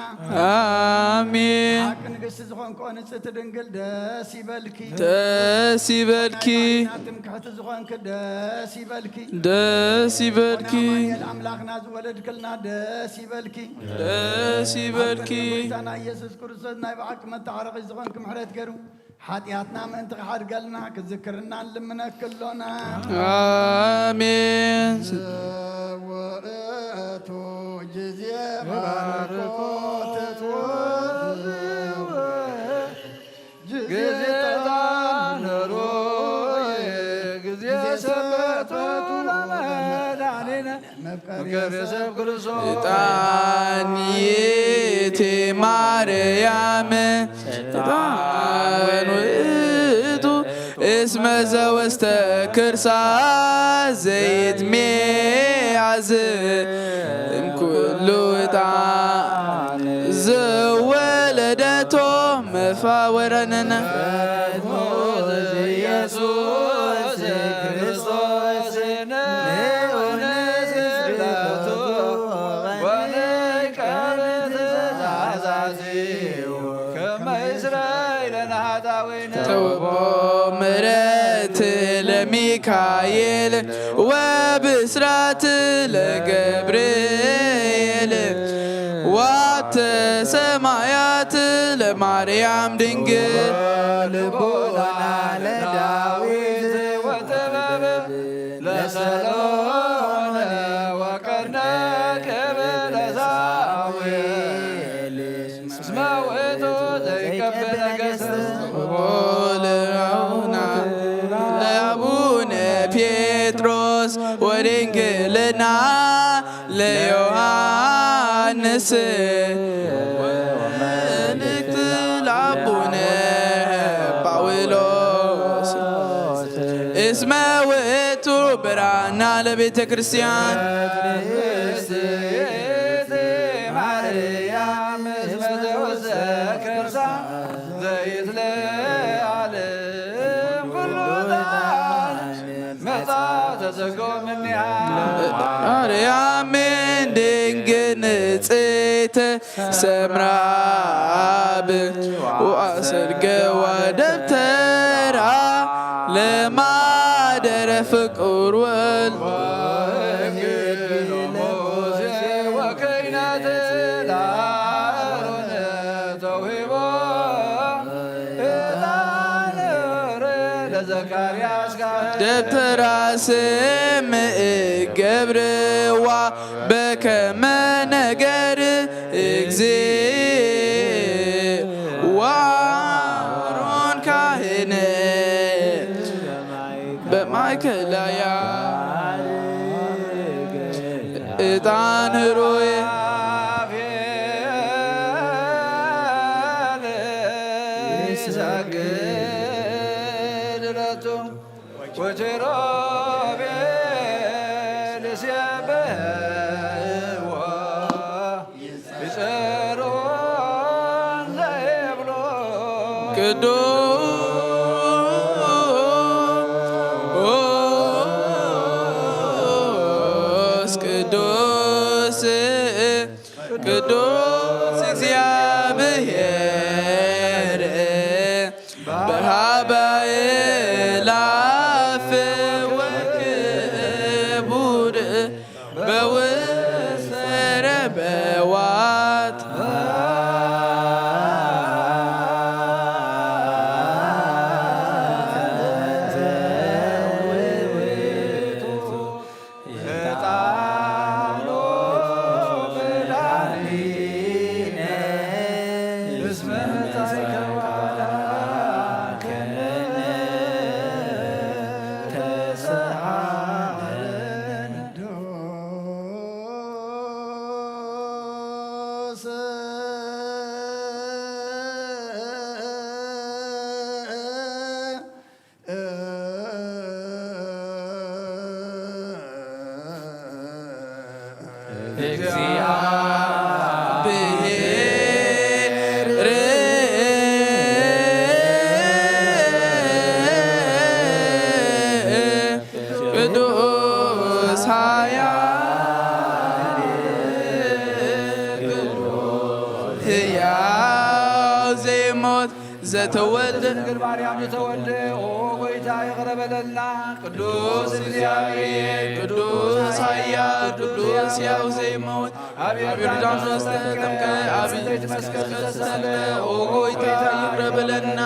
ኣሜን። ሓቂ ንግስቲ ዝኾንክኦ ንጽህቲ ድንግል ደስ ይበልኪ። ደስ ይበልኪ። ትምክሕቲ ዝኾንኪ ደስ ይበልኪ። ደስ ይበልኪ። ኣማኑኤል ኣምላኽና ዝወለድክልና ደስ ይበልኪ። ደስ ይበልኪ። ጎይታና ኢየሱስ ክርስቶስ ናይ ብሓቂ መተዓረቒ ዝኾንኪ ምሕረት ገይሩ ሓጢኣትና ምእንቲ ክሓድገልና ክዝክርና ንልምነኪ ኣሎና። ኣሜን። ውእቱ ጊዜ ባርኮት ጊዜ ጊዜ ተአምሮ ጊዜ ሰበቱ ለመድኃኒነ መፍቀሬ ሰብ ክርስቶስ ዕጣን ይእቲ ማርያም ዕጣን ውእቱ እስመ ዘውስተ ከርሳ ዘይትሜዓዝ እምኩሉ ዕጣን ዘወለደቶ መፋወረንነ ኢየሱስ ክርስቶስ ንዑ ንስግደቱ ወንቀበል ትእዛዛቲሁ ከመ ይስረይ ለነ ኃጣውኢነ። ተወቦ ምሕረት ለሚካኤል ወብስራት ለገብርኤል ወአተ ሰማያት ለማርያም ድንግል። ልቦና ለዳዊት ወጥበብ ለሰሎሞን ወቀርነ ክብር ለሳሙኤል እስመ ውእቱ ዘይቀብ ነገሥት። ለአቡነ ጴጥሮስ ወድንግልና ለዮሐንስ ወመልእክት ለአቡነ ጳውሎስ እስመ ውእቱ ብርሃና ለቤተ ክርስቲያን። ማርያም እስመ ዘውስተ ከርሳ ዘይትለዓል ኩሉ መጻ ተሰጎ ምንያ። ማርያም ድንግል ንጽሕት ሰምራ ብእንጽዋ ሰርገ ወደብተራ ለማደረ ፍቁር ወልድ። ወእንግድ ሎሙ ሙሴ ወከይናተ ዘካርያስ ካህን ደብተራ ስምዕ ገብርዋ በከመ ነገር እግዚእ ወአሮን ካህን በማእከላያ ዕጣን ህሩየ ይሰግድ ለቱ ወኪሩቤል ይሴብሕዎ ይጸርዎ እንዘ ይብሉ ቅዱስ ቅዱስ ቅዱስ እግዚአብሔር በሃባየ ላፍ ወክቡር በውስተ ረበዋት ቅዱስ ኃያል ሕያው ዘይሞት ዘተወልደ ድንግል ማርያም ዝተወልደ ኦ ጎይታ ይቕረ በለልና። ቅዱስ እግዚኣብሔር ቅዱስ ኃያል ቅዱስ ሕያው ዘይሞት ኣብ ዮርዳኖስ ተጠምቀ ኣብ ዘይትመስከር ዝተሰለ ኦ ጎይታ ይቕረ በለልና።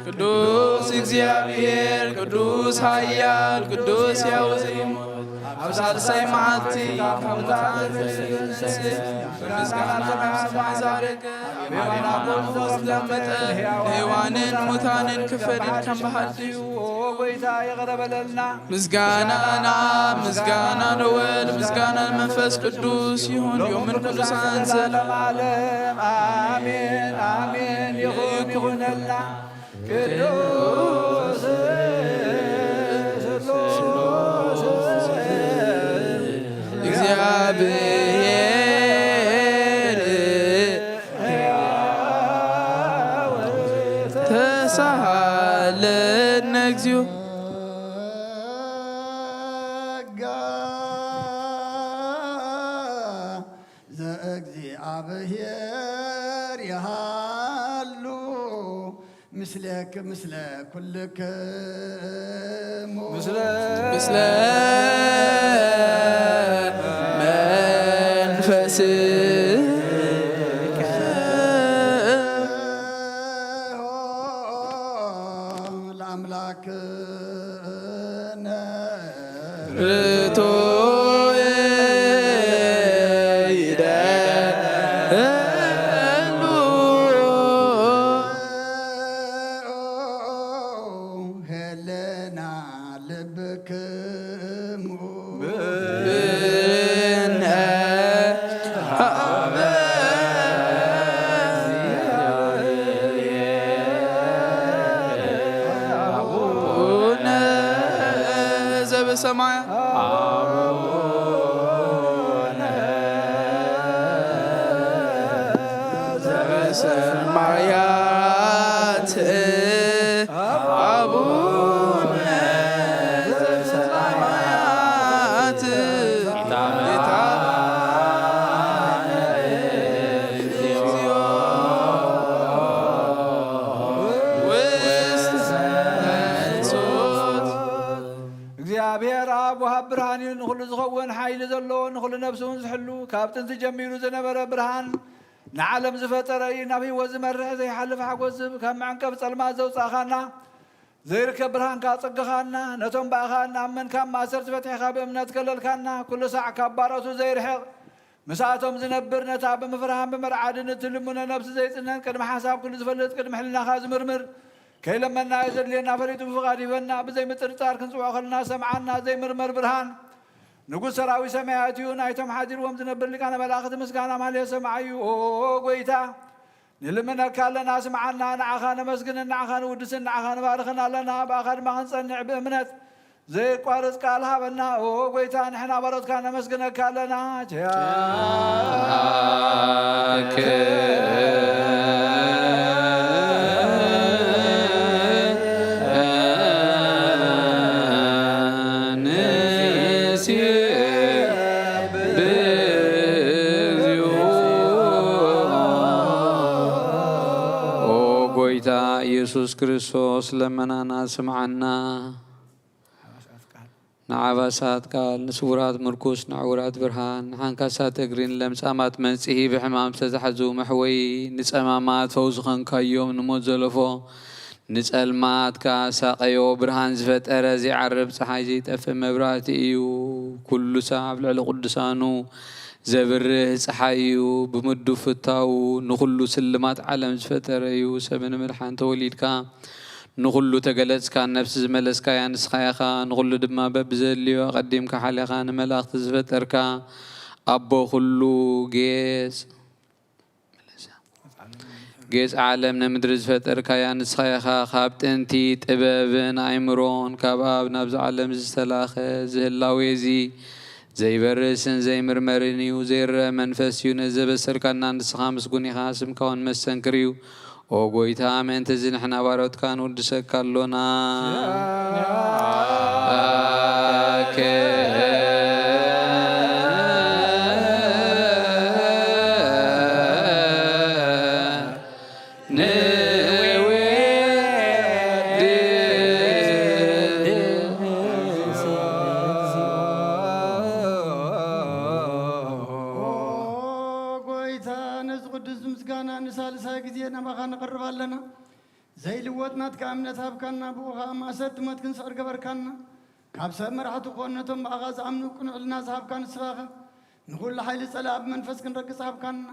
ቅዱስ እግዚኣብሔር ቅዱስ ኃያል ቅዱስ ሕያው ዘይሞት ኣብ ሳልሳይ መዓልቲ ካብ ሙታን ዝተንስእ ብምስጋና ተመዛረገ ኣብ የማነ ኣቦ ተቐመጠ። ንሕያዋንን ሙታንን ክፈርድ ከም በሃልዩ ኦ ጎይታ ይቕረ በለልና። ምስጋና ናብ ምስጋና ንወልድ ምስጋና ንመንፈስ ቅዱስ ይሁን ሎምን ቅዱሳን ዘለ ዓለም አሜን አሜን ይሁን ይሁንልና። ቅዱስ ስሉስ ተሳሃለነ እግዚኦ። ዘእግዚኣብሔር ይሃሉ ምስሌክ ምስለ ኩልክሙ ምስለ መንፈስከ ለአምላክ ርቱዕ ይደሉ ህልና ልብክሙ ብነ አቡነ ዘበሰማያት ዘበሰማያት አቡነ ዘበሰማያት ጌታ እግዚአብሔር ኣብ ወሃብ ብርሃን እዩ፣ ንኹሉ ዝኸውን ሓይሊ ዘለዎ፣ ንኹሉ ነፍሲ እውን ዝሕሉ፣ ካብ ጥንቲ ጀሚሩ ዝነበረ ብርሃን ንዓለም ዝፈጠረ እዩ፣ ናብ ህይወት ዝመርሕ ዘይሓልፍ ሓጎስ ዝህብ፣ ካብ መዕንቀፍ ጸልማት ዘውጻእኻና፣ ዘይርከብ ብርሃንካ ኣጸገኻና። ነቶም ብኣኻ እናኣመንካ ማእሰርቲ ፈቲሕካ ብእምነት ከለልካና። ኩሉ ሳዕ ካብ ባሮቱ ዘይርሕቕ ምስኣቶም ዝነብር፣ ነታ ብምፍርሃን ብምርዓድን እትልምኖ ነብሲ ዘይጽነን፣ ቅድሚ ሓሳብ ኩሉ ዝፈልጥ፣ ቅድሚ ሕልናኻ ዝምርምር፣ ከይለመና እዩ ዘድልየና፣ ፈሊጡ ብፍቓድ ይህበና። ብዘይ ምጥርጣር ክንጽውዖ ከለና ሰምዓና። ዘይምርመር ብርሃን ንጉስ ሰራዊት ሰማያት እዩ። ናይቶም ሓዲርዎም ዝነብር ሊቃነ መላእኽቲ ምስጋና ማህሌት ሰማዕ እዩ። ኦ ጎይታ፣ ንልምነካ ኣለና፣ ስምዓና። ንዓኻ ነመስግንን ንዓኻ ንውድስን ንዓኻ ንባርኽን ኣለና። ብኣኻ ድማ ክንጸንዕ ብእምነት ዘየቋርጽ ቃል ሃበና። ኦ ጎይታ፣ ንሕና ባሮትካ ነመስግነካ ኣለና። ቸ- ኦ ጎይታ ኢየሱስ ክርስቶስ፣ ለመናና ስምዓና። ንዓባሳት ቃል፣ ንስዉራት ምርኩስ፣ ንዕዉራት ብርሃን፣ ንሓንካሳት እግሪ፣ ንለምጻማት መንጽሂ፣ ብሕማም ዝተታሕዙ መሕወዪ፣ ንጸማማት ፈውሲ ኾንካዮም፣ ንሞት ዘለፎ፣ ንጸልማት ከኣ ሳቐዮ። ብርሃን ዝፈጠረ ዘይዓርብ ጸሓይ ዘይጠፍእ መብራህቲ እዩ። ኩሉ ሳዕ ኣብ ልዕሊ ቅዱሳኑ ዘብርህ ጸሓይ እዩ። ብምዱብ ፍታዉ ንኹሉ ስልማት ዓለም ዝፈጠረ እዩ። ሰብ ንምድሓን ተወሊድካ፣ ንኹሉ ተገለጽካ፣ ነፍሲ ዝመለስካያ ንስኻ ኢኻ። ንኹሉ ድማ በብዘድልዮ ኣቐዲምካ ሓሊኻ ንመላእኽቲ ዝፈጠርካ፣ ኣቦ ኩሉ ጌጽ፣ ጌጽ ዓለም ንምድሪ ዝፈጠርካያ ንስኻ ኢኻ። ካብ ጥንቲ ጥበብን ኣእምሮን ካብ ኣብ ናብዚ ዓለም ዝተላኸ፣ እዚ ህላዌ እዚ ዘይበርስን ዘይምርመርን እዩ። ዘይረአ መንፈስ እዩ። ነዚ ዘበሰርካና ንስኻ ምስጉን ኢኻ። ስምካ እውን መስተንክር እዩ። ኦ ጎይታ፣ ምእንቲ እዚ ንሕና ባሮትካ ንውድሰካ ኣሎና። ጎይታ፣ ነዚ ቅዱስ ምስጋና ንሳልሳይ ግዜ ናባኻ ነቕርብ ኣለና። ዘይልወጥ ናትካ እምነት ሃብካና፣ ብኡ ኸኣ ማእሰርቲ ሞት ክንስዕር ገበርካና። ካብ ሰብ መራሕቲ ኮን ነቶም ብኣኻ ዝኣምኑ ቅኑዕ ሕልና ዝሃብካ ንስኻ ኢኻ። ንኹሉ ሓይሊ ጸላኢ ብመንፈስ ክንረግጽ ሃብካና።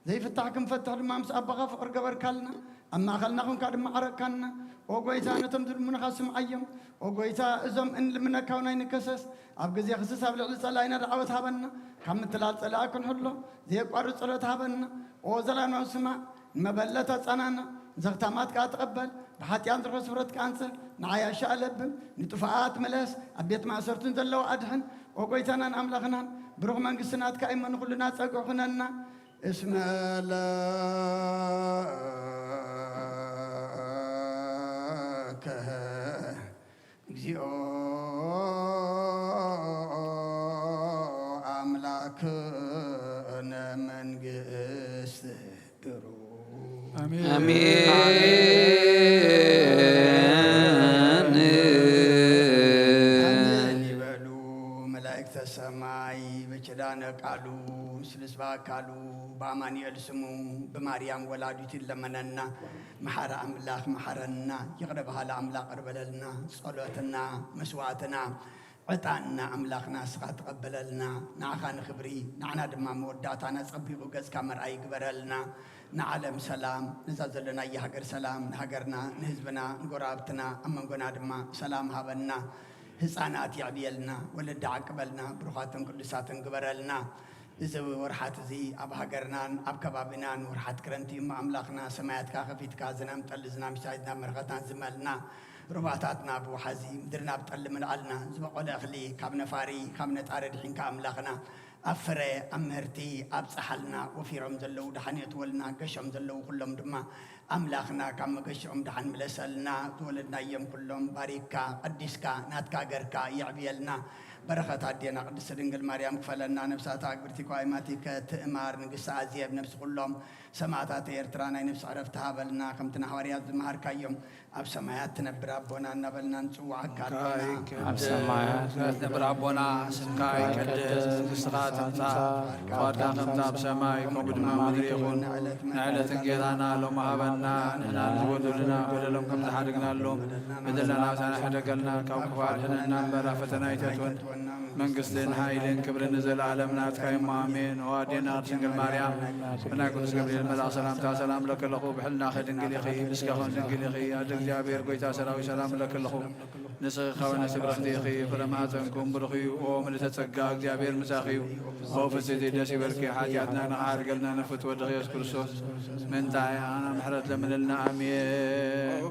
ዘይፍታሕ ክንፈትሕ ድማ ምስ ኣቦኻ ፍቕሪ ገበርካልና። ኣብ ማእከልና ኹንካ ድማ ዓረቅካና። ኦ ጎይታ፣ ነቶም ዝልምኑኻ ስምዓዮም። ኦ ጎይታ፣ እዞም እንልምነካ እውን ኣይንከሰስ። ኣብ ግዜ ክስስ ኣብ ልዕሊ ጸላኢና ደዓወት ሃበና። ካብ ምትላል ጸላኢ ክንሕሎ ዘየቋርጽ ጸሎት ሃበና። ኦ ዘላለማዊ ስማዕ፣ ንመበለት ኣጻናና፣ ዘኽታማት ከኣ ተቐበል። ብሓጢኣን ዝረኸ ስፍረት ከኣ ኣንጽህ። ንዓያሻ ኣለብም፣ ንጥፉኣት ምለስ፣ ኣብ ቤት ማእሰርቱን ዘለዉ ኣድሕን። ኦ ጎይታናን ኣምላኽናን፣ ብሩኽ መንግስቲ ናትካ እሞ ንኹልና ጸግዒ ኩነና። እስመ ለከ እግዚኦ ኣምላክነ መንግስት ብሩ። ኣሜን። ኣሜን ይበሉ መላእክተ ሰማይ፣ በኪዳነ ቃሉ፣ ስልስባ ኣካሉ፣ በአማኑኤል ስሙ፣ ብማርያም ወላዲቱ ይለመነና። መሓሪ ኣምላኽ መሓረና፣ ይቕረ በሃሊ ኣምላኽ ይቕረ በለልና። ጸሎትና፣ መስዋዕትና፣ ዕጣንና ኣምላኽና ንስኻ ተቐበለልና። ንዓኻ ንኽብሪ፣ ንዓና ድማ መወዳእታና ጸቢቑ ገጽካ መርኣይ ይግበረልና። ንዓለም ሰላም፣ ነዛ ዘለናያ ሃገር ሰላም፣ ንሃገርና፣ ንህዝብና፣ ንጎረባብትና፣ ኣብ መንጎና ድማ ሰላም ሃበና። ህጻናት የዕብየልና፣ ወለዲ ዓቅበልና፣ ብሩኻትን ቅዱሳትን ግበረልና። እዚ ወርሓት እዚ ኣብ ሃገርናን ኣብ ከባቢናን ወርሓት ክረምቲ እሞ ኣምላኽና ሰማያትካ ከፊትካ ዝናም ጠሊ ዝናም ሽታ ዝናም በረኸት ኣዝንበልና። ሩባታትና ብወሓዚ ምድርና ብጠሊ ምልኣልና። ዝበቖለ እኽሊ ካብ ነፋሪ ካብ ነጣሪ ድሒንካ ኣምላኽና ኣብ ፍረ ኣብ ምህርቲ ኣብጽሓልና። ወፊሮም ዘለዉ ደሓን የእትወልና፣ ገሾም ዘለዉ ኩሎም ድማ ኣምላኽና ካብ መገሽኦም ደሓን ምለሰልና። ዝወለድናዮም ኩሎም ባሪክካ ቀዲስካ ናትካ ገርካ የዕብየልና። በረኸት ኣዴና ቅድስቲ ድንግል ማርያም ክፈለና። ነብሳታ ኣግብርቲ ኳይማቲከ ትእማር ንግስቲ ኣዜብ ነብሲ ኩሎም ሰማዕታት ኤርትራ ናይ ነፍሲ ዕረፍቲ ሃበልና፣ ከምቲ ንሃዋርያት ዝመሃርካዮም ኣብ ሰማያት ትነብር ኣቦና እናበልና ንጽውዓካ ኣለና። ኣብ ሰማያት ትነብር ኣቦና፣ ስምካ ይቀደስ፣ መንግስትኻ ትምጻእ፣ ፍቓድካ ከምቲ ኣብ ሰማይ ከምኡ ድማ ኣብ ምድሪ ይኹን። ንዕለት እንጌራና ሎሚ ሃበና፣ ንሕና ንዝበደሉና በደሎም ከም ዝሓደግናሎም፣ በደልና ኣሳና ሕደገልና፣ ካብ ክፉእ ኣድሕነና እምበር፣ ኣብ ፈተና ኣይተእትወና። መንግስትን ሓይልን ክብርን ንዘለኣለም ናትካ እሞ፣ ኣሜን። ኦ ኣዴና ቅድስት ድንግል ማርያም፣ ብናይ ቅዱስ ገብርኤል መልኣኽ ሰላምታ ሰላም እለኪ ኣለኹ። ብሕልናኺ ድንግል ኢኺ፣ ብስጋኺ እውን ድንግል ኢኺ። ኣደ እግዚኣብሔር ጐይታ ሰራዊት ሰላም እለኪ ኣለኹ። ንስኺ ከወነ ስብርኽቲ ኢኺ፣ ፍረ ማህፀንኩም ብሩኽ እዩ። ኦ ምልእተ ጸጋ፣ እግዚኣብሔር ምሳኺ እዩ። ኦ ፍጽቲ ደስ ይበልኪ፣ ሓጢኣትና ንኽሓርገልና ንፍት ወድኺ የሱስ ክርስቶስ ምንታይ ኣና ምሕረት ለምንልና። ኣሜን።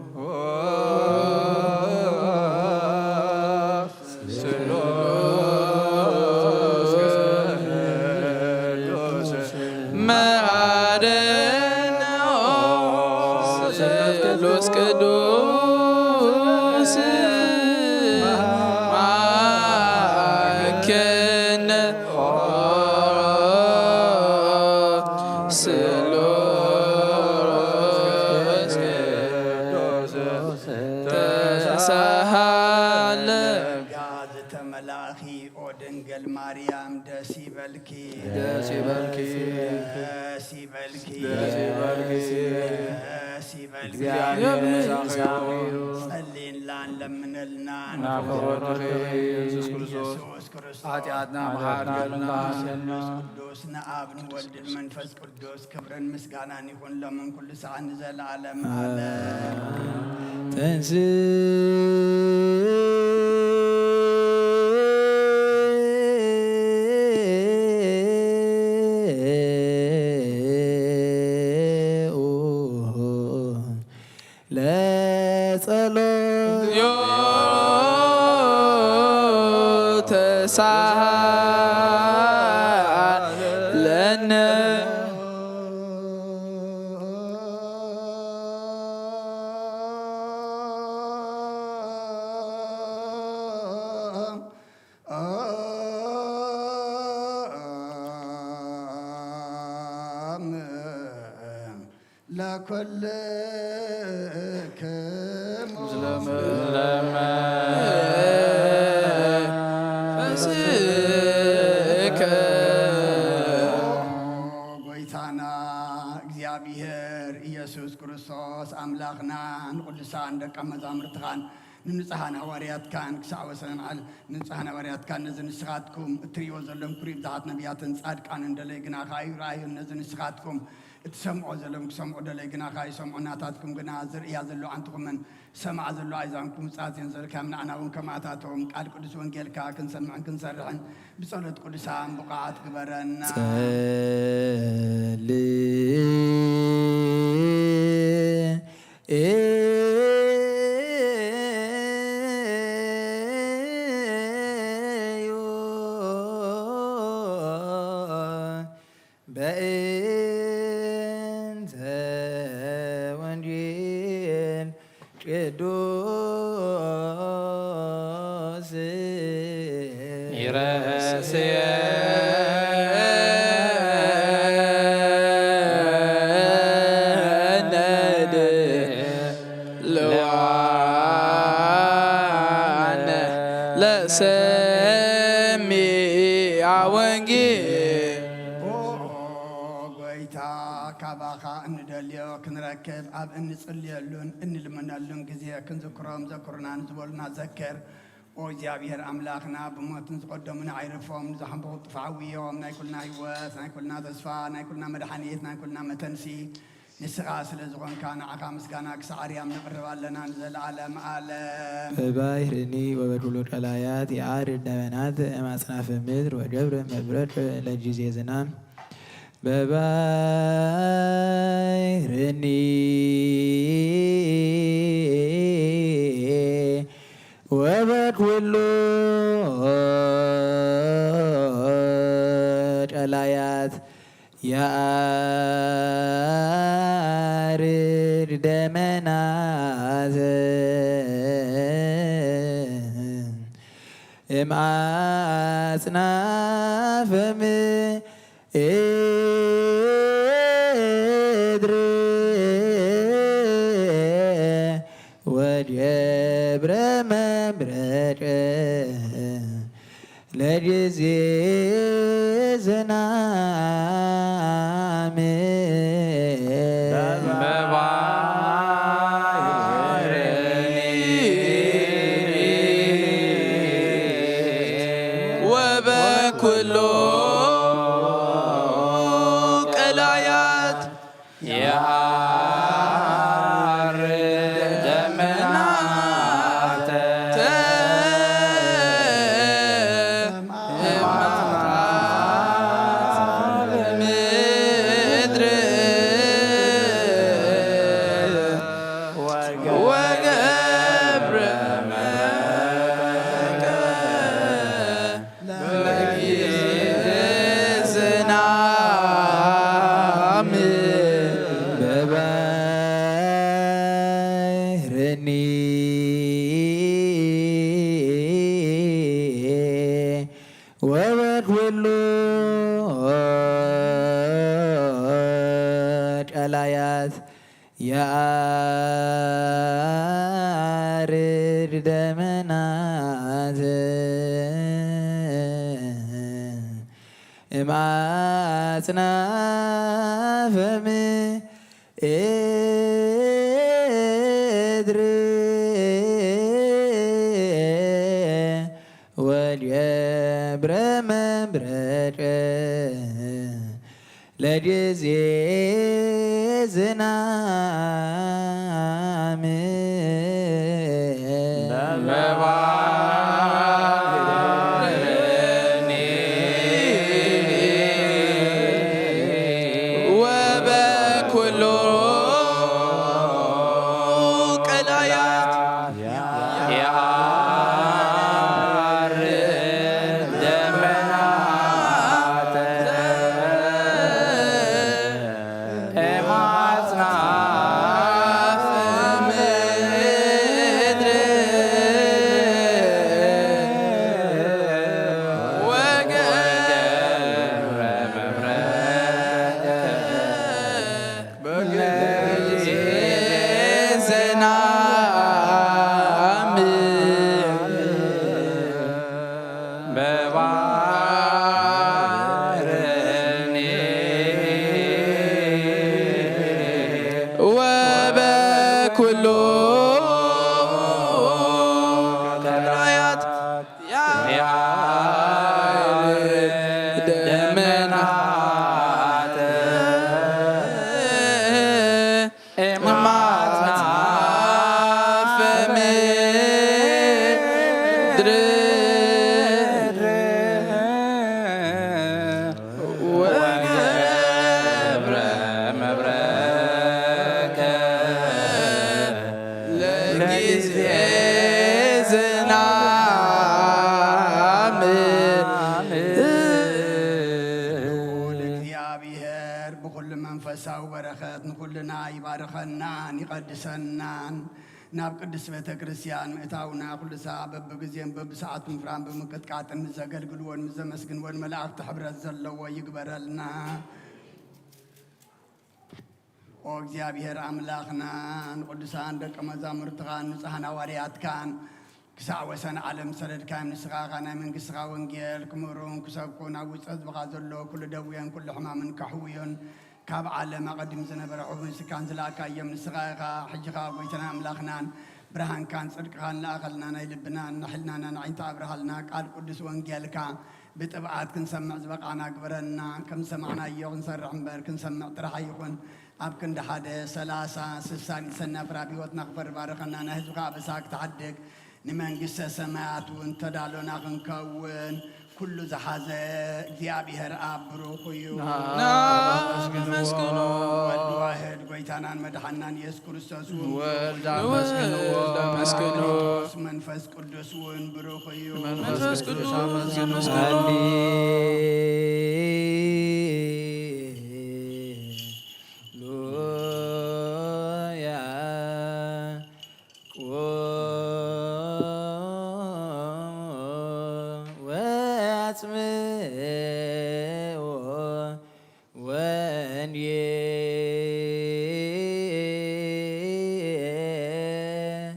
ስሉስ ቅዱስ መሃረነ፣ ስሉስ ቅዱስ ማከነ፣ ስሉስ ቅዱስ ተሳሃለ። ጸጋ ዝተመላእኺ ኦ ድንግል ማርያም ደስ ይበልኪ። ደስ ይበልኪ። ደስ ይበልኪ። ደስ ይበልኪ። ደስ ይበልኪ። እግዚኣብሔር ምሳኺ እዩ። ጸልይላን ለምነልናን። ናብ ፍቕሪ ወድኺ የሱስ ክርስቶስ የሱስ ክርስቶስ ሓጢኣትና መሓር ገብርና። ቅዱስ ንኣብ ንወልድ ንመንፈስ ቅዱስ ክብርን ምስጋናን ይኹን ሎምን ኩሉ ሰዓት ንዘለዓለም ኣለም። ተንስ ለጸሎት ተሳሃለነ። ለኩልክሙ ምስለ መንፈስከ። ጎይታና እግዚኣብሔር ኢየሱስ ክርስቶስ ኣምላኽና ንቅዱሳን ደቀ መዛሙርትኻን ንንጹሓን ሃዋርያትካን ክሳዕ ወሰን ዓል ንንጹሓን ሃዋርያትካን ነዚ ንስኻትኩም እትርእይዎ ዘለኹም ክብሪ ብዙሓት ነቢያትን ጻድቃንን ደለይ ግናኻ እዩ። ረኣዩን ነዚ ንስኻትኩም እትሰምዖ ዘለኹም ክሰምዑ ደለይ ግናኻ ይሰምዑ። ናታትኩም ግና ዝርእያ ዘሎ ኣዕንትኹምን ዝሰምዓ ዘሎ ኣእዛንኩም ምጽኣት እየን ዘልካዮም። ንዓና እውን ከማታቶም ቃል ቅዱስ ወንጌልካ ክንሰምዕን ክንሰርሕን ብጸሎት ቅዱሳን ብቑዓት ግበረና። ጸልዩ በእንተ ወንጌል ቅዱስ ይረስየነ ድልዋነ ለሰሚዐ ወንጌል። ኦ ጎይታ፣ ካባኻ እንደልዮ ክንረክብ ኣብ እንጽልየሉን እንልምነሉን ግዜ ክንዝክሮም ዘክሩና ንዝበሉና ዘክር። ኦ እግዚኣብሔር ኣምላኽና፣ ብሞት ንዝቐደሙና ኣይርፎም፣ ንዝሓምበቑ ጥፋ ዓውዮም። ናይ ኩልና ህይወት፣ ናይ ኩልና ተስፋ፣ ናይ ኩልና መድሓኒት፣ ናይ ኩልና መተንሲ ንስኻ ስለ ዝኾንካ ንዓኻ ምስጋና ክሳዕ ኣርያም ነቕርብ ኣለና ንዘለዓለም ዓለም። በባሕርኒ ወበኩሉ ቀላያት የዐርግ ደመናት እም አጽናፈ ምድር ወገብረ መብረቅ ለጊዜ ዝናም። በባሕርኒ ወበኩሉ ቀላያት የዐርግ ደመናት እም አጽናፈ ምድር ገብረ መብረቅ ለጊዜ ዝናም በባሕርኒ ወበኩሉ ቀላያት የዐርግ ደመናተ ምድር ወገብረ ለጊዜ ዝናም በባሕርኒ ወበኩሉ ቀላያት የዐርግ ደመናት እምአጽናፈ ምድር ወገብረ መብረቅ ለጊዜ ዝናም በባሕርኒ ወበኩሉ ቀላያት የዐርግ ደመናተ እምአጽናፈ ምድር ወገብረ መብረቅ በጊዜ ዝናም በባሕርኒ ወበኩሉ ቀላያት የዐርግ ደመናተ እምአጽናፈ ምድር ወገብረ መብረቀ ለጊዜ ዝናም። ልዑል እግዚኣብሔር ብኹሉ መንፈሳዊ በረኸት ንኹልና ይባርኸናን ይቐድሰናን። ናብ ቅድስት ቤተ ክርስቲያን ምእታውና ኩሉ ሰዓት በብግዜን በብሰዓቱ ምፍራን ብምቅጥቃጥን ንዘገልግልዎን ንዘመስግንዎን መላእክቲ ሕብረት ዘለዎ ይግበረልና። ኦ እግዚኣብሔር ኣምላኽና፣ ንቅዱሳን ደቀ መዛሙርትኻን ንጹሓን ሃዋርያትካን ክሳዕ ወሰን ዓለም ዝሰደድካዮም፣ ንስኻ ኸኣ ናይ መንግስትኻ ወንጌል ክምህሩን ክሰብኩን፣ ኣብ ውሽጢ ህዝብኻ ዘሎ ኩሉ ደዌን ኩሉ ሕማምን ከሕውዩን፣ ካብ ዓለም ኣቐዲሙ ዝነበረ ሕቡን ስካን ዝለኣካዮም ንስኻ ኢኻ። ሕጂ ኸኣ ጐይታና ኣምላኽናን ብርሃንካን ጽድቅኻን ለኣኸልና፣ ናይ ልብናን ናይ ሕልናናን ኣዒንቲ ኣብርሃልና፣ ቃል ቅዱስ ወንጌልካ ብጥብዓት ክንሰምዕ ዝበቓዕና ግበረና። ከም ዝሰማዕናዮ ክንሰርሕ እምበር ክንሰምዕ ጥራሕ ኣይኹን። ኣብ ክንዲ ሓደ፣ ሰላሳ፣ ስሳን ይትሰነፍር ኣብ ህይወትና ክፈሪ ባርኸና። ናይ ህዝብኻ ኣበሳ ክትሓድግ ንመንግስተ ሰማያት እውን ተዳሎና ክንከውን ኩሉ ዝሓዘ እግዚኣብሔር ኣብ ብሩኽ እዩ። ናመስግንዎ። ወልድ ዋህድ ጐይታናን መድሓናን ኢየሱስ ክርስቶስ እውን ወልድ ኣመስግንዎ። ወልድ ኣመስግንዎ። መንፈስ ቅዱስ እውን ብሩኽ እዩ። መንፈስ ቅዱስ ኣመስግንዎ። ሃሌሉያ። ቁሙ ወአጽምዑ ወንጌል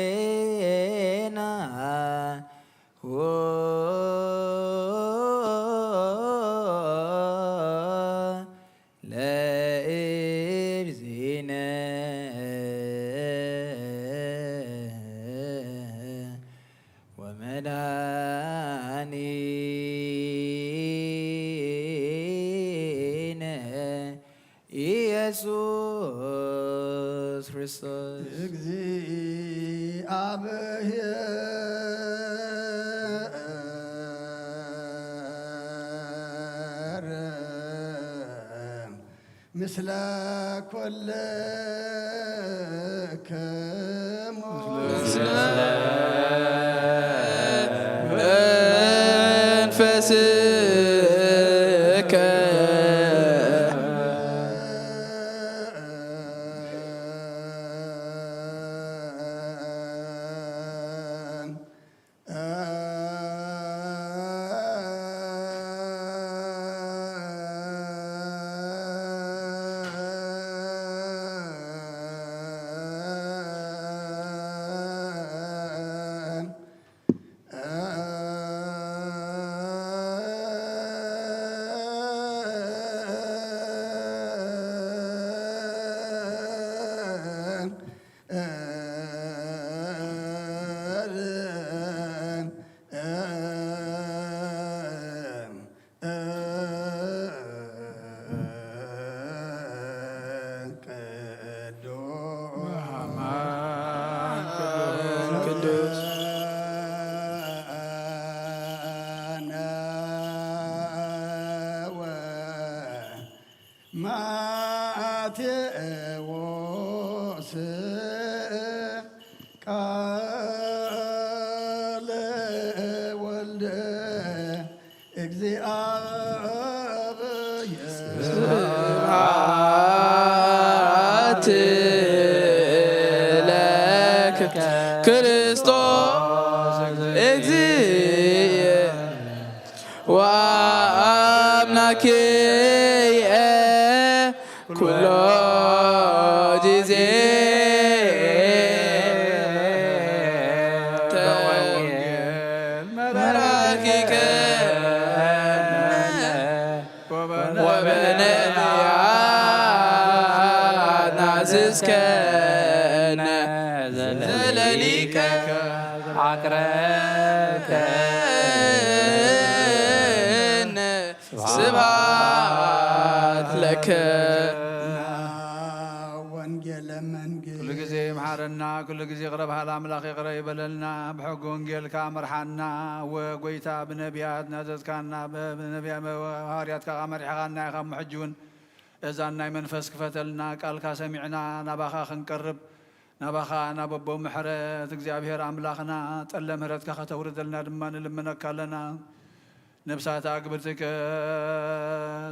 ዜና ሆ ለእግዚእነ ወመድኃኒነ ኢየሱስ ክርስቶስ። እግዚአብሔር ምስለ ኩልክሙ። ምስለ መንፈስከ። ቅዱስ ማቴዎስ ቃለ ወልደ እግዚአብሔር። ስብሐት ለከ ክርስቶስ እግዚእ ወአምላክየ ኩሎ ጊዜ። ተወንጌል መራኪከ ወበነቢያት ናዘዝከነ ዘለሊከ አቅረብከነ። ስብሐት ለከ። ወንጌለ መንግስት። ኩሉ ግዜ ይምሓረና፣ ኩሉ ግዜ ይቕረ በሃል ኣምላኽ ይቕረ ይበለልና። ብሕጊ ወንጌልካ ምርሓና። ወጎይታ ብነቢያት ናዘዝካና፣ ብ-፣ ብነቢያ-፣ ሃዋርያትካ ከኣ መሪሕኻና ኢኻ። እሞ ሕጂ እውን እዛን ናይ መንፈስ ክፈተልና፣ ቃልካ ሰሚዕና ናባኻ ክንቀርብ፣ ናባኻ ናብ ኣቦ ምሕረት እግዚኣብሔር ኣምላኽና ጠለ ምሕረትካ ከተውርደልና ድማ ንልምነካ ኣለና። ነብሳት ኣግብርትከ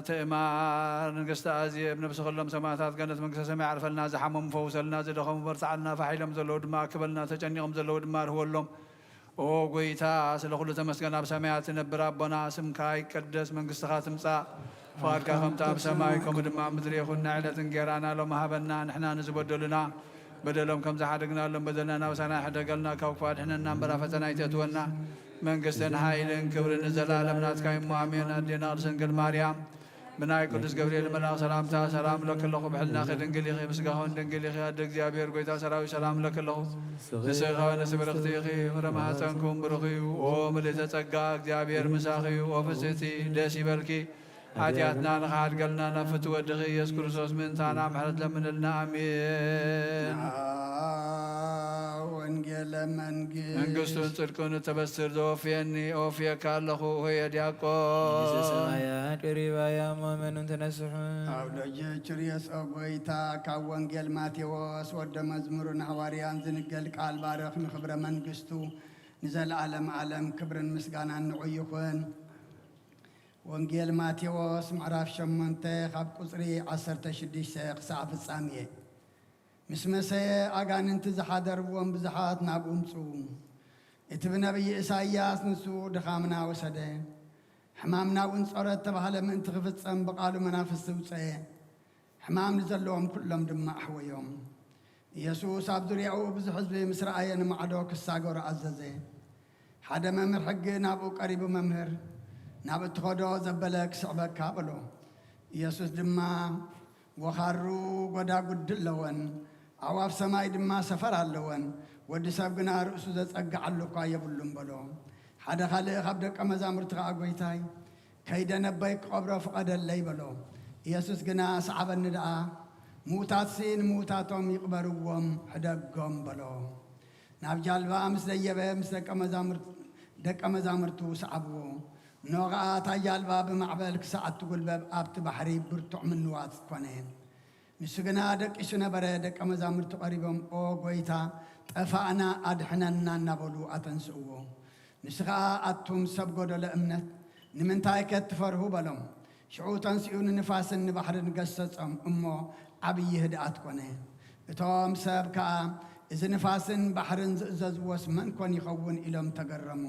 ትእማር ንግስቲ ኣዜብ፣ ነብሲ ኩሎም ሰማዕታት ገነት መንግስተ ሰማይ ዓርፈልና፣ ዝሓመሙ ፈውሰልና፣ ዝደኸሙ በርትዓልና፣ ፋሕ ኢሎም ዘለዉ ድማ ኣክበልና፣ ተጨኒቖም ዘለዉ ድማ ርህወሎም። ኦ ጎይታ፣ ስለ ኩሉ ተመስገን። ኣብ ሰማያት ትነብር ኣቦና፣ ስምካ ይቀደስ፣ መንግስትኻ ትምጻእ፣ ፍቓድካ ከምቲ ኣብ ሰማይ ከምኡ ድማ ኣብ ምድሪ ይኹን። ናይ ዕለት እንጌራና ሎሚ ሃበና፣ ንሕና ንዝበደሉና በደሎም ከም ዝሓደግናሎም በደልና ናብሳና ይሕደገልና፣ ካብ ክፉእ ኣድሕነና እምበር ኣብ ፈተና ኣይተእትወና። መንግስትን ሓይልን ክብርን ንዘለኣለም ናትካ እሞ ኣሜን። ኣዴና ቅድስት ድንግል ማርያም ብናይ ቅዱስ ገብርኤል መልኣኽ ሰላምታ ሰላም እብለኪ ኣለኹ። ብሕልናኺ ድንግል ኢኺ፣ ብስጋኺ እውን ድንግል ኢኺ። ኣደ እግዚኣብሔር ጎይታ ሰራዊት ሰላም እብለኪ ኣለኹ። ንስኺ ከወነ ስብርኽቲ ኢኺ፣ ፍረ ማህፀንኩም ብሩኽ እዩ። ኦ ምልእተ ጸጋ እግዚኣብሔር ምሳኺ እዩ። ኦ ፍስሕቲ ደስ ይበልኪ። ሓጢኣትና ንኽሓድገልና ናብ ፍትው ወድኺ ኢየሱስ ክርስቶስ ምእንታና ምሕረት ለምንልና። ኣሜን። ወንጌለ መንግስት። መንግስቱን ጽድቁን እተበስር ዘወፍየኒ፣ እወፍየካ ኣለኹ፣ ሆየ ዲያቆን። መንግስተ ሰማያት ቅሪባ እያ፣ እሞ እመኑን ተነስሑ። ኣብ ደጀ ችርየስ ኦ ጎይታ፣ ካብ ወንጌል ማቴዎስ ወደ መዝሙርን ሃዋርያን ዝንገል ቃል ባርኽ፣ ንኽብረ መንግስቱ ንዘለዓለም ዓለም ክብርን ምስጋናን ንዑ ይኹን። ወንጌል ማቴዎስ ምዕራፍ ሸሞንተ ካብ ቁጽሪ ዓሰርተ ሽዱሽተ ክሳዕ ፍጻሜ። ምስ መሰየ ኣጋንንቲ ዝሓደርዎም ብዙሓት ናብኡ ምጽኡ። እቲ ብነቢይ ኢሳይያስ ንሱ ድኻምና ወሰደ፣ ሕማም ናብ እንጾረ እተባህለ ምእንቲ ክፍጸም ብቓሉ መናፍስቲ ውጸየ። ሕማም ንዘለዎም ኩሎም ድማ ኣሕወዮም። ኢየሱስ ኣብ ዙርያኡ ብዙሕ ህዝቢ ምስ ረኣየ ንማዕዶ ክሳገሩ ኣዘዘ። ሓደ መምህር ሕጊ ናብኡ ቀሪቡ፣ "መምህር፣ ናብ እትኸዶ ዘበለ ክስዕበካ" በሎ። ኢየሱስ ድማ፣ "ወኻሩ ጐዳጉዲ ኣለወን፣ ኣዕዋፍ ሰማይ ድማ ሰፈር ኣለወን፣ ወዲ ሰብ ግና ርእሱ ዘጸግዓሉ እኳ የብሉን" በሎ። ሓደ ካልእ ካብ ደቀ መዛሙርቲ ኸኣ፣ "ጐይታይ፣ ከይደ ነቦይ ክቐብሮ ፍቐደለይ" በሎ። ኢየሱስ ግና፣ "ሰዓበኒ ደኣ፣ ምዉታትሲ ንምዉታቶም ይቕበርዎም፣ ሕደጎም" በሎ። ናብ ጃልባ ምስ ደየበ፣ ምስ ደቀ መዛሙር-፣ ደቀ መዛሙርቱ ሰዓብዎ። እነሆ ኸኣ እታ ጃልባ ብማዕበል ክሳዕ እትጉልበብ ኣብቲ ባሕሪ ብርቱዕ ምንዋጽ ኮነ። ንሱ ግና ደቂሱ ነበረ። ደቀ መዛሙርቱ ቀሪቦም፣ "ኦ ጐይታ፣ ጠፋእና፣ ኣድሕነና" እናበሉ ኣተንስእዎ። ንሱ ኸኣ፣ "ኣቱም ሰብ ጐደሎ እምነት፣ ንምንታይከ ትፈርሁ?" በሎም። ሽዑ ተንሲኡ ንንፋስን ንባሕርን ገሰጾም እሞ፣ ዓብዪ ህድኣት ኮነ። እቶም ሰብ ከኣ፣ "እዚ ንፋስን ባሕርን ዝእዘዝዎስ መን ኮን ይኸውን?" ኢሎም ተገረሙ።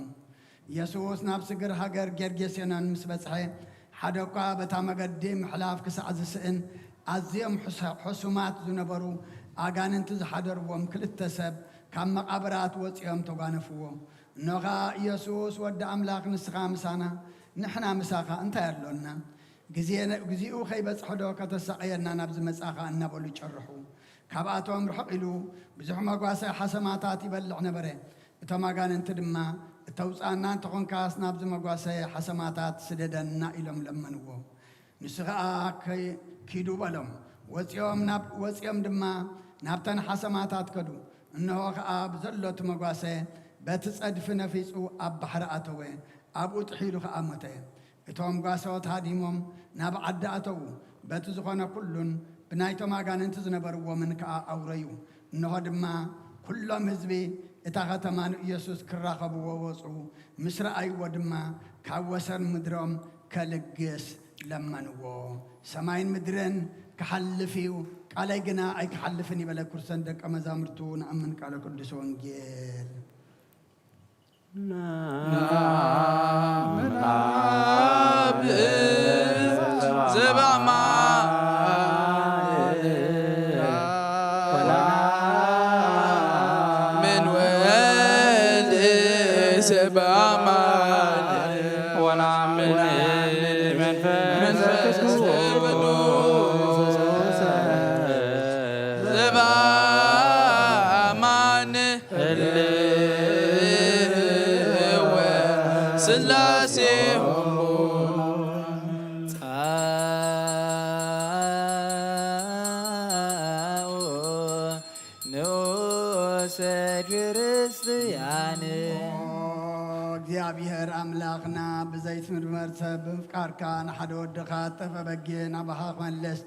ኢየሱስ ናብ ስግር ሃገር ጌርጌሴኖን ምስ በጽሐ፣ ሓደ እኳ በታ መገዲ ምሕላፍ ክሳዕ ዝስእን፣ ኣዝዮም ሕሰ-፣ ሕሱማት ዝነበሩ ኣጋንንቲ ዝሓደርዎም ክልተ ሰብ ካብ መቓብራት ወጺኦም ተጓነፍዎ። እነሆ ኸኣ፣ "ኢየሱስ ወዲ ኣምላኽ፣ ንስኻ ምሳና፣ ንሕና ምሳኻ እንታይ ኣሎና? ግዜ-፣ ግዚኡ ከይበጽሐዶ ከተሳቕየና ናብዚ መጻኻ?" እናበሉ ጨርሑ። ካብኣቶም ርሕቕ ኢሉ ብዙሕ መጓሰ ሓሰማታት ይበልዕ ነበረ። እቶም ኣጋንንቲ ድማ፣ "እተውጽኣና እንተኾንካስ ናብዚ መጓሰ ሓሰማታት ስደደና" ኢሎም ለመንዎ። ንሱ ኸኣ፣ "ከይ-፣ ኪዱ" በሎም። ወጺኦም ናብ-፣ ወጺኦም ድማ ናብተን ሓሰማታት ከዱ። እንሆ ኸኣ ብዘሎ እቲ መጓሰ በቲ ጸድፊ ነፊጹ ኣብ ባሕሪ ኣተወ፣ ኣብኡ ጥሒሉ ኸኣ ሞተ። እቶም ጓሶት ሃዲሞም ናብ ዓዲ ኣተዉ፣ በቲ ዝኾነ ኩሉን ብናይቶም ኣጋንንቲ ዝነበርዎምን ከኣ ኣውረዩ። እንሆ ድማ ኩሎም ህዝቢ እታ ኸተማ ንኢየሱስ ክራኸብዎ ወጹ፣ ምስ ረኣይዎ ድማ ካብ ወሰን ምድሮም ከልግስ ለመንዎ። "ሰማይን ምድርን ክሓልፍ እዩ፣ ቃለይ ግና ኣይክሓልፍን" ይበለ። ክርሰን ደቀ መዛሙርቱ ንኣምን ቃለ ቅዱስ ወንጌል። እግዚኣብሔር ኣምላኽና፣ ብዘይትምርመር ሰብ ብምፍቃርካ፣ ንሓደ ወድኻ ዝጠፍአ በጊዕ ናባኻ ክመልስ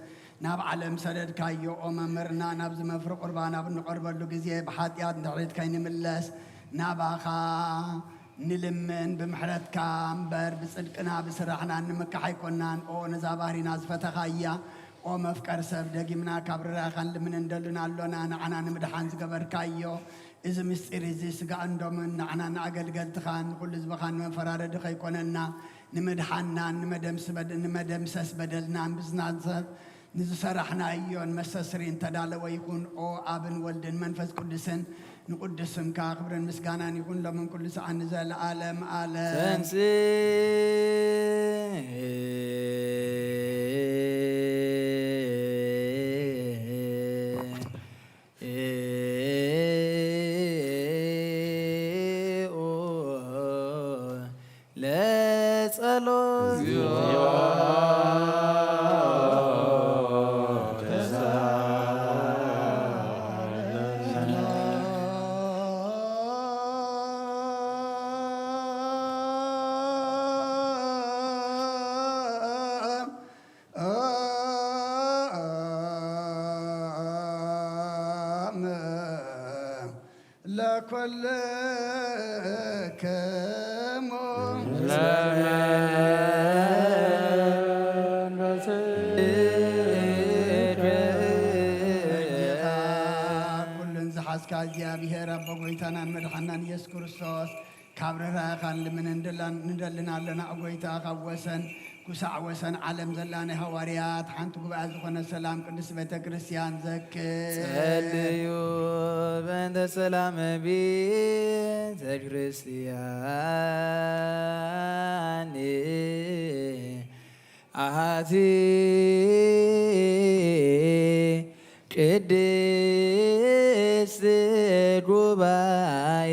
ናብ ዓለም ሰደድካዮ። ኦ መምህርና፣ ናብዚ መፍሪ ቁርባን ኣብ እንቐርበሉ ግዜ ብሓጢኣት ንድሕሪት ከይንምለስ ናባኻ ንልምን፣ ብምሕረትካ እምበር ብጽድቅና ብስራሕና ንምካሕ ኣይኮናን። ኦ ነዛ ባህሪና ዝፈተኻያ፣ ኦ መፍቀር ሰብ፣ ደጊምና ካብ ርራይኻ ንልምን እንደልን ኣሎና። ንዓና ንምድሓን ዝገበርካዮ እዚ ምስጢር እዚ ስጋእን ደሙን ንዓና ንኣገልገልትኻን ንኹሉ ህዝብኻን ንመፈራረዲ ከይኮነና፣ ንምድሓንናን ንመደምስ-፣ ንመደምሰስ በደልናን ብዝናን ሰብ ንዝሰራሕናዮን መስተስሪን ተዳለወ ይኹን። ኦ ኣብን ወልድን መንፈስ ቅዱስን ንቅዱስ ስምካ ክብርን ምስጋናን ይኹን ሎምን ኩሉ ሰዓት ንዘለዓለም ዓለም። ለኩልክሙ ኩሉን ዝሓዝካ እግዚኣብሔር ኣቦ ጎይታናን መድሓናን ኢየሱስ ክርስቶስ ካብ ርህራኸኻ ንልምን እንደላን-፣ ንደልን ኣለና። ኦ ጐይታ፣ ካብ ወሰን ክሳዕ ወሰን ዓለም ዘላ ናይ ሃዋርያት ሓንቲ ጉባኤ ዝኾነ ሰላም ቅድስት ቤተ ክርስቲያን ዘክር። ጸልዩ በእንተ ሰላም ቤተ ክርስቲያን ኣሃቲ ቅድስት ጉባኤ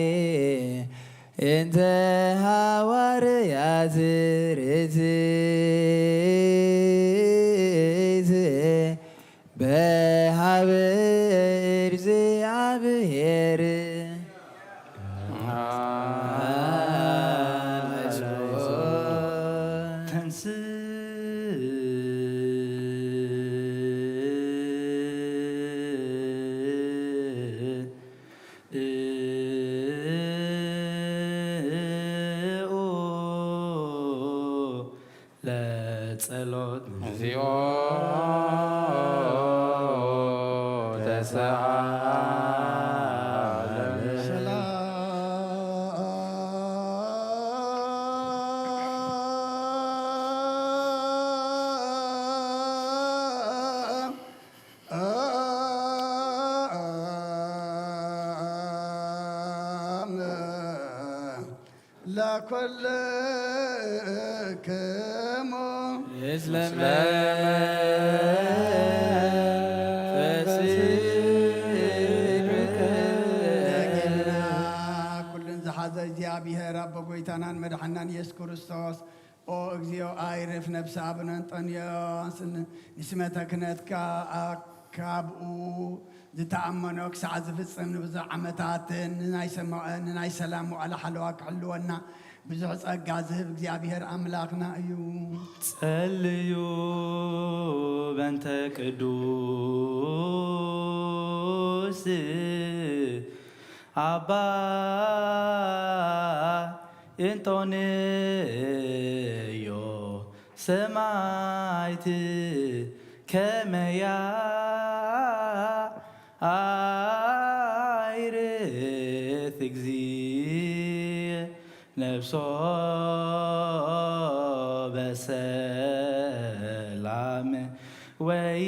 እንተ ሃዋርያት ርትዕት በሃበ እግዚኣብሔር። ተንስ ለጸሎት። እግዚኦ ተሰአለን። ሰላም ለኩልክሙ። እስለመ ፈሲሕከ። ኩልን ዝሓዘ እግዚኣብሔር ኣቦ ጐይታናን መድሓናን ኢየሱስ ክርስቶስ፣ ኦ እግዚኦ፣ ኣይርፍ ነፍሲ ኣቡነ እንጠንዮስ ን-፣ ንስመተ ክህነትካ ኣ-፣ ካብኡ ዝተኣመኖ ክሳዕ ዝፍጽም ንብዙሕ ዓመታትን ንናይ ሰማ-፣ ንናይ ሰላም መዋዕለ ሓለዋ ክሕልወና ብዙሕ ጸጋ ዝህብ እግዚኣብሔር ኣምላኽና እዩ። ጸልዩ በእንተ ቅዱስ ኣባ እንጦንዮ ሰማዕት ከመያ ኣይርት እግዚእ ነፍሶ በሰላም ወይ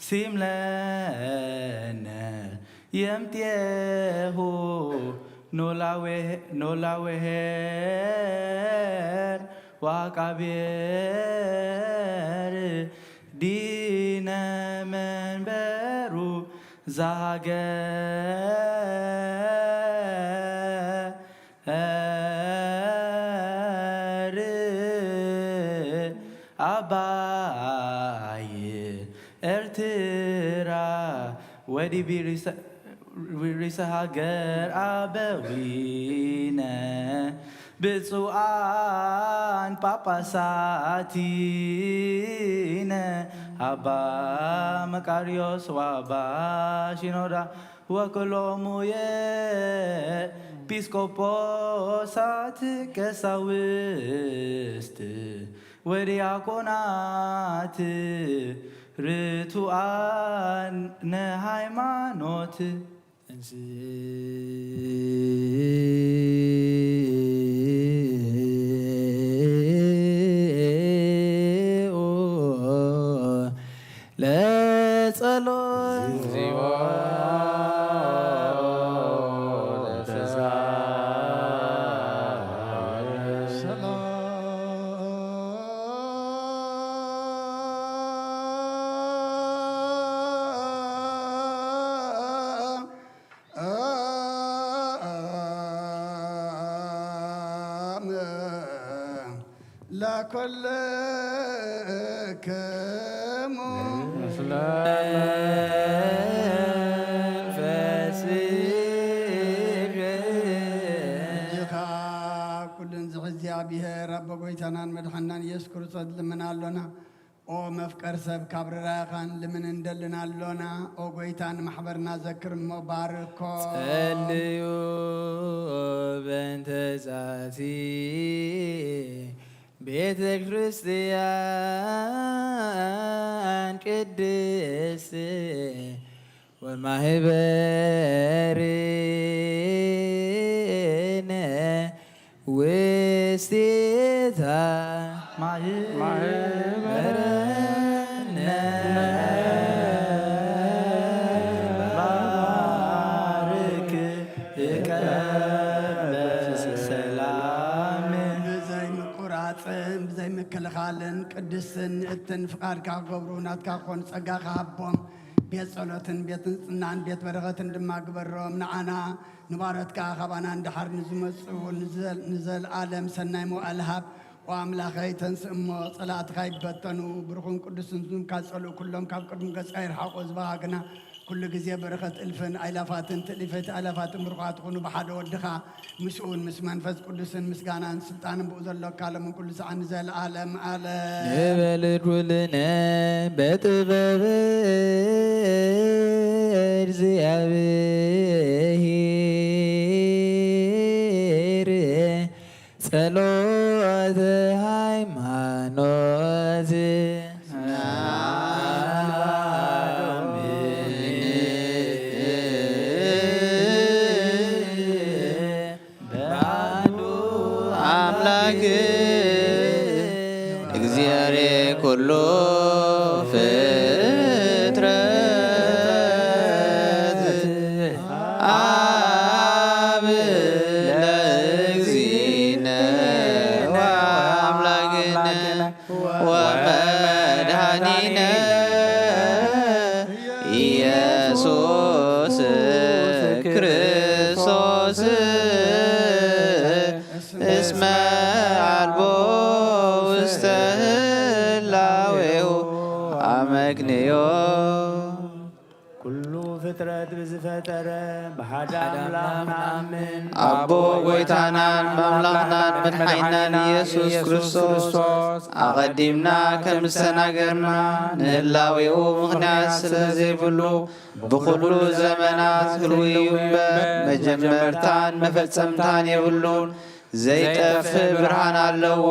ሲምለነ የምጤሁ ኖላዌ-፣ ኖላዌሄር ዋቃቤር ዲነ መንበሩ ዛሃገር ኣባይ ኤርትራ ወዲቢ ርእሰ ሃገር ኣበዊነ ብፁዓን ጳጳሳቲነ ኣባ መቃርዮስ ወኣባ ሺኖዳ ወኩሎሙ የኤጲስቆጶሳት ቀሳውስት ወዲያቆናት ርቱዓን ንሃይማኖት ለጸሎት። ለኩልክሙ። እጅኻ ኩልን ዝሕዚ እግዚኣብሔር ኣቦ ጐይታናን መድሓናን ኢየሱስ ክርስቶስ ልምን ኣሎና። ኦ መፍቀር ሰብ ካብ ርራኻን ልምን እንደልን ኣሎና። ኦ ጐይታ ንማሕበርና ዘክር እሞ ባርኮ። ጸልዩ በእንተ ዛቲ ቤተ ክርስቲያን ቅድስት ወማህበር እትን ፍቓድካ ክገብሩ ናትካ ክኾኑ ጸጋ ክሃቦም። ቤት ጸሎትን ቤት ንጽህናን ቤት በረኸትን ድማ ግበሮም። ንዓና ንባሮትካ ካባና ንድሓር ንዝመጹ ንዘል-፣ ንዘልኣለም ሰናይ መዋእል ሃብ። ኦ ኣምላኸይ፣ ተንስእ እሞ ጸላእትኻ ይበተኑ። ብሩኽን ቅዱስን ስምካ ዝጸልኡ ኩሎም ካብ ቅድሚ ገጽካ ይርሓቑ። ዝባሃግና ኩሉ ግዜ በረኸት እልፍን ኣይላፋትን ትእሊፈት ኣይላፋትን ብሩኻት ትኹኑ ብሓደ ወድኻ ምስኡን ምስ መንፈስ ቅዱስን ምስጋናን ስልጣንን ብኡ ዘሎካ ሎምን ኩሉ ሰዓት ንዘለዓለም ዓለም። ንበል ኩልነ በጥበብ እግዚኣብሔር ጸሎተ ሃይማኖት። ኣምላክ እግዚኣብሔር ኩሉ ፍጥረት። ኣብ ለእግዚእነ ወአምላክነ ወመድኃኒነ ኢየሱስ ክርስቶስ እስመ አልቦ ውስተ ህላዌሁ አመክንዮ። ኩሉ ፍጥረት ብዝፈጠረ ብሓደ ኣምላኽ ንኣምን። ኣቦ ጎይታናን ኣምላኽናን መድሓኒናን ኢየሱስ ክርስቶስ ኣቐዲምና ከም ዝተናገርና ንህላዌኡ ምኽንያት ስለ ዘይብሉ ብኹሉ ዘመናት ህልው እዩ እምበር መጀመርታን መፈጸምታን የብሉን። ዘይጠፍእ ብርሃን ኣለዎ፣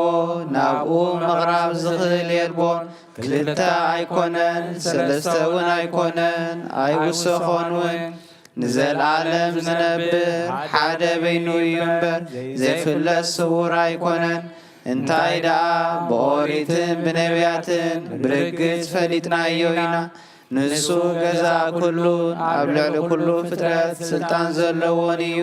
ናብኡ ምቕራብ ዝኽእል የልቦን። ክልተ ኣይኮነን፣ ሰለስተ እውን ኣይኮነን፣ ኣይውሰኾን እውን። ንዘለዓለም ዝነብር ሓደ በይኑ እዩ እምበር ዘይፍለጥ ስውር ኣይኮነን። እንታይ ደኣ ብኦሪትን ብነቢያትን ብርግጽ ፈሊጥናዮ ኢና። ንሱ ገዛእ ኩሉን ኣብ ልዕሊ ኩሉ ፍጥረት ስልጣን ዘለዎን እዩ።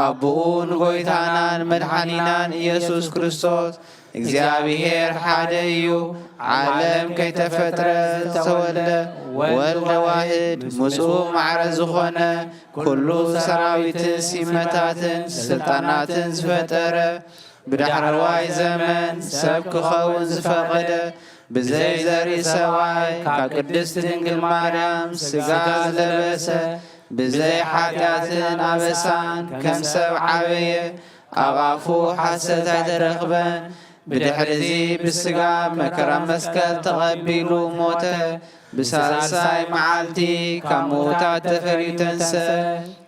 ኣቦኡ ንጎይታናን መድሓኒናን ኢየሱስ ክርስቶስ እግዚኣብሔር ሓደ እዩ። ዓለም ከይተፈጥረ ዝተወልደ ወልደ ዋህድ ምስኡ ማዕረ ዝኾነ ኩሉ ሰራዊትን ሲመታትን ስልጣናትን ዝፈጠረ ብዳሕረዋይ ዘመን ሰብ ክኸውን ዝፈቐደ ብዘይ ዘርኢ ሰብኣይ ካብ ቅድስት ድንግል ማርያም ስጋ ዝለበሰ ብዘይ ሓጢኣትን ኣበሳን ከም ሰብ ዓበየ። ኣብ ኣፉ ሓሰት ኣይተረኽበን። ብድሕርዚ ብስጋ መከራ መስቀል ተቐቢሉ ሞተ። ብሳልሳይ መዓልቲ ካብ ምዉታት ተፈልዩ ተንስአ።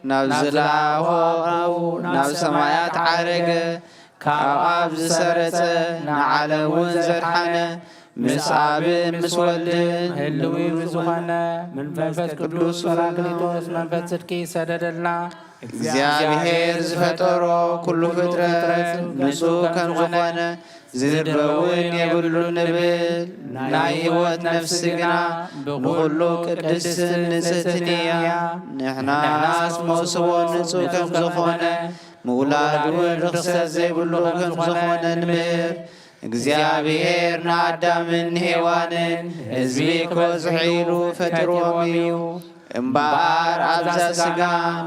ናብ ዝለኣኾ ኣቡ ናብ ሰማያት ዓረገ። ካብ ኣብ ዝሰረጸ ንዓለም እውን ዘድሓነ ምስ ኣብን ምስ ወልድን ህልዊ ዝኾነ መንፈስ ቅዱስ ጳራቅሊጦስ መንፈስ ጽድቂ ይሰደደልና። እግዚኣብሔር ዝፈጠሮ ኩሉ ፍጥረት ንጹህ ከም ዝኾነ ዝንበውን የብሉ ንብል። ናይ ህይወት ነፍሲ ግና ብኹሉ ቅድስትን ንጽህትን እያ። ንሕናስ መውስቦ ንጹህ ከም ዝኾነ ምውላድ እውን ርኽሰት ዘይብሉ ከም ዝኾነ ንምህር። እግዚኣብሔር ንኣዳምን ንሄዋንን ህዝቢ ክበዝሑ ኢሉ ፈጢርዎም እዩ። እምበኣር ኣብዛ ስጋ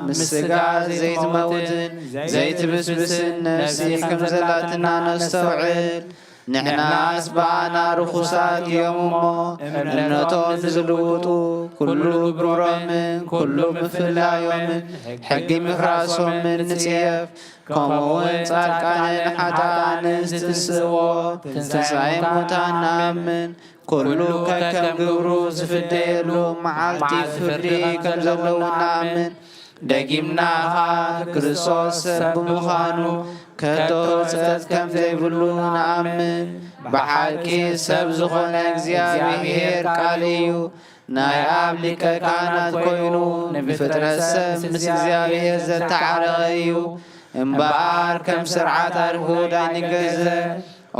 ምስ ስጋ ዘይትመውትን ዘይትብስብስን ነፍሲ ከም ዘላትና ነስተውዕል። ንሕናስ ብኣና ርኹሳት እዮም እሞ፣ እምነቶም ንዝልውጡ ኩሉ ግብሮምን ኩሉ ምፍላዮምን ሕጊ ምፍራሶምን ንጽየፍ። ከምኡውን ጻድቃንን ሓጥኣንን ዝትንስእዎ ትንሳኤ ሙታን ንኣምን። ኩሉ ከከም ግብሩ ዝፍደየሉ መዓልቲ ፍርዲ ከም ዘለዉ ንኣምን። ደጊምና ኸኣ ክርስቶስ ሰብ ብምዃኑ ከቶ ሕጽረት ከም ዘይብሉ ንኣምን። ብሓቂ ሰብ ዝኾነ እግዚኣብሔር ቃል እዩ። ናይ ኣብ ሊቀ ካህናት ኮይኑ ንፍጥረት ሰብ ምስ እግዚኣብሔር ዘተዓረቐ እዩ። እምበኣር ከም ስርዓት ኣይሁድ ኣይንገዘ፣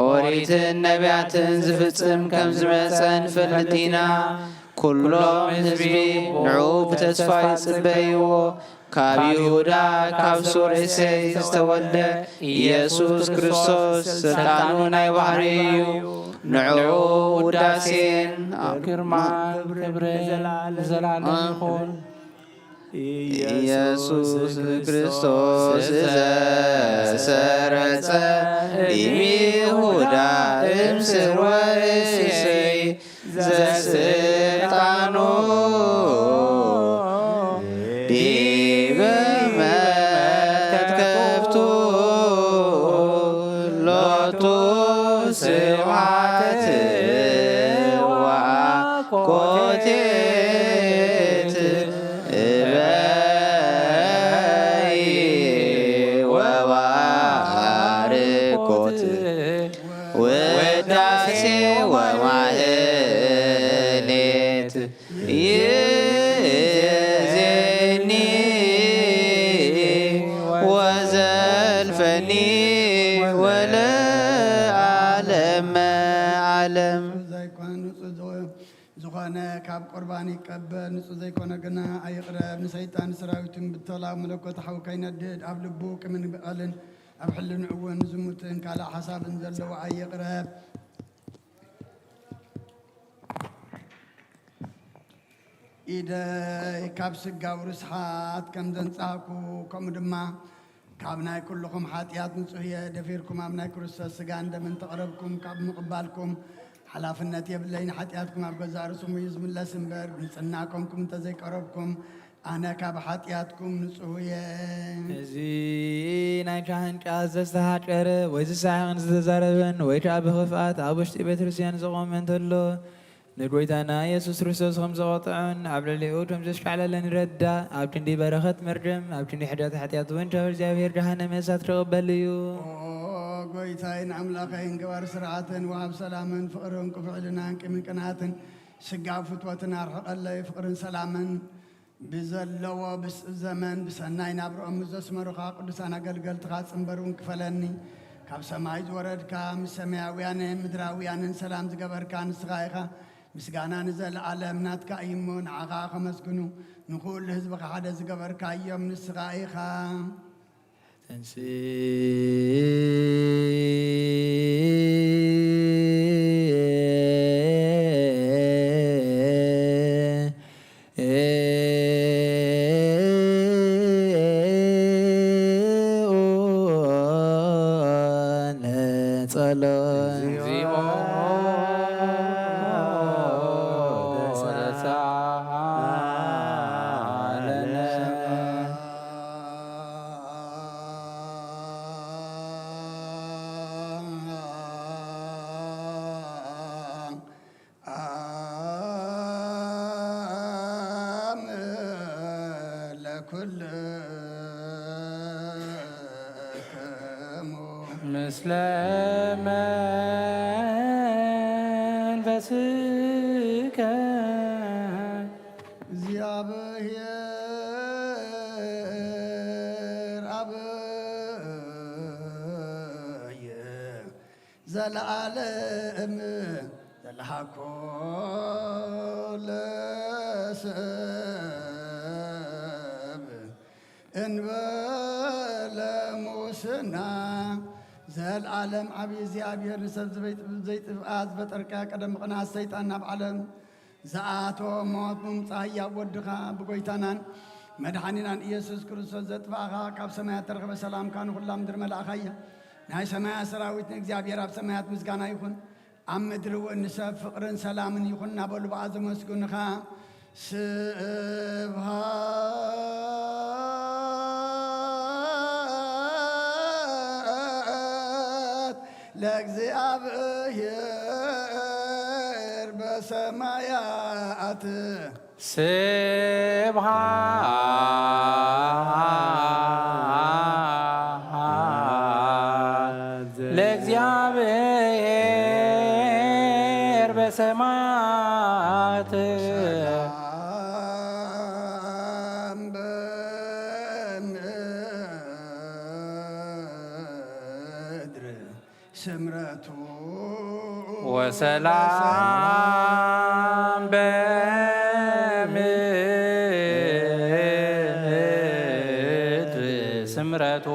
ኦሪትን ነቢያትን ዝፍጽም ከም ዝመጸ ንፈልጥ ኢና። ኩሎም ህዝቢ ንዕኡ ብተስፋ ይጽበይዎ። ካብ ይሁዳ ካብ ሱር እሴይ ዝተወልደ ኢየሱስ ክርስቶስ ስልጣኑ ናይ ባህሪ እዩ። ንዑ ውዳሴን ግርማን ክብርን ንዘለዓለም ይኹን። ኢየሱስ ክርስቶስ ዘሰረጸ እምይሁዳ እምስርወ እሴይ ዘስልጣኑ ዲበ መትከፍቱ ሎቱ ስብሐት ወኮቴት እበይ ወባርኮት ውዳሴ ወማህሌት ይእዜኒ ወዘልፈኒ ወለዓለመ ዓለም። ዘይኮነ ንጹህ ዝኾ-፣ ዝኾነ ካብ ቁርባን ይቀበል፣ ንጹህ ዘይኮነ ግና ኣይቕረብ። ንሰይጣን ሰራዊቱን ብተላ መለኮት ሓዊ ከይነድድ ኣብ ልቡ ቂምን በቐልን ኣብ ሕልንኡ እውን ዝሙትን ካልእ ሓሳብን ዘለዎ ኣይቕረብ። ኢደይ ካብ ስጋዊ ርስሓት ከም ዘንጻህኩ፣ ከምኡ ድማ ካብ ናይ ኩልኹም ሓጢኣት ንጹህ እየ። ደፊርኩም ኣብ ናይ ክርስቶስ ስጋን ደምን ተቐረብኩም ካብ ምቕባልኩም ሓላፍነት የብለይ። ንሓጢኣትኩም ኣብ ገዛእ ርእስኹም እዩ ዝምለስ እምበር፣ ብንጽህና ኮንኩም እንተዘይቀረብኩም፣ ኣነ ካብ ሓጢኣትኩም ንጹህ እየ። እዚ ናይ ካህን ጫት ዘስተሓጨረ ወይ ዝሰሓቕን ዝተዛረበን ወይ ከዓ ብኽፍኣት ኣብ ውሽጢ ቤተ ክርስቲያን ዝቖመ እንተሎ፣ ንጎይታና ኢየሱስ ክርስቶስ ከም ዘቐጥዖን ኣብ ልዕሊኡ ከም ዘሽካዕለለን ይረዳእ። ኣብ ክንዲ በረኸት መርገም፣ ኣብ ክንዲ ሕድረት ሓጢኣት እውን ካብ እግዚኣብሔር ጀሃነመ እሳት ክቕበል እዩ። ኦ ጎይታይን ኣምላኸይን፣ ገባር ስርዓትን ወሃብ ሰላምን ፍቕርን ክፉእ ሕልናን ቂምን ቅንኣትን ስጋ ፍትወትን ኣርሕቐለይ። ፍቕርን ሰላምን ብዘለዎ ብስ-፣ ዘመን ብሰናይ ናብርኦም ምስ ዘስመሩኻ ቅዱሳን ኣገልገልትኻ ጽንበር እውን ክፈለኒ። ካብ ሰማይ ዝወረድካ፣ ምስ ሰማያውያንን ምድራውያንን ሰላም ዝገበርካ ንስኻ ኢኻ። ምስጋና ንዘለዓለም ናትካ እዩ እሞ፣ ንዓኻ ከመስግኑ፣ ንኹሉ ህዝብኻ ሓደ ዝገበርካ እዮም ንስኻ ኢኻ። ተንሥእ ለጸሎት። እግዚኦ ተሳሃለነ። አም ለኩልክሙ ምስለ መንፈስከ እግዚአብሔር አብየ ዘለዓለም ዘለሃኮ ለሰብ እንበለ ሙስና። ዘለዓለም ዓብዪ እግዚኣብሔር ንሰብ ዝበይጥ-፣ ዘይጥፍኣ ዝፈጠርካ ቀደም ቅንኣት ሰይጣን ናብ ዓለም ዝኣቶ ሞት ምምጻእ ህያብ ወድኻ ብጎይታናን መድሓኒናን ኢየሱስ ክርስቶስ ዘጥፋእኻ ካብ ሰማያት ተረኽበ ሰላምካ ንኹላ ምድሪ መላእኻያ። ናይ ሰማያት ሰራዊት ንእግዚኣብሔር ኣብ ሰማያት ምስጋና ይኹን። ኣብ ምድሪ እውን ንሰብ ፍቕርን ሰላምን ይኹን እናበሉ ብኣ ዘመስግኑኻ። ስብሃት ለእግዚኣብሔር በሰማያት። ስብሃት ለእግዚኣብሔር በሰማያት። ሰላም በምድር ስምረቱ ወሰላም በምድር ስምረቱ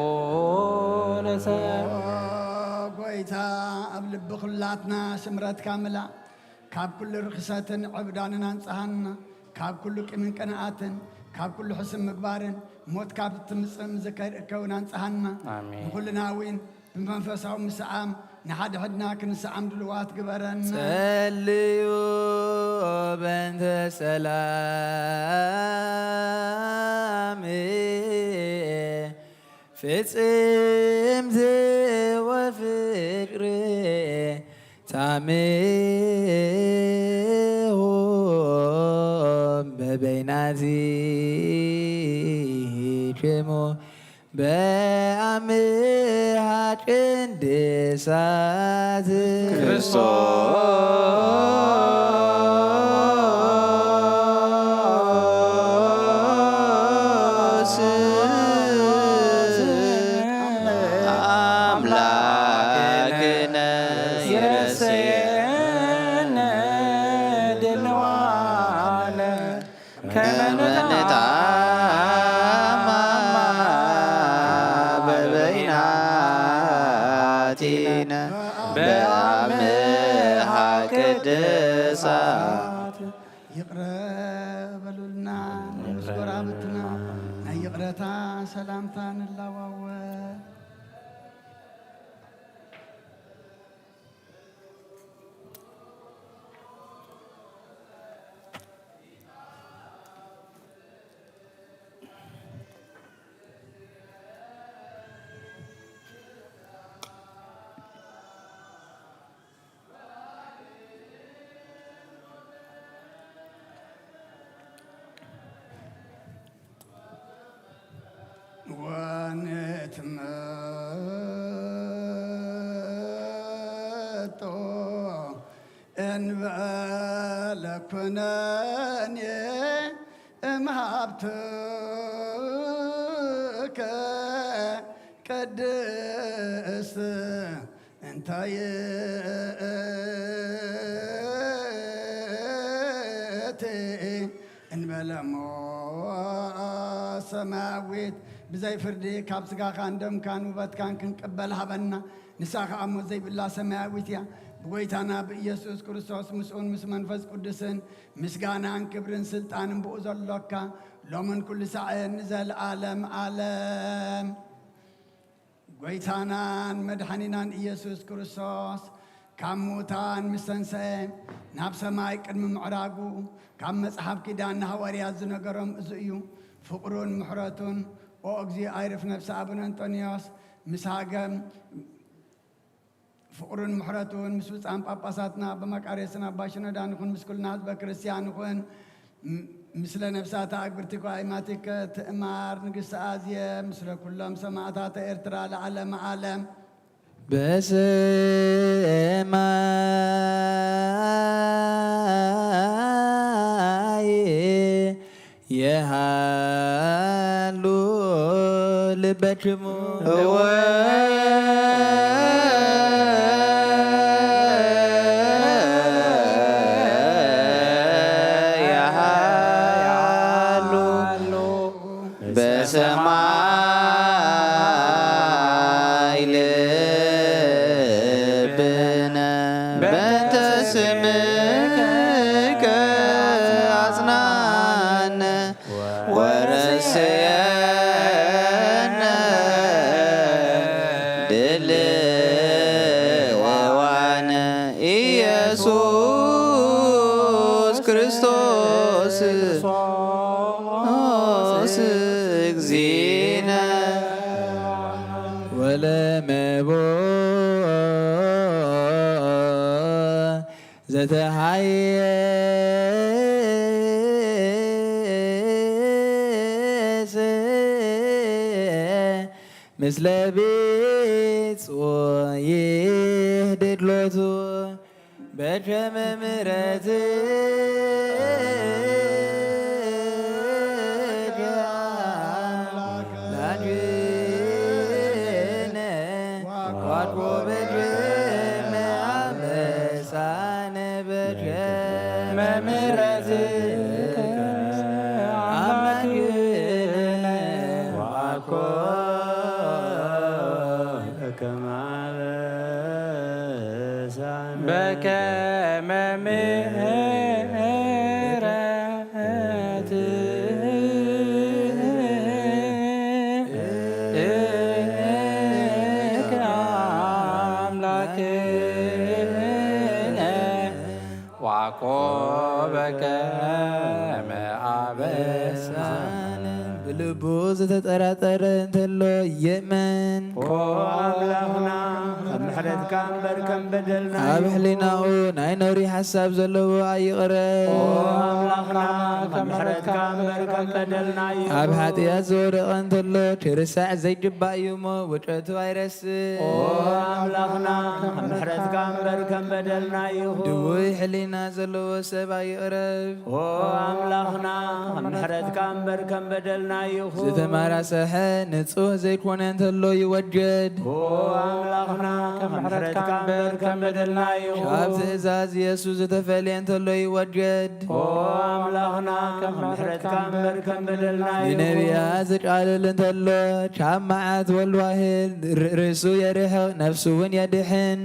ለሰ- ጎይታ ኣብ ልቢ ኩላትና ስምረትካ ምላእ። ካብ ኩሉ ርኽሰትን ዕብዳንን ኣንጽሃና። ካብ ኩሉ ቂምን ቅንኣትን፣ ካብ ኩሉ ሕስም ምግባርን፣ ሞት ካብ ትምጽእ ምስ ዘይከውን ኣንጽሃና። ኣሜን። ንኹልና እውን ብመንፈሳዊ ምስዓም ንሓድሕድና ክንስዓም ድልዋት ግበረና። ጸልዩ በእንተ ሰላም ፍጽምቲ ወፍቅሪ ታምሁ በበይናቲክሙ በአምሃ ቅድሳት ክርስቶስ አምላክነ ይረስየነ ድልዋነ ከመ ንታማ በበይናቲነ በአምሃ ቅድሳት። ይቕረ በሉልና፣ ምስ ጎራብትና ናይ ይቕረታ ሰላምታ ንላዋወ። ወንትመጦ እንበለ ኩነኔ እምሃብትከ ቅድስት እንተ ይእቲ እንበለ እሞ ሰማያዊት፣ ብዘይ ፍርዲ ካብ ስጋኻን ደምካን ውበትካን ክንቅበል ሃበና። ንሳ ኸኣ ሞት ዘይብላ ሰማያዊት እያ። ብጎይታና ብኢየሱስ ክርስቶስ ምስኡን ምስ መንፈስ ቅዱስን ምስጋናን ክብርን ስልጣንን ብኡ ዘሎካ ሎምን ኩሉ ሳዕን ንዘለዓለም ዓለም። ጎይታናን መድሓኒናን ኢየሱስ ክርስቶስ ካብ ምዉታን ምስ ተንሰአ፣ ናብ ሰማይ ቅድሚ ምዕራጉ፣ ካብ መጽሓፍ ኪዳን ንሃዋርያት ዝነገሮም እዚ እዩ። ፍቕሩን ምሕረቱን፣ ኦ እግዚኦ፣ ኣይርፍ ነፍሲ ኣቡነ እንጦንዮስ ምስ ሃገም፣ ፍቕሩን ምሕረቱን ምስ ብፁዓን ጳጳሳትና ኣባ መቃርዮስን ኣባ ሽኖዳን ይኹን፣ ምስ ኩልና ህዝበ ክርስቲያን ይኹን። ም-፣ ምስለ ነፍሳተ ኣግብርቲኮ ኣእማቲከ ትእማር ንግስቲ ኣዝየ፣ ምስለ ኩሎም ሰማእታተ ኤርትራ ለዓለመ ዓለም። በሰማይ የሃሉ ልበክሙ። እወ የሃሉ በሰማይ ልብነ በእንተ ስምከ አጽናነ ወረሰየነ ድልዋነ ኢየሱስ ክርስቶስ ክርስቶስ እግዚእነ ወለመቦ ዘተሃየሰ ምስለ ቤት ጾይህ ድድሎቱ በከመ ምሕረትከ ላድነ ዋኮ በከመ አበሳነ በከመ ምሕረትከ አምላክነ ዋኮ በከመ አበሳ ያዕቆብ በከመ አበሳነ። ብልቡ ዝተጠራጠረ እንተሎ ይእመን። ኦ ኣምላኽና፣ ከም ምሕረትካ እምበር ከም በደልና ኣብ እዩ። ሕሊናኡ ናይ ነውሪ ሓሳብ ዘለዎ ኣይቕረብ። ኦ ኣምላኽና፣ ከም ምሕረትካ እምበር ከም በደልና እዩ። ኣብ ሓጢኣት ዝወደቐ እንተሎ፣ ክርሳዕ ዘይግባእ እዩ እሞ፣ ውድቀቱ ኣይረስእ። ኦ ኣምላኽና፣ ከም ምሕረትካ እምበር ከም በደልና ይኹን። ድውይ ሕሊና ዘለዎ ሰብ ኣይቕረብ። ኦ ኣምላኽና፣ ከም ምሕረትካ እምበር ከም በደልና ይኹን። ዝተማራሰሐ ንጹህ ዘይኮነ እንተሎ ይወገድ። ኦ ኣምላኽና፣ ከም ምሕረትካ እምበር ከም በደልና ይኹን። ካብ ትእዛዝ የሱስ ዝተፈልየ እንተሎ ይወገድ። ኦ ኣምላኽና፣ ከም ምሕረትካ እምበር ከም በደልና ይኹን። ንነቢያት ዝቃልል እንተሎ፣ ካብ መዓት ወልዋህል ር-፣ ርእሱ የርሕቕ፣ ነፍሱ እውን የድሕን።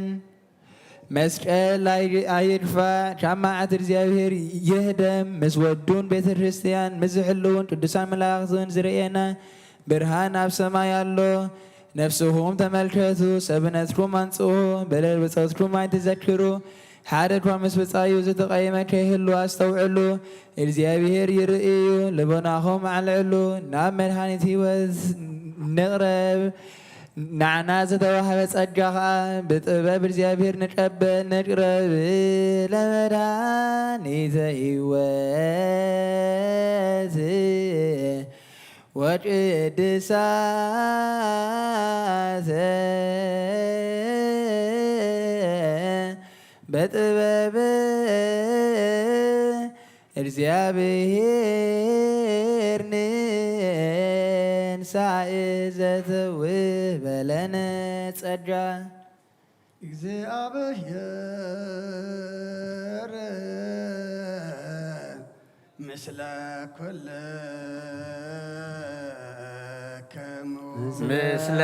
መስቀል ኣይ-፣ ኣይግፋዕ፣ ካብ መዓት እግዚኣብሔር ይህደም። ምስ ወዱን ቤተ ክርስቲያን ምስ ዝሕልውን ቅዱሳን መላእኽትን ዝርእየና ብርሃን ኣብ ሰማይ ኣሎ። ነፍስኹም ተመልከቱ፣ ሰብነትኩም ኣንጽሁ፣ በደል ብጾትኩም ኣይትዘክሩ። ሓደ እኳ ምስ ብጻዩ ዝተቐየመ ከይህሉ ኣስተውዕሉ። እግዚኣብሔር ይርኢ እዩ፣ ልቦናኹም ኣልዕሉ፣ ናብ መድሃኒት ህይወት ንቕረብ። ንዓና ዝተዋህበ ጸጋ ኸኣ ብጥበብ እግዚኣብሔር ንቀበል ንቅረብ። ለመድኃኒተ ህይወት ወቅድሳተ በጥበብ እግዚኣብሔር ንንሳእ ዘተውህበ ለነ ጸጋ። እግዚኣብሔር ምስለ ኩልክሙ። ምስለ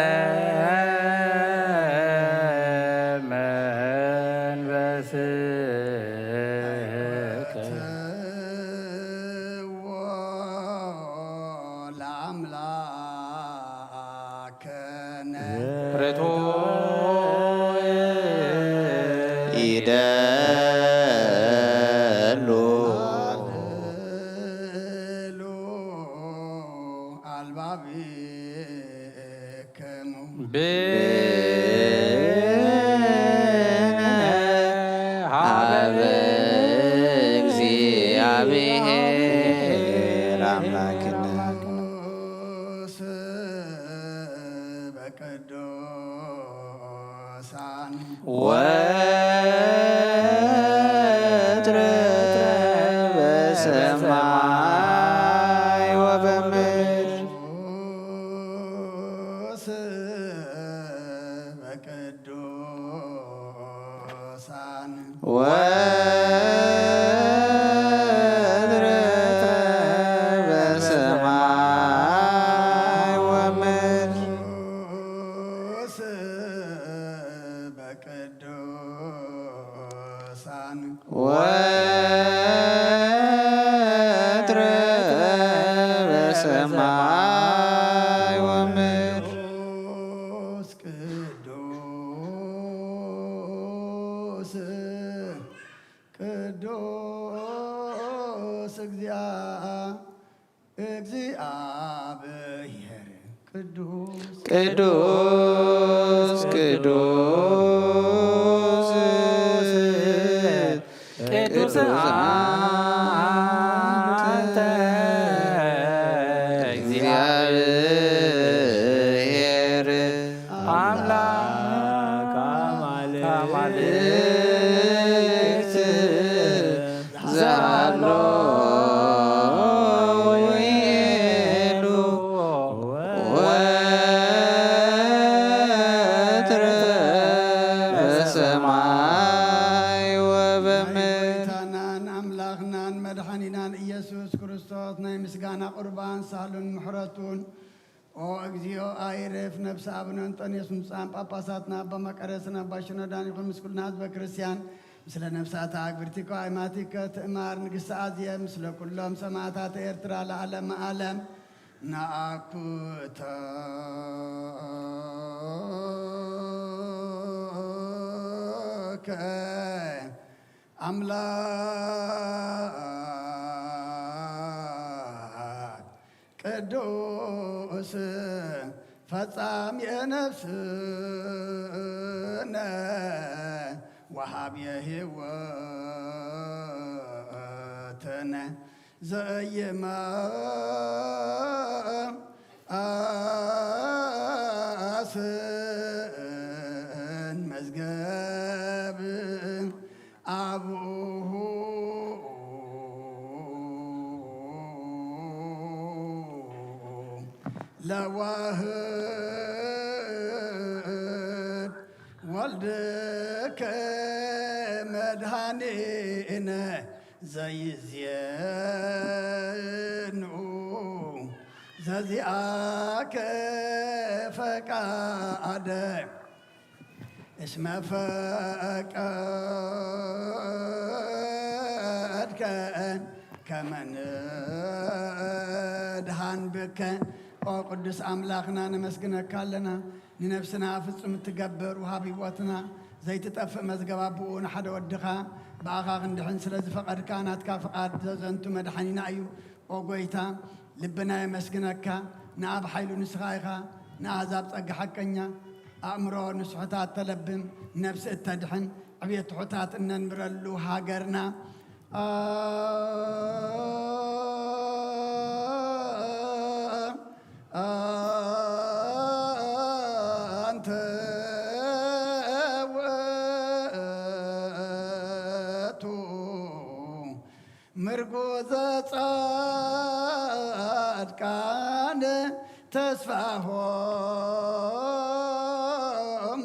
መንፈስከ። ትዎ ለአምላክ ርቱዕ ይደሉ። አልባቢክሙ። ብነ ሀበ እግዚአብሔር አምላክነ። ቅዱስ በቅዱሳን። ወትረ በሰማይ ወበምድር። ቅዱስ በቅዱሳን። ወትረ በሰማይ ወምድር። ቅዱስ በቅዱሳን። ወትረ በሰማይ ወምድር። ቅዱስ ቅዱስ ቅዱስ እግዚአ-፣ እግዚአብሔር ቅዱስ ቅዱስ ቅዱስ ቅዱስ አንተ እግዚአብሔር አምላክ አማልክት ዘአሎ ወይኑ ወትረ በሰማይ ወበምድር። ጌታናን ኣምላኽናን መድሓኒናን ኢየሱስ ክርስቶስ ናይ ምስጋና ቁርባን ሳህሉን ምሕረቱን ኦ እግዚኦ፣ ኣይርፍ ነፍሲ ኣቡነ እንጦንዮስ ብፁዓን ጳጳሳትና፣ ኣባ መቃርዮስን ኣባ ሽኖዳን ይኹን፣ ምስ ኩልና ህዝበ ክርስቲያን፣ ምስለ ነፍሳተ ኣግብርቲከ ኣይማቲከ ትእማር ንግስቲ ኣዝየ፣ ምስለ ኩሎም ሰማዕታተ ኤርትራ ለዓለመ ዓለም ነኣኩቶከ። ኣምላክ ቅዱስ ፈጻሚ ነፍስነ ወሃብየ ህይወትነ ዘየማስን መዝገብ ኣቡሁ ለዋህድ ወልድከ መድኃኒነ ዘይዜኑ ዘዚኣከ ፈቃደ እስመ ፈቀድከ ከመ ንድኃን ብከ። ኦ ቅዱስ ኣምላኽና ነመስግነካ ኣለና። ንነፍስና ፍጹም እትገብር ውሃብ ህይወትና ዘይትጠፍእ መዝገብ ኣቦኡ ንሓደ ወድኻ ብኣኻ ክንድሕን ስለ ዝፈቐድካ ናትካ ፍቓድ ዘዘንቱ መድሓኒና እዩ። ኦ ጎይታ ልብና የመስግነካ። ንኣብ ሓይሉ ንስኻ ኢኻ፣ ንኣህዛብ ጸጋ ሓቀኛ፣ ኣእምሮ ንስሑታት ተለብም፣ ነፍሲ እተድሕን፣ ዕብየት ትሑታት እነንብረሉ ሃገርና። ኣንተ ውእቱ ምርጉዘ ጻድቃን ተስፋሆሙ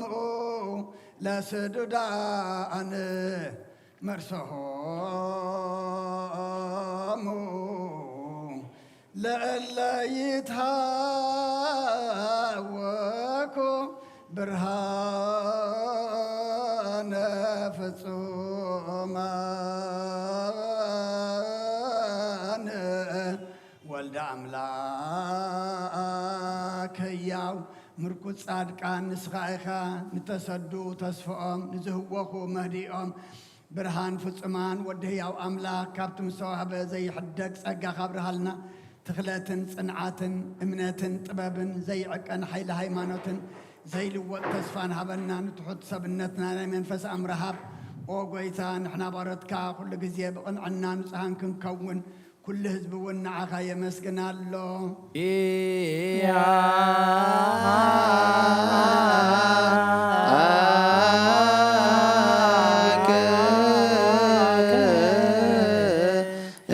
ለስዱዳን መርሰሆሙ ለእለ ይትሃወኩ ብርሃነ ፍጹማን። ወልደ ኣምላክ ህያው ምርኩስ ጻድቃን ንስኻ ኢኻ። ንተሰዱ ተስፍኦም፣ ንዝህወኹ መህድኦም፣ ብርሃን ፍጹማን ወዲ ህያው ኣምላኽ ካብቲ ምስተዋህበ ዘይሕደግ ጸጋኻ ኣብርሃልና። ትኽለትን ጽንዓትን እምነትን ጥበብን ዘይዕቀን ሓይሊ ሃይማኖትን ዘይልወጥ ተስፋን ሃበና። ንትሑት ሰብነትና ናይ መንፈስ ኣምር ሃብ። ኦ ጎይታ፣ ንሕና ባሮትካ ኩሉ ግዜ ብቕንዕና ንጹሃን ክንከውን ኩሉ ህዝቢ እውን ንዓኻ የመስግን ኣሎ።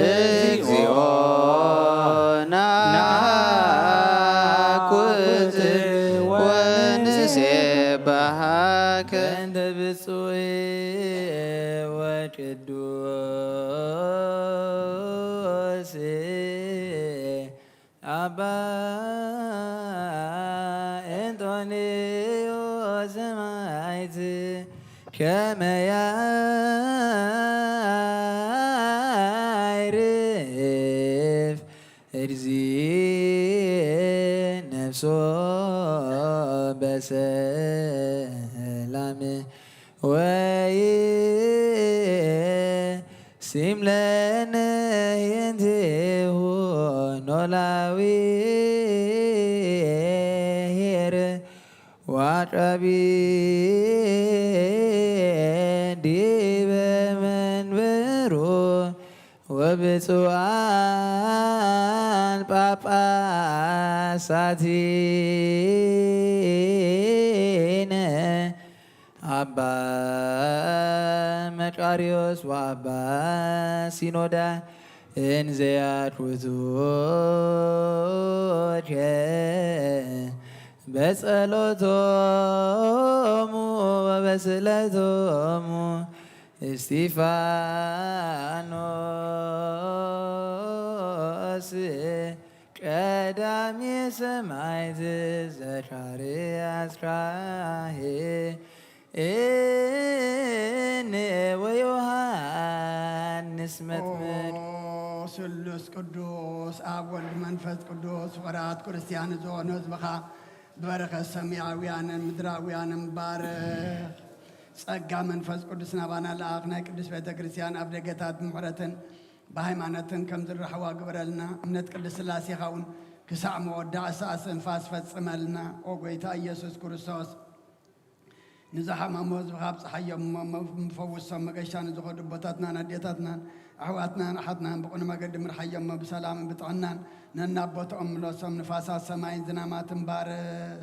እግዚኦ ናኩት ወንሴባሃከ እንተ ብፁዕ ወቅዱስ ኣባ እንጦንዮስ ሰማዕት ከመ ያዕርፍ እግዚእ ነፍሶ በሰላም ወይሲም ለነ ሂንቲሁ ኖላዊ ኄር ዋቀቢ ዲበ መንበሩ ወብፁዓን ጳጳሳቲነ ኣባ መቃርዮስ ወኣባ ሲኖዳ እንዘ ያድውቱ በጸሎቶሙ ወበስእለቶሙ እስጢፋኖስ ቀዳሚ ሰማዕት ዘካርያስ ካህን ወዮሃንስ መጥምቅ። ስሉስ ቅዱስ ኣብ ወልድ መንፈስ ቅዱስ ፍቕራት ክርስቲያን ዝኾኑ ህዝብኻ ብበረኸት ሰማያውያንን ምድራውያንን ባርኽ። ጸጋ መንፈስ ቅዱስ ናባና ለኣኽ። ናይ ቅድስት ቤተ ክርስቲያን ኣብ ደገታት ብምሕረትን ብሃይማኖትን ከም ዝራሕዋ ግበረልና። እምነት ቅድስት ሥላሴኻ እውን ክሳዕ መወዳእ ሰዓት ስንፋስ ፈጽመልና። ኦ ጎይታ ኢየሱስ ክርስቶስ፣ ንዝሓመሙ ህዝብኻ ኣብጽሓዮም እሞ፣ መ-፣ ምፈውሶም። መገሻ ንዝኸዱ ኣቦታትናን ኣዴታትናን ኣሕዋትናን ኣሓትናን ብቕኑዕ መገዲ ምርሓዮም እሞ፣ ብሰላምን ብጥዕናን ነናብ ቦታኦም ምለሶም። ንፋሳት ሰማይን ዝናማትን ባርኽ።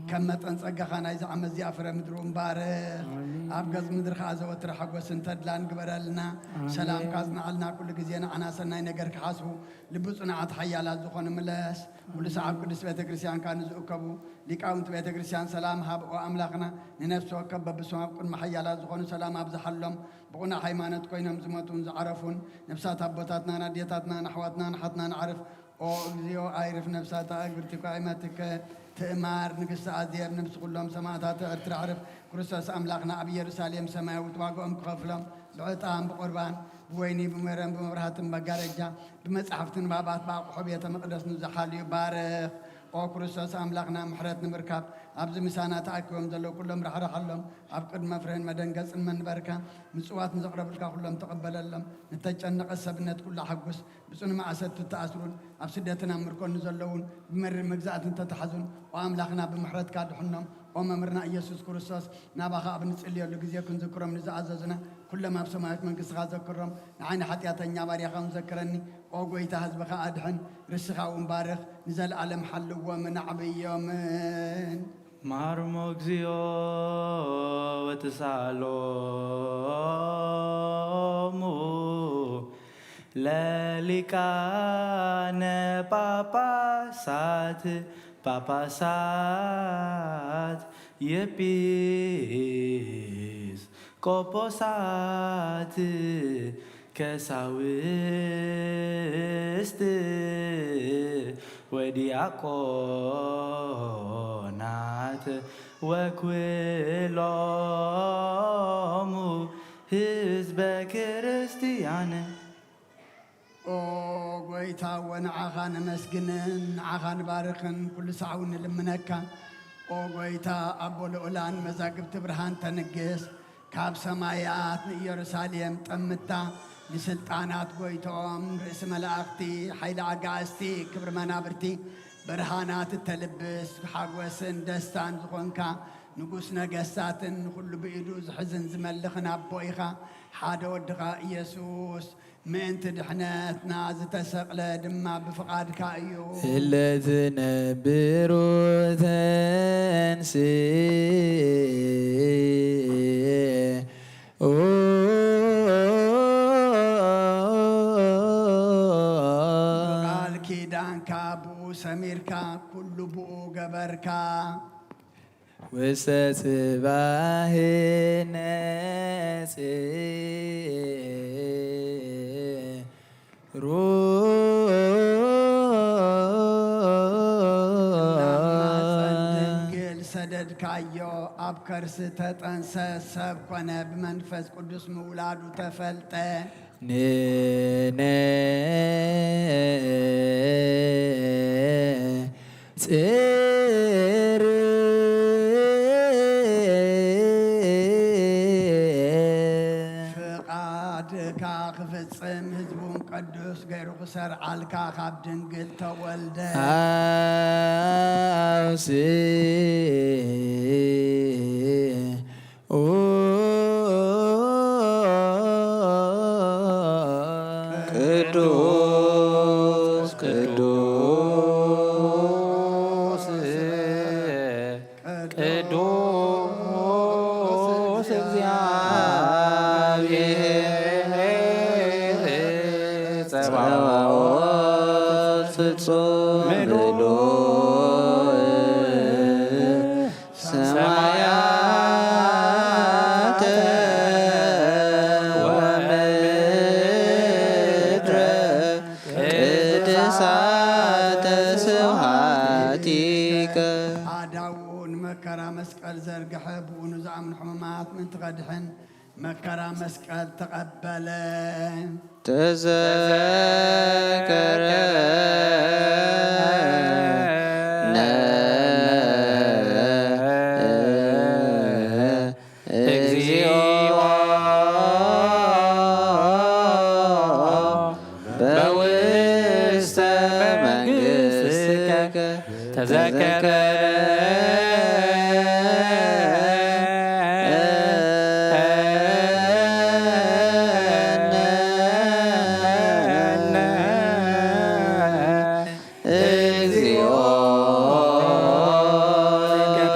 ከም መጠን ጸጋኻ ናይዚ ዓመት እዚኣ ፍረ ምድሪ እውን ባርኽ። ኣሜን። ኣብ ገጽ ምድሪ ከኣ ዘወትር ሓጎስን ተድላን ግበረልና። ኣሜን። ሰላምካ ኣጽንዓልና። ኩሉ ግዜ ንዓና ሰናይ ነገር ክሓስቡ ልቢ ጽኑዓት ሓያላት ዝኾኑ ምለስ። ኩሉ ሰዓብ ቅድስት ቤተ ክርስቲያንካ ንዝእከቡ ሊቃውንቲ ቤተ ክርስቲያን ሰላም ሃብ። ኦ ኣምላኽና፣ ንነፍሲ ወከፍ በብስም ኣብ ቅድሚ ሓያላት ዝኾኑ ሰላም ኣብዝሓሎም። ብቕኑዕ ሃይማኖት ኮይኖም ዝሞቱን ዝዓረፉን ነፍሳት ኣቦታትናን ኣዴታትናን ኣሕዋትናን ኣሓትናን ዓርፍ። ኦ እግዚኦ፣ ኣይርፍ ነፍሳት ኣእግርቲከ ኣእማትከ ትእማር። ንግስቲ ኣዜብ፣ ነፍሲ ኩሎም ሰማእታት ኤርትራ ዓርፍ። ክርስቶስ ኣምላኽና ኣብ ኢየሩሳሌም ሰማያዊት ዋጋኦም ክኸፍሎም ብዕጣን ብቑርባን ብወይኒ ብሜሮን ብመብራህትን መጋረጃ ብመጻሕፍቲ ንባባት ብኣቑሑ ቤተ መቕደስ ንዝሓልዩ ባርኽ። ኦ ክርስቶስ ኣምላኽና፣ ምሕረት ንምርካብ ኣብዚ ምሳና ተኣኪቦም ዘለዉ ኩሎም ራሕርሓሎም። ኣብ ቅድሚ መፍርህን መደንገጽን መንበርካ ምጽዋት ንዘቕረቡልካ ኩሎም ተቐበለሎም። ንተጨነቐ ሰብነት ኩሉ ሓጉስ። ብጽኑ ማእሰርቲ እተኣስሩን ኣብ ስደትን ኣብ ምርኮን ንዘለዉን ብመሪር መግዛእቲ እንተተሓዙን፣ ኦ ኣምላኽና፣ ብምሕረትካ ድሕኖም። ኦ መምህርና ኢየሱስ ክርስቶስ፣ ናባኻ ኣብ ንጽልየሉ ግዜ ክንዝክሮም ንዝኣዘዙና ኩሎም ኣብ ሰማያዊት መንግስትኻ ዘክሮም። ንዓይ ንሓጢኣተኛ ባርያኻ እውን ዘክረኒ። ኦ ጎይታ፣ ህዝብኻ ኣድሕን፣ ርስኻ እውን ባርኽ፣ ንዘለኣለም ሓልዎምን ኣዕብዮምን። ማርሞ እግዚኦ ወትሳሎሙ ለሊቃነ ጳጳሳት፣ ጳጳሳት፣ የጲስ ቆጶሳት፣ ከሳውስት ወዲያቆናት ወኩሎሙ ህዝበ ክርስቲያን። ኦ ጎይታ፣ ወንዓኻ ነመስግንን ንዓኻ ንባርኽን ኩሉ ሳዕ እውን ንልምነካ። ኦ ጎይታ፣ ኣቦ ልዑላን መዛግብቲ ብርሃን ተንግስ፣ ካብ ሰማያት ንኢየሩሳሌም ጠምታ፣ ንስልጣናት ጎይትኦም፣ ርእሲ መላእኽቲ፣ ሓይሊ ኣጋእዝቲ፣ ክብሪ መናብርቲ፣ ብርሃናት እተልብስ፣ ሓጎስን ደስታን ዝኾንካ፣ ንጉስ ነገስታትን ንኹሉ ብኢዱ ዝሕዝን ዝመልኽን ኣቦ ኢኻ። ሓደ ወድኻ ኢየሱስ ምእንቲ ድሕነትና ዝተሰቕለ ድማ ብፍቓድካ እዩ። እለ ትነብሩ ተንስእ ብቃል ኪዳንካ ብኡ ሰሚርካ ኩሉ ብኡ ገበርካ። ውስተ ጽባሕ ነጽሩ እናማጸን ድንግል ሰደድካዮ፣ ኣብ ከርሲ ተጠንሰ፣ ሰብ ኮነ፣ ብመንፈስ ቅዱስ ምውላዱ ተፈልጠ። ንነ ጽር ፍቓድካ ክፍጽም፣ ህዝቡን ቅዱስ ገይሩ ክሰርዓልካ፣ ካብ ድንግል ተወልደ። ኣውስ ቅዱስ ቅዱስ ቅዱስ እግዚአብሔር ጸባኦት ፍጹም ምሉእ ሰማያተ ወምድረ ቅድሳተ ስብሐቲከ። ኣዳውን መከራ መስቀል ዘርግሐ፣ ብኡ ንዝኣምኑ ሕሙማት ምእንቲ ከድሕን መከራ መስቀል ተቐበለ። ተዘከረነ ተዘከረነ እግዚኦ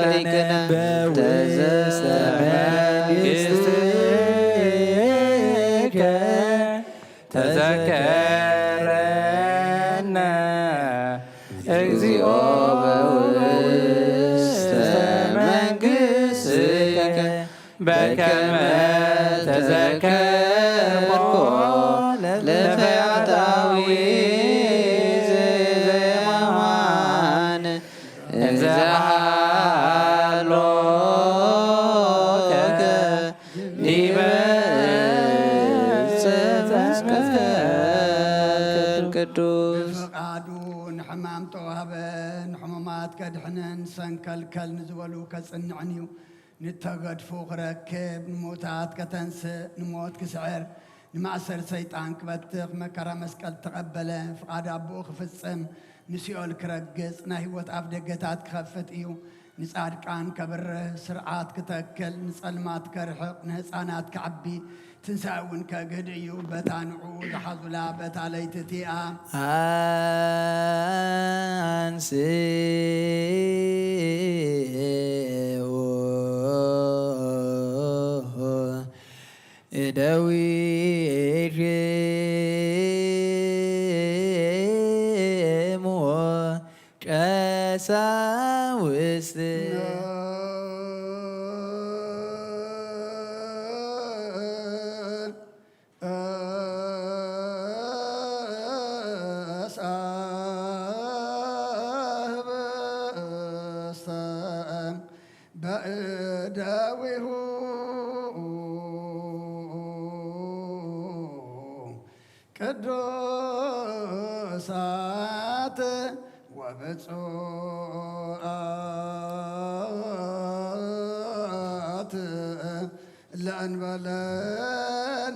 ሊቅነ በውስተ መንግሥትከ ተዘከረነ እግዚኦ በውስተ መንግሥትከ በከመ ተዘከርኮ ለፈያታዊ ዘየማን እንዘ ሃሎከ ዲበ ዕፀ መስቀል ቅዱስ። ብፍቓዱ ንሕማም ተዋህበ፣ ንሕሙማት ከድሕንን ሰንከልከል ንዝበሉ ከጽንዕን እዩ። ንተገድፉ ክረክብ፣ ንሙታት ከተንስእ፣ ንሞት ክስዕር፣ ንማእሰር ሰይጣን ክበትኽ፣ መከራ መስቀል ተቐበለ፣ ፍቓድ ኣቦኡ ክፍጽም፣ ንሲኦል ክረግጽ፣ ናይ ህይወት ኣፍ ደገታት ክኸፍት እዩ። ንጻድቃን ከብርህ፣ ስርዓት ክተክል፣ ንጸልማት ከርሕቕ፣ ንህፃናት ከዕቢ፣ ትንሳኤ እውን ከግህድ እዩ። በታ ንዑ ዝሓዙላ በታ ለይቲ እቲኣ። አንስኡ እደዊክሙ ቀሳውስት። በእደዊሁ ቅዱሳት ወብፁዓት ለእንበለ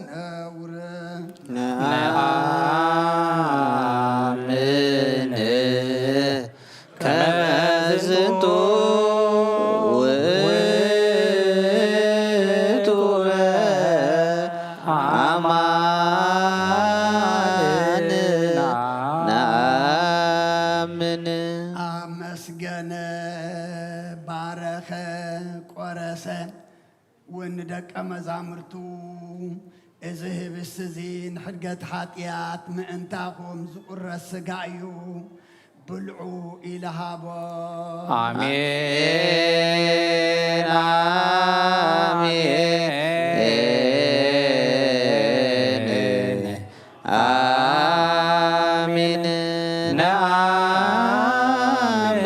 ነውር። ነአምን ከመ ዝንቱ ውእቱ አማን ነአምን። አመስገነ፣ ባረኸ፣ ቆረሰ። ወንደቀ መዛሙርቱ፣ እዚ ህብስቲ እዚ ንሕድገት ሓጢኣት ምእንታኹም ዝቑረስ ሥጋ እዩ፣ ብልዑ ኢለ ሃቦ። ኣሜን፣ ኣሜን። ኣሜን። ነኣምን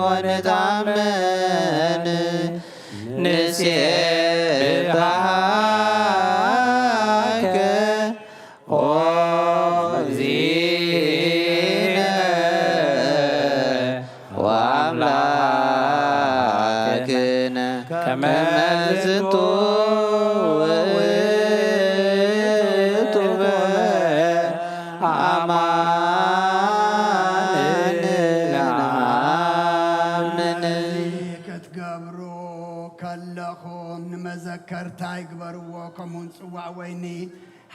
ወንትኣመን ንሴብሐከ ኦ እግዚእነ ወአምላክነ ከመ ዝንቱ ውእቱ አማን ነአምን። ክትገብሩ ከለኹም ንመዘከርታ ይግበርዎ፣ ከምኡውን ጽዋእ ወይኒ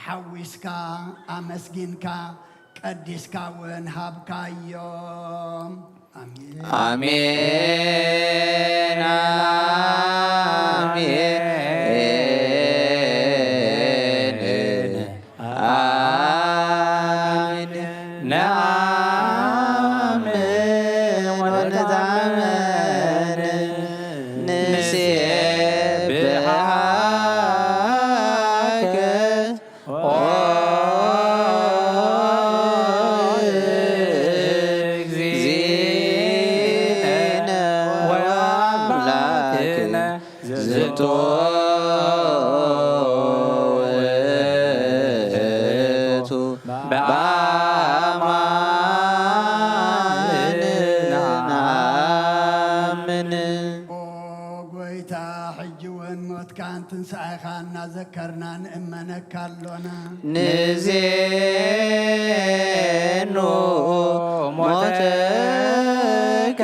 ሓዊስካ ኣመስጊንካ ቀዲስካ እውን ሃብካዮም። ኣሜን። ኣሜን፣ ኣሜን፣ ኣሜን። ነአምን ወንትአመን ንሴብሐከ ኦ እግዚእነ ወአምላክነ ዝንቱ ውእቱ በአማን ነአምን። ኦ ጎይታ፣ ሕጂ እውን ሞትካን ትንሳኤኻን እናዘከርና ንእመነካ ኣሎና። ንዜኑ ሞተከ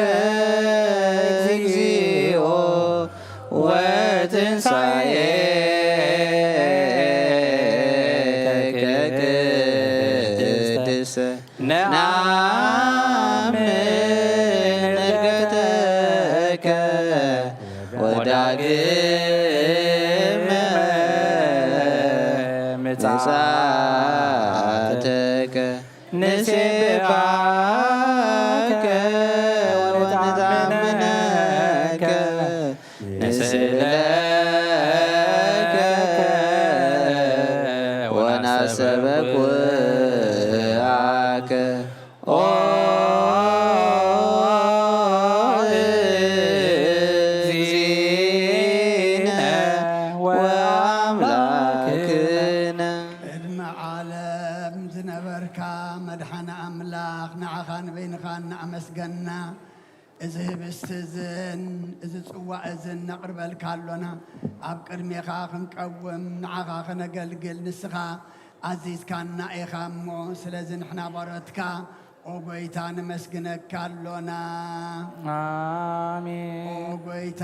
ነአምን ዕርገተከ ወዳግመ ምጽኣተከ። ንሴብሐከ ወንትአምነከ ንስእለከ ወናሰበኩ ኣከ ኦ እግዚእነ ወአምላክነ። ቅድመ ዓለም ዝነበርካ መድኃነ ኣምላኽ ንዓኻ ንበይንኻ እናኣመስገና እዚ ህብስቲ እዝን እዚ ጽዋእ እዝን ነቕርበልካ ኣሎና። ኣብ ቅድሜኻ ክንቀውም ንዓኻ ከነገልግል ንስኻ ኣዚዝካና ኢኻ እሞ፣ ስለዚ ንሕና ባሮትካ ኦ ጐይታ ነመስግነካ ኣሎና። ኣሜን። ኦ ጐይታ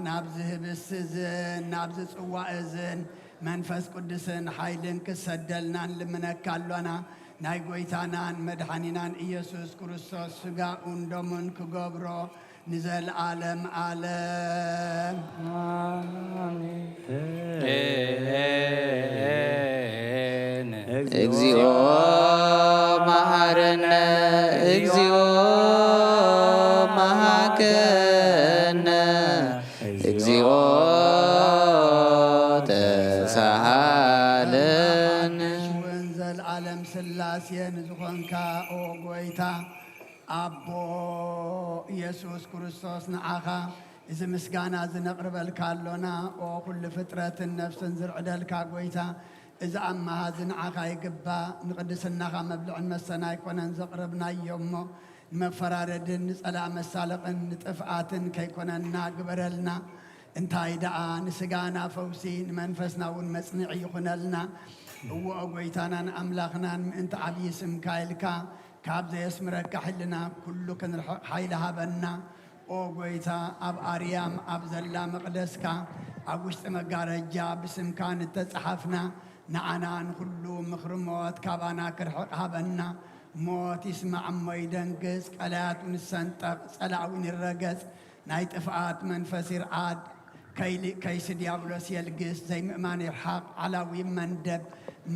ናብዚ ህብስቲ እዝን ናብዚ ጽዋእ እዝን መንፈስ ቅዱስን ሓይልን ክሰደልና ንልምነካ ኣሎና። ናይ ጐይታናን መድሓኒናን ኢየሱስ ክርስቶስ ስጋኡን ደሙን ክገብሮ ንዘለዓለም ዓለም። ኣሜን። እግዚኦ መሐረነ፣ እግዚኦ መሐከነ፣ እግዚኦ ተሳሃለነ። እውን ዘለዓለም ሥላሴ ንዝኾንካ ኦ ጐይታ ኣቦ ኢየሱስ ክርስቶስ ንዓኻ እዚ ምስጋና እዚ ነቕርበልካ ኣሎና። ኦ ኩሉ ፍጥረትን ነፍስን ዝርዕደልካ ጐይታ፣ እዚ ኣማሃዚ ንዓኻ ይግባእ። ንቕድስናኻ መብልዕን መስተን ኣይኮነን ዘቕረብናዮ እሞ፣ ንመፈራረድን ንጸላእ መሳለቕን ንጥፍኣትን ከይኮነና ግበረልና። እንታይ ደኣ ንስጋና ፈውሲ ንመንፈስና እውን መጽንዒ ይኹነልና። እወ ጐይታናን ኣምላኽናን ምእንቲ ዓብዪ ስምካ ኢልካ ካብ ዘየስምረካ ሕልና ኩሉ ክንርሕቕ ሓይሊ ሃበና። ኦ ጐይታ ኣብ ኣርያም ኣብ ዘላ መቕደስካ ኣብ ውሽጢ መጋረጃ ብስምካ ንተጻሓፍና ንዓና ንኹሉ ምኽሪ ሞት ካባና ክርሕቕ ሃበና። ሞት ይስማዕ እሞ ይደንግጽ፣ ቀላያት እውን ይሰንጠቕ፣ ጸላእ እውን ይረገጽ፣ ናይ ጥፍኣት መንፈስ ይርዓድ፣ ከይሊ-፣ ከይሲ ዲያብሎስ የልግስ፣ ዘይምእማን ይርሓቕ፣ ዓላዊ ይመንደብ፣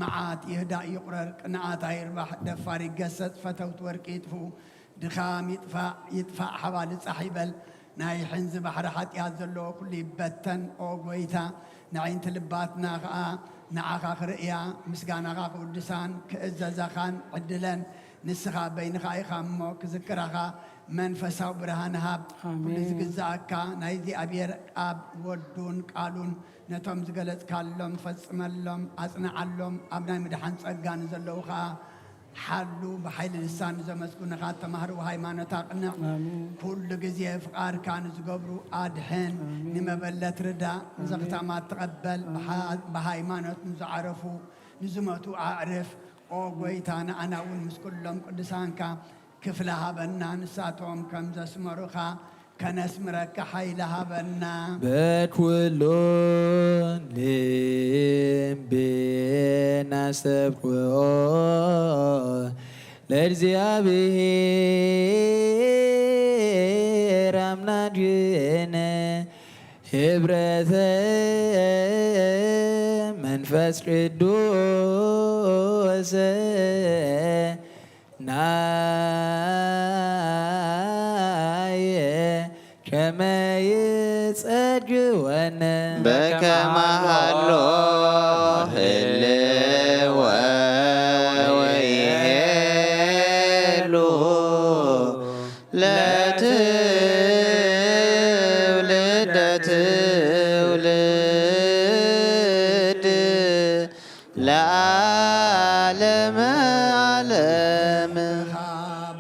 መዓት ይህዳእ ይቑረር፣ ቅንኣት ኣይርባሕ፣ ደፋር ይገሰጽ፣ ፈተውቲ ወርቂ ይጥፍኡ፣ ድኻም ይጥፋእ፣ ይጥፋእ ሓባሊ ጻሕ ይበል፣ ናይ ሕንዚ ባሕሪ ሓጢኣት ዘለዎ ኩሉ ይበተን። ኦ ጐይታ፣ ንዕይንቲ ልባትና ኸኣ ንዓኻ ክርእያ፣ ምስጋናኻ ክውድሳን ክእዘዛኻን ዕድለን ንስኻ በይንኻ ኢኻ እሞ ክዝክራኻ መንፈሳዊ ብርሃን ሃብ። ኣሜን። ኩሉ ዝግዝኣካ ናይ እግዚኣብሔር ኣብ ወዱን ቃሉን ነቶም ዝገለጽካሎም ፈጽመሎም፣ ኣጽንዓሎም። ኣብ ናይ ምድሓን ጸጋ ንዘለዉ ኸኣ ሓሉ። ብሓይሊ ልሳን ንዘመስግኑኻ ተማህርዎ ሃይማኖት ኣቕንዕ። ኣሜን። ኩሉ ግዜ ፍቓድካ ንዝገብሩ ኣድሕን። ኣሜን። ንመበለት ርዳእ፣ ኣሜን። ንዘኽታማት ተቐበል። ኣሜን። ብሃ-፣ ብሃይማኖት ንዝዓረፉ ንዝሞቱ ኣዕርፍ። ኦ ጐይታ፣ ንኣና እውን ምስ ኩሎም ቅዱሳንካ ክፍለ ሃበና፣ ንሳቶም ከም ዘስመሩኻ ከነስምረካ ሓይሊ ሃበና። በኩሉ ልብና ሰብክዎ ለእግዚኣብሔር ኣምላክነ ህብረተ መንፈስ ቅዱስ ናየ ከመ ይጸግወነ በከመ ሃሎ ህልወ ወይሄሉ ለትውልደ ትውልድ ለዓለመ ዓለም።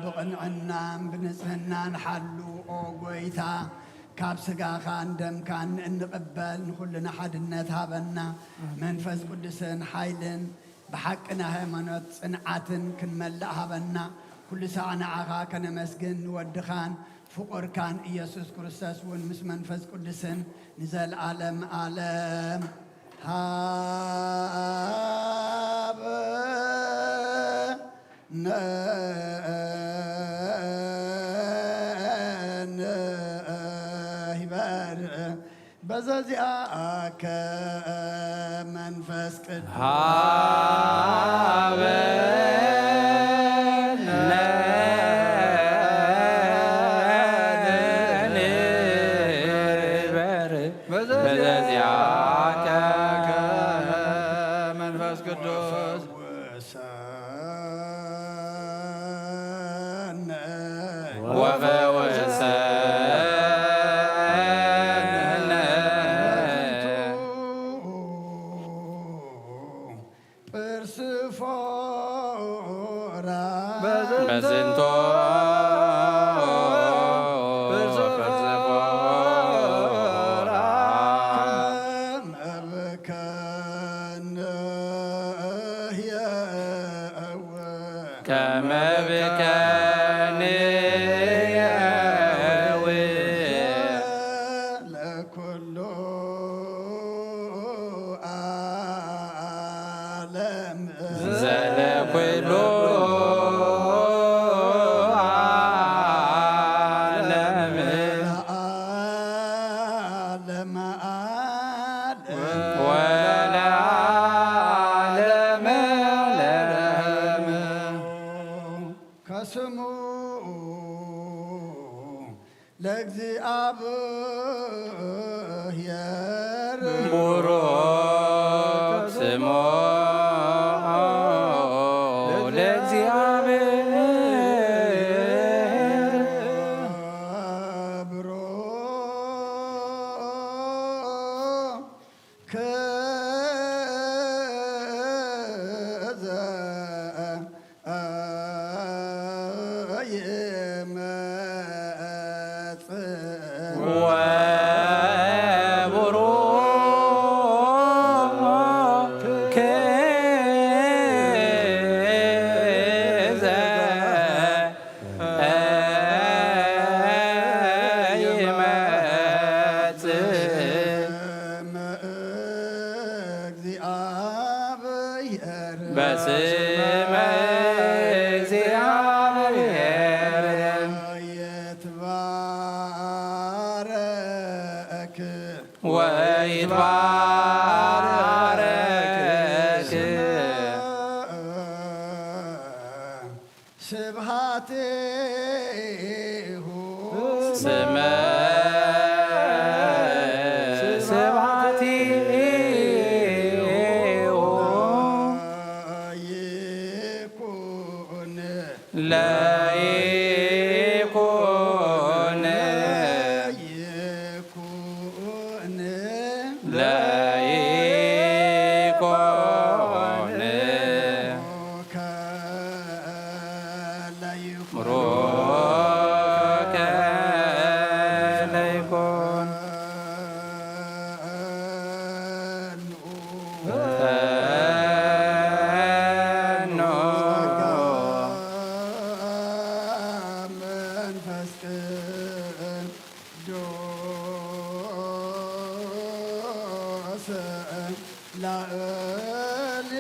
ብቕንዕናን ብንጽህናን ሓሉ ኦ ጐይታ፣ ካብ ስጋኻን ደምካን እንቕበል ንኹልና ሓድነት ሃበና። መንፈስ ቅዱስን ሓይልን ብሓቂ ናይ ሃይማኖት ጽንዓትን ክንመልእ ሃበና። ኩሉ ሳዕ ንዓኻ ከነመስግን ንወድኻን ፍቑርካን ኢየሱስ ክርስቶስ እውን ምስ መንፈስ ቅዱስን ንዘለዓለም ዓለም ሃበነ። ወፈወሰነ። ጵርስፎራ በዝንቶ ጵርስፎራ ከመብከንህየው ከመብከንየው ለኩሉ ዓለም ዘለኩሉ ዓለም ለዓለመ ዓለም ወለዓለመ ዓለም ከስሙ ለእግዚኣብሔር ቡሩክ ስሙ ለእግዚኣብሔር ብሩክ ዘይመጽእ ወቡሩክ ዘይመጽእ ስመ እግዚአብሔር በስመ እግዚአብሔር ይትባረክ ወይትባረክ ስብሐቲሁ ስመ ስብሐቲሁ ይኩን ለይኩን ይኩን ለይኩን ከ ለይኩን ሮከ ለይኩን ፈኖ መንፈስ ቅዱስ ላዕሌነ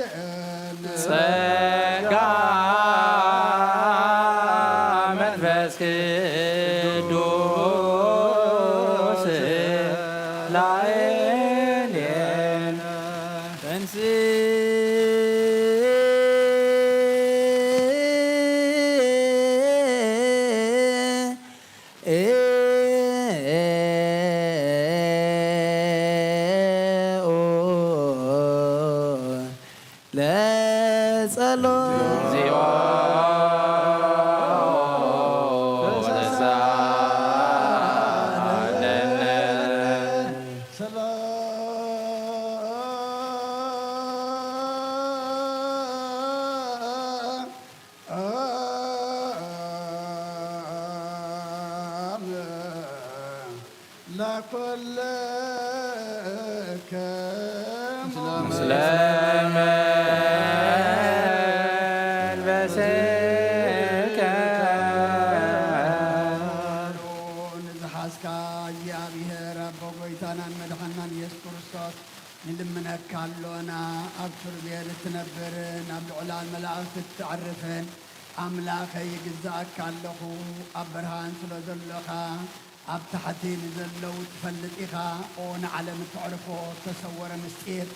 ጸጋ መንፈስ ቅዱስ ላዕሌነ ተንሥእ ለጸሎት እግዚኦ ተሳለነ። ለኩልክሙ ምስለ መንፈስከ ንዝሓዝካ እግዚኣብሔር ኣቦ ጎይታናን መድሓናን ኢየሱስ ክርስቶስ ንልምነካ ኣሎና። ኣብ ኪሩቤል እትነብርን ኣብ ልዑላን መላእኽቲ እተዕርፍን ኣምላኸይ ይግዝኣካ ኣለኹ። ኣብ ብርሃን ስለ ዘሎኻ ኣብ ታሕቲ ንዘለዉ ትፈልጥ ኢኻ። ኦ ንዓለም እተዕርፎ እተሰወረ ምስጢር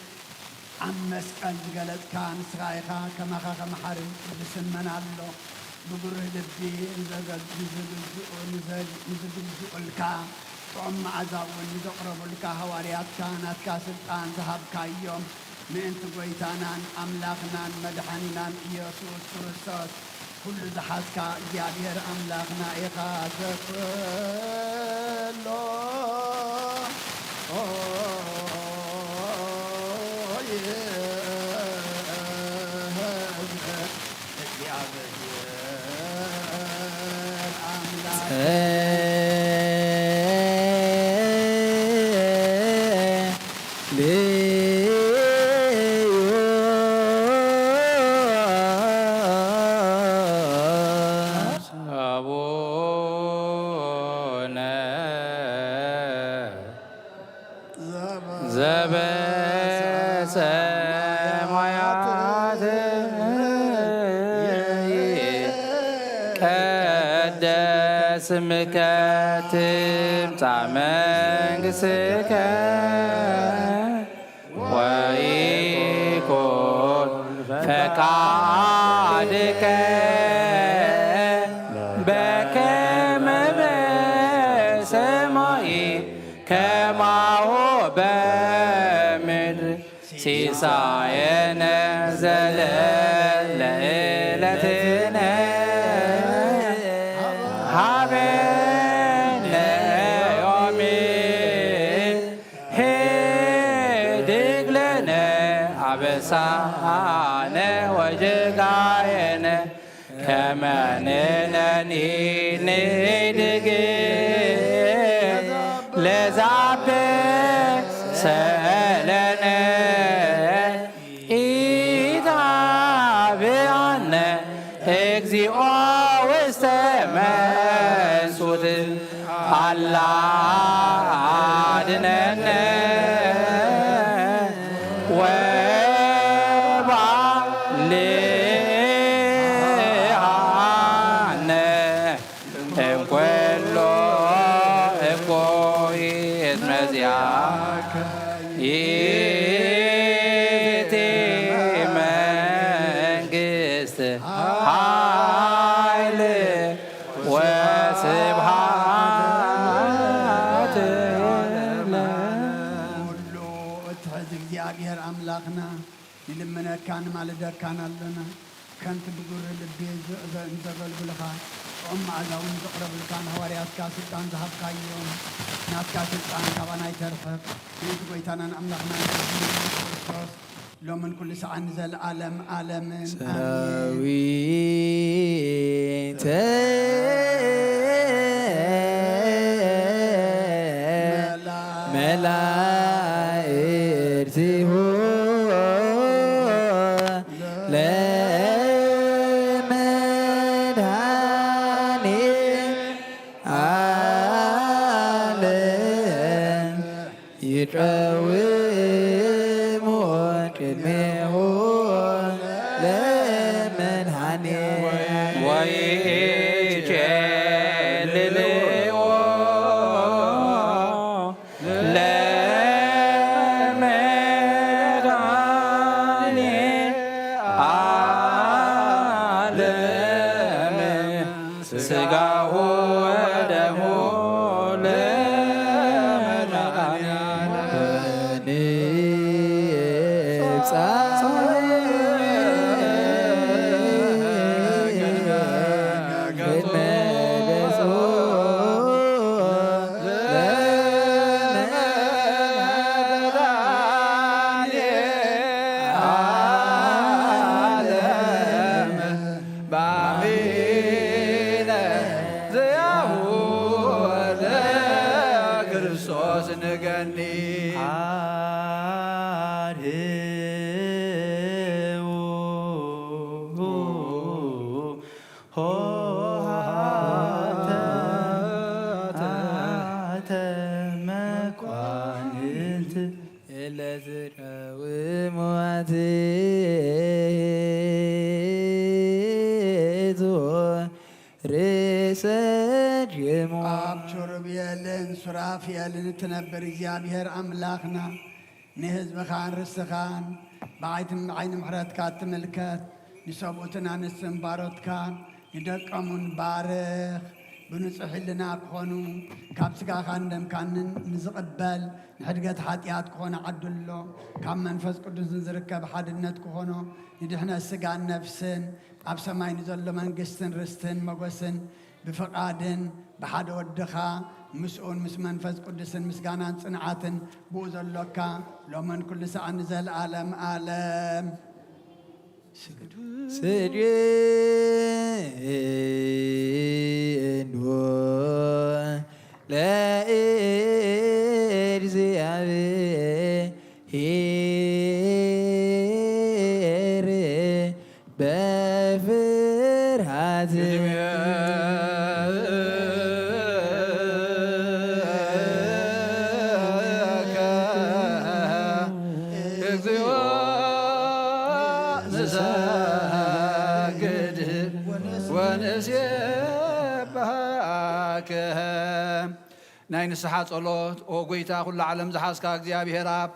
ኣብ መስቀል ዝገለጽካ ንስኻ ኢኻ። ከማኻ ከመሓሪ ቅዱስ እመን ኣሎ። ብጉሩህ ልቢ ንዘገ- ንዝግዝኡ- ንዘ- ንዝግዝኡልካ ጥዑም መዓዛ እውን ንዘቕረቡልካ ሃዋርያትካ ናትካ ስልጣን ዝሃብካዮም ምእንቲ ጐይታናን ኣምላኽናን መድሓኒናን ኢየሱስ ክርስቶስ ኩሉ ዝሓዝካ እግዚኣብሔር ኣምላኽና ኢኻ ዘኽብሎ። ዘበሰማያት ይትቀደስ ስምከ ትምጻእ መንግሥትከ ወይኩን ፈቃድከ በከመ በሰማይ ከማሁ በምድር ሲሳየነ ዘለለ ዕለትነ ሃበነ ዮም ህድግ ለነ አበሳነ ወጌጋየነ ከመ ንሕነኒ ንህድግ ለዘአበሰ ለነ ኢታብአነ እግዚኦ ውስተ መንሱት አላ አድነነ ወባልዓነ እምኩሉ እኩይ እስመ ዚአከ ይእቲ መንግስት ኃይል ወስብሐት። ኩሉ እትሕዝ እግዚኣብሔር ኣምላኽና ንልምነካን ንማልደካን ኣለና። ከምቲ ብጉሪ ልቢ ዝ-፣ ዘ-፣ ንዘገልግሉኻ ጥዑም መኣዛ እውን ዘቕረብልካ ንሃዋርያትካ ስልጣን ዝሃብካዮም ናትካ ስልጣን ካባና ኣይተርሕቕ። ምእንቲ ጐይታናን ኣምላኽናን ኢየሱስ ክርስቶስ ሎምን ኩሉ ሰዓን ንዘለዓለም ዓለምን ኣሜን። ሰራዊተ መላእክቲሁ ለመድኃኔ ዓለም ይቀውሙ ቅድሜሁ ለመድኃኔ ወይኬልልዎ ለመድኃኔ ዓለም ሥጋሁ ወደሙ ለመድኃኔዓለም ንብጻሕ ቅድመ ገጹ ለመድኃኔዓለም በአሚነ ዘያሁ ለክርስቶስ ንገኒ። አድህዉ ሆሃተ መኳንንት እለ ትቀውሙ አትሕዙ ርእሰክሙ። ኣብ ኪሩቤልን ሱራፌልን እትነብር እግዚኣብሔር ኣምላኽና፣ ንህዝብኻን ርስትኻን ብዓይኒ ምሕረትካ እትምልከት፣ ንሰብኡትን ኣንስትን ባሮትካን ንደቆምን ባርኽ። ብንጹሕ ሕልና ክኾኑ፣ ካብ ስጋኻን ደምካንን ንዝቕበል ንሕድገት ሓጢኣት ክኾኖ ዓድሎ፣ ካብ መንፈስ ቅዱስ ንዝርከብ ሓድነት ክኾኖ፣ ንድሕነት ስጋን ነፍስን፣ ኣብ ሰማይ ንዘሎ መንግስትን ርስትን መጎስን፣ ብፍቓድን ብሓደ ወድኻ ምስኡን ምስ መንፈስ ቅዱስን ምስጋናን ጽንዓትን ብኡ ዘሎካ፣ ሎምን ኩሉ ሰዓት ንዘለዓለም ዓለም። ስግዱ። ስግዱ ለእግዚኣብሔር በፍርሃት። እግዚኦ ንሰግድ ወንሴብሐከ። ናይ ንስሓ ጸሎት። ኦ ጐይታ፣ ኵላ ዓለም ዝሓዝካ እግዚኣብሔር ኣብ፣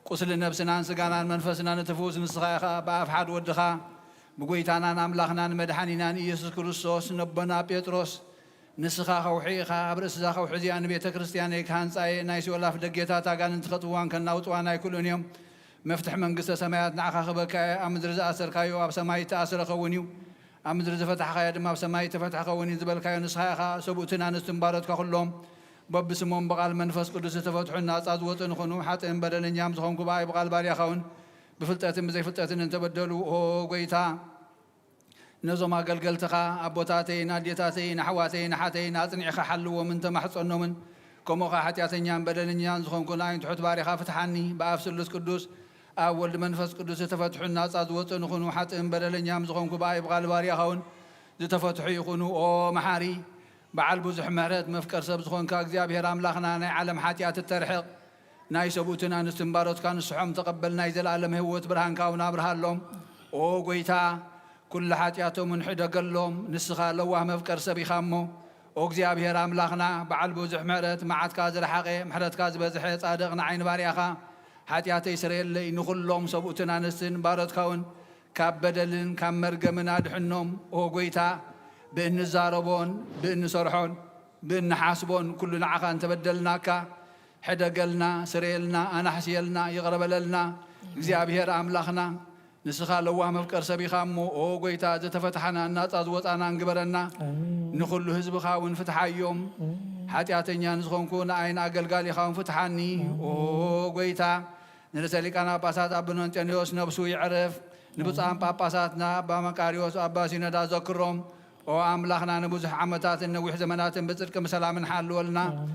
ቁስሊ ነብስናን ስጋናን መንፈስናን እትፍውስ ንስኻ ኢኻ። ብኣፍ ሓድ ወድኻ፣ ብጐይታናን ኣምላኽናን መድሓኒናን ኢየሱስ ክርስቶስ፣ ነቦና ጴጥሮስ፣ ንስኻ ከውሒ ኢኻ፣ ኣብ ርእሲ እዛ ከውሒ እዚኣ ንቤተ ክርስትያነይ ክሃንጻ እየ፣ ናይ ሲኦል ኣፍ ደጌታት ኣጋንንቲ ከጥፍዋን ከናውጽዋን ኣይክእሉን እዮም። መፍትሕ መንግስተ ሰማያት ንዓኻ ክህበካ እየ። ኣብ ምድሪ ዝኣሰርካዮ ኣብ ሰማይ እተኣስረ ኸውን እዩ፣ ኣብ ምድሪ ዝፈታሕካዮ ድማ ኣብ ሰማይ እተፈትሐ ኸውን እዩ ዝበልካዮ ንስኻ ኢኻ። ሰብኡትን ኣንስትን ባሮትካ ኩሎም በብስሞም ብቓል መንፈስ ቅዱስ ዝተፈትሑን ናጻ ዝወጹ ንኹኑ። ሓጥእን በደለኛም ዝኾንኩ ብኣይ ብቓል ባርያኻ እውን ብፍልጠትን ብዘይፍልጠትን እንተበደሉ፣ ኦ ጐይታ፣ ነዞም ኣገልገልትኻ ኣቦታተይን ኣዴታተይን ኣሕዋተይን ኣሓተይን ኣጽኒዕኻ ሓልዎምን ተማሕጸኖምን። ከምኡ ኸኣ ሓጢኣተኛን በደለኛን ዝኾንኩ ንኣይን ትሑት ባሪኻ ፍትሓኒ። ብኣብ ስሉስ ቅዱስ፣ ኣብ ወልድ መንፈስ ቅዱስ ዝተፈትሑን ናጻ ዝወጹ ንኹኑ። ሓጥእን በደለኛም ዝኾንኩ ብኣይ ብቓል ባርያኻ እውን ዝተፈትሑ ይኹኑ። ኦ መሓሪ፣ በዓል ብዙሕ ምሕረት፣ መፍቀር ሰብ ዝኾንካ እግዚኣብሔር ኣምላኽና፣ ናይ ዓለም ሓጢኣት እተርሕቕ፣ ናይ ሰብኡትን ኣንስትን ባሮትካ ንስሖም ተቐበል፣ ናይ ዘለኣለም ህይወት ብርሃንካ እውን ኣብርሃሎም። ኦ ጐይታ፣ ኩሉ ሓጢኣቶምን ሕደገሎም፣ ንስኻ ለዋህ መፍቀር ሰብ ኢኻ እሞ። ኦ እግዚኣብሔር ኣምላኽና፣ በዓል ብዙሕ ምሕረት፣ መዓትካ ዝረሓቐ፣ ምሕረትካ ዝበዝሐ፣ ጻድቕ ንዓይኒ ባርያኻ፣ ሓጢኣተይ ስረየለይ፣ ንኹሎም ሰብኡትን ኣንስትን ባሮትካ እውን ካብ በደልን ካብ መርገምን ኣድሕኖም። ኦ ጐይታ፣ ብእንዛረቦን ብእንሰርሖን ብእንሓስቦን ኩሉ ንዓኻ እንተበደልናካ፣ ሕደገልና፣ ስረየልና፣ ኣናሕስየልና፣ ይቕረ በለልና። እግዚኣብሔር ኣምላኽና፣ ንስኻ ለዋህ መፍቀር ሰብ ኢኻ እሞ፣ ኦ ጐይታ፣ ዝተፈትሓናን ናጻ ዝወጻናን ግበረና። ኣሜን። ንኹሉ ህዝብኻ እውን ፍትሓዮም። ኣሜን። ሓጢኣተኛ ንዝኾንኩ ንኣይን ኣገልጋሊኻ እውን ፍትሓኒ። ኣሜን። ኦ ጐይታ፣ ንርእሰ ሊቃነ ጳጳሳት ኣቡነ እንጦንዮስ ነብሱ ይዕረፍ። ንብፁዓን ጳጳሳትና ኣባ መቃርዮስ ኣባ ሲኖዳ ዘክሮም። ኦ ኣምላኽና፣ ንብዙሕ ዓመታትን ነዊሕ ዘመናትን ብጽድቂ ብሰላምን ሓልወልና። ኣሜን።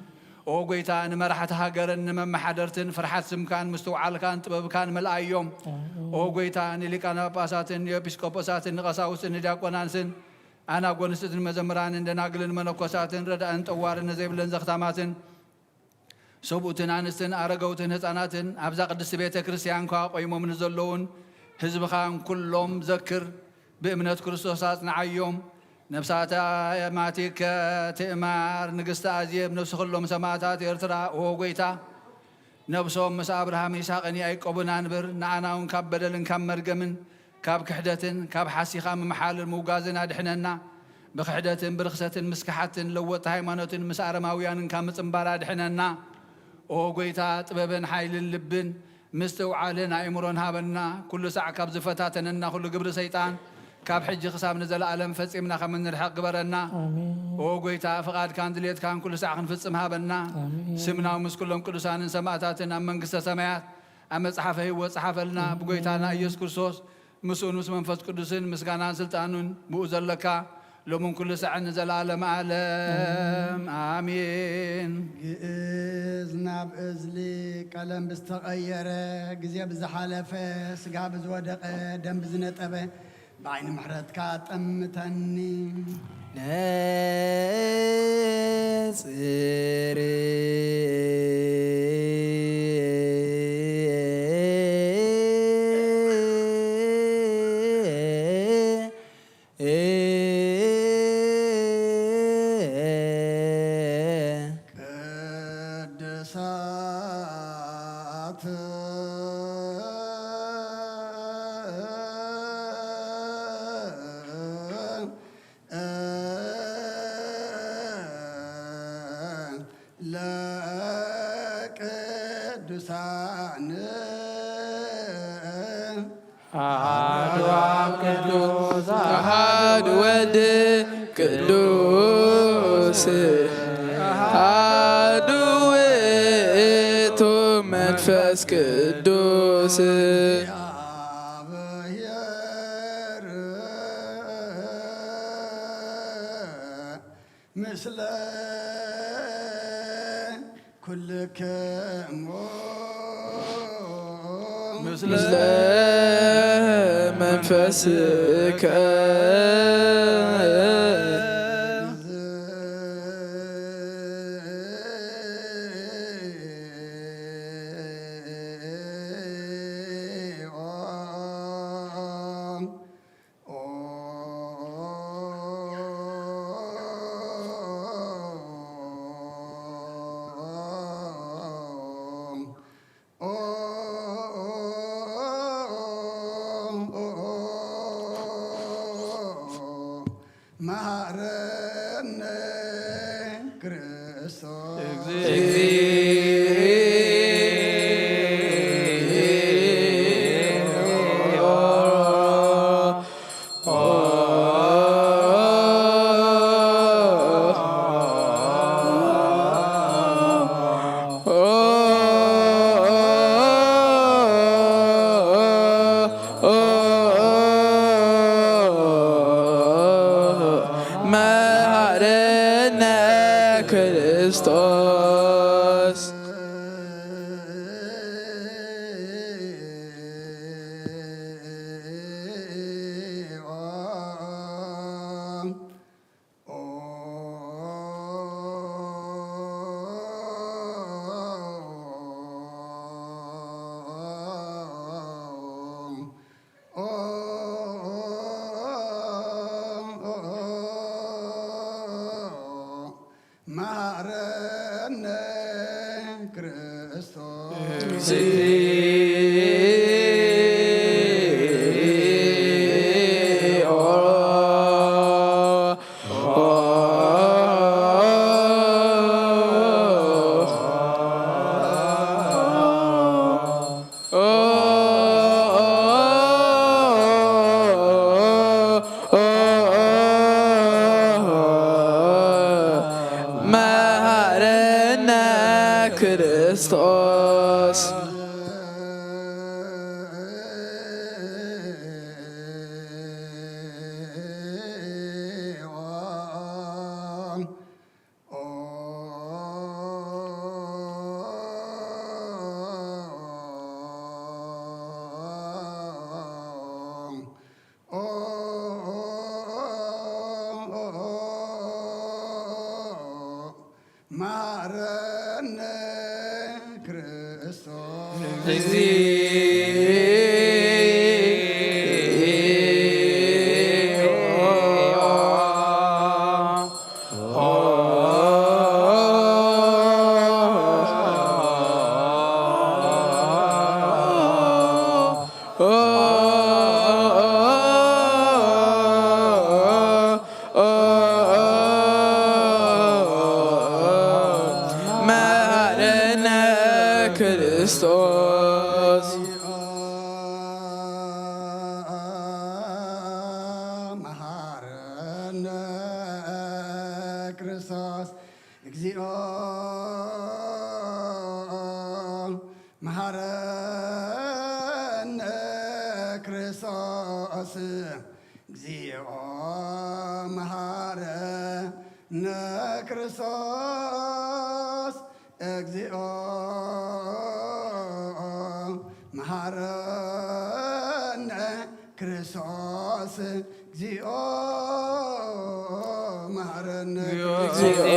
ኦ ጐይታ፣ ንመራሕቲ ሃገርን ንመመሓደርትን ፍርሓት ስምካን ምስትውዓልካን ጥበብካን መልኣዮም። ኣሜን። ኦ ጐይታ፣ ንሊቃነ ጳጳሳትን ንኤጲስቆጶሳትን ንቐሳውስትን ንዲያቆናንስን ኣናጎንስትን መዘምራንን ደናግልን መነኮሳትን ረዳእን ጠዋርን ንዘይብለን ዘኽታማትን ሰብኡትን ኣንስትን ኣረገውትን ህፃናትን ኣብዛ ቅድስቲ ቤተ ክርስቲያን ከኣ ቆይሞም ንዘለዉን ህዝብኻን ኩሎም ዘክር፣ ብእምነት ክርስቶስ ኣጽንዓዮም። ነፍሳተ ኣማቲከ ትእማር ንግስቲ ኣዜብ፣ ነፍሲ ኩሎም ሰማእታት ኤርትራ፣ ኦ ጐይታ፣ ነብሶም ምስ ኣብርሃም ይስሐቅን ያዕቆብን ኣንብር። ንኣና እውን ካብ በደልን ካብ መርገምን ካብ ክሕደትን ካብ ሓሲኻ ምምሓልን ምውጋዝን ኣድሕነና። ብክሕደትን ብርኽሰትን ምስ ከሓድትን ለወጥቲ ሃይማኖትን ምስ ኣረማውያንን ካብ ምጽንባር ኣድሕነና። ኦ ጐይታ፣ ጥበብን ሓይልን ልብን ምስትውዓልን ኣእምሮን ሃበና። ኩሉ ሳዕ ካብ ዝፈታተነና ኩሉ ግብሪ ሰይጣን ካብ ሕጂ ክሳብ ንዘለኣለም ፈጺምና ከም እንርሕቕ ግበረና። ኣሜን። ኦ ጐይታ፣ ፍቓድካን ድሌትካን ኩሉ ሳዕ ክንፍጽም ሃበና። ኣሜን። ስምና ምስ ኩሎም ቅዱሳንን ሰማእታትን ኣብ መንግስተ ሰማያት ኣብ መጽሓፈ ህይወት ጸሓፈልና። ኣሜን። ብጐይታና ኢየሱስ ክርስቶስ ምስኡን ምስ መንፈስ ቅዱስን ምስጋናን ስልጣኑን ብኡ ዘለካ ሎምን ኩሉ ሳዕን ንዘለኣለም ዓለም ኣሜን። ግእዝ ናብ እዝሊ ቀለም ብዝተቐየረ፣ ግዜ ብዝሓለፈ፣ ስጋ ብዝወደቐ፣ ደም ብዝነጠበ፣ ብዓይኒ ምሕረትካ ጠምተኒ። ነጽር ቅዱሳት ቅዱስ ኣሐዱ ውእቱ መንፈስ ቅዱስ። ምስለ ኩልክሙ ምስለ መንፈስከ። መሐረነ ክርስቶስ። መሐረነ ክርስቶስ። መሐረነ ክርስቶስ። መሐረነ ክርስቶስ። መሐረነ ክርስቶስ። መሐረነ ክርስቶስ። መሐረነ ክርስቶስ። እግዚኦ መሐረነ ክርስቶስ። እግዚኦ መሐረነ ክርስቶስ። እግዚኦ መሐረነ ክርስቶስ። እግዚኦ መሐረነ። እግዚኦ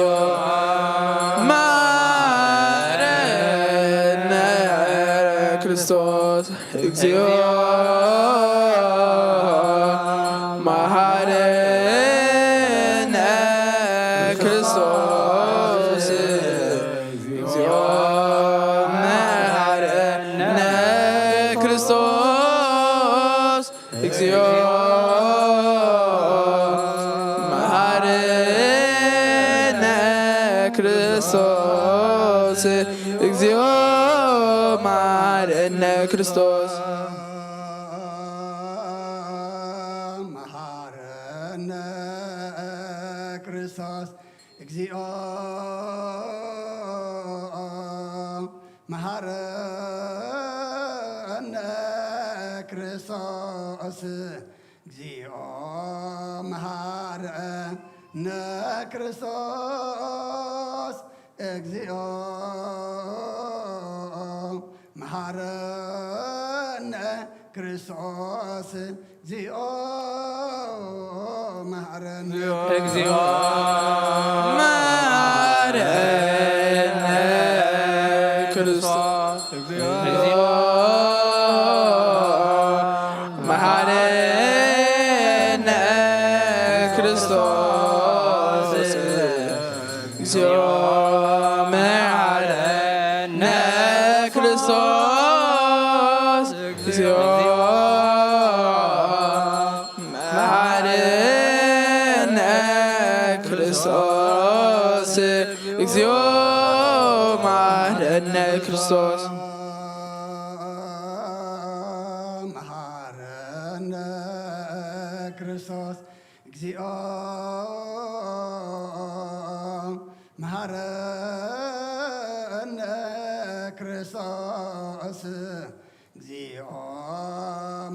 መሐረነ ክርስቶስ። እግዚኦ መሐረነ ክርስቶስ። እግዚኦ መሐረነ ክርስቶስ። እግዚኦ መሐረነ ክርስቶስ። እግዚኦ መሐረነ ክርስቶስ። መሐረነ ክርስቶስ። እግዚኦ መሐረነ ክርስቶስ። እግዚኦ መሐረነ ክርስቶስ። እግዚኦ መሐረነ ክርስቶስ። እግዚኦ መሐረነ። እግዚኦ መሐረነ ክርስቶስ። እግዚኦ መሐረነ ክርስቶስ። እግዚኦ መሐረነ ክርስቶስ። እግዚኦ መሐረነ ክርስቶስ። እግዚኦ መሐረነ ክርስቶስ። መሐረነ ክርስቶስ። እግዚኦ መሐረነ ክርስቶስ። እግዚኦ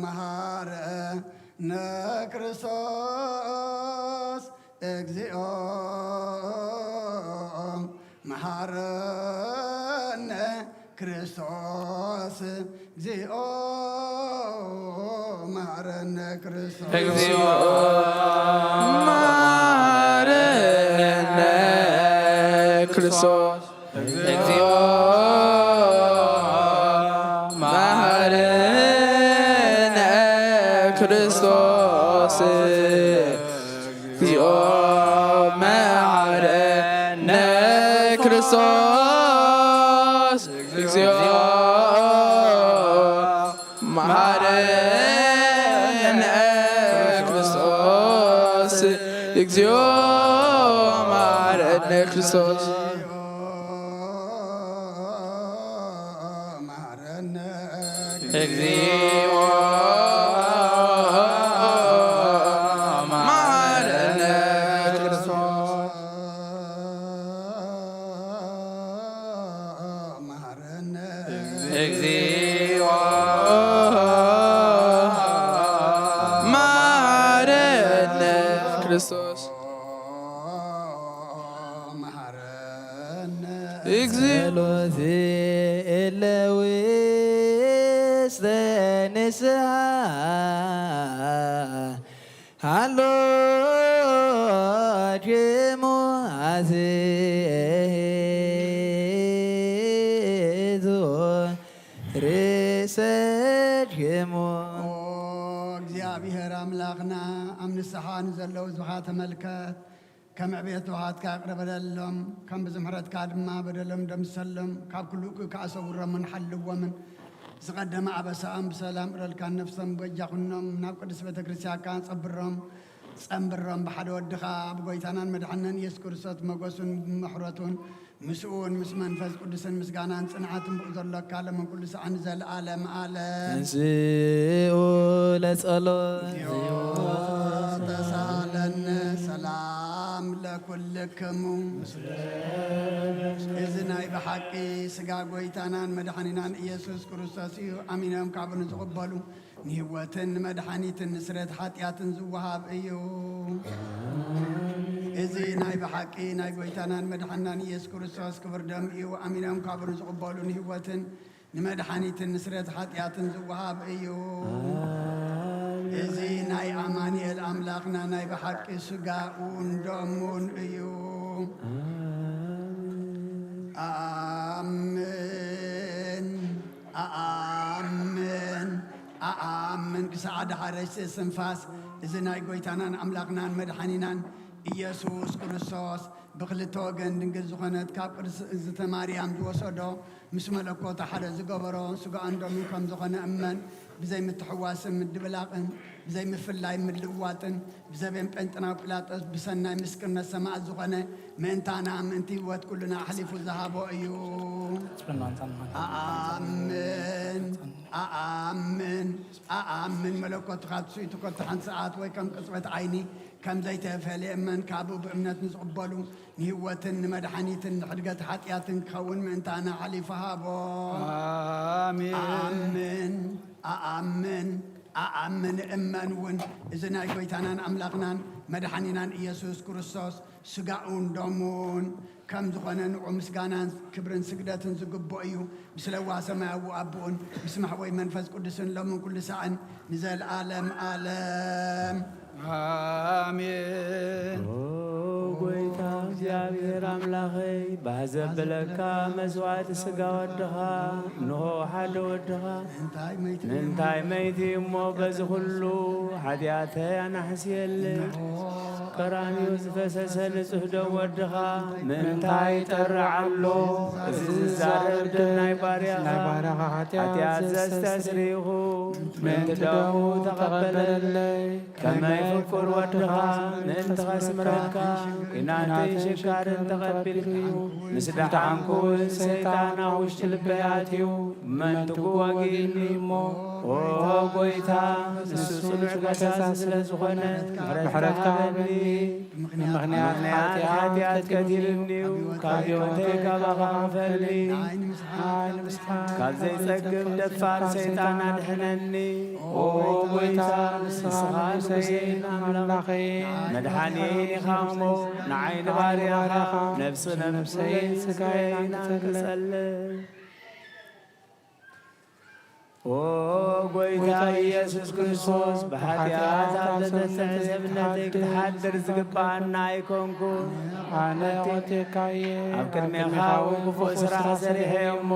መሐረነ ክርስቶስ። እግዚኦ መሐረነ ክርስቶስ። እግዚኦ መሐረነ ክርስቶስ። እግዚኦ መሐረነ ክርስቶስ። እግዚኦ መሐረነ ክርስቶስ። እግዚኦ መሐረነ ክርስቶስ። እግዚኦ መሐረነ ክርስቶስ። እግዚኦ መሐረነ ክርስቶስ። መሐረነ እግዚኦ መሐረነ ክርስቶስ። መሐረነ እግዚኦ መሐረነ ክርስቶስ። መሐረነ እግዚኦ ጸሎት እለ ውስተ ንስሓ ሃሎ ድሙ ኣትእቱ ርእሰ ድሙ ኦ እግዚኣብሔር ኣምላኽና፣ ኣብ ንስሓ ንዘለዉ ህዝብኻ ተመልከት። ከም ዕቤት ድኻትካ ይቕረ በለሎም፣ ከም ብዙሕ ምሕረትካ ድማ በደሎም ደምሰሎም። ካብ ኩሉ እኩይ ከዓ ሰውሮምን ሓልዎምን። ዝቐደመ ኣበሳኦም ብሰላም እረልካ፣ ነፍሶም በጃ ኩኖም፣ ናብ ቅድስት ቤተ ክርስቲያንካ ጸብሮም፣ ጸንብሮም። ብሓደ ወድኻ ብጎይታናን መድሓናን ኢየሱስ ክርስቶስ መጎሱን ምሕረቱን ምስኡን ምስ መንፈስ ቅዱስን ምስጋናን ጽንዓትን ብኡ ዘሎካ ለምን ኩሉ ሰዓን ዘለዓለም ዓለም። ተንስኡ ለጸሎት እግዚኦ ተሳለነ ሰላም ለኩልክሙ። እዚ ናይ ብሓቂ ስጋ ጎይታናን መድሓኒናን ኢየሱስ ክርስቶስ እዩ። ኣሚኖም ካብኡ ንዝቕበሉ ንህይወትን ንመድሓኒትን ንስረት ሓጢኣትን ዝወሃብ እዩ። እዚ ናይ ብሓቂ ናይ ጎይታናን መድሓናን ኢየሱስ ክርስቶስ ክብር ደም እዩ። ኣሚኖም ካብኡ ንዝቕበሉ ንህይወትን ንመድሓኒትን ንስረት ሓጢኣትን ዝወሃብ እዩ። እዚ ናይ ኣማኑኤል ኣምላኽና ናይ ብሓቂ ስጋኡን ደሙን እዩ። ኣኣምን ኣኣምን ኣኣምን ክሳዕ ዳሓረሽ ስንፋስ እዚ ናይ ጎይታናን ኣምላኽናን መድሓኒናን ኢየሱስ ክርስቶስ ብክልተ ወገን ድንግል ዝኾነት ካብ ቅድስቲ እግዝእተ ማርያም ዝወሰዶ ምስ መለኮቱ ሓደ ዝገበሮ ስጋኡን ደሙን ከም ዝኾነ እመን። ብዘይ ምትሕዋስን ምድብላቕን ብዘይ ምፍላይ ምልውዋጥን ብዘቤን ጴንጥናዊ ጲላጦስ ብሰናይ ምስክርነት ሰማዕት ዝኾነ ምእንታና ምእንቲ ህይወት ኩልና ኣሕሊፉ ዝሃቦ እዩ። ኣኣምን ኣኣምን ኣኣምን መለኮቱ ካብ ትስኢቱ ከቶ ሓንቲ ሰዓት ወይ ከም ቅጽበት ዓይኒ ከም ዘይተፈልየ እመን፣ ካብኡ ብእምነት ንዝቕበሉ ንህይወትን ንመድሓኒትን ንሕድገት ሓጢኣትን ክኸውን ምእንታና ሓሊፉ ሃቦ። ኣሜን። ኣኣምን፣ ኣኣምን፣ ኣኣምን፣ እመን እውን፣ እዚ ናይ ጐይታናን ኣምላኽናን መድሓኒናን ኢየሱስ ክርስቶስ ስጋኡን ደሙን ከም ዝኾነ ንዑ ምስጋናን ክብርን ስግደትን ዝግብኦ እዩ። ምስለ ዋ ሰማያዊ ኣቦኡን ምስ ማሕወይ መንፈስ ቅዱስን ሎምን ኩሉ ሳዕን ንዘለዓለም ዓለም። ኣሜን። ኦ ጎይታ እግዚኣብሔር ኣምላኸይ፣ ባህ ዘብለካ መስዋዕቲ ስጋ ወድኻ፣ እንሆ ሓደ ወድኻ፣ እንታይ መይቲ ምንታይ መይቲ እሞ በዚ ኩሉ ሓጢኣተይ ኣናሕስየለይ። ቀራንዮ ዝፈሰሰ ንጹህ ደም ወድኻ ምንታይ ይጠርዕ ኣሎ? እዚ ዝዛረብ ደም ናይ ባርያኻ ናይ ባርያኻ ሓጢኣት ሓጢኣት ዘስተስርይኹ ምእንቲ ደሙ ተቐበለለይ። ከመይ ፍቁር ወድኻ ምእንቲ ኸስምረካ ኲናተይ ሽጋርን ተቐቢልካዮ። ምስ ደሓንኩ እውን ሰይጣን ኣብ ውሽጢ ልበይ ኣትዩ ምእንቲ ክወግእኒ እሞ፣ ኦ ጐይታ፣ ንሱ ጽኑዕ ገሳሲ ስለ ዝኾነ ምሕረትካ ሃበኒ። ምኽንያት ምኽንያት ሓጢኣት ሓጢኣት ቀቲልኒ እዩ፣ ካብ ህይወተይ ካባኻ ክፈልኒ። ንዓይ ንምስሓት ካብ ዘይጸግም ደፋር ሰይጣን ኣድሕነኒ። ኦ ጐይታ፣ ንስኻ ንጉሰይን ኣምላኸይን መድሓኒየይን ኢኻ እሞ፣ ንዓይ ንባርያኻ ነፍሲ ነፍሰይን ስጋየይን ኣንቅጸለይ። ኦ ጐይታ ኢየሱስ ክርስቶስ፣ ብሓጢኣት ኣብ ዘተንስሐ ሰብነተይ ክትሓድር ዝግብኣና ኣይኮንኩን። ኣነ ቐቴካ እየ። ኣብ ቅድሜኻ እውን ክፉእ ስራሕ ሰሪሐ እየ እሞ፣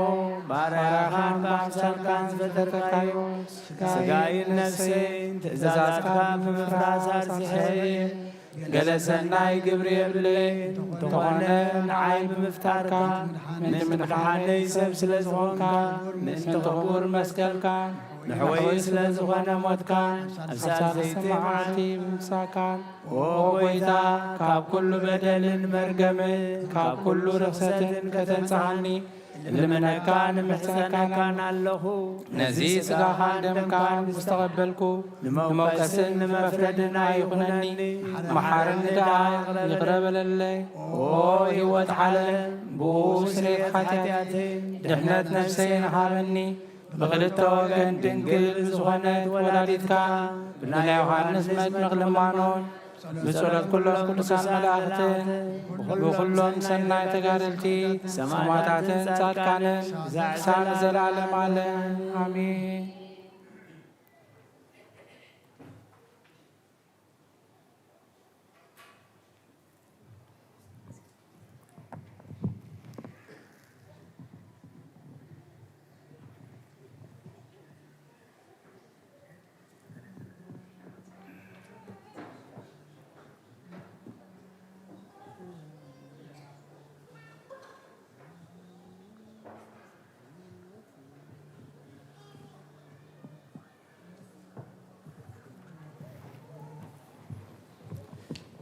ባርያኻን ብኣምሳልካን ዝፈጠርካዮ ስጋይን ነፍሰይን ትእዛዛትካ ብምፍራስ ኣርሲሐ እየ። ገለ ሰናይ ግብሪ የብለይን፣ እንተኾነ ንዓይ ብምፍጣርካ፣ ምእንቲ ምድሓነይ ሰብ ስለ ዝኾንካ፣ ምእንቲ ክቡር መስቀልካን ንሕወይ ስለ ዝኾነ ሞትካን፣ ኣብ ሳልሰይቲ መዓልቲ ብምትንሳእካን፣ ኦ ጐይታ፣ ካብ ኩሉ በደልን መርገምን፣ ካብ ኩሉ ርኽሰትን ከተንጽሃኒ፣ እልምነካን እምሕጸነካን ኣለኹ። ነዚ ስጋኻን ደምካን ምስ ተቐበልኩ፣ ንመውቀስን ንመፍረድን ኣይኹነኒ። መሓረኒ ደኣ፣ ይቕረ በለለይ። ኦ ህይወት ዓለም፣ ብኡ ስርየት ሓጢኣተይ፣ ድሕነት ነፍሰይን ሃበኒ። ብኽልተ ወገን ድንግል ዝኾነት ወላዲትካ፣ ብናይ ዮሃንስ መጥምቕ ልማኖን፣ ብጸሎት ኩሎም ቅዱሳን መላእኽትን፣ ብኹሎም ሰናይ ተጋደልቲ፣ ሰማዕታትን ጻድቃንን፣ ክሳብ ንዘለዓለም ዓለም። ኣሜን።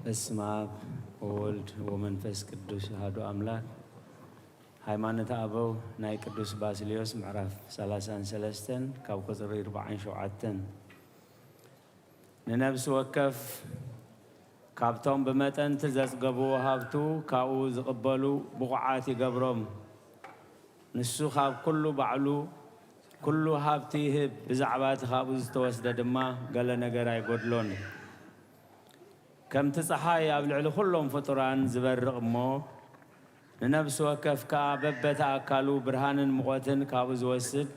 በስመ አብ ወወልድ ወመንፈስ ቅዱስ አሐዱ አምላክ። ሃይማኖተ አበው ናይ ቅዱስ ባስልዮስ ምዕራፍ ሰላሳን ሰለስተን ካብ ቁጽሪ ኣርባዓን ሸውዓተን። ንነፍሲ ወከፍ ካብቶም ብመጠን እቲ ዘጽገብዎ ሃብቱ ካብኡ ዝቕበሉ ብቑዓት ይገብሮም። ንሱ ካብ ኩሉ ባዕሉ ኩሉ ሃብቲ ይህብ፣ ብዛዕባ እቲ ካብኡ ዝተወስደ ድማ ገለ ነገር ኣይጎድሎን። ከምቲ ጸሓይ ኣብ ልዕሊ ኩሎም ፍጡራን ዝበርቕ እሞ፣ ንነፍሲ ወከፍ ከኣ በበቲ ኣካሉ ብርሃንን ሙቐትን ካብኡ ዝወስድ፣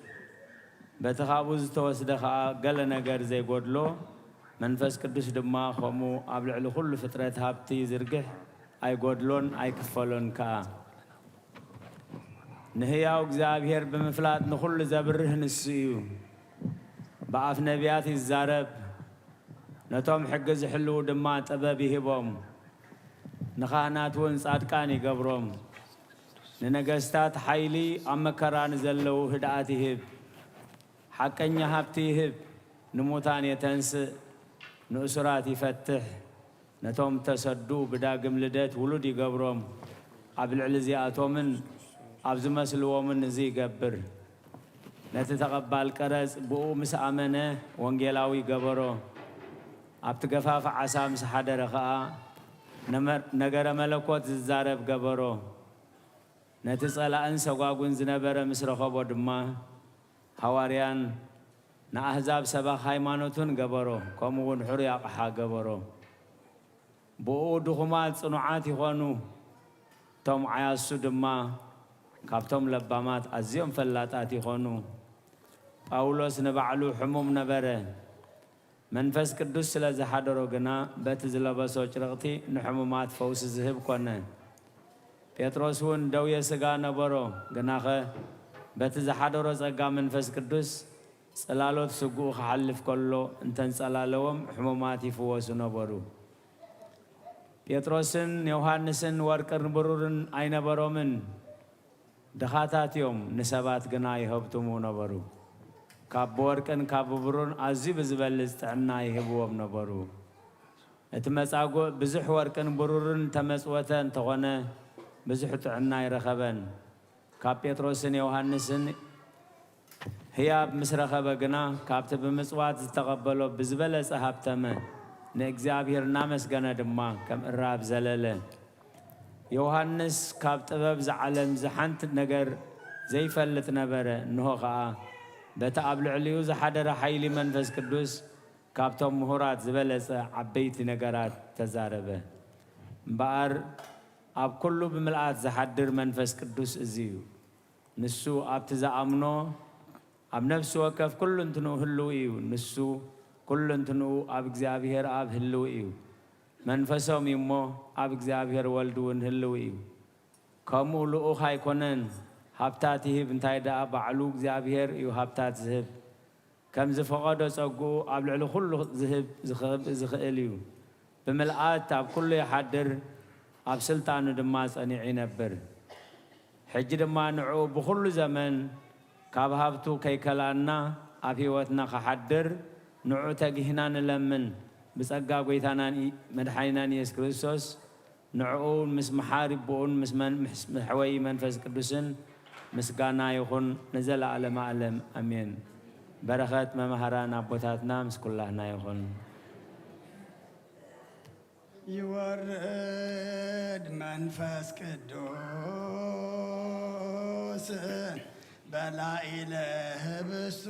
በቲ ካብኡ ዝተወስደ ከኣ ገለ ነገር ዘይጎድሎ፣ መንፈስ ቅዱስ ድማ ከምኡ ኣብ ልዕሊ ኩሉ ፍጥረት ሃብቲ ይዝርግሕ፣ ኣይጎድሎን ኣይክፈሎን ከኣ። ንህያው እግዚኣብሔር ብምፍላጥ ንኹሉ ዘብርህ ንሱ እዩ። ብኣፍ ነቢያት ይዛረብ፣ ነቶም ሕጊ ዝሕልዉ ድማ ጥበብ ይህቦም። ንኻህናት እውን ጻድቃን ይገብሮም። ንነገስታት ሓይሊ፣ ኣብ መከራ ንዘለዉ ህድኣት ይህብ። ሓቀኛ ሃብቲ ይህብ፣ ንሙታን የተንስእ፣ ንእሱራት ይፈትሕ፣ ነቶም ተሰዱ ብዳግም ልደት ውሉድ ይገብሮም፣ ኣብ ልዕሊ እዚኣቶምን ኣብ ዝመስልዎምን እዚ ይገብር። ነቲ ተቐባል ቀረጽ ብኡ ምስ ኣመነ ወንጌላዊ ገበሮ። ኣብቲ ገፋፍ ዓሳ ምስ ሓደረ ኸኣ፣ ነመ-፣ ነገረ መለኮት ዝዛረብ ገበሮ። ነቲ ጸላእን ሰጓጉን ዝነበረ ምስ ረኸቦ ድማ፣ ሃዋርያን ንኣህዛብ ሰባኽ ሃይማኖትን ገበሮ፣ ከምኡ እውን ሕሩይ ኣቕሓ ገበሮ። ብእኡ ድኹማት ጽኑዓት ይኾኑ፣ እቶም ዓያሱ ድማ ካብቶም ለባማት ኣዝዮም ፈላጣት ይኾኑ። ጳውሎስ ንባዕሉ ሕሙም ነበረ። መንፈስ ቅዱስ ስለ ዝሓደሮ ግና፣ በቲ ዝለበሶ ጭርቕቲ ንሕሙማት ፈውሲ ዝህብ ኮነ። ጴጥሮስ እውን ደውየ ሥጋ ነበሮ፣ ግናኸ በቲ ዝሓደሮ ጸጋ መንፈስ ቅዱስ ጽላሎት ስግኡ ክሓልፍ ከሎ እንተንጸላለዎም፣ ሕሙማት ይፍወሱ ነበሩ። ጴጥሮስን ዮሃንስን ወርቅን ብሩርን ኣይነበሮምን፣ ድኻታት እዮም፣ ንሰባት ግና ይሀብትሙ ነበሩ። ካብ ብወርቅን ካብ ብሩርን ኣዝዩ ብዝበልጽ ጥዕና ይህብዎም ነበሩ። እቲ መጻጉዕ ብዙሕ ወርቅን ብሩርን ተመጽወተ እንተኾነ፣ ብዙሕ ጥዕና ኣይረኸበን። ካብ ጴጥሮስን ዮሃንስን ህያብ ምስ ረኸበ ግና፣ ካብቲ ብምጽዋት ዝተቐበሎ ብዝበለጸ ሃብተመ፣ ንእግዚኣብሔር እናመስገነ ድማ ከም እራብ ዘለለ። ዮሃንስ ካብ ጥበብ ዝዓለም ዝሓንቲ ነገር ዘይፈልጥ ነበረ። እንሆ ኸኣ፣ በቲ ኣብ ልዕሊኡ ዝሓደረ ሓይሊ መንፈስ ቅዱስ፣ ካብቶም ምሁራት ዝበለጸ ዓበይቲ ነገራት ተዛረበ። እምበኣር፣ ኣብ ኩሉ ብምልኣት ዝሓድር መንፈስ ቅዱስ እዚ እዩ። ንሱ ኣብቲ ዝኣምኖ፣ ኣብ ነፍሲ ወከፍ ኩሉ እንትንኡ ህልው እዩ። ንሱ ኩሉ እንትንኡ ኣብ እግዚኣብሔር ኣብ ህልው እዩ። መንፈሶም እዩ እሞ፣ ኣብ እግዚኣብሔር ወልድ እውን ህልው እዩ። ከምኡ ልኡኽ ኣይኮነን፣ ሃብታት ይህብ፣ እንታይ ደኣ ባዕሉ እግዚኣብሔር እዩ ሃብታት ዝህብ። ከም ዝፈቐዶ ጸግኡ ኣብ ልዕሊ ኩሉ ዝህብ፣ ዝኽብ-፣ ዝኽእል እዩ። ብምልኣት ኣብ ኩሉ ይሓድር፣ ኣብ ስልጣኑ ድማ ጸኒዑ ይነብር። ሕጂ ድማ ንዕኡ ብኹሉ ዘመን ካብ ሃብቱ ከይከልኣና ኣብ ህይወትና ክሓድር ንዕኡ ተጊህና ንለምን። ብጸጋ ጐይታናን ኢ-፣ መድሓኒናን ኢየሱስ ክርስቶስ ንዕኡ ምስ መሓሪ ኣቦኡን ምስ መን-፣ ምስ መሕወዪ መንፈስ ቅዱስን ምስጋና ይኹን ንዘለኣለመ ዓለም። ኣሜን። በረኸት መማህራን ኣቦታትና ምስ ኩላህና ይኹን። ይወርድ መንፈስ ቅዱስ በላዕለ ህብስቱ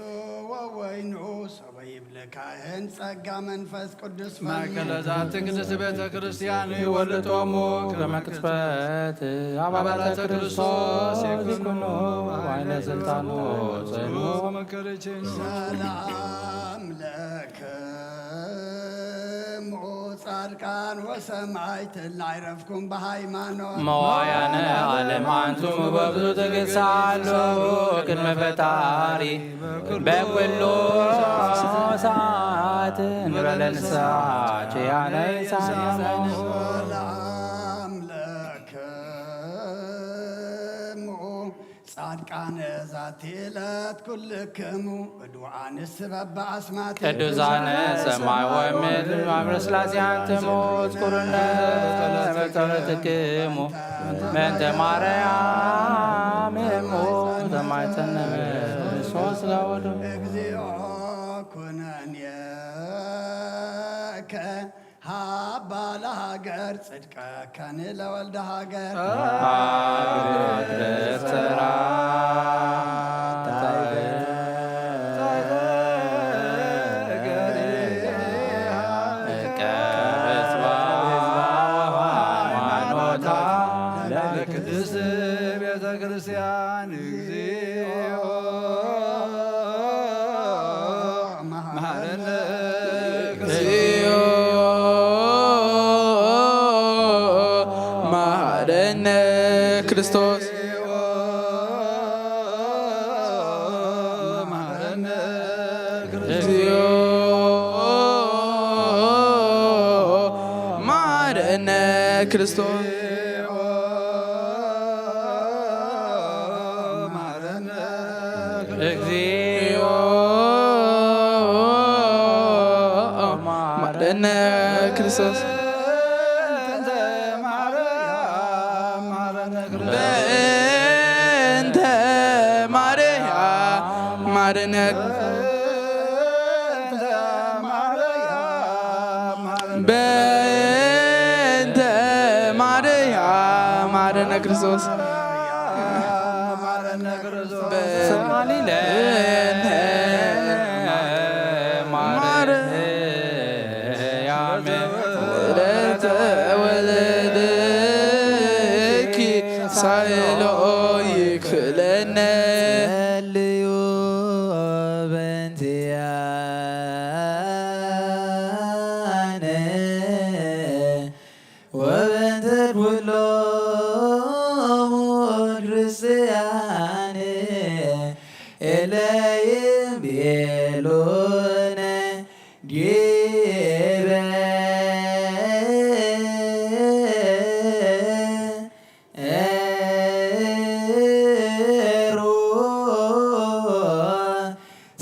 ወወይኑ፣ ሶበ ይብልካህን ጸጋ መንፈስ ቅዱስ ፈኑ። ማእከለ ዛቲ ቅድስት ቤተ ክርስቲያን ይወልጦሙ ቅድመ ቅጽበት አባላተ ክርስቶስ ይኩኑ፣ በኃይለ ስልጣኑ ጽኑ። ሰላም ለክሙ ጻድቃን ወሰማዕት ላዕረፍኩም በሃይማኖት። መዋያነ ዓለም አንቱም በብዙ ትግሳሉ ቅድመ ፈጣሪ በኩሉ ሰዓት እንበለ ንስሐ ኪያነ ይሳለሙ። ሰላም ለክሙ ጻድቃነ ዛቲ ዕለት ኩልክሙ እድዋንስ በበአስማት ቅዱሳነ ሰማይ ወምድር ማህበረ ሥላሴ አንትሙ። እዝኩርነ በጸሎትክሙ በእንተ ማርያም እሙ ዘማይተነ ሶስት ለወዱ። እግዚኦ ኩነኔከ ሃባ ለሃገር ጽድቀከን ለወልደ ሃገር። አግብር ተራ ለቅድስት ቤተ ክርስቲያን እግዚኦ መሐረነ እግዚኦ መሐረነ ክርስቶስ። መሐረነ እግዚኦ መሐረነ ክርስቶስ። እግዚኦ መሐረነ ክርስቶስ። በእንተ ማርያም መሐረነ ማረነ ክርስቶስ። ሰአሊ ለነ ማርያም ለተወለደኪ ሳይሎ ይክለነ። ጸልዩ በእንቲኣነ ወበእንተ ኩሎሙ ክርስቲያን ኤለይም ቤሎነ ዲበ ኤሩ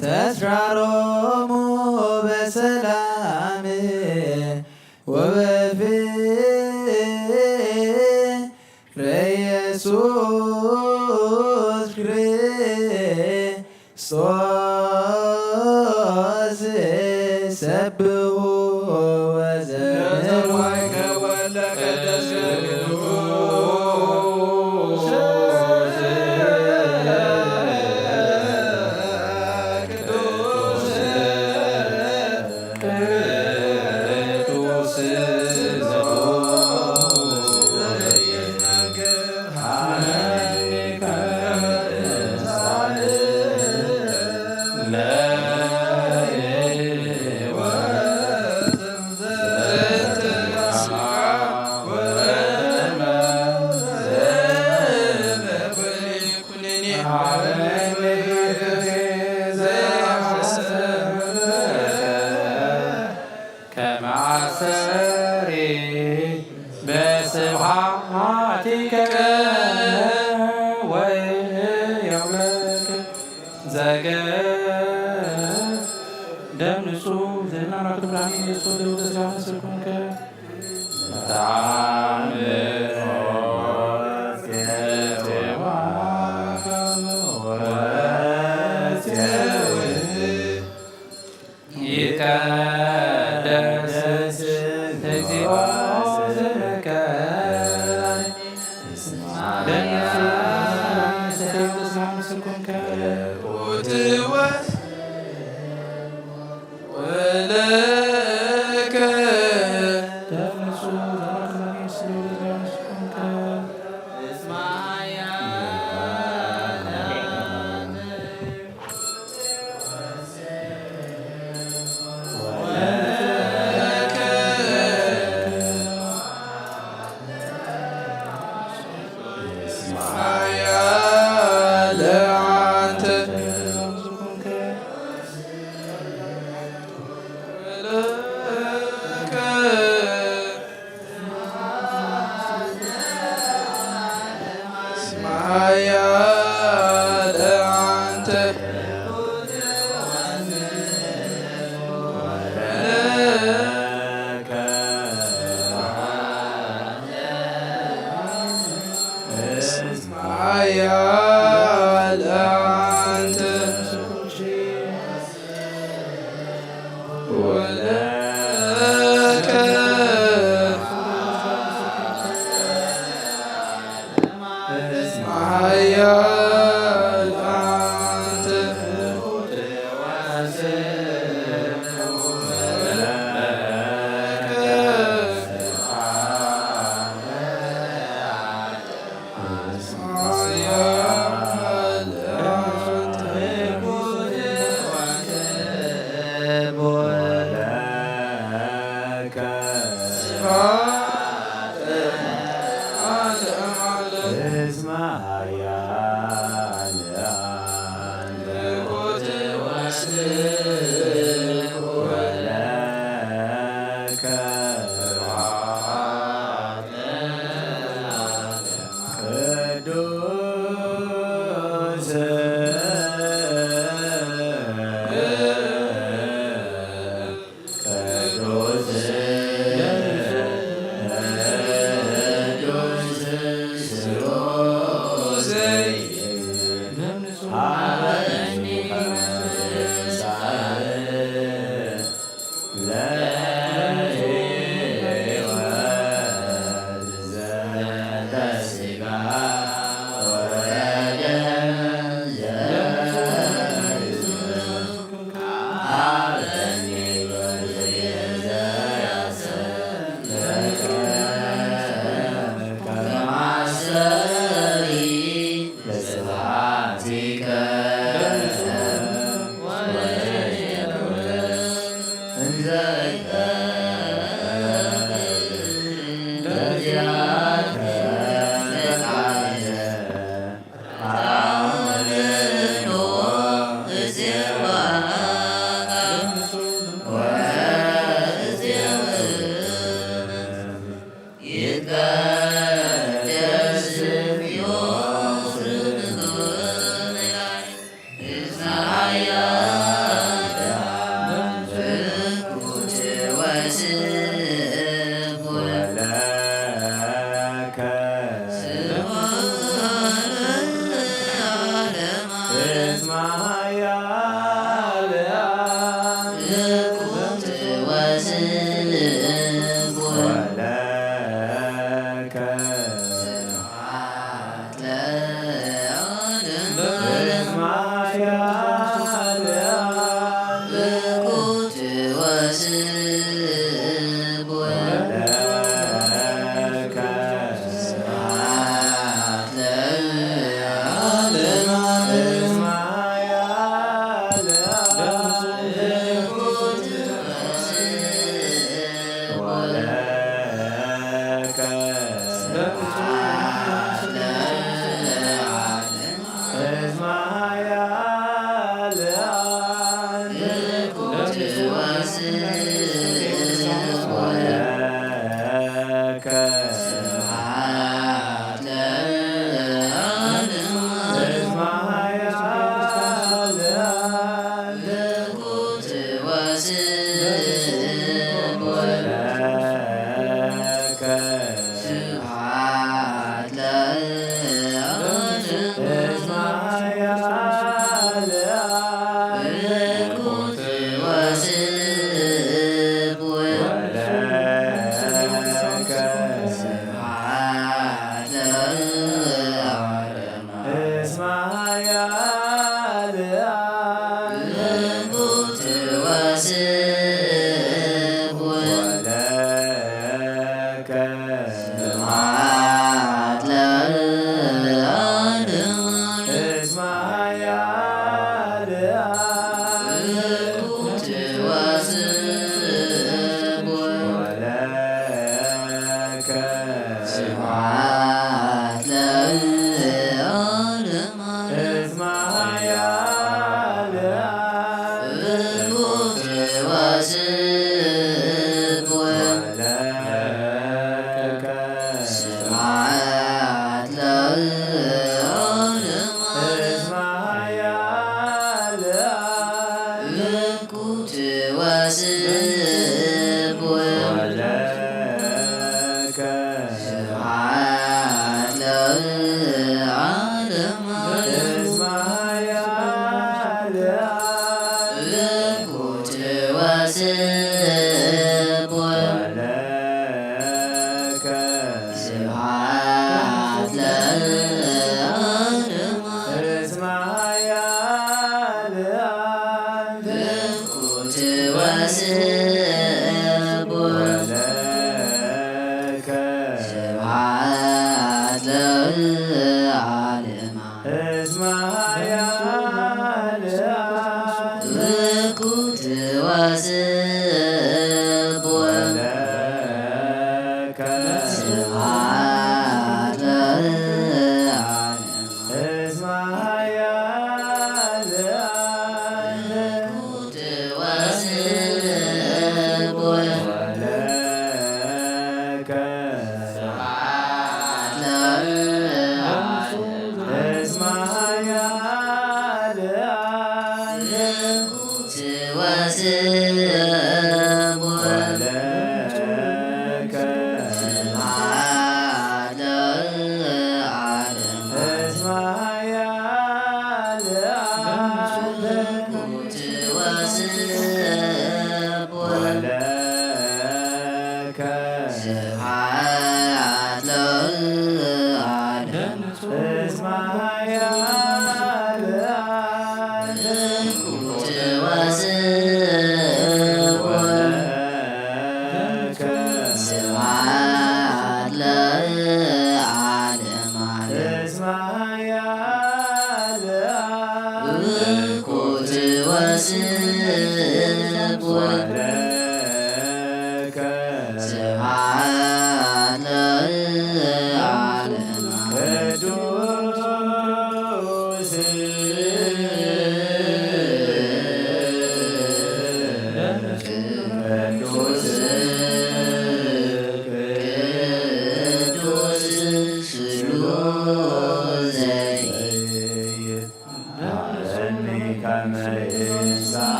ተስራሮሙ በሰላም ወበፍቅረ ኢየሱስ ክርስቶስ ሰብሑ ወዘምሩ። ከመ አሰሪ በስብሐቲከ ወየውለከ ዘገ ደም ንጹህ ዘና ራክብ ራሚ የሶ ደው ተስፋ መስልኩንከ ይትቀደስ ስምከ እግዚኦ ስምከ ደንሱ ስምከ ወለከ ደንሱ ስምከ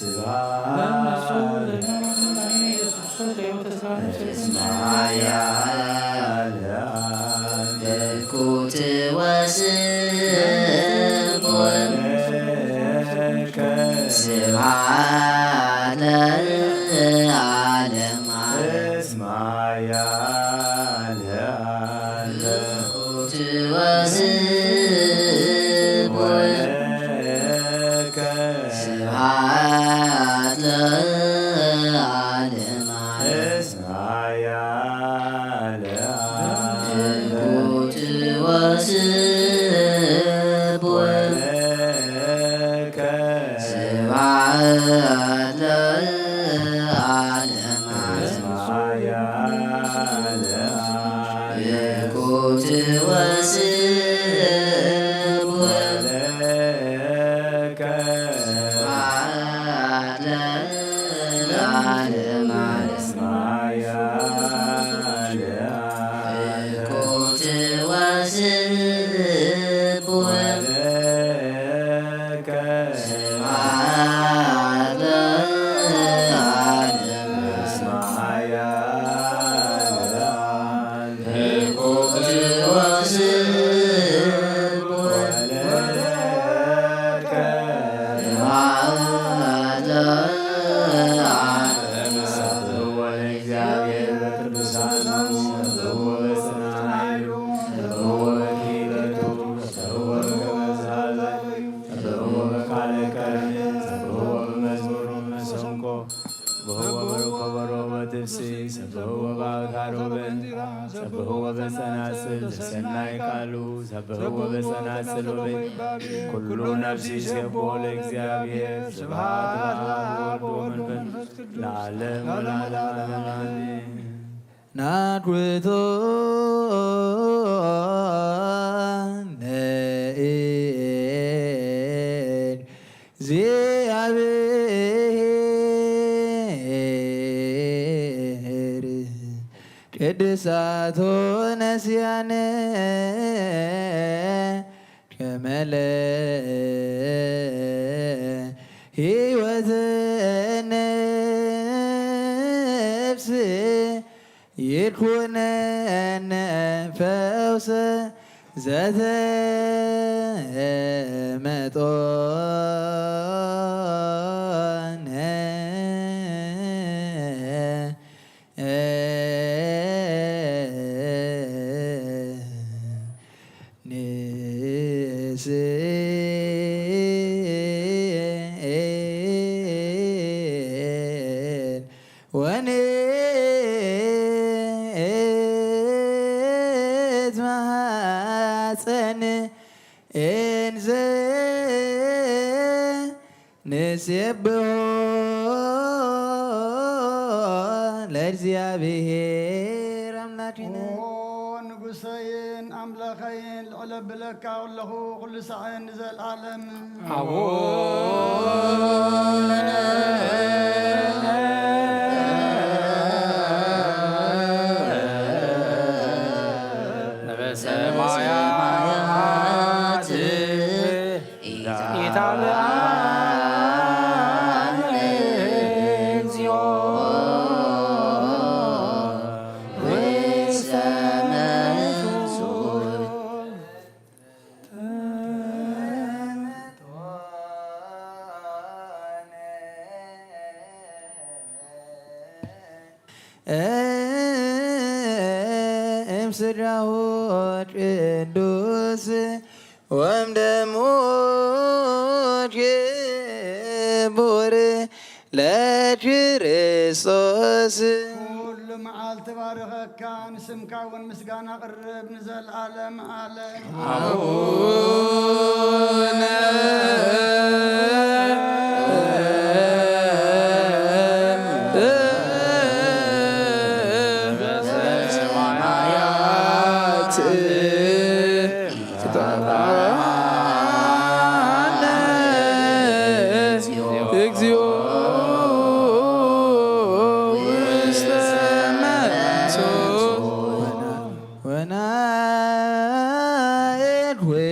ስብሐት ለእግዚአብሔር ወለወላዲቱ ድንግል ወለመስቀሉ ክቡር። ስብሐት ለዓለመ ዓለም። እስመ ኃያል ለኩትወ ስብሐት ለከ። ስብሐት ለዓለመ ዓለም። እስመ ኃያል ለኩትወ ስብሐት ለከ። ስብሐት ለዓለመ ዓለም። ስብሐት ለኩትወ ስብሐት ለከ። ስብሐት ለዓለመ ዓለም። ስብሐት ለኩትወ ስብሐት ለከ። ስብሐት ለዓለመ ዓለም። ስብሐት ለኩትወ ስብሐት ለከ። ስብሐት ለዓለመ። ሰብሕዎ ለእግዚአብሔር በቅዱሳኑ፣ ሰብሕዎ በጽንዓት ኃይሉ፣ ሰብሕዎ በክህደቱ፣ ሰብሕዎ በክብር ዘላለሙ፣ ሰብሕዎ በቃለ ከርቤ፣ ሰብሕዎ በመዝሙር መሰንቆ፣ ሰብሕዎ በከበሮ ወትፍሲ፣ ሰብሕዎ በአውታር ወበንዚራ፣ ሰብሕዎ በጸናጽል ዘሰናይ ቃሉ፣ ሰብሕዎ በጸናጽል ወበይባቤ፣ ኩሉ ነፍሲ ይሴብሖ ለእግዚአብሔር። ስብሐት ለአብ ወወልድ ወመንፈስ ቅዱስ ለዓለም ወለዓለመ ዓለም አሜን። ናድብቶ ለእግዚአብሔር ቅዱሳቶ ነስያነ ከመለ ሕይወት ነፍስ ይኩነነ ፈውሰ ዘተመጦነ። ንስእል ወንትማሐፀን እንዘ ንሴብሖ ለእግዚአብሔር አምላክነ። ኦ ንጉሰይን ኣምላኸይን፣ ልዕለ ብለካ ኣለኹ ኩሉ ሳዕን ንዘለዓለም። አቡነ ዘበሰማያት ኢታብአነ እግዚኦ ውስተ መንሱት። እምስጋሁ ቅዱስ ወምደሙ ክቡር ለክርስቶስ። ኩሉ መዓልቲ ባርኸካ፣ ንስምካ እውን ምስጋና ቅርብ ንዘለዓለም ዓለም። አቡነ ዘበሰማያት ይትባረክ ስምከ እግዚኦ ውስተ መንሱት። ወናእድ ሆይ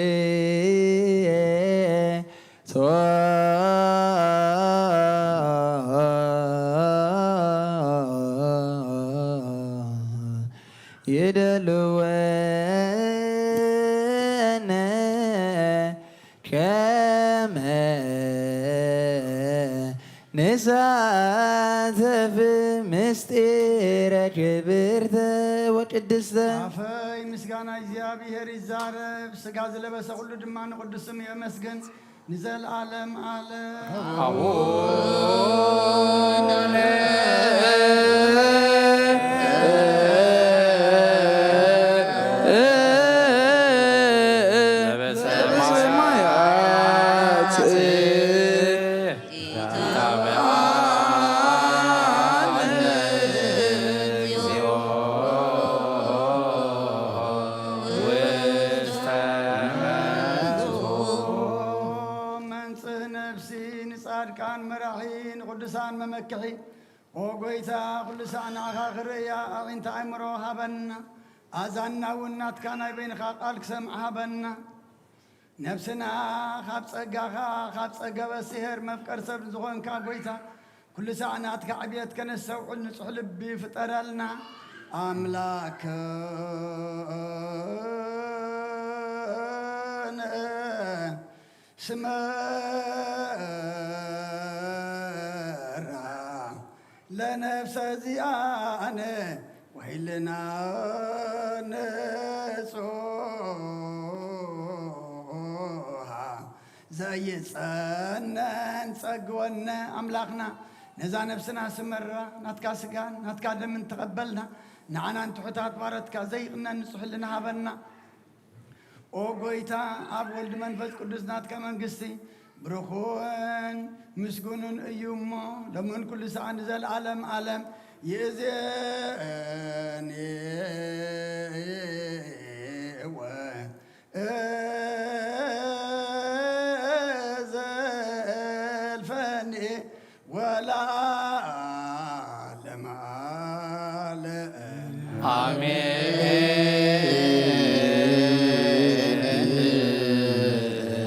ይደልወነ ከመ ንሳተፍ ምስጢረ ክብርተ ወቅድስተ። ኣፈይ ምስጋና እግዚኣብሔር ይዛረብ፣ ስጋ ዝለበሰ ኩሉ ድማ ንቅዱስ ስሙ የመስግን። ንዘለዓለም ዓለም። ኣቡነ ዘበሰማያት መንጽህ ነፍሲ ንጻድቃን መራሒ ንቅዱሳን መመክሒ። ኦ ጎይታ፣ ኩሉ ሳዕ ንዓኻ ክርእያ ኣዒንቲ ኣእምሮ ሃበና። ኣዛንና እውን ናትካ ናይ በይንኻ ቃል ክሰምዓ ሃበና። ነፍስና ካብ ጸጋኻ፣ ካብ ጸገበ ስሄር መፍቀር ሰብ ዝኾንካ ጎይታ፣ ኩሉ ሳዕ ናትካ ዕብየት ከነስተውዕል ንጹሕ ልቢ ፍጠረልና። ኣምላክነ ስመራ ለነፍሰ ዚኣነ ወይልና ንጹሃ ዘይጸነን ጸግወነ ኣምላኽና፣ ነዛ ነፍስና ስመራ ናትካ ስጋን ናትካ ደምን ተቐበልና፣ ንዓናን ትሑታት ባረትካ ዘይቕነን ንጹሕ ህልና ሃበና። ኦ ጎይታ፣ ኣብ ወልድ መንፈስ ቅዱስ ናትካ መንግስቲ ብሩኽን ምስጉንን እዩ እሞ፣ ሎምን ኩሉ ሰዓት ንዘለዓለም ዓለም ይእዜን ወዘልፈኒ ወለዓለመ ዓለም። ኣሜን።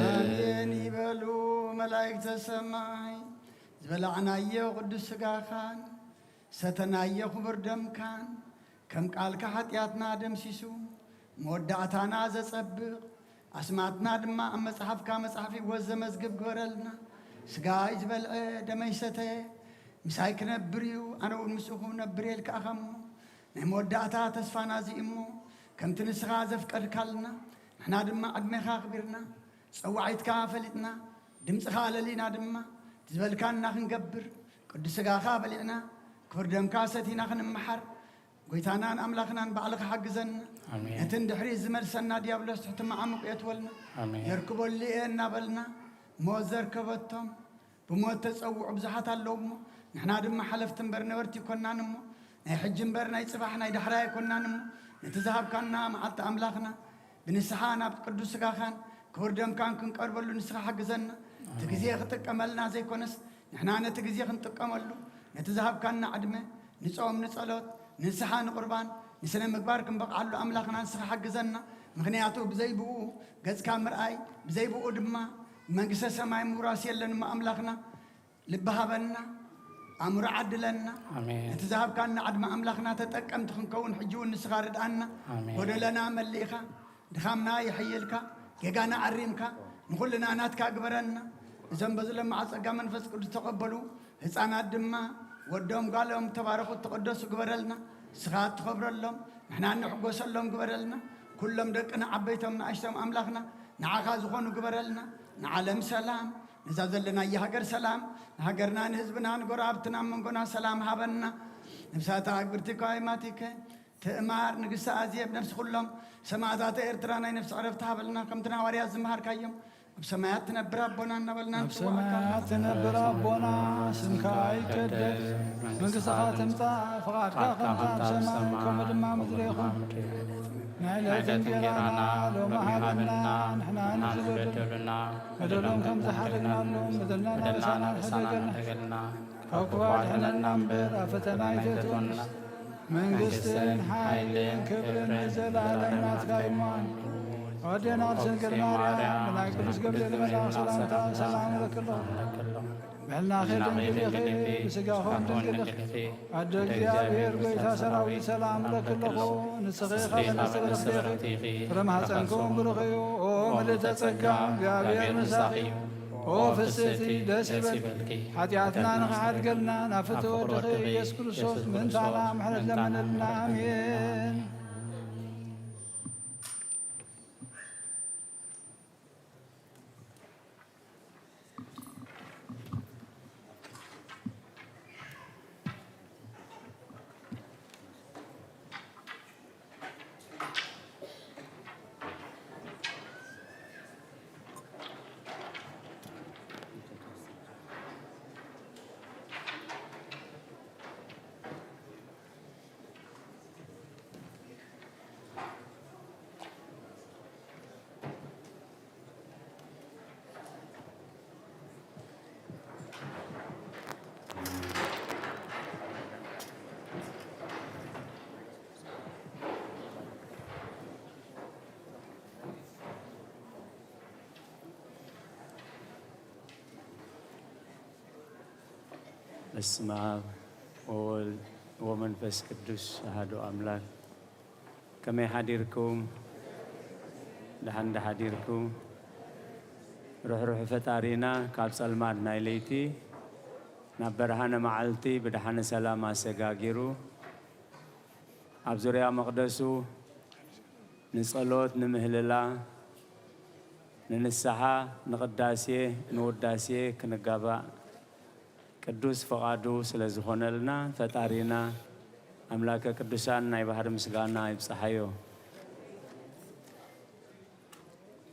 ኣሜን ይበሉ መላእክተ ሰማይ። ዝበላዕናዮ ቅዱስ ስጋኻን ሰተናዮ ክቡር ደምካን ከም ቃልካ ሓጢኣትና ደምሲሱ መወዳእታና ዘጸብቕ ኣስማትና ድማ ኣብ መጽሓፍካ መጽሓፍ ህይወት ዘመዝግብ ግበረልና። ስጋይ ዝበልዐ ደመይ ሰተየ ምሳይ ክነብር እዩ፣ ኣነ እውን ምስኡ ክነብር እየ ኢልካ ኢኻ እሞ ናይ መወዳእታ ተስፋና እዚ እሞ ከምቲ ንስኻ ዘፍቀድካልና ንሕና ድማ ዕድሜኻ ኣኽቢርና ጸዋዒትካ ፈሊጥና ድምጽኻ ኣለሊና ድማ እቲ ዝበልካና ክንገብር ቅዱስ ስጋኻ በሊዕና ክቡር ደምካ ሰቲና ክንመሓር ጎይታናን ኣምላኽናን ባዕልኻ ሓግዘና። ኣሜን። ነቲ ንድሕሪት ዝመልሰና ዲያብሎስ ትሕቲ መዓሙቕ የእትወልና። ኣሜን። የርክበሉ እየ እናበልና ሞት ዘርከበቶም ብሞት ተጸውዑ ብዙሓት ኣለዉ እሞ ንሕና ድማ ሓለፍቲ እምበር ነበርቲ ኣይኮናን እሞ ናይ ሕጂ እምበር ናይ ጽባሕ ናይ ዳሕራይ ኣይኮናን እሞ ነቲ ዝሃብካና መዓልቲ ኣምላኽና ብንስሓ ናብ ቅዱስ ስጋኻን ክቡር ደምካን ክንቀርበሉ ንስኻ ሓግዘና። እቲ ኣሜን። ግዜ ክጥቀመልና ዘይኮነስ ንሕና ነቲ ግዜ ክንጥቀመሉ ነቲ ዝሃብካና ዕድመ ንጾም ንጸሎት ንስሓ ንቁርባን ንስነ ምግባር ክንበቕዓሉ ኣምላኽና ንስኻ ሓግዘና። ምኽንያቱ ብዘይ ብኡ ገጽካ ምርኣይ ብዘይ ብኡ ድማ መንግስተ ሰማይ ምውራስ የለን እሞ ኣምላኽና ልቢ ሃበና፣ ኣእምሮ ዓድለና። ኣሜን። ነቲ ዝሃብካና ዕድመ ኣምላኽና ተጠቀምቲ ክንከውን ሕጂ እውን ንስኻ ርድኣና። ኣሜን። ጎደለና መሊእኻ፣ ድኻምና የሐየልካ፣ ጌጋና ኣሪምካ፣ ንኹልና ናትካ ግበረና። እዞም በዚ ለማዓ ጸጋ መንፈስ ቅዱስ ተቐበሉ ህፃናት ድማ ወዶም ጓሎም ተባረኹ ተቐደሱ ግበረልና። ንስኻ እትኸብረሎም ንሕና እንሕጎሰሎም ግበረልና። ኩሎም ደቅና ዓበይቶም ንኣሽቶም ኣምላኽና ንዓኻ ዝኾኑ ግበረልና። ንዓለም ሰላም ነዛ ዘለናያ ሃገር ሰላም ንሃገርና ንህዝብና ንጎረባብትና ኣብ መንጎና ሰላም ሃበና። ነብሳታ ኣግብርቲ ከዋይማቲከ ትእማር ንግስቲ ኣዜብ ነብሲ ኩሎም ሰማእታተ ኤርትራ ናይ ነብሲ ዕረፍቲ ሃበልና ከምቲ ንሃዋርያት ዝመሃርካዮም ኣብ ሰማያት ትነብር ኣቦና እናበልና ኣብ ንጽውዓካ። ሰማያት ትነብር ኣቦና ስምካ ይቀደስ መንግስትኻ ትምጻእ ፍቓድካ ከምታ ኣብ ሰማይ ከምኡ ድማ ምድሪ ይኹን ናይ ዕለት እንጀራና ሎሚ ሃበና ንሕና ንዝበደሉና በደሎም ከም ዝሓደግናሎም በደልና ርእሳና ንሕደገልና ካብ ክፉእ ኣድሕነና እምበር ኣብ ፈተና ኣይተእትወና መንግስትን ሓይልን ክብርን ንዘለኣለም ናትካ እዩ እሞ ኣዴና ስንግል ማርያም ብናይ ቅዱስ ገብርኤል መልኣኽ ሰላምታ ሰላም እብለኪ ኣለኹ ሕልና ኸይትንክፍልኺ፣ ብስጋኹም ድንግልኺ። ኣደ እግዚኣብሔር ጐይታ ሰራዊት ሰላም እብለኪ ኣለኹ። ንስኺ ካብ ኣንስቲ ብርኽቲ ኢኺ፣ ፍረ ማሕፀንኩም ብሩኽ እዩ። ኦ ምልእተ ጸጋ፣ እግዚኣብሔር ምሳኺ እዩ። ኦ ፍስሕቲ ደስ ይበልኪ። ሓጢኣትና ንኽሓድገልና ናብ ፍትሒ ወድኺ ኢየሱስ ክርስቶስ ምእንታና ምሕረት ለምንልና። ኣሜን። በስመ አብ ወወልድ ወመንፈስ ቅዱስ አሐዱ አምላክ። ከመይ ሓዲርኩም? ደሓን ዶ ሓዲርኩም? ርሕሩሕ ፈጣሪና ካብ ጸልማት ናይ ለይቲ ናብ በርሃነ መዓልቲ ብደሓነ ሰላም ኣሰጋጊሩ ኣብ ዙርያ መቕደሱ ንጸሎት፣ ንምህልላ፣ ንንስሓ፣ ንቕዳሴ፣ ንውዳሴ ክንጋባእ ቅዱስ ፍቓዱ ስለ ዝኾነልና ፈጣሪና ኣምላከ ቅዱሳን ናይ ባህሪ ምስጋና ይብጽሓዮ።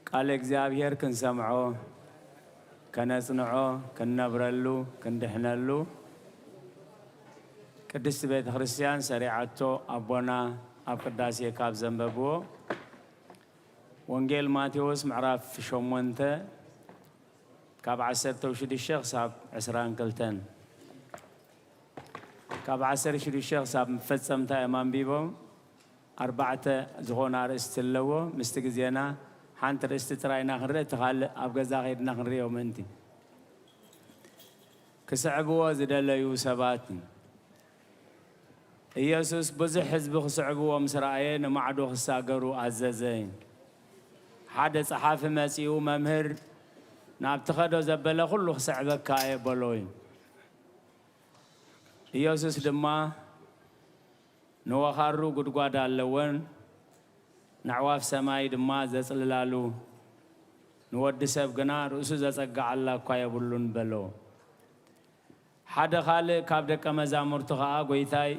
ቃለ እግዚኣብሔር ክንሰምዖ፣ ከነጽንዖ፣ ክንነብረሉ፣ ክንድሕነሉ ቅድስቲ ቤተ ክርስቲያን ሰሪዓቶ ኣቦና ኣብ ቅዳሴ ካብ ዘንበብዎ ወንጌል ማቴዎስ ምዕራፍ ሸሞንተ ካብ ዓሰርተ ሽዱሽተ ክሳብ ዕስራን ክልተን፣ ካብ ዓሰርተ ሽዱሽተ ክሳብ መፈጸምታ እዮም ኣንቢቦም። ኣርባዕተ ዝኾና ኣርእስቲ ኣለዎ። ምስቲ ግዜና ሓንቲ ርእስቲ ጥራይ ኢና ክንርኢ፣ እቲ ካልእ ኣብ ገዛ ከይድና ክንርእዮ ምእንቲ። ክስዕብዎ ዝደለዩ ሰባት። ኢየሱስ ብዙሕ ህዝቢ ክስዕብዎ ምስ ረኣየ፣ ንማዕዶ ክሳገሩ ኣዘዘ። ሓደ ጸሓፊ መጺኡ፣ "መምህር፣ ናብ ትኸዶ ዘበለ ኩሉ ክስዕበካ እየ" በሎ። ኢየሱስ ድማ፣ "ንወኻሩ ጉድጓድ ኣለወን፣ ነዕዋፍ ሰማይ ድማ ዘጽልላሉ፣ ንወዲ ሰብ ግና ርእሱ ዘጸግዓላ እኳ የብሉን" በሎ። ሓደ ካልእ ካብ ደቀ መዛሙርቱ ኸኣ፣ "ጐይታይ፣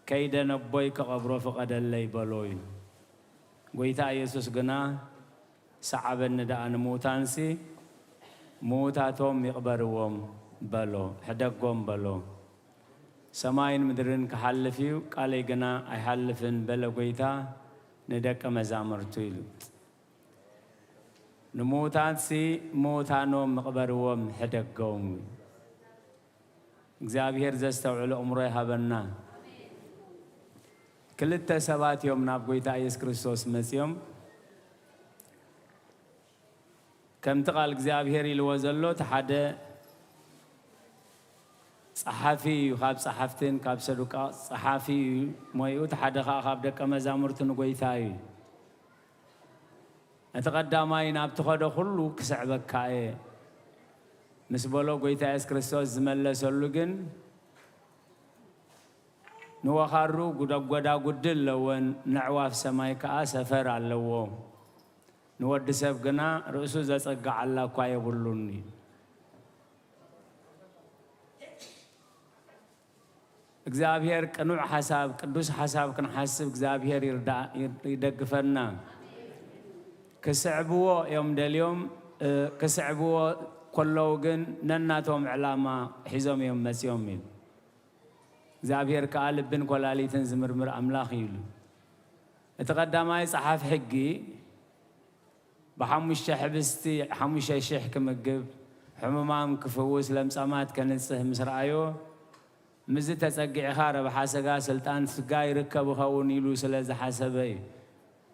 ከይደ ነቦይ ክቐብሮ ፍቐደለይ" በሎ እዩ። ጐይታ ኢየሱስ ግና፣ "ሰዓበኒ ደኣ ንምዉታንሲ፣ ምዉታቶም ይቕበርዎም" በሎ፣ "ሕደጎም" በሎ። "ሰማይን ምድርን ክሓልፍ እዩ፣ ቃለይ ግና ኣይሓልፍን" በለ ጐይታ ንደቀ መዛሙርቱ ኢሉ። "ንምዉታንሲ ምዉታኖም ምቕበርዎም፣ ሕደጎም" እዩ። እግዚኣብሔር ዘስተውዕል ኣእምሮ ይሃበና። ክልተ ሰባት እዮም ናብ ጐይታ ኢየሱስ ክርስቶስ መጺኦም። ከምቲ ቃል እግዚኣብሔር ኢልዎ ዘሎ፣ እቲ ሓደ ጸሓፊ እዩ፣ ካብ ጸሓፍትን ካብ ሰዱቃ ጸሓፊ እዩ ሞይኡ፣ እቲ ሓደ ኸኣ ካብ ደቀ መዛሙርቱ ንጐይታ እዩ። እቲ ቀዳማይ፣ "ናብ ትኸዶ ኩሉ ክስዕበካ እየ" ምስ በሎ፣ ጐይታ የሱስ ክርስቶስ ዝመለሰሉ ግን፣ "ንወኻሩ ጉዳ-፣ ጐዳጉዲ ኣለወን፣ ነዕዋፍ ሰማይ ከኣ ሰፈር ኣለዎ። ንወዲ ሰብ ግና ርእሱ ዘጸግዓላ እኳ የብሉን" እዩ። እግዚኣብሔር ቅኑዕ ሓሳብ፣ ቅዱስ ሓሳብ ክንሓስብ እግዚኣብሔር ይርዳ-፣ ይደግፈና። ክስዕብዎ እዮም ደልዮም፣ እ፣ ክስዕብዎ ከለዉ ግን ነናቶም ዕላማ ሒዞም እዮም መጺኦም ኢሉ። እግዚኣብሔር ከኣ ልብን ኰላሊትን ዝምርምር ኣምላኽ እዩ ኢሉ። እቲ ቀዳማይ ጸሓፊ ሕጊ ብሓሙሽተ ሕብስቲ ሓሙሽተ ሽሕ ክምግብ፣ ሕሙማም ክፍውስ፣ ለምጻማት ከንጽህ ምስ ረኣዮ፣ "ምስዚ ተጸጊዕኻ ረብሓ ስጋ፣ ስልጣን ስጋ ይርከብ ይኸውን" ኢሉ ስለ ዝሓሰበ እዩ።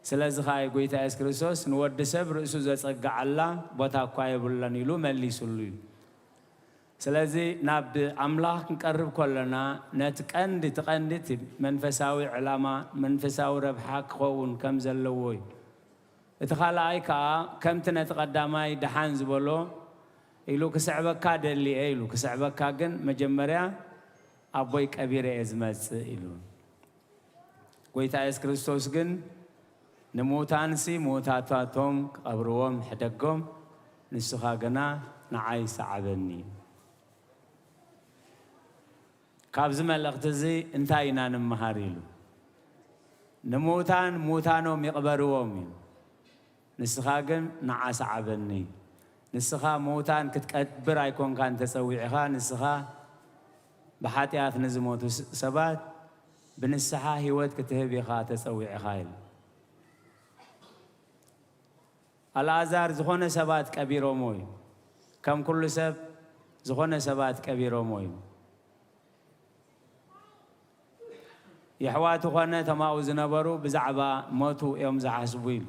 ስለዚ ኸኣ እዩ ጐይታ የሱስ ክርስቶስ፣ "ንወዲ ሰብ ርእሱ ዘጸግዓላ ቦታ እኳ የብሎን" ኢሉ መሊሱሉ እዩ። ስለዚ ናብ ኣምላኽ ክንቀርብ ከለና ነቲ ቀንዲ፣ እቲ ቀንዲ እቲ መንፈሳዊ ዕላማ፣ መንፈሳዊ ረብሓ ክኸውን ከም ዘለዎ እዩ። እቲ ካልኣይ ከኣ ከምቲ ነቲ ቀዳማይ ደሓን ዝበሎ ኢሉ ክስዕበካ ደሊ እየ ኢሉ ክስዕበካ ግን መጀመርያ ኣቦይ ቀቢረ እየ ዝመጽእ ኢሉ። ጎይታ የሱስ ክርስቶስ ግን ንምዉታንሲ ምዉታታቶም ክቐብርዎም ሕደጎም፣ ንስኻ ግና ንዓይ ሰዓበኒ። ካብዚ መልእኽቲ እዚ እንታይ ኢና ንምሃር ኢሉ። ንምዉታን ምዉታኖም ይቕበርዎም እዩ። ንስኻ ግን ንዓ ሰዓበኒ። ንስኻ ምዉታን ክትቀብር ኣይኮንካን ተጸዊዕኻ፣ ንስኻ ብሓጢኣት ንዝሞቱ ስ-፣ ሰባት ብንስሓ ህይወት ክትህብ ኢኻ ተጸዊዕኻ ኢሉ። ኣልኣዛር ዝኾነ ሰባት ቀቢሮሞ እዩ። ከም ኩሉ ሰብ ዝኾነ ሰባት ቀቢሮሞ እዩ። የሕዋቱ ኾነ ተማኡ ዝነበሩ ብዛዕባ ሞቱ እዮም ዝሓስቡ ኢሉ።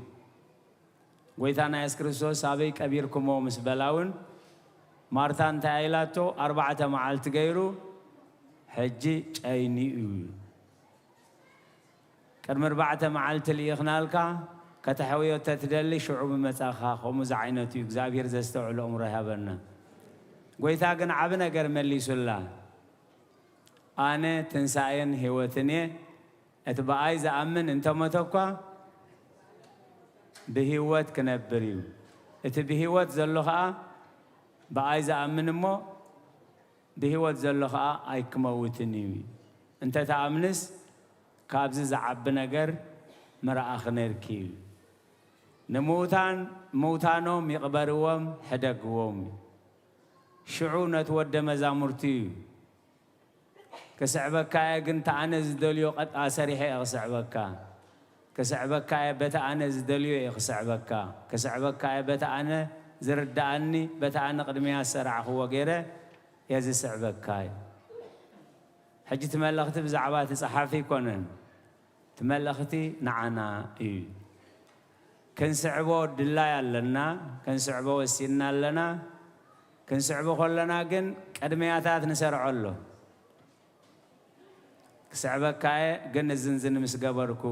ጎይታና የሱስ ክርስቶስ ኣበይ ቀቢርኩሞ ምስ በላ እውን ማርታ እንታይ ኢላቶ? ኣርባዕተ መዓልቲ ገይሩ ሕጂ ጨይኑ እዩ። ቅድሚ ኣርባዕተ መዓልቲ ልኢኽናልካ ከተሕውዮ ተትደሊ ሽዑ ምመጻኻ። ከምኡ ዝዓይነቱ እዩ። እግዚኣብሔር ዘስተውዕሎ እምሮ ይሃበና። ጎይታ ግን ዓቢ ነገር መሊሱላ። ኣነ ትንሳኤን ህይወትን እየ፣ እቲ ብኣይ ዝኣምን እንተሞተ እኳ ብህይወት ክነብር እዩ። እቲ ብህይወት ዘሎ ኸኣ ብኣይ ዝኣምን እሞ ብህይወት ዘሎ ኸኣ ኣይክመውትን እዩ። እንተ ተኣምንስ ካብዚ ዝዓቢ ነገር ምረኣኺ ነርኪ እዩ። ንምዉታን ምዉታኖም ይቕበርዎም፣ ሕደግዎም። ሽዑ ነቲ ወደ መዛሙርቱ እዩ። ክስዕበካ እየ፣ ግን እቲ ኣነ ዝደልዮ ቀጥ ኣሰሪሐ እየ ክስዕበካ። ክስዕበካ እየ፣ በቲ ኣነ ዝደልዮ እየ ክስዕበካ። ክስዕበካ እየ፣ በቲ ኣነ ዝርድኣኒ፣ በቲ ኣነ ቅድሚያ ዝሰራዕኽዎ ገይረ እየ ዝስዕበካ እዩ። ሕጂ እቲ መልእኽቲ ብዛዕባ እቲ ጸሓፊ ኣይኮነን። እቲ መልእኽቲ ንዓና እዩ። ክንስዕቦ ድላይ ኣለና፣ ክንስዕቦ ወሲንና ኣለና። ክንስዕቦ ከለና ግን ቅድምያታት ንሰርዖ ኣሎ። ክስዕበካ እየ፣ ግን እዝን ዝን ምስ ገበርኩ፣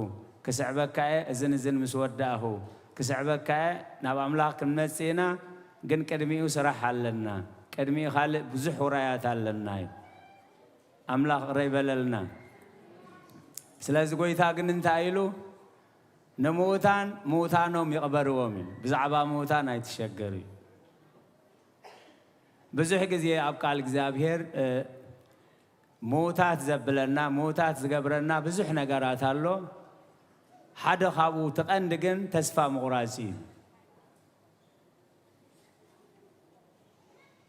ክስዕበካ እየ፣ እዝን እዝን ምስ ወዳእኹ፣ ክስዕበካ እየ፣ ናብ ኣምላኽ ክንመጽእ ኢና፣ ግን ቅድሚኡ ስራሕ ኣለና። ቅድሚኡ ካልእ ብዙሕ ውራያት ኣለና እዩ። ኣምላኽ ይቕረ ይበለልና። ስለዚ ጎይታ ግን እንታይ ኢሉ? ንምዉታን ምዉታኖም ይቕበርዎም እዩ። ብዛዕባ ምዉታን ኣይትሸገር እዩ። ብዙሕ ግዜ ኣብ ቃል እግዚኣብሔር፣ እ፣ ምዉታት ዘብለና፣ ምዉታት ዝገብረና ብዙሕ ነገራት ኣሎ። ሓደ ካብኡ እቲ ቀንዲ ግን ተስፋ ምቑራጽ እዩ።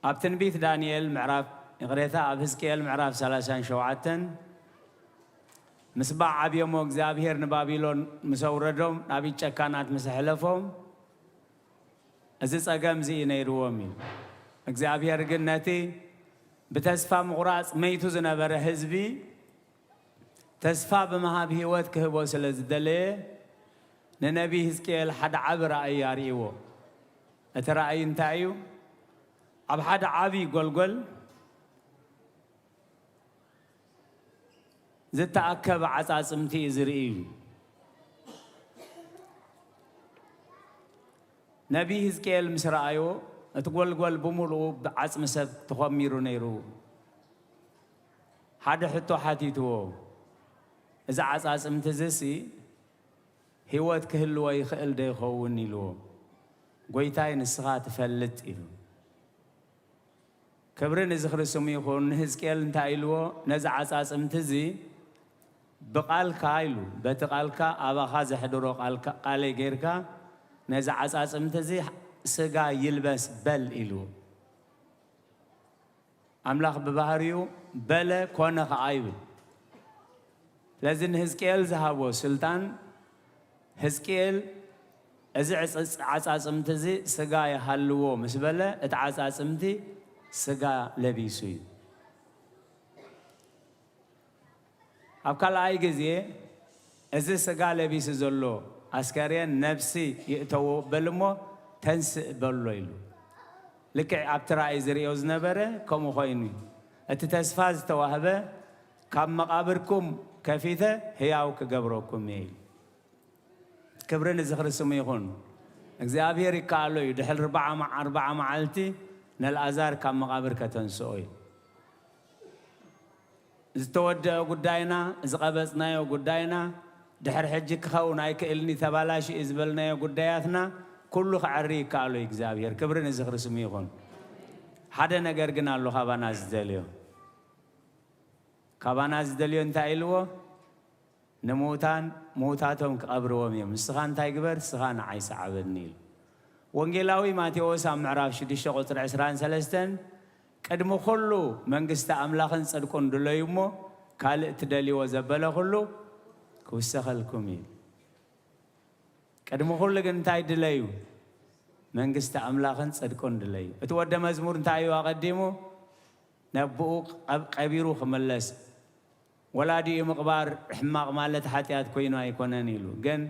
ኣብ ትንቢት ዳንኤል ምዕራፍ፣ ይቕሬታ፣ ኣብ ህዝቅኤል ምዕራፍ ሰላሳን ሸውዓተን ምስባዕ ዓብዮሞ እግዚኣብሔር ንባቢሎን ምስ ኣውረዶም፣ ናብ ኢድ ጨካናት ምስ ኣሕለፎም፣ እዚ ጸገም እዚ እዩ ነይርዎም እዩ። እግዚኣብሔር ግን ነቲ ብተስፋ ምቑራጽ መይቱ ዝነበረ ህዝቢ ተስፋ ብምሃብ ህይወት ክህቦ ስለ ዝደለየ፣ ንነቢይ ህዝቅኤል ሓደ ዓቢ ራእይ ኣርእይዎ። እቲ ራእይ እንታይ እዩ? ኣብ ሓደ ዓቢ ጎልጎል ዝተኣከበ ዓጻጽምቲ እዩ ዝርኢ እዩ። ነቢይ ህዝቅኤል ምስ ረኣዮ፣ እቲ ጎልጎል ብምሉኡ ብዓጽሚ ሰብ ተኾሚሩ ነይሩ። ሓደ ሕቶ ሓቲትዎ፣ "እዚ ዓጻጽምቲ እዚሲ ህይወት ክህልዎ ይኽእል ዶ ይኸውን?" ኢልዎ። "ጎይታይ፣ ንስኻ ትፈልጥ" ኢሉ። ክብሪ ንዝኽሪ ስሙ ይኹን። ንህዝቅኤል እንታይ ኢልዎ? "ነዚ ዓጻጽምቲ እዚ ብቓልካ" ኢሉ፣ "በቲ ቃልካ ኣባኻ ዘሕድሮ ቃልካ፣ ቃለይ ጌርካ ነዚ ዓጻጽምቲ እዚ ስጋ ይልበስ በል" ኢልዎ። ኣምላኽ ብባህሪኡ በለ፣ ኮነ ኸዓ ይብል። ስለዚ ንህዝቅኤል ዝሃቦ ስልጣን፣ ህዝቅኤል እዚ ዕጽ-፣ ዓጻጽምቲ እዚ ስጋ ይሃልዎ ምስ በለ፣ እቲ ዓጻጽምቲ ስጋ ለቢሱ እዩ። ኣብ ካልኣይ ግዜ፣ "እዚ ስጋ ለቢሱ ዘሎ ኣስከሬን ነብሲ ይእተዎ በል እሞ ተንስእ በሎ" ኢሉ። ልክዕ ኣብቲ ራእይ ዝርእዮ ዝነበረ ከምኡ ኮይኑ እዩ። እቲ ተስፋ ዝተዋህበ፣ ካብ መቓብርኩም ከፊተ ህያው ክገብረኩም እየ ኢሉ። ክብሪ ንዝኽሪ ስሙ ይኹን። እግዚኣብሔር ይከኣሎ እዩ። ድሕሪ ኣርብዓ መዓ-፣ ኣርብዓ መዓልቲ ነልኣዛር ካብ መቓብር ከተንስኦ እዩ። ዝተወደአ ጉዳይና፣ ዝቐበጽናዮ ጉዳይና፣ ድሕሪ ሕጂ ክኸውን ኣይክእልን እዩ፣ ተባላሽዩ ዝበልናዮ ጉዳያትና፣ ኩሉ ክዐሪ ይከኣሎ እዩ እግዚኣብሔር። ክብሪ ንዝኽሪ ስሙ ይኹን። ሓደ ነገር ግን ኣሎ ካባና ዝደልዮ። ካባና ዝደልዮ እንታይ ኢልዎ? ንምዉታን ምዉታቶም ክቐብርዎም እዮም። ንስኻ እንታይ ግበር? ንስኻ ንዓይ ሰዓበኒ ኢሉ። ወንጌላዊ ማቴዎስ ኣብ ምዕራፍ ሽዱሽተ ቁጽሪ ዕስራን ሰለስተን፣ ቅድሚ ኩሉ መንግስቲ ኣምላኽን ጽድቁን ድለዩ እሞ፣ ካልእ ትደልይዎ ዘበለ ኩሉ ክውሰኸልኩም እዩ። ቅድሚ ኩሉ ግን እንታይ ድለዩ? መንግስቲ ኣምላኽን ጽድቁን ድለዩ። እቲ ወደ መዝሙር እንታይ እዩ ኣቐዲሙ? ነብኡ ቀብ-፣ ቀቢሩ ክምለስ። ወላዲኡ ምቕባር ሕማቕ ማለት ሓጢኣት ኮይኑ ኣይኮነን ኢሉ። ግን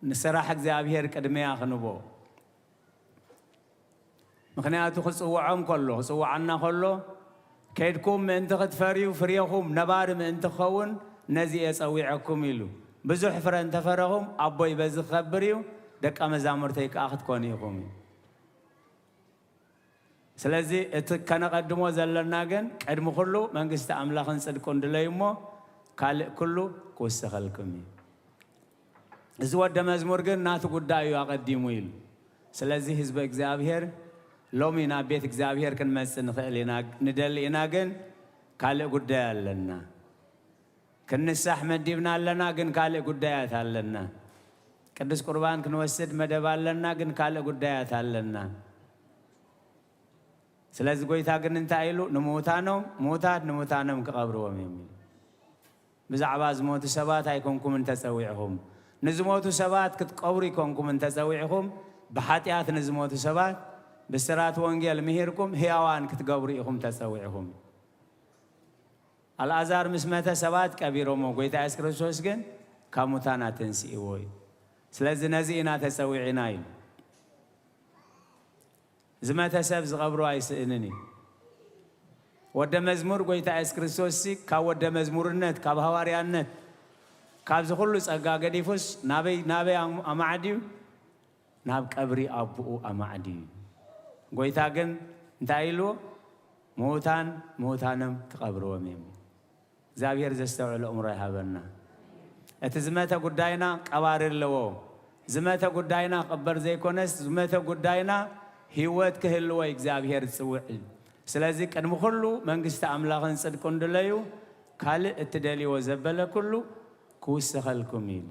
ንስራሕ እግዚኣብሔር ቅድሚያ ክንቦ። ምኽንያቱ ክጽውዖም ከሎ፣ ክጽውዓና ከሎ፣ "ከይድኩም ምእንቲ ክትፈርዩ፣ ፍሬኹም ነባሪ ምእንቲ ክኸውን፣ ነዚ እየ ጸዊዐኩም" ኢሉ። "ብዙሕ ፍረ እንተፈረኹም፣ ኣቦይ በዚ ክኸብር እዩ፣ ደቀ መዛሙርተይ ከኣ ክትኮኑ ኢኹም" እዩ። ስለዚ እቲ ከነቐድሞ ዘለና ግን ቅድሚ ኩሉ መንግስቲ ኣምላኽን ጽድቁን ድለዩ እሞ ካልእ ኩሉ ክውሰኸልኩም እዩ። እዚ ወደ መዝሙር ግን ናቱ ጉዳይ እዩ ኣቐዲሙ ኢሉ። ስለዚ ህዝቢ እግዚኣብሔር ሎሚ ናብ ቤት እግዚኣብሔር ክንመጽእ ንኽእል ኢና፣ ንደሊ ኢና፣ ግን ካልእ ጉዳይ ኣለና። ክንሳሕ መዲብና ኣለና፣ ግን ካልእ ጉዳያት ኣለና። ቅዱስ ቁርባን ክንወስድ መደብ ኣለና፣ ግን ካልእ ጉዳያት ኣለና። ስለዚ ጎይታ ግን እንታይ ኢሉ? ንምዉታኖም፣ ምዉታት ንምዉታኖም ክቐብርዎም እዮም ኢሉ። ብዛዕባ ዝሞቱ ሰባት ኣይኮንኩምን ተጸዊዕኹም። ንዝሞቱ ሰባት ክትቀብሩ ኣይኮንኩምን ተጸዊዕኹም፣ ብሓጢኣት ንዝሞቱ ሰባት ብስራት ወንጌል ምሂርኩም ህያዋን ክትገብሩ ኢኹም ተጸዊዕኹም። ኣልኣዛር ምስ መተ ሰባት ቀቢሮሞ፣ ጎይታ የሱስ ክርስቶስ ግን ካብ ሙታን ኣተንሲእዎ እዩ። ስለዚ ነዚ ኢና ተጸዊዕና ኢሉ። ዝመተ ሰብ ዝቐብሮ ኣይስእንን እዩ። ወደ መዝሙር ጎይታ የሱስ ክርስቶስ ሲ ካብ ወደ መዝሙርነት፣ ካብ ሃዋርያነት፣ ካብዚ ኩሉ ጸጋ ገዲፉስ ናበይ፣ ናበይ ኣም-፣ ኣማዕድዩ? ናብ ቀብሪ ኣቦኡ ኣማዕድዩ። ጎይታ ግን እንታይ ኢልዎ? ምዉታን ምዉታኖም ክቐብርዎም እዮም። እግዚኣብሔር ዘስተውዕል ኣእምሮ ይሃበና። እቲ ዝመተ ጉዳይና ቀባሪ ኣለዎ። ዝመተ ጉዳይና ክቕበር ዘይኮነስ፣ ዝመተ ጉዳይና ህይወት ክህልዎ እግዚኣብሔር ዝጽውዕ እዩ። ስለዚ ቅድሚ ኩሉ መንግስቲ ኣምላኽን ጽድቁን ድለዩ፣ ካልእ እትደልይዎ ዘበለ ኩሉ ክውሰኸልኩም እዩ ኢሉ።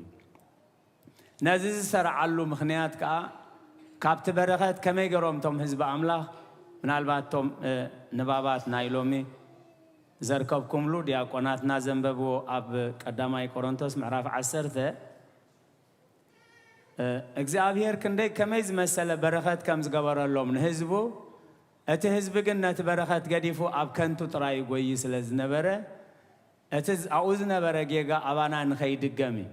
ነዚ ዝሰርዓሉ ምኽንያት ከኣ፣ ካብቲ በረኸት ከመይ ገይሮም እቶም ህዝቢ ኣምላኽ፣ ምናልባት እቶም፣ እ፣ ንባባት ናይ ሎሚ ዘርከብኩምሉ ዲያቆናትና ዘንበብዎ ኣብ ቀዳማይ ቆሮንቶስ ምዕራፍ ዓሰርተ፣ እ፣ እግዚኣብሔር ክንደይ ከመይ ዝመሰለ በረኸት ከም ዝገበረሎም ንህዝቡ፣ እቲ ህዝቢ ግን ነቲ በረኸት ገዲፉ ኣብ ከንቱ ጥራይ ይጎዪ ስለ ዝነበረ፣ እቲ ዝ-፣ ኣብኡ ዝነበረ ጌጋ ኣባና ንኸይድገም እዩ።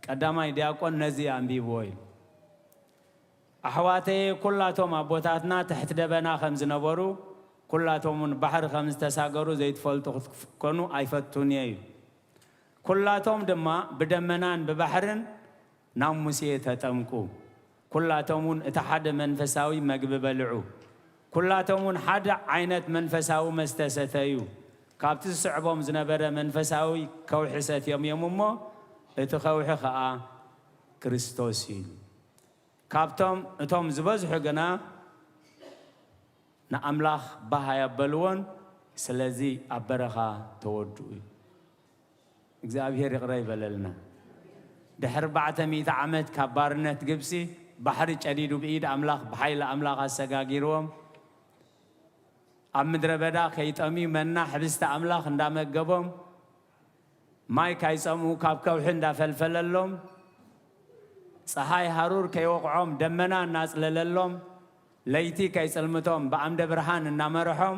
ቀዳማይ ዲያቆን ነዚ ኣንቢብዎ እዩ። ኣሕዋተየ፣ ኩላቶም ኣቦታትና ትሕቲ ደበና ከም ዝነበሩ፣ ኩላቶም እውን ባሕሪ ከም ዝተሳገሩ ዘይትፈልጡ ክትኮኑ ኣይፈቱን እየ እዩ። ኩላቶም ድማ ብደመናን ብባሕርን ናብ ሙሴ ተጠምቁ። ኩላቶም እውን እቲ ሓደ መንፈሳዊ መግቢ በልዑ። ኩላቶም እውን ሓደ ዓይነት መንፈሳዊ መስተ ሰተዩ። ካብቲ ዝስዕቦም ዝነበረ መንፈሳዊ ከውሒ ሰትዮም እዮም እሞ፣ እቲ ከውሒ ኸኣ ክርስቶስ እዩ። ካብቶም እቶም ዝበዝሑ ግና ንኣምላኽ ባህ ኣየበልዎን፣ ስለዚ ኣብ በረኻ ተወድኡ እዩ። እግዚኣብሔር ይቕረ ይበለልና። ድሕሪ ኣርባዕተ ሚእቲ ዓመት ካብ ባርነት ግብጺ፣ ባሕሪ ጨዲዱ ብኢድ ኣምላኽ፣ ብሓይሊ ኣምላኽ ኣሰጋጊርዎም፣ ኣብ ምድረ በዳ ከይጠምዩ መና ሕብስቲ ኣምላኽ እንዳመገቦም፣ ማይ ካይጸምኡ ካብ ከውሒ እንዳፈልፈለሎም፣ ጸሓይ ሃሩር ከይወቕዖም ደመና እናጽለለሎም፣ ለይቲ ከይጽልምቶም ብኣምደ ብርሃን እናመርሖም፣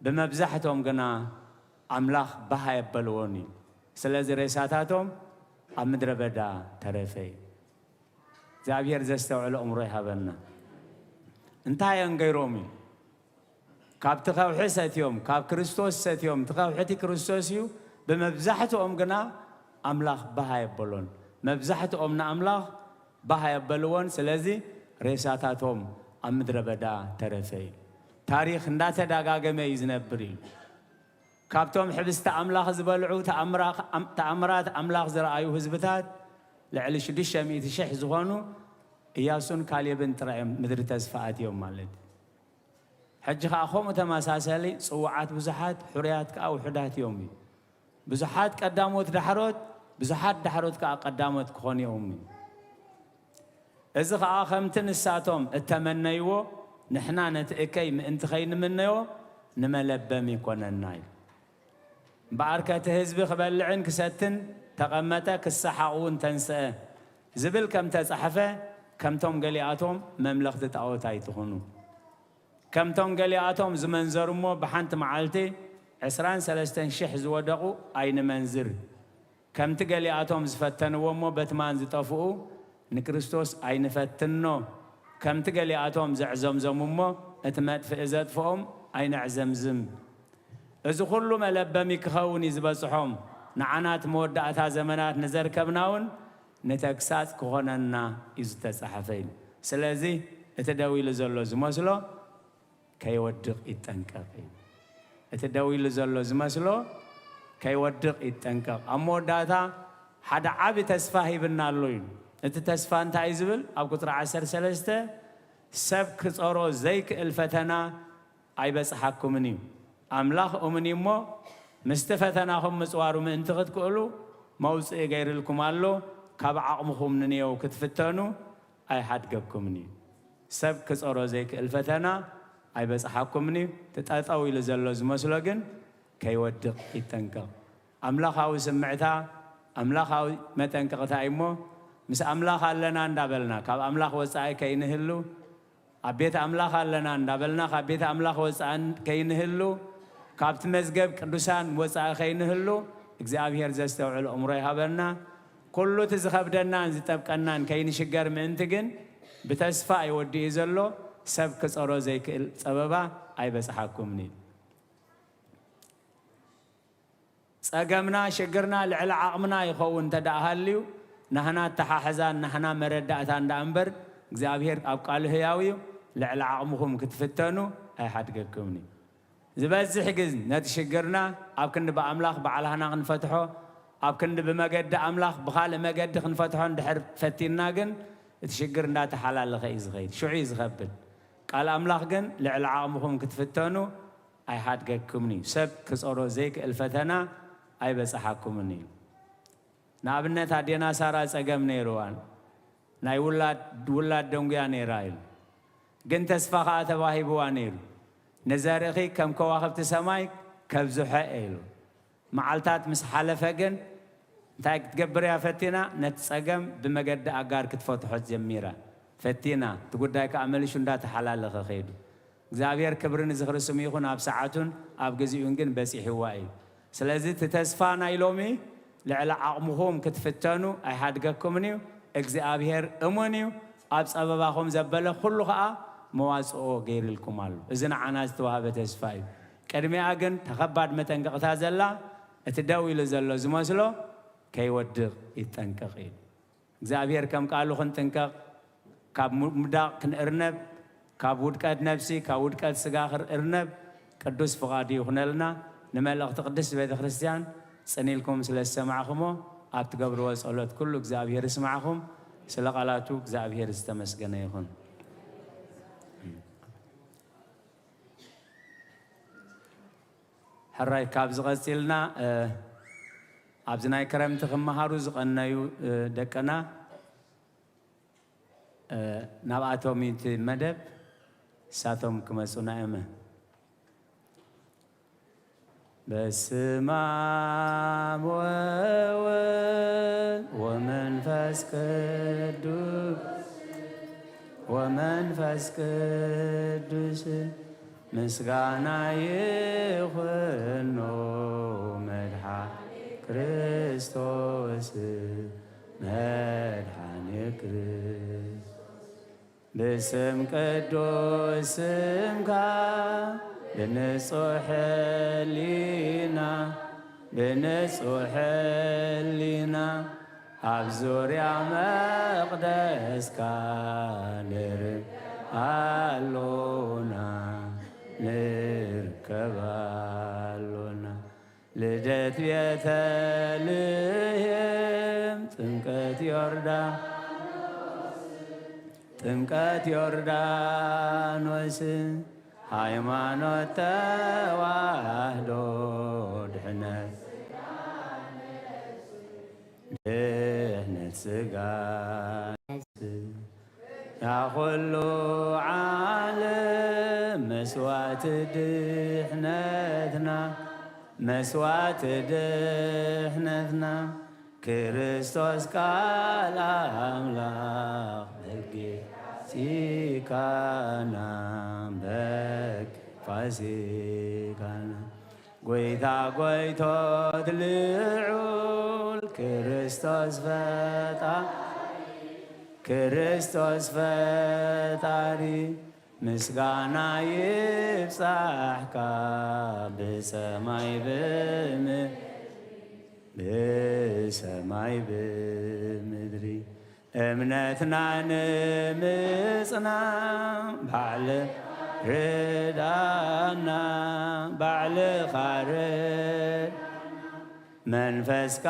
ብመብዛሕቶም ግና ኣምላኽ ባህ ኣየበልዎን እዩ። ስለዚ ሬሳታቶም ኣብ ምድረ በዳ ተረፈ እዩ። እግዚኣብሔር ዘስተውዕሎ ኣእምሮ ይሃበና። እንታይ እዮም ገይሮም እዩ? ካብቲ ከውሒ ሰትዮም፣ ካብ ክርስቶስ ሰትዮም። እቲ ከውሒ እቲ ክርስቶስ እዩ። ብመብዛሕትኦም ግና ኣምላኽ ባህ ኣየበሎን። መብዛሕትኦም ንኣምላኽ ባህ ኣየበልዎን። ስለዚ ሬሳታቶም ኣብ ምድረ በዳ ተረፈ እዩ። ታሪኽ እንዳተዳጋገመ እዩ ዝነብር እዩ። ካብቶም ሕብስቲ ኣምላኽ ዝበልዑ፣ ተኣምራ-፣ ተኣምራት ኣምላኽ ዝረኣዩ ህዝብታት ልዕሊ ሽዱሽተ ሚእቲ ሽሕ ዝኾኑ እያሱን ካሌብን ጥራይ እዮም ምድሪ ተስፋ ኣትዮም ማለት እዩ። ሕጂ ኸኣ ከምኡ ተመሳሳሊ ጽውዓት ብዙሓት፣ ሕሩያት ከኣ ውሑዳት እዮም እዩ። ብዙሓት ቀዳሞት ዳሕሮት፣ ብዙሓት ዳሕሮት ከኣ ቀዳሞት ክኾኑ እዮም እዩ። እዚ ኸኣ ከምቲ ንሳቶም እተመነይዎ ንሕና ነቲ እከይ ምእንቲ ኸይንምነዮ ንመለበሚ ይኮነና እዩ። እምበኣርከ እቲ ህዝቢ ክበልዕን ክሰትን ተቐመጠ፣ ክሰሓቕ እውን ተንስአ ዝብል ከም ተጻሕፈ፣ ከምቶም ገሊኣቶም መምለኽቲ ጣዖት ኣይትኹኑ። ከምቶም ገሊኣቶም ዝመንዘሩ እሞ ብሓንቲ መዓልቲ ዕስራን ሰለስተን ሽሕ ዝወደቑ ኣይንመንዝር። ከምቲ ገሊኣቶም ዝፈተንዎ እሞ በትማን ዝጠፍኡ ንክርስቶስ ኣይንፈትኖ። ከምቲ ገሊኣቶም ዘዕዘምዘሙ እሞ እቲ መጥፍኢ ዘጥፍኦም ኣይነዕዘምዝም። እዚ ኩሉ መለበሚ ክኸውን እዩ ዝበጽሖም። ንዓና እቲ መወዳእታ ዘመናት ንዘርከብና እውን ንተግሳጽ ክኾነና እዩ ዝተጻሕፈ እዩ። ስለዚ እቲ ደው ኢሉ ዘሎ ዝመስሎ ከይወድቕ ይጠንቀቕ እዩ። እቲ ደው ኢሉ ዘሎ ዝመስሎ ከይወድቕ ይጠንቀቕ። ኣብ መወዳእታ ሓደ ዓቢ ተስፋ ሂብና ኣሎ እዩ። እቲ ተስፋ እንታይ እዩ ዝብል? ኣብ ቁጽሪ ዓሰርተ ሰለስተ፣ "ሰብ ክጸሮ ዘይክእል ፈተና ኣይበጽሓኩምን እዩ። ኣምላኽ እሙን እዩ እሞ፣ ምስቲ ፈተናኹም ምጽዋሩ ምእንቲ ክትክእሉ መውጽኢ ገይርልኩም ኣሎ። ካብ ዓቕምኹም ንንየው ክትፍተኑ ኣይሓድገኩምን እዩ። ሰብ ክጸሮ ዘይክእል ፈተና ኣይበጽሓኩምን እዩ። እቲ ጠጠው ኢሉ ዘሎ ዝመስሎ ግን ከይወድቕ ይጠንቀቕ።" ኣምላኻዊ ስምዕታ፣ ኣምላኻዊ መጠንቀቕታ እዩ እሞ፣ ምስ ኣምላኽ ኣለና እንዳበልና ካብ ኣምላኽ ወጻኢ ከይንህሉ፣ ኣብ ቤት ኣምላኽ ኣለና እንዳበልና ካብ ቤት ኣምላኽ ወጻኢ ከይንህሉ፣ ካብቲ መዝገብ ቅዱሳን ወጻኢ ከይንህሉ፣ እግዚኣብሔር ዘስተውዕል ኣእምሮ ይሃበና። ኩሉ እቲ ዝኸብደናን ዝጠብቀናን ከይንሽገር ምእንቲ ግን፣ ብተስፋ እዩ ወዲኡ ዘሎ። ሰብ ክጸሮ ዘይክእል ጸበባ ኣይበጽሓኩምን እዩ። ጸገምና፣ ሽግርና ልዕሊ ዓቕምና ይኸውን እንተ ደኣ ሃልዩ፣ ናህና ኣተሓሕዛን ናህና መረዳእታን ደኣ እምበር፣ እግዚኣብሔር ኣብ ቃሉ ህያው እዩ። ልዕሊ ዓቕምኹም ክትፍተኑ ኣይሓድገኩምን እዩ። ዝበዝሕ ግን ነቲ ሽግርና ኣብ ክንዲ ብኣምላኽ ባዕላህና ክንፈትሖ፣ ኣብ ክንዲ ብመገዲ ኣምላኽ ብኻልእ መገዲ ክንፈትሖ እንድሕር ፈቲንና ግን፣ እቲ ሽግር እንዳተሓላለኸ እዩ ዝኸይድ። ሽዑ እዩ ዝኸብድ። ቃል ኣምላኽ ግን፣ "ልዕሊ ዓቕምኹም ክትፍተኑ ኣይሓድገኩምን እዩ። ሰብ ክጸሮ ዘይክእል ፈተና ኣይበጽሓኩምን እዩ።" ንኣብነት፣ ኣዴና ሳራ ጸገም ነይርዋን፣ ናይ ውላድ፣ ውላድ ደንጉያ ነይራ ኢሉ። ግን ተስፋ ኸኣ ተዋሂብዋ ነይሩ። "ንዘርእኺ ከም ከዋኽብቲ ሰማይ ከብዝሖ" እየ ኢሉ። መዓልታት ምስ ሓለፈ ግን እንታይ ክትገብር እያ ፈቲና? ነቲ ጸገም ብመገዲ ኣጋር ክትፈትሖ ጀሚራ። ፈቲና፣ እቲ ጉዳይ ከኣ መሊሹ እንዳተሓላለኸ ከይዱ። እግዚኣብሔር ክብሪ ንዝኽሪ ስሙ ይኹን፣ ኣብ ሰዓቱን ኣብ ግዚኡን ግን በጺሕዋ እዩ። ስለዚ እቲ ተስፋ ናይ ሎሚ፣ ልዕሊ ዓቕምኹም ክትፍተኑ ኣይሓድገኩምን እዩ። እግዚኣብሔር እሙን እዩ። ኣብ ጸበባኹም ዘበለ ኩሉ ኸኣ መዋጽኦ ገይርልኩም ኣሎ። እዚ ንዓና ዝተዋህበ ተስፋ እዩ። ቅድሚኣ ግን ተኸባድ መጠንቀቕታ ዘላ፣ እቲ ደው ኢሉ ዘሎ ዝመስሎ ከይወድቕ ይጠንቀቕ እዩ። እግዚኣብሔር ከም ቃሉ ክንጥንቀቕ፣ ካብ ምውዳቕ ክንእርነብ፣ ካብ ውድቀት ነፍሲ፣ ካብ ውድቀት ስጋ ክንእርነብ ቅዱስ ፍቓዱ ይኹነልና። ንመልእኽቲ ቅድስት ቤተ ክርስቲያን ጽን ኢልኩም ስለ ዝሰማዕኹሞ፣ ኣብ ትገብርዎ ጸሎት ኩሉ እግዚኣብሔር ይስማዕኹም። ስለ ቃላቱ እግዚኣብሔር ዝተመስገነ ይኹን። ሕራይ፣ ካብዚ ቀጺልና፣ እ፣ ኣብዚ ናይ ክረምቲ ክመሃሩ ዝቐነዩ፣ እ፣ ደቅና፣ እ፣ ናብኣቶም እዩ እቲ መደብ፣ እሳቶም ክመጹና እዮም። በስመ አብ ወወልድ ወመንፈስ ቅዱስ፣ ወመንፈስ ቅዱስ ምስጋና ይኹኖ መድኃ ክርስቶስ፣ መድኃኔ ክርስቶስ። ብስም ቅዱስ ስምካ ብንጹሕ ሕሊና፣ ብንጹሕ ሕሊና ኣብ ዙርያ መቕደስካ ንርከብ ኣሎና፣ ንርከብ ኣሎና። ልደት ቤተልሔም፣ ጥምቀት ዮርዳኖስ፣ ጥምቀት ዮርዳኖስ፣ ሃይማኖት ተዋህዶ ድሕነት፣ ድሕነት ስጋ። ያ ኹሉ ዓለም መስዋዕቲ ድሕነትና፣ መስዋዕቲ ድሕነትና፣ ክርስቶስ ቃል ኣምላኽ በጊዕ ፋሲካና፣ በጊዕ ፋሲካና። ጎይታ ጎይቶት ልዑል ክርስቶስ ፈጣሪ፣ ክርስቶስ ፈጣሪ፣ ምስጋና ይብጻሕካ ብሰማይ ብምድሪ፣ ብሰማይ ብምድሪ። እምነትና ንምጽና ባዕልኻ ርዳና፣ ባዕልኻ ርዳና። መንፈስካ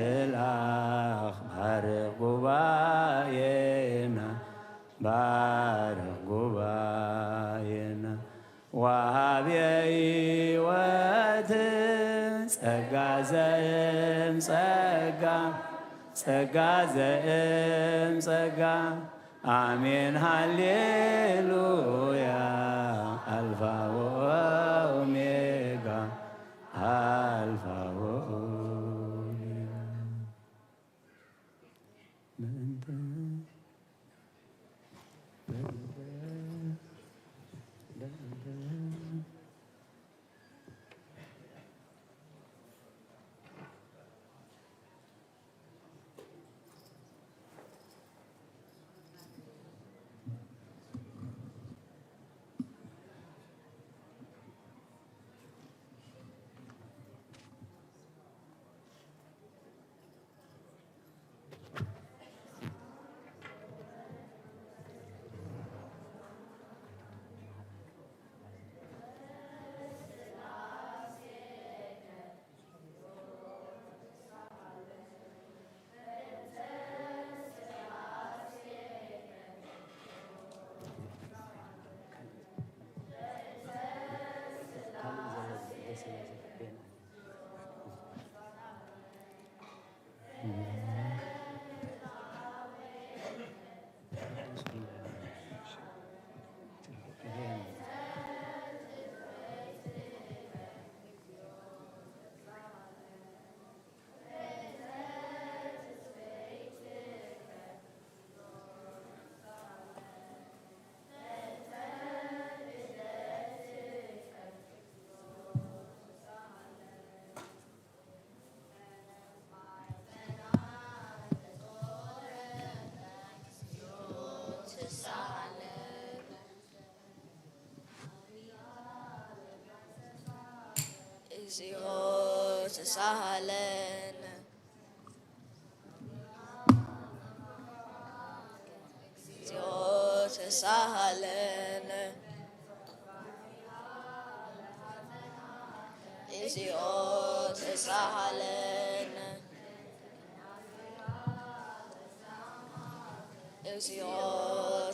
ብምልኣኽ ባርኽ ጉባኤና፣ ባርኽ ጉባኤና። ወሃብየ ሕይወት ጸጋ ዘእም ጸጋ፣ ጸጋ ዘእም ጸጋ። ኣሜን ሃሌሉያ። ኣልፋ ወኦሜጋ፣ ኣልፋ ወኦሜጋ። በእንተ፣ በእንተ፣ በእንተ። እግዚኦ ተሳሃለነ። እግዚኦ ተሳሃለነ። እግዚኦ ተሳሃለነ። እግዚኦ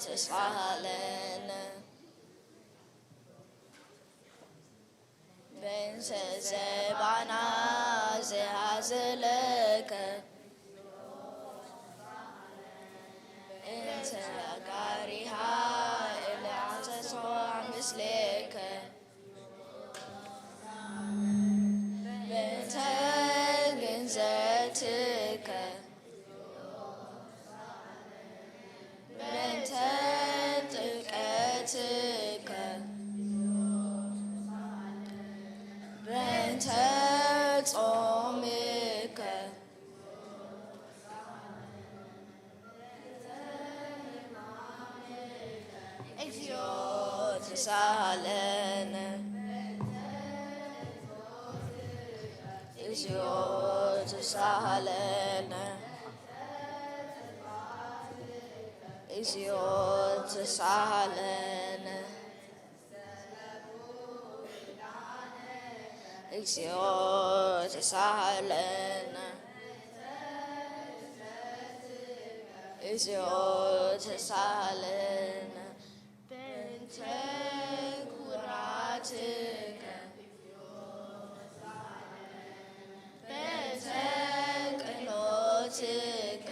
ተሳሃለነ። በእንተ ዘባና ዘሃዘለከ፣ እንተ ጋሪሃ እለ ኣተቶ ምስሌከ፣ በእንተ ግንዘትከ፣ በእንተ ጥምቀትከ፣ በእንተ ጾምከ፣ እግዚኦ ተሳሃለነ። እግዚኦ ተሳሃለነ። እግዚኦ ተሳሃለነ። እግዚኦ ተሳሃለነ። በእንተ ኩራትከ። በእንተ ቅኖትከ።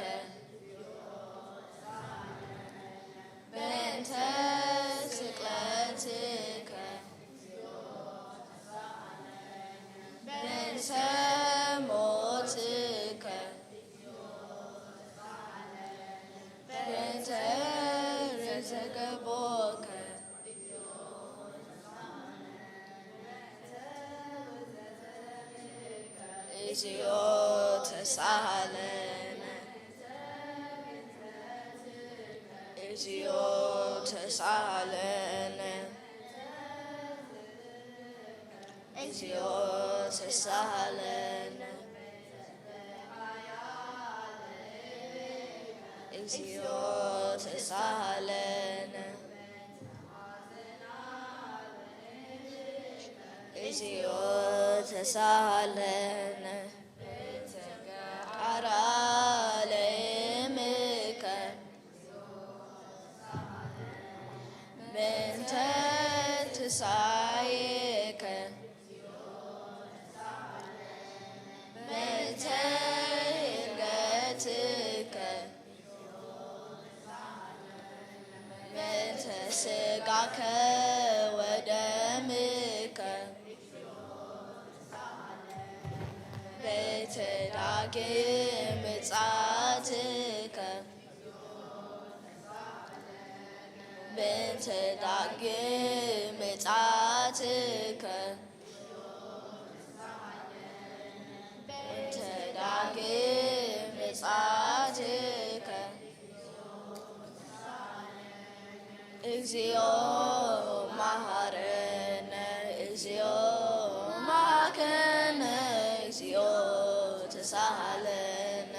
በእንተ ስቅለትከ። በእንተ ሞትከ። በእንተ ዘተገብኦከ። እግዚኦ ተሳሃለነ። እግዚኦ ተሳሃለነ። እግዚኦ ተሳሃለነ። እግዚኦ ተሳሃለነ። እግዚኦ ተሳሃለነ። በእንተ ገዓር ለእምከ። በእንተ ትንሳኤከ። በእንተ ህርገትከ። በእንተ ስጋከ ወደምከ። በእንተ ዳግም ምጽኣትከ። በእንተ ዳግም ምጽኣትከ። በእንተ ዳግም ምጽኣትከ። እግዚኦ መሐረነ። እግዚኦ መሐከነ። እግዚኦ ተሳሃለነ።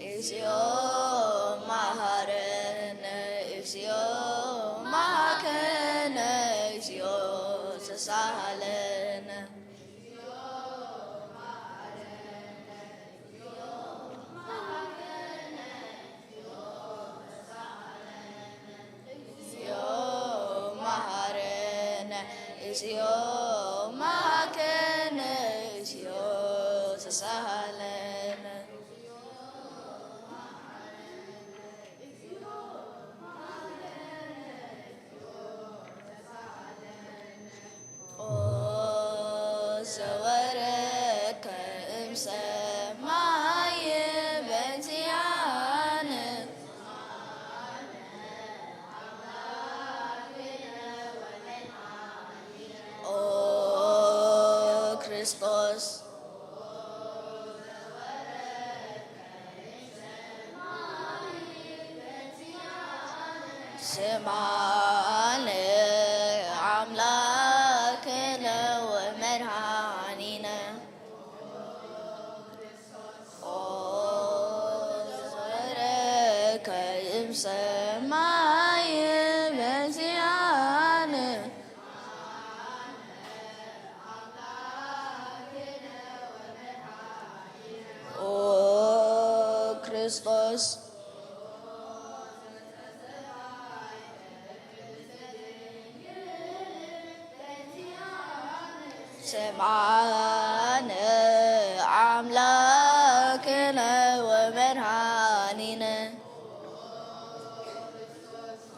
እግዚኦ መሐረነ። እግዚኦ መሐከነ። እግዚኦ ተሳሃለነ። እግዚኦ መሐረነ። እግዚኦ መሐከነ። እግዚኦ ተሳሃለነ። ኦ ዘወረድከ እምሰማይ በእንቲኣነ። ኦ ክርስቶስ። ስምዓነ ኣምላክነ ወመድኃኒነ። ኦ ዘወረድከ እምሰማይ በእንቲኣነ። ኦ ክርስቶስ። ስምዓነ ኣምላክነ ወመድኃኒነ።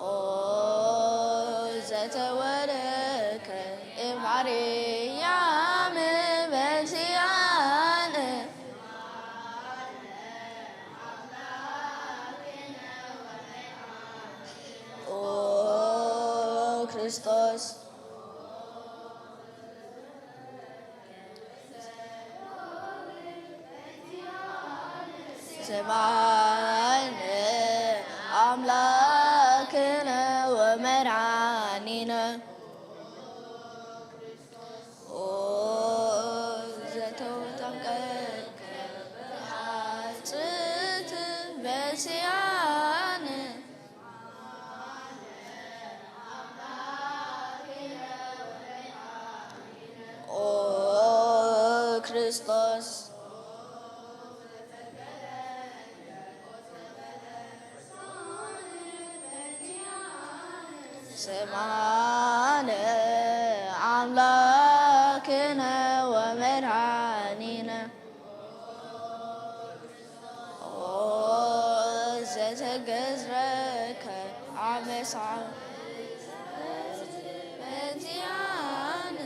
ኦ ዘተወለድከ እምአርያም በእንቲኣነ። ኦ ክርስቶስ። ስምዓነ ኣምላክ ስያነ ኦ ክርስቶስ ስምዓነ ኣምላክነ ወመድኃኒነ ኦ ዘተገዝረከ ኣበሳ በዚኣነ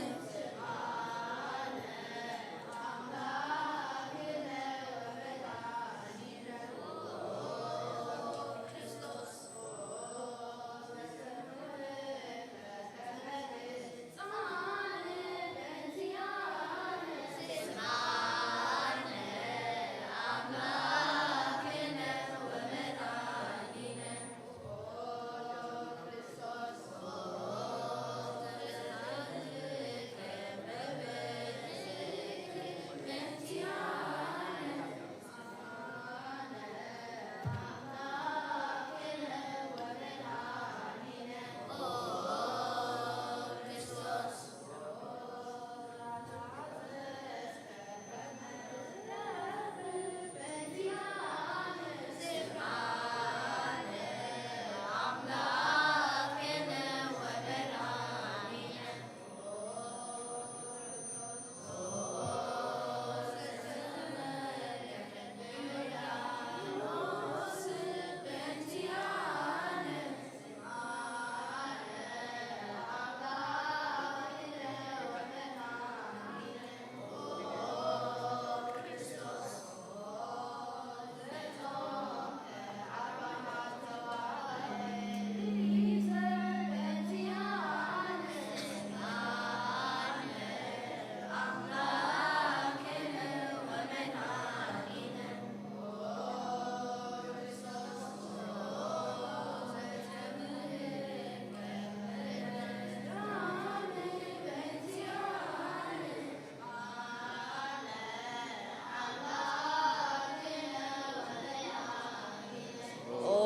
ኦ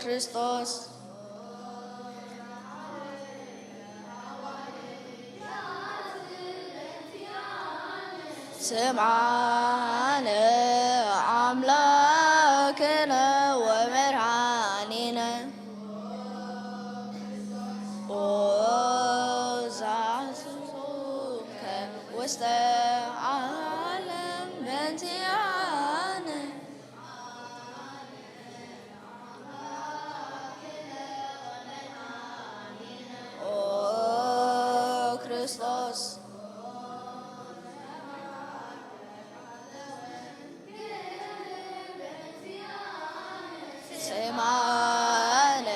ክርስቶስ ስምዓነ ኣምላክነ ወመድኃኒነ ኦ ዘአስሱከ ውስተ ዓለም በእንቲአነ ኦ ክርስቶስ ስምዓነ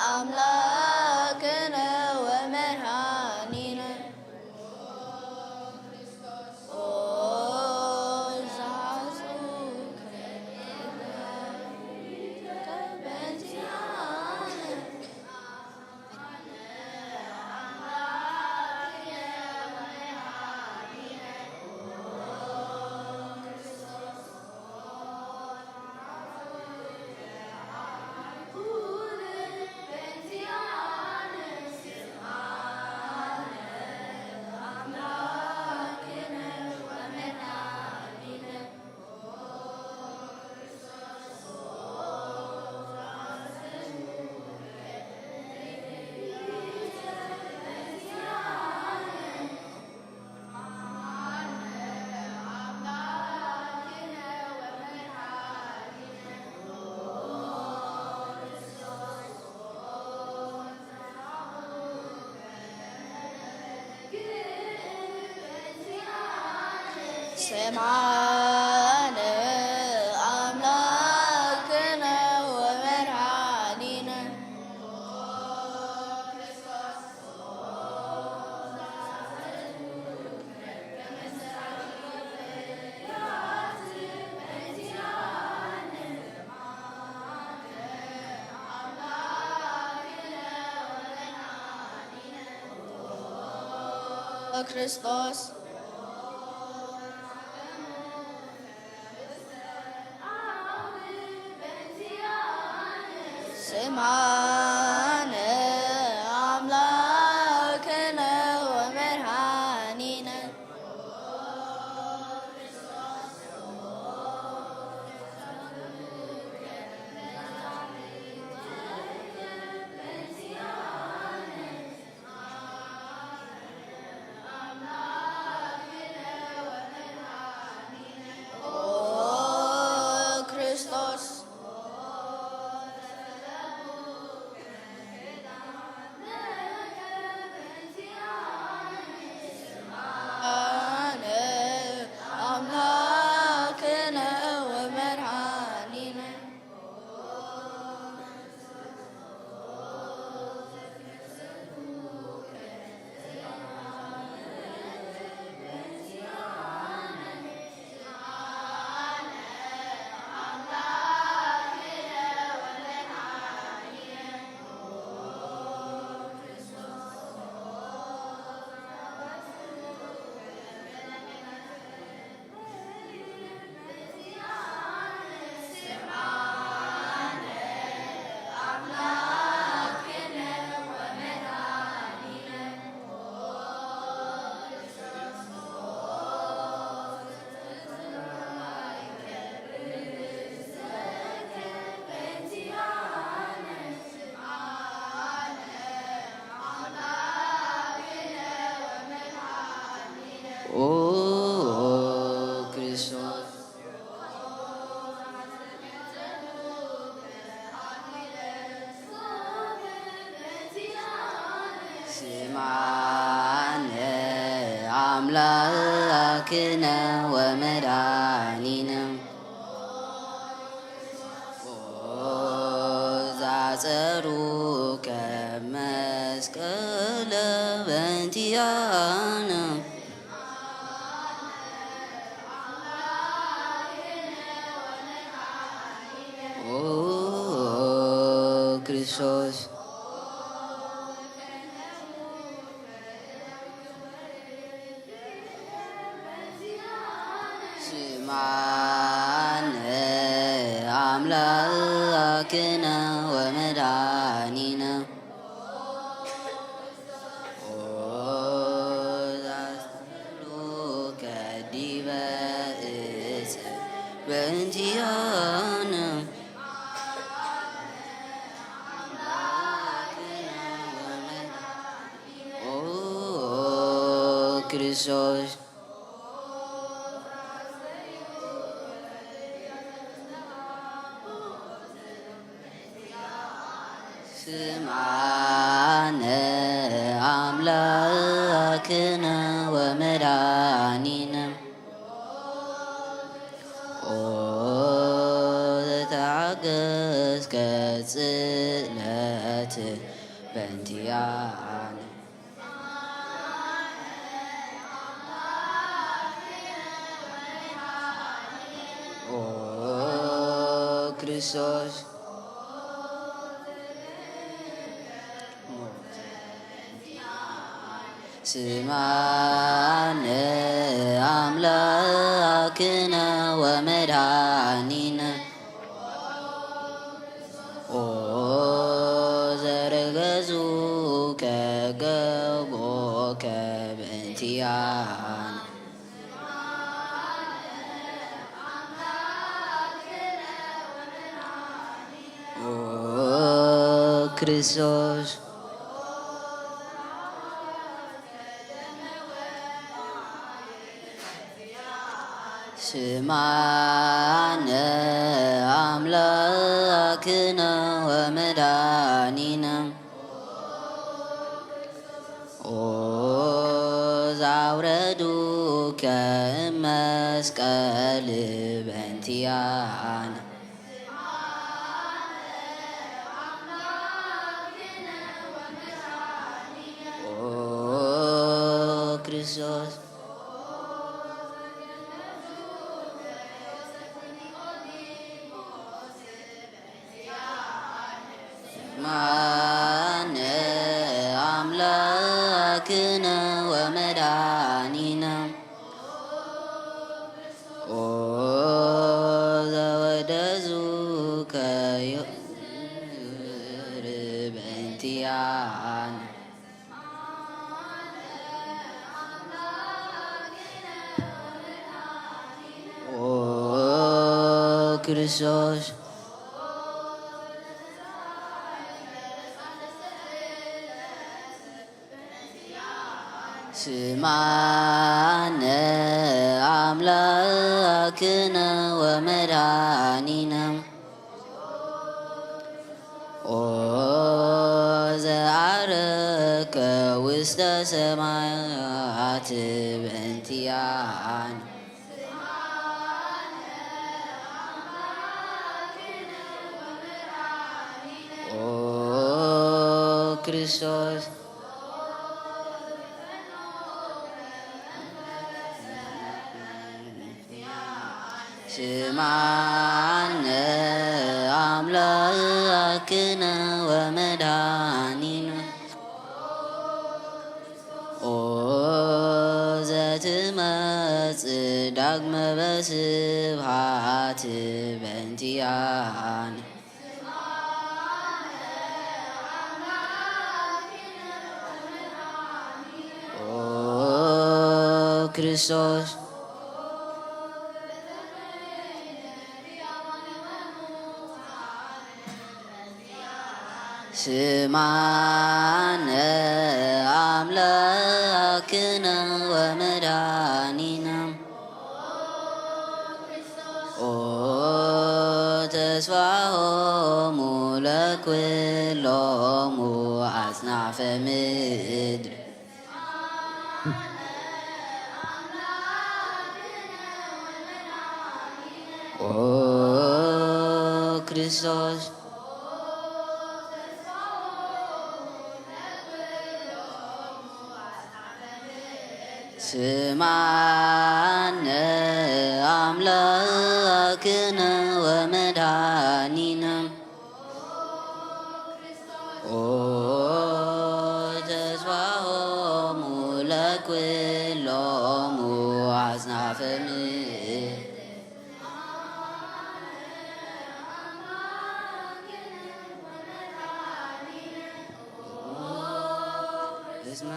ኣምላክነ ወመድኃኒነ ኦ ዘአስሱከ በእንቲአነ ስምዓነ ኣምላክነ ወመድኃኒነ ክርስቶስ ማነ ኣምላክነ ወመድኃኒነ። ኦ ክርስቶስ። ኣነ ኣምላክነ ወመድኃኒነ። ኦ ክርስቶስ። ስምዓነ ኣምላክነ ወመድኃኒነ። ኦ ዛጸሩከ መስቀለ በእንቲኣነ። ኦ ክርስቶስ። ስምዓነ ኣምላክነ ወመድኃኒነ። ኦ ዛሰሉከ ዲበ እጽ በእንቲኣነ። ኦ ክርስቶስ። ስምዓነ ኣምላክነ ወመድኃኒነ። ኦ ዘተዓገስከ ጽልእት በእንቲኣነ። ኦ ክርስቶስ። ስምዓነ ኣምላክነ ወመድኃኒነ። ኦ ዘረገጹከ ገብኦከ በእንቲኣነ። ኦ ክርስቶስ። ስምዓነ ኣምላክነ ወመድኃኒነ። ኦ ዛውረዱከ መስቀል በእንቲኣነ። ኦ ክርስቶስ። ማነ ኣምላክነ ወመድኃኒነ። ኦ ዘወደዙከ ዮ- ክርስቶስ። ስምዓነ ኣምላክነ ወመድኃኒነ። ኦ ዘዓረከ ውስተ ሰማያት በእንቲኣነ። ኦ ክርስቶስ። ስምዓነ ኣምላክነ ወመድኃኒነ። ኦ ዘትመጽእ ዳግመ በስብሃት በእንቲኣነ። ኦ ክርስቶስ። ስምዓነ ኣምላክነ ወመድኃኒነ። ኦ ተስፋሆሙ ለኩሎሙ ኣጽናፈ ምድር። ኦ ክርስቶስ። ስምዓነ ኣምላክነ ወመድኃኒነ። ኦ ተስፋሆሙ ለኩሎሙ ኣጽናፈ ምድር። እስመ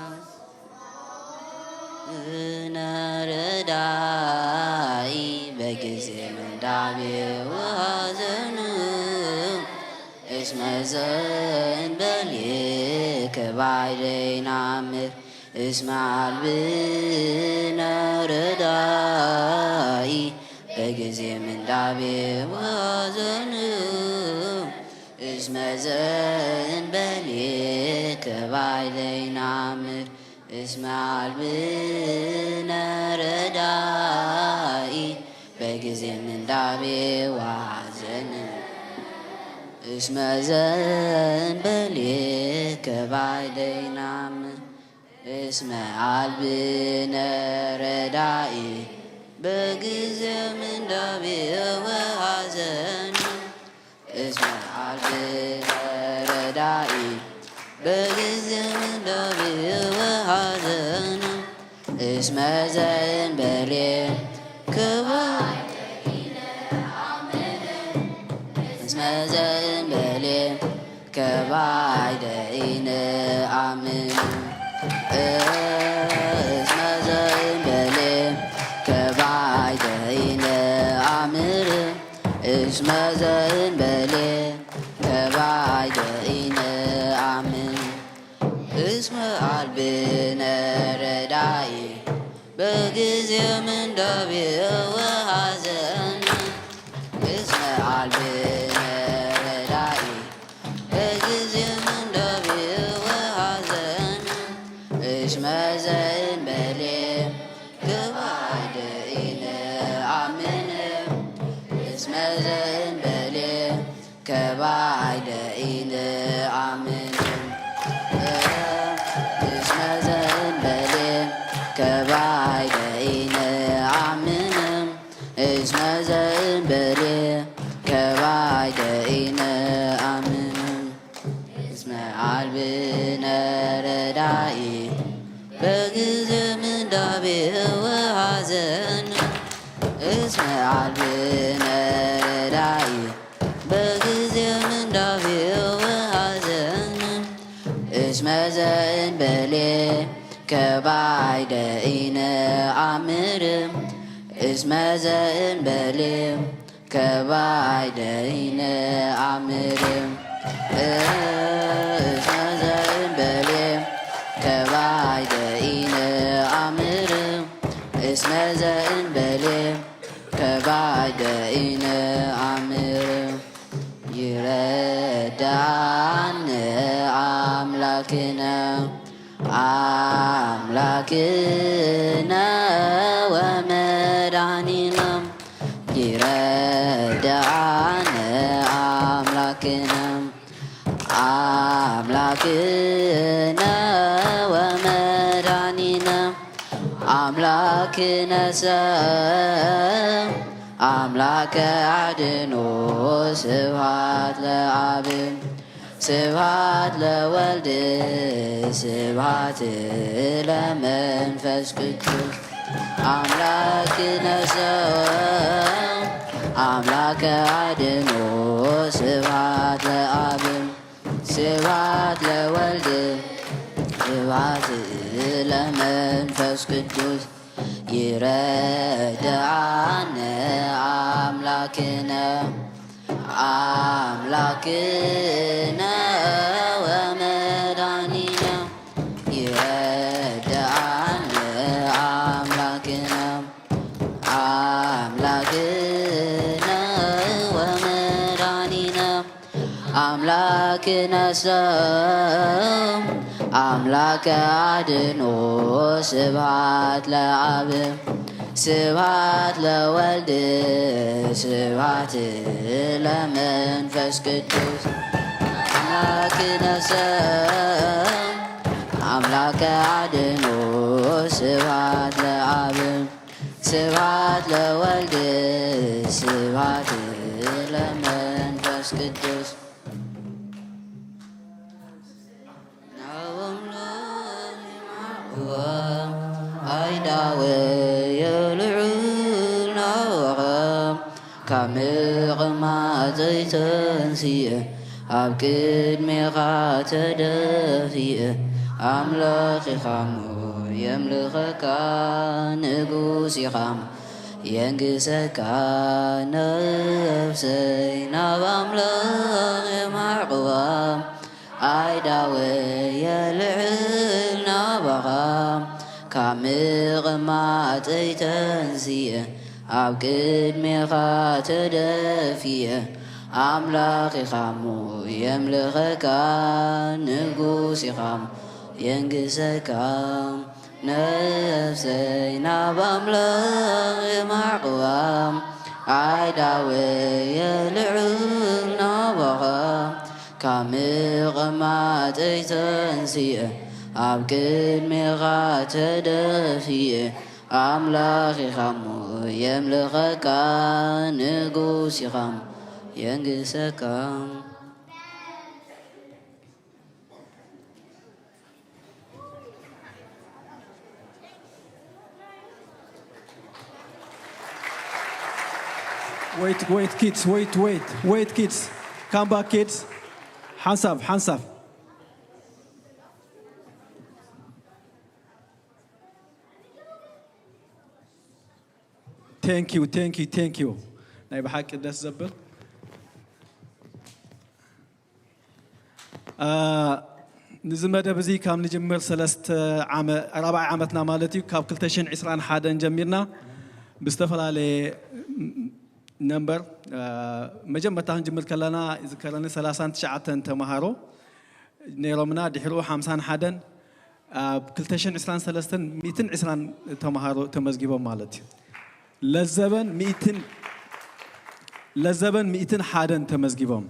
ነረዳኢ በጊዜ ምንዳቤ ወሐዘኑ። እስመ ዘእንበሌከ ባዕደ ይናምር። እስመ አልብነ ረዳኢ በጊዜ ምንዳቤ ወሐዘኑ። እስመ ዘእንበሌከ ባዕደ ይናምር። እስመ አልብነ ረዳኢ በጊዜ ምንዳቤ ወሐዘን። እስመ ዘእንበሌከ ባዕደ ይናምር። እስመ አልብነ ረዳኢ በጊዜ ምንዳቤ ወሐዘን። እስመ አልብነ ረዳኢ በጊዜ ምንዳቤ ወሐዘን። እስመ ዘእንበሌከ ባዕደ እስመ ዘእንበሌከ ባዕደ ኢነአምን። እስመ ዘእንበሌከ ባዕደ ኢነአምር። እስመ ዘእንበሌከ ባዕደ ኢነአምን። እስመ አልብነ ረዳኢ በጊዜ ምንዳቤ ወሐዘን። እስመ አልብነ ረዳኢ በጊዜ ምንዳቤ ወሐዘን። እስመ ዘእንበሌከ ባዕደ ኢነአምን። እስመ ዘእንበሌከ ባዕደ ኢነአምን። እስመ ዘእንበሌከ ባዕደ ኢነአምን። እስመ ዘእንበሌከ ባዕደ ኢነአምን። እስመ አልብነ ረዳኢ በጊዜ ምንዳቤ ወሐዘን። እስመ አልብነ ረዳኢ በጊዜ ምንዳቤ ወሐዘን። እስመ ዘእንበሌከ ባዕደ ኢነአምር። እስመ ዘእንበሌከ ከባይ ደይነ ኣምርም እስመ ዘእምበሌ ከባይ ደይነ ኣምርም እስመ ዘእምበሌ ከባይ ደይነ ኣምርም ይረዳነ ኣምላክነ ኣምላክነ ወመድኃኒነ ይረዳነ ኣምላክነ ኣምላክነ ወመድኃኒነ ኣምላክነ ሰብ ኣምላከ ኣድኖ ስብሐት ለአብ ስብሐት ለወልድ ስብሐት ለመንፈስ ቅዱስ ኣምላክነ ሰብ ኣምላከ ኣድኖ ስብሐት ለአብ ስብሐት ለወልድ ስብሐት ለመንፈስ ቅዱስ ይረዳነ ኣምላክነ ኣምላክነ ወመድኃኒነ ይረዳነ ኣምላክነ ኣምላክነ ወመድኃኒነ ኣምላክነ ሰብ ኣምላከ ኣድኖ ስብሐት ለአብ ስብሐት ለወልድ ስብሐት ለመንፈስ ቅዱስ ኣምላክነ ሰብ ኣምላከ ኣድኖ ስብሐት ለአብ ስብሐት ለወልድ ስብሐት ለመንፈስ ቅዱስ ናብኦም ሎሚ ማዕዋ ኣይዳወየ ልዑል ናባኻ ካብ ምቕማጠይ ተንሲአ ኣብ ቅድሜኻ ተደፊአ ኣምላኽ ኢኻ እሞ የምልኸካ ንጉስ ኢኻ እሞ የንግሰካ ነፍሰይ ናብ ኣምላኽ የማዕቕዋ ኣይዳወየ ልዕል ናባኻ ካብ ምቕማጠይ ተንሲአ ኣብ ቅድሜኻ ተደፊአ ኣምላኽ ኢኻ እሞ የምልኸካ ንጉስ ኢኻ እሞ የንግሰካ ነፍሰይ ናብ ኣምላኽ የማዕቕዋ ኣይዳወየ ልዑል ናባኻ ካብ ምቕማጠይ ተንሲአ ኣብ ቅድሜኻ ተደፊአ ኣምላኽ ኢኻ እሞ የምልኸካ ንጉስ ኢኻ እሞ የንግሰካ Wait, wait, kids, wait, wait, wait, kids. Come back, kids. ሓንሳብ ሓንሳብ thank you thank you thank you ናይ ብሓቂ ደስ ዘብል ንዚ መደብ እዚ ካብ ንጅምር ሰለስተ ራብዓይ ዓመትና ማለት እዩ ካብ ክልተ ሽሕን ዕስራን ሓደን ጀሚርና ብዝተፈላለየ ነምበር መጀመርታ ክንጅምር ከለና ይዝከረኒ ሰላሳን ትሽዓተን ተምሃሮ ነይሮምና ድሕሪኡ ሓምሳን ሓደን ኣብ ክልተ ሽሕን ዕስራን ሰለስተን ሚእትን ዕስራን ተምሃሮ ተመዝጊቦም ማለት እዩ። ለዘበን ሚእትን ለዘበን ሚእትን ሓደን ተመዝጊቦም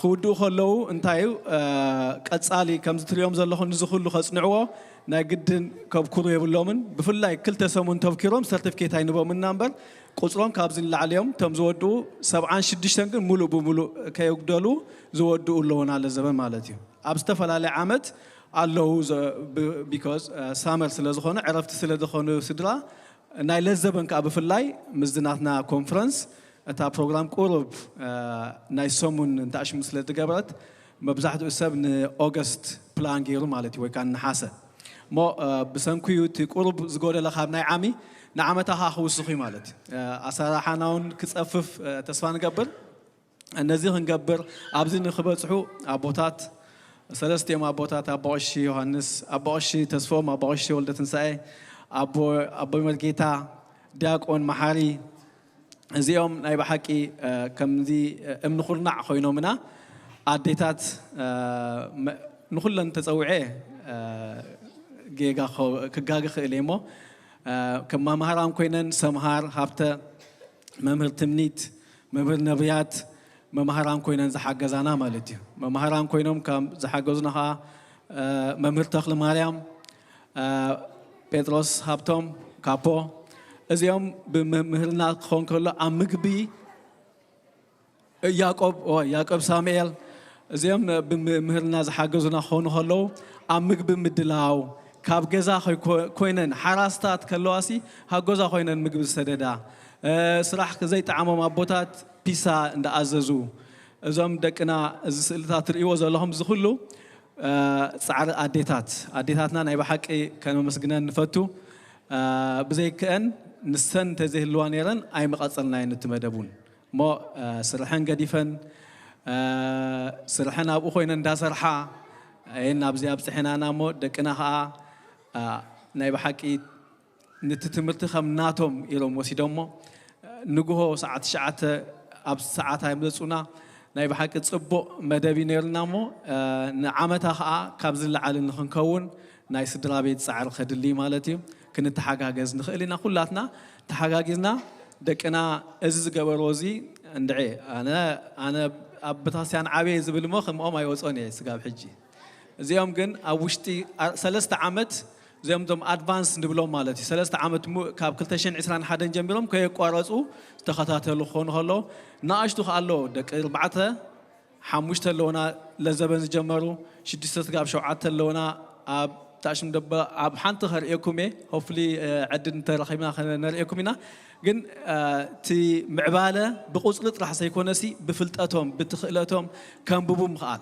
ክውድኡ ከለዉ እንታይ እዩ ቀጻሊ ከምዚ ትሪኦም ዘለኹም ንዚ ኩሉ ከጽንዕዎ ናይ ግድን ከብክሩ የብሎምን። ብፍላይ ክልተ ሰሙን ተብኪሮም ሰርቲፊኬት ኣይንቦምና እምበር ቁጽሮም ካብዚ ንላዕሊ እዮም። እቶም ዝወድኡ ሰብዓን ሽዱሽተን ግን ሙሉእ ብሙሉእ ከየጉደሉ ዝወድኡ ኣለዉ ናለ ዘበን ማለት እዩ። ኣብ ዝተፈላለየ ዓመት ኣለዉ because ሳመር ስለ ዝኾነ ዕረፍቲ ስለ ዝኾኑ ስድራ ናይ ለዘበን ከዓ ብፍላይ ምስዚ ናትና ኮንፈረንስ እታ ፕሮግራም ቁሩብ ናይ ሰሙን እንተኣሽሙ ስለ ዝገበረት መብዛሕትኡ ሰብ ንኦገስት ፕላን ገይሩ ማለት እዩ ወይ ከዓ ንነሓሰ እሞ ብሰንኩ እዩ እቲ ቁሩብ ዝጎደለ ካብ ናይ ዓሚ ንዓመታ ኸዓ ክውስኽ እዩ ማለት እዩ። ኣሰራርሓና እውን ክጸፍፍ ተስፋ ንገብር። እነዚ ክንገብር ኣብዚ ንክበጽሑ ኣቦታት፣ ሰለስቲኦም ኣቦታት፣ ኣቦ ቀሺ ዮሃንስ፣ ኣቦ ቀሺ ተስፎም፣ ኣቦ ቀሺ ወልደ ትንሳኤ፣ ኣቦ ኣቦይ መርጌታ፣ ዲያቆን መሓሪ፣ እዚኦም ናይ ብሓቂ ከምዚ እምኒ ኩርናዕ ኮይኖምና። ኣዴታት ንኩለን ተጸዊዐ ጌጋ ክጋግ ክእል እየ እሞ፣ ከም መምሃራን ኮይነን፣ ሰምሃር ሃብተ፣ መምህር ትምኒት፣ መምህር ነብያት፣ መምሃራን ኮይነን ዝሓገዛና ማለት እዩ። መምሃራን ኮይኖም ካብ ዝሓገዙና ከዓ መምህር ተኽለ ማርያም፣ ጴጥሮስ ሃብቶም፣ ካፖ፣ እዚኦም ብመምህርና ክኸውን ከሎ ኣብ ምግቢ ያቆብ ያቆብ ሳሙኤል፣ እዚኦም ብምህርና ዝሓገዙና ክኾኑ ከለዉ፣ ኣብ ምግቢ ምድላው፣ ካብ ገዛ ኮይነን ሓራስታት ከለዋሲ ሃጎዛ ኮይነን ምግቢ ዝሰደዳ፣ ስራሕ ዘይጠዓሞም ኣቦታት ፒሳ እንዳኣዘዙ፣ እዞም ደቅና፣ እዚ ስእልታት ትርእይዎ ዘለኹም፣ እዚ ኩሉ ፃዕሪ ኣዴታት፣ ኣዴታትና ናይ ብሓቂ ከነመስግነን ንፈቱ። ብዘይክአን፣ ንሰን እንተዘይህልዋ ነይረን ኣይምቐፀልናየን እቲ መደብ እውን። እሞ ስርሐን ገዲፈን፣ ስርሐን ኣብኡ ኮይነን እንዳሰርሓ እየን ኣብዚ ኣብፅሐናና። እሞ ደቅና ከዓ ናይ ብሓቂ ንቲ ትምህርቲ ከም ናቶም ኢሎም ወሲዶሞ። ንግሆ ሰዓት ትሽዓተ ኣብ ሰዓት ኣይመፁና። ናይ ብሓቂ ፅቡቕ መደብ እዩ ነይሩና። እሞ ንዓመታ ከዓ ካብ ዝለዓለ ንክንከውን ናይ ስድራ ቤት ፃዕሪ ከድሊ ማለት እዩ። ክንተሓጋገዝ ንኽእል ኢና። ኩላትና ተሓጋጊዝና ደቅና እዚ ዝገበርዎ እዚ እንድዒ፣ ኣነ ኣነ ኣብ ቤተክርስትያን ዓብየ ዝብል እሞ ከምኦም ኣይወፅኦን እየ ስጋብ ሕጂ። እዚኦም ግን ኣብ ውሽጢ ሰለስተ ዓመት፣ እዚኦም ቶም ኣድቫንስ ንብሎም ማለት እዩ። ሰለስተ ዓመት ሙእ ካብ ክልተ ሽሕን ዕስራን ሓደን ጀሚሮም ከየቋረፁ ዝተኸታተሉ ክኾኑ ከለዉ፣ ንኣሽቱ ከኣ ኣለዉ ደቂ ኣርባዕተ ሓሙሽተ ኣለዉና፣ ለዘበን ዝጀመሩ ሽዱሽተ ስጋብ ሸውዓተ ኣለዉና። ኣብ ታሽም ደበ ኣብ ሓንቲ ከርእየኩም እየ። ሆፍሊ ዕድል እንተረኺብና ከነርእየኩም ኢና። ግን እቲ ምዕባለ ብቁፅሪ ጥራሕ ዘይኮነሲ ብፍልጠቶም ብትኽእለቶም ከንብቡ ምኽኣል።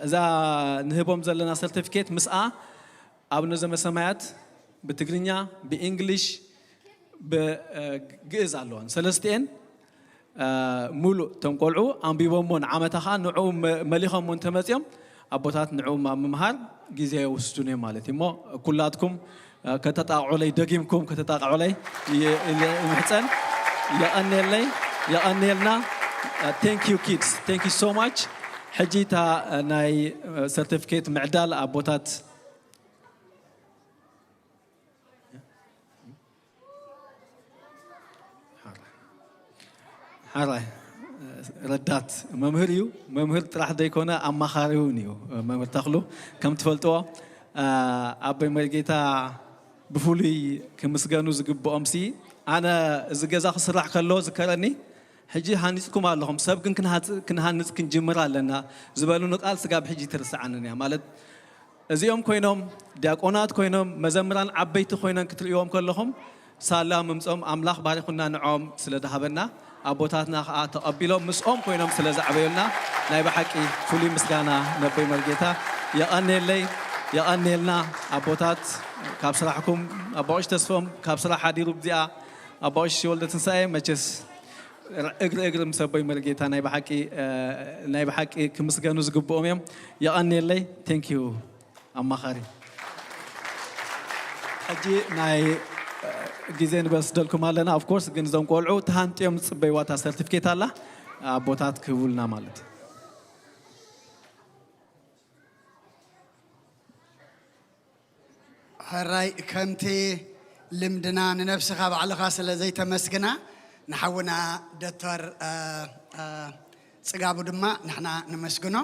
እዛ ንህቦም ዘለና ሰርቲፊኬት ምስኣ ኣብ ነዘመ ሰማያት ብትግርኛ፣ ብእንግሊሽ፣ ብግእዝ ኣለዋን። ሰለስቲኤን ሙሉእ እቶም ቆልዑ ኣንቢቦሞ ንዓመታ ከዓ ንዕኡ መሊኾሞ እንተመፂኦም ኣቦታት ንዕኡ ኣብ ምምሃር ግዜ የወስዱን እዮም ማለት እዩ። እሞ ኩላትኩም ከተጣቕዑለይ፣ ደጊምኩም ከተጣቕዑለይ ይምሕፀን። የቐንየለይ፣ የቐንየልና። Thank you kids, thank you so much። ሕጂ እታ ናይ ሰርቲፊኬት ምዕዳል ኣቦታት ሓራይ ረዳት መምህር እዩ። መምህር ጥራሕ ዘይኮነ ኣማኻሪ እውን እዩ። መምህር ተኽሉ ከም ትፈልጥዎ ኣቦይ መርጌታ ብፍሉይ ክምስገኑ ዝግብኦም ሲ ኣነ እዚ ገዛ ክስራሕ ከሎ ዝከረኒ ሕጂ ሃኒፅኩም ኣለኹም፣ ሰብ ግን ክንሃንፅ ክንጅምር ኣለና ዝበሉኒ ቃል ስጋብ ሕጂ ትርስዓንን እያ። ማለት እዚኦም ኮይኖም ዲያቆናት ኮይኖም መዘምራን ዓበይቲ ኮይኖም ክትርእይዎም ከለኹም ሳላ ምምፅኦም ኣምላኽ ባሪኹና ንዖም ስለ ዝሃበና ኣቦታትና ከዓ ተቐቢሎም ምስኦም ኮይኖም ስለ ዘዕበዩና ናይ ብሓቂ ፍሉይ ምስጋና ነቦይ መርጌታ የቐንየለይ የቐንየልና። ኣቦታት ካብ ስራሕኩም ኣቦ ቀሺ ተስፎም ካብ ስራሕ ሓዲሩ ብዚኣ ኣቦ ቀሺ ወልደ ትንሳኤ መቸስ እግሪ እግሪ ምስ ኣቦይ መርጌታ ናይ ብሓቂ ናይ ብሓቂ ክምስገኑ ዝግብኦም እዮም። የቐንየለይ። Thank you ኣማኻሪ። ሕጂ ናይ ግዜ ንበስደልኩም ኣለና። Of course ግን እዞም ቆልዑ ተሃንጥዮም ዝፅበይዋ እታ ሰርቲፊኬት ኣላ ኣቦታት ክህቡልና ማለት እዩ። ሕራይ ከምቲ ልምድና ንነብስኻ ባዕልኻ ስለ ዘይተመስግና ንሓውና ዶክተር ጽጋቡ ድማ ንሕና ነመስግኖ።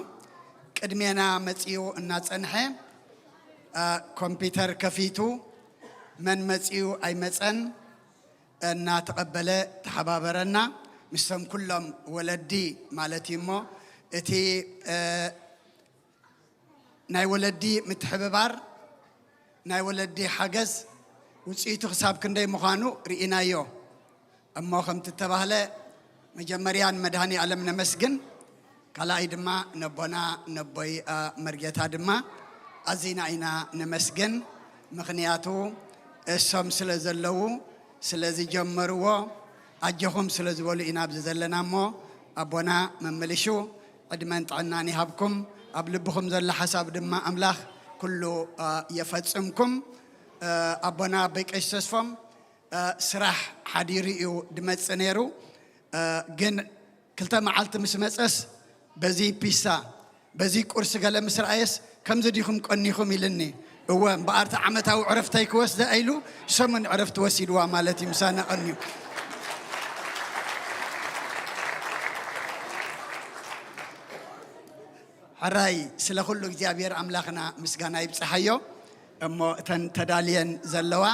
ቅድሜና መጺኡ እናጸንሐ ኮምፒተር ከፊቱ መን መጺኡ ኣይመጸን እናተቐበለ ተሓባበረና። ምስቶም ኩሎም ወለዲ ማለት እዩ እሞ እቲ ናይ ወለዲ ምትሕብባር ናይ ወለዲ ሓገዝ ውፅኢቱ ክሳብ ክንደይ ምዃኑ ርኢናዮ እሞ ከምቲ እተባህለ መጀመርያ ንመድሃኒ ኣለም ነመስግን ካልኣይ ድማ ነቦና ነቦይ መርጌታ ድማ ኣዚና ኢና ነመስግን ምኽንያቱ እሶም ስለ ዘለዉ፣ ስለ ዝጀመርዎ፣ ኣጆኹም ስለ ዝበሉ ኢና ኣብዚ ዘለና እሞ፣ ኣቦና መመልሹ ዕድመን ጥዕናን ይሃብኩም። ኣብ ልብኹም ዘሎ ሓሳብ ድማ ኣምላኽ ኩሉ፣ እ፣ የፈጽምኩም። እ፣ ኣቦና ኣቦይ ቀሺ ተስፎም፣ እ፣ ስራሕ ሓዲሩ እዩ ድመጽእ ነይሩ። እ፣ ግን ክልተ መዓልቲ ምስ መጸስ በዚ ፒሳ፣ በዚ ቁርሲ ገለ ምስ ረኣየስ፣ "ከምዚ ዲኹም ቀኒኹም?" ኢልኒ። "እወ፣ እምበኣር እቲ ዓመታዊ ዕረፍተይ ክወስደ" ኢሉ ሰሙን ዕረፍቲ ወሲድዋ ማለት እዩ፣ ምሳና ቀንዩ። ሕራይ ስለ ኩሉ እግዚኣብሔር ኣምላኽና ምስጋና ይብጽሓዮ። እሞ እተን ተዳልየን ዘለዋ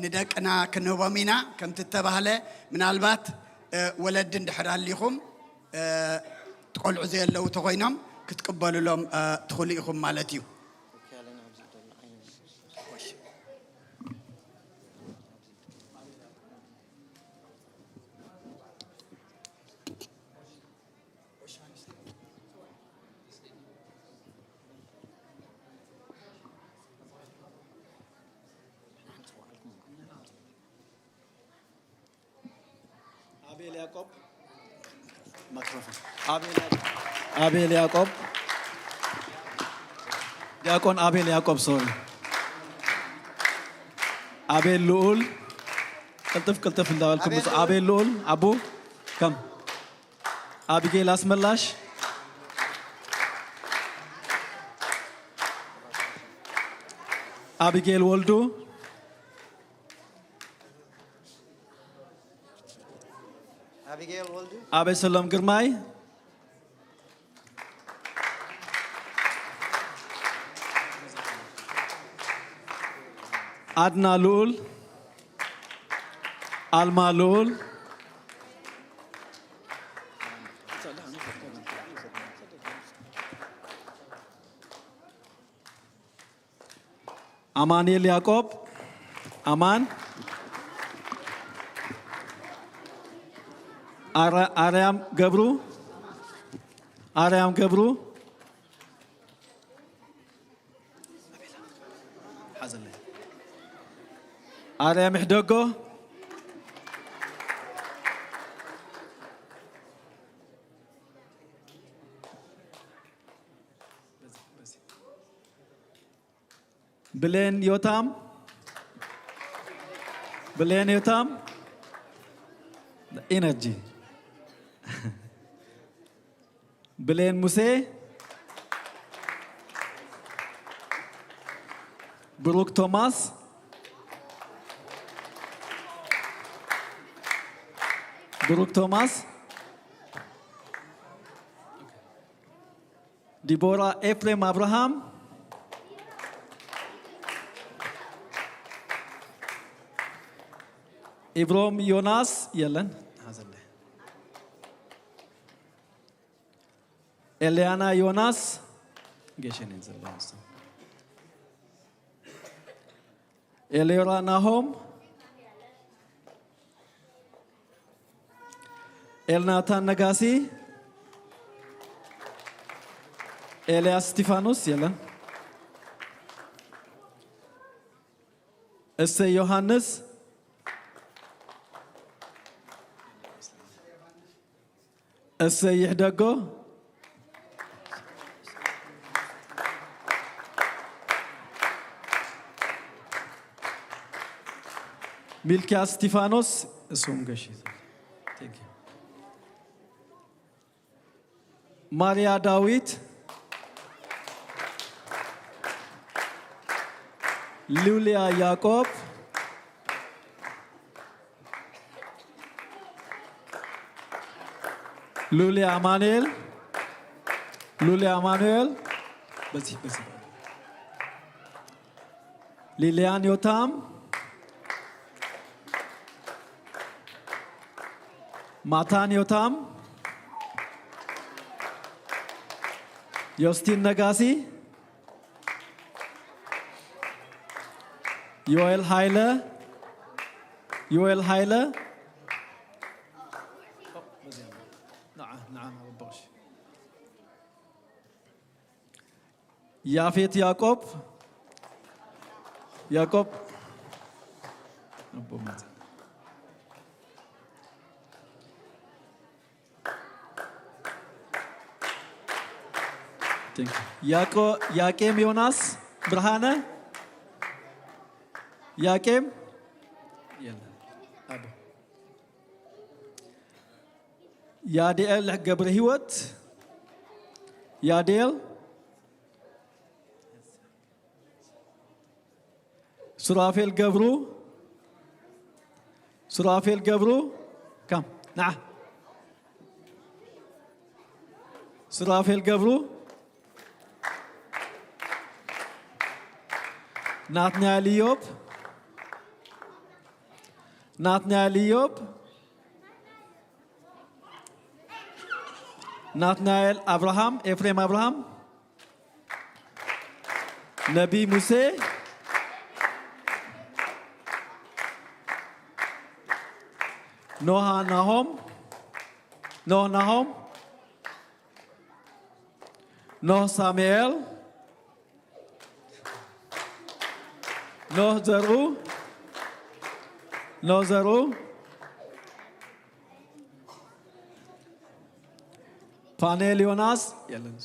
ንደቅና ክንህቦም ኢና። ከምቲ እተባህለ ምናልባት፣ እ፣ ወለዲ እንድሕር ኣሊኹም፣ እ፣ ቆልዑ ዘየለዉ ተኾይኖም ክትቅበሉሎም፣ እ፣ ትኽእሉ ኢኹም ማለት እዩ። ኣቤል ያዕቆብ፣ ማይክሮፎን። ኣቤል ያዕቆብ፣ ኣቤል ያዕቆብ፣ ዲያቆን ኣቤል ያዕቆብ፣ ሶሪ። ኣቤል ልኡል፣ ቅልጥፍ ቅልጥፍ እንዳበልኩም ኣቤል ምጹ። ልኡል። ኣቤል ልኡል፣ ኣቡ፣ ከም። ኣቢጌል ኣስመላሽ፣ ኣቢጌል ወልዱ፣ ኣቢጌል ወልዱ። ኣቤሰሎም ግርማይ፣ ኣድና ልኡል፣ ኣልማ ልኡል፣ ኣማኑኤል ያዕቆብ፣ ኣማን፣ ኣረ-፣ ኣርያም ገብሩ፣ ኣርያም ገብሩ፣ ሓዘለይ፣ ኣርያም ይሕደጎ፣ ብሌን ዮታም፣ ብሌን ዮታም፣ ኢነርጂ፣ ብሌን ሙሴ፣ ብሩክ ቶማስ፣ ብሩክ ቶማስ፣ ዲቦራ ኤፍሬም ኣብርሃም፣ ኢብሮም ዮናስ የለን፣ ሓዘለ። ኤልያና ዮናስ፣ ገሸን እየን ዘለዋ ንሱ። ኤልዮራ ናሆም፣ ኤልናታን ነጋሲ፣ ኤልያስ እስቲፋኖስ የለን። እሰይ ዮሃንስ፣ እሰይ ይሕደጎ፣ ሚልኪያስ እስቲፋኖስ፣ እሱም ገሺ። Thank you። ማርያ ዳዊት፣ ሉልያ ያዕቆብ፣ ሉልያ ኣማኑኤል፣ ሉልያ ኣማኑኤል፣ በዚህ፣ በዚህ። ሊሊያን ዮታም፣ ማታን ዮታም፣ ዮስቲን ነጋሲ፣ ዮኤል ሃይለ፣ ዮኤል ሃይለ፣ ንዓ፣ ንዓ፣ ንዓ፣ ያፌት ያዕቆብ፣ ያዕቆብ፣ ያቆ ያቄም ዮናስ ብርሃነ ያቄም የለን። ያዲኤል ገብረ ህይወት ያዲኤል ሱራፌል ገብሩ ሱራፌል ገብሩ ከም ንዓ ሱራፌል ገብሩ ናትናኤል ኢዮብ ናትናኤል ኢዮብ ናትናኤል ኣብርሃም ኤፍሬም ኣብርሃም ነቢ ሙሴ ኖሃ ናሆም ኖህ ናሆም ኖህ ሳሙኤል ኖህ ዘርኡ ኖህ ዘርኡ ፋኑኤል ዮናስ የለን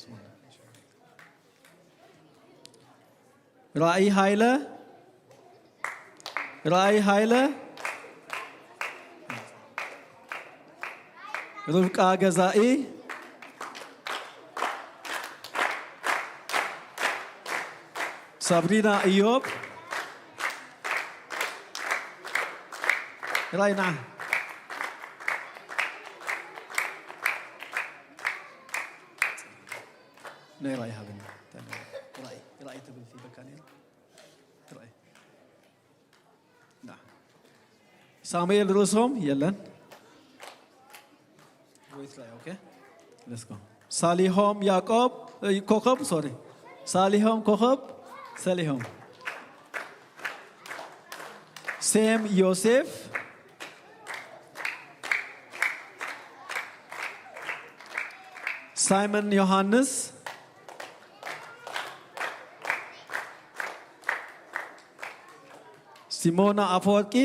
ራእይ ሃይለ ራእይ ሃይለ ርብቃ ገዛኢ ሳብሪና እዮብ ራእይ ንዓ ናይ ራእይ ሃበኒ ራእይ ራእይ ትብል ፊበካ ነይሩ ራእይ ሳሙኤል ርእሶም የለን ሳሊሆም ያዕቆብ ኮኸብ ሶሪ ሳሊሆም ኮኸብ ሰሊሆም ሴም ዮሴፍ ሳይመን ዮሃንስ ሲሞና ኣፈወርቂ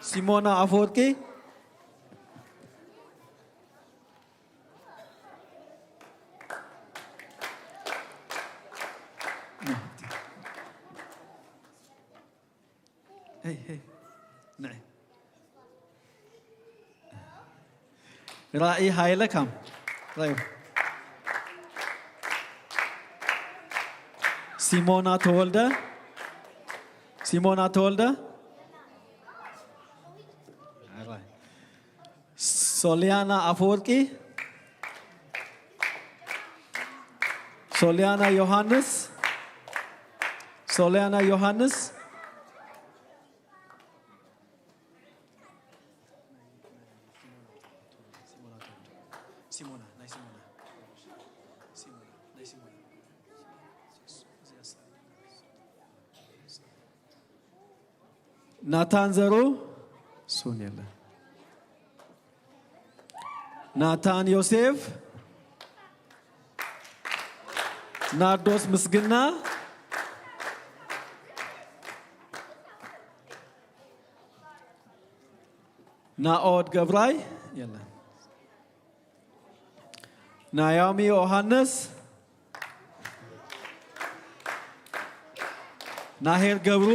ሲሞና ኣፈወርቂ ራእይ ሃይለ ካም ራእዩ ሲሞና ተወልደ ሲሞና ተወልደ ሶሊያና ኣፈወርቂ ሶሊያና ዮሃንስ ሶሊያና ዮሃንስ ናታን ዘሩ ሱን የለ ናታን ዮሴፍ ናርዶስ ምስግና ናኦድ ገብራይ የለን ናያሚ ዮሃንስ ናሄር ገብሩ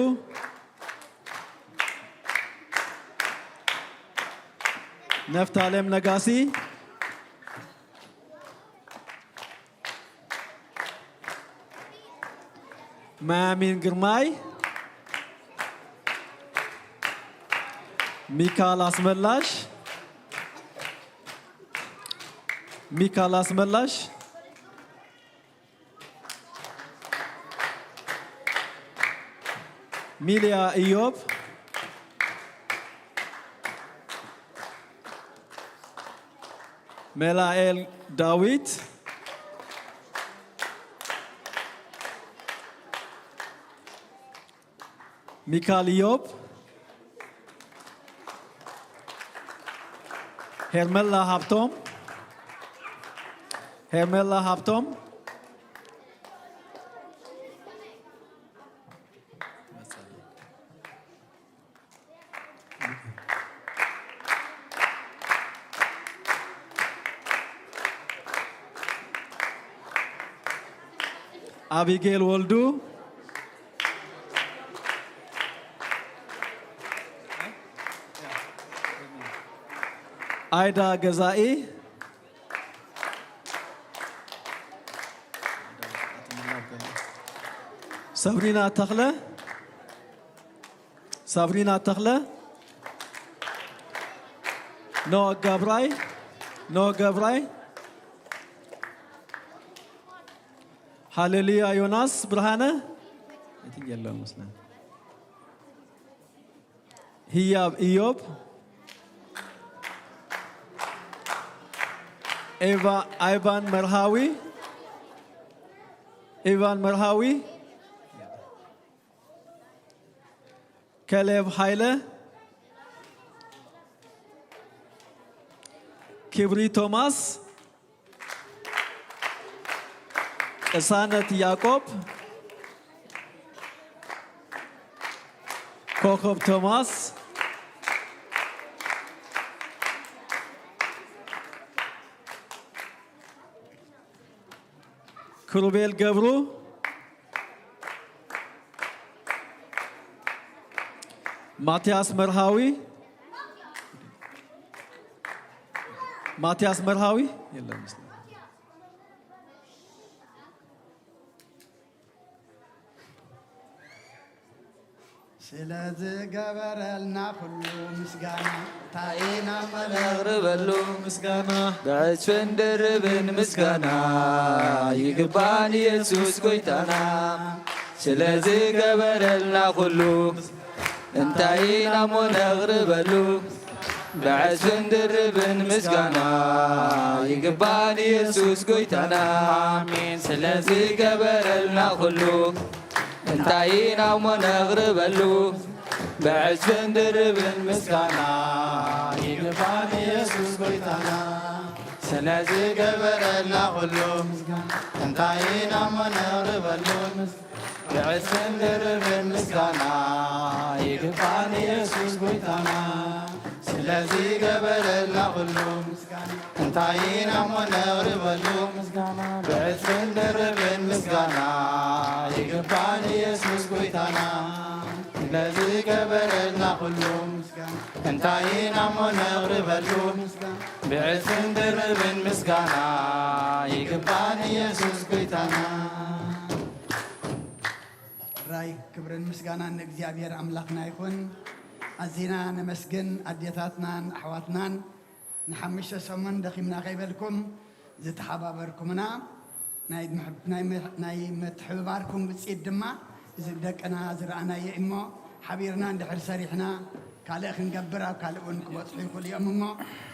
ነፍታሌም ነጋሲ ማያሚን ግርማይ ሚካል ኣስመላሽ ሚካል ኣስመላሽ ሚልያ ኢዮብ መላኤል ዳዊት ሚካል ኢዮብ ሄርሜላ ሃብቶም ሄርሜላ ሃብቶም ኣቢጌል ወልዱ፣ ኣይዳ ገዛኢ፣ ሰብሪና ተኽለ፣ ሳብሪና ተኽለ፣ ኖህ ገብራይ፣ ኖህ ገብራይ፣ ሃሌሉያ ዮናስ ብርሃነ፣ I think የለውም መስለኝ። ህያብ ኢዮብ፣ ኤቫ፣ ኣይቫን መርሃዊ፣ ኢቫን መርሃዊ፣ ከሌብ ሃይለ፣ ክብሪ ቶማስ፣ ቅሳነት ያዕቆብ፣ ኮኸብ ቶማስ፣ ክሩቤል ገብሩ፣ ማትያስ መርሃዊ፣ ማትያስ መርሃዊ የለን መስለኝ። ስለ ዝገበረልና ኩሉ ምስጋና እንታይ ኢና እሞ ነቕርበሉ? ምስጋና ብዕጽፍን ድርብን ምስጋና ይግባን ኢየሱስ ጎይታና። ስለ ዝገበረልና ኩሉ እንታይ ኢና እሞ ነቕርበሉ? ብዕጽፍን ድርብን ምስጋና ይግባን ኢየሱስ ጎይታና። ኣሜን። ስለ ዝገበረልና ኩሉ እንታይ ኢና እሞ ነቕርበሉ? ብዕጽፍን ድርብን ምስጋና ይግባን ኢየሱስ ጎይታና። ስለ ዝገበረልና ኩሉ እንታይ ኢና እሞ ነቕርበሉ? ብዕጽፍን ድርብን ምስጋና ይግባን ኢየሱስ ጎይታና። ስለ ዝገበረልና ኩሉ እንታይ ኢና እሞ ነቕርበሉ? ምስጋና ብዕጽፍን ድርብን ምስጋና ይግባን ኢየሱስ ጎይታና። ስለ ዝገበረልና ኩሉ እንታይ ኢና እሞ ነቕርበሉ? ብዕጽፍን ድርብን ምስጋና ይግባን ኢየሱስ ጎይታና። ራይ ክብርን ምስጋናን ንእግዚኣብሔር ኣምላኽና ይኹን። ኣዚና ነመስግን ኣዴታትናን ኣሕዋትናን። ንሓሙሽተ ሰሙን ደኺምና ከይበልኩም ዝተሓባበርኩምና፣ ናይ ምሕ-፣ ናይ ምሕ-፣ ናይ ምትሕብባርኩም ውፅኢት ድማ እዚ ብደቅና ዝረኣናዮ እሞ፣ ሓቢርና እንድሕር ሰሪሕና ካልእ ክንገብር ኣብ ካልእ እውን ክበፅሑ ይኽእሉ እዮም እሞ፣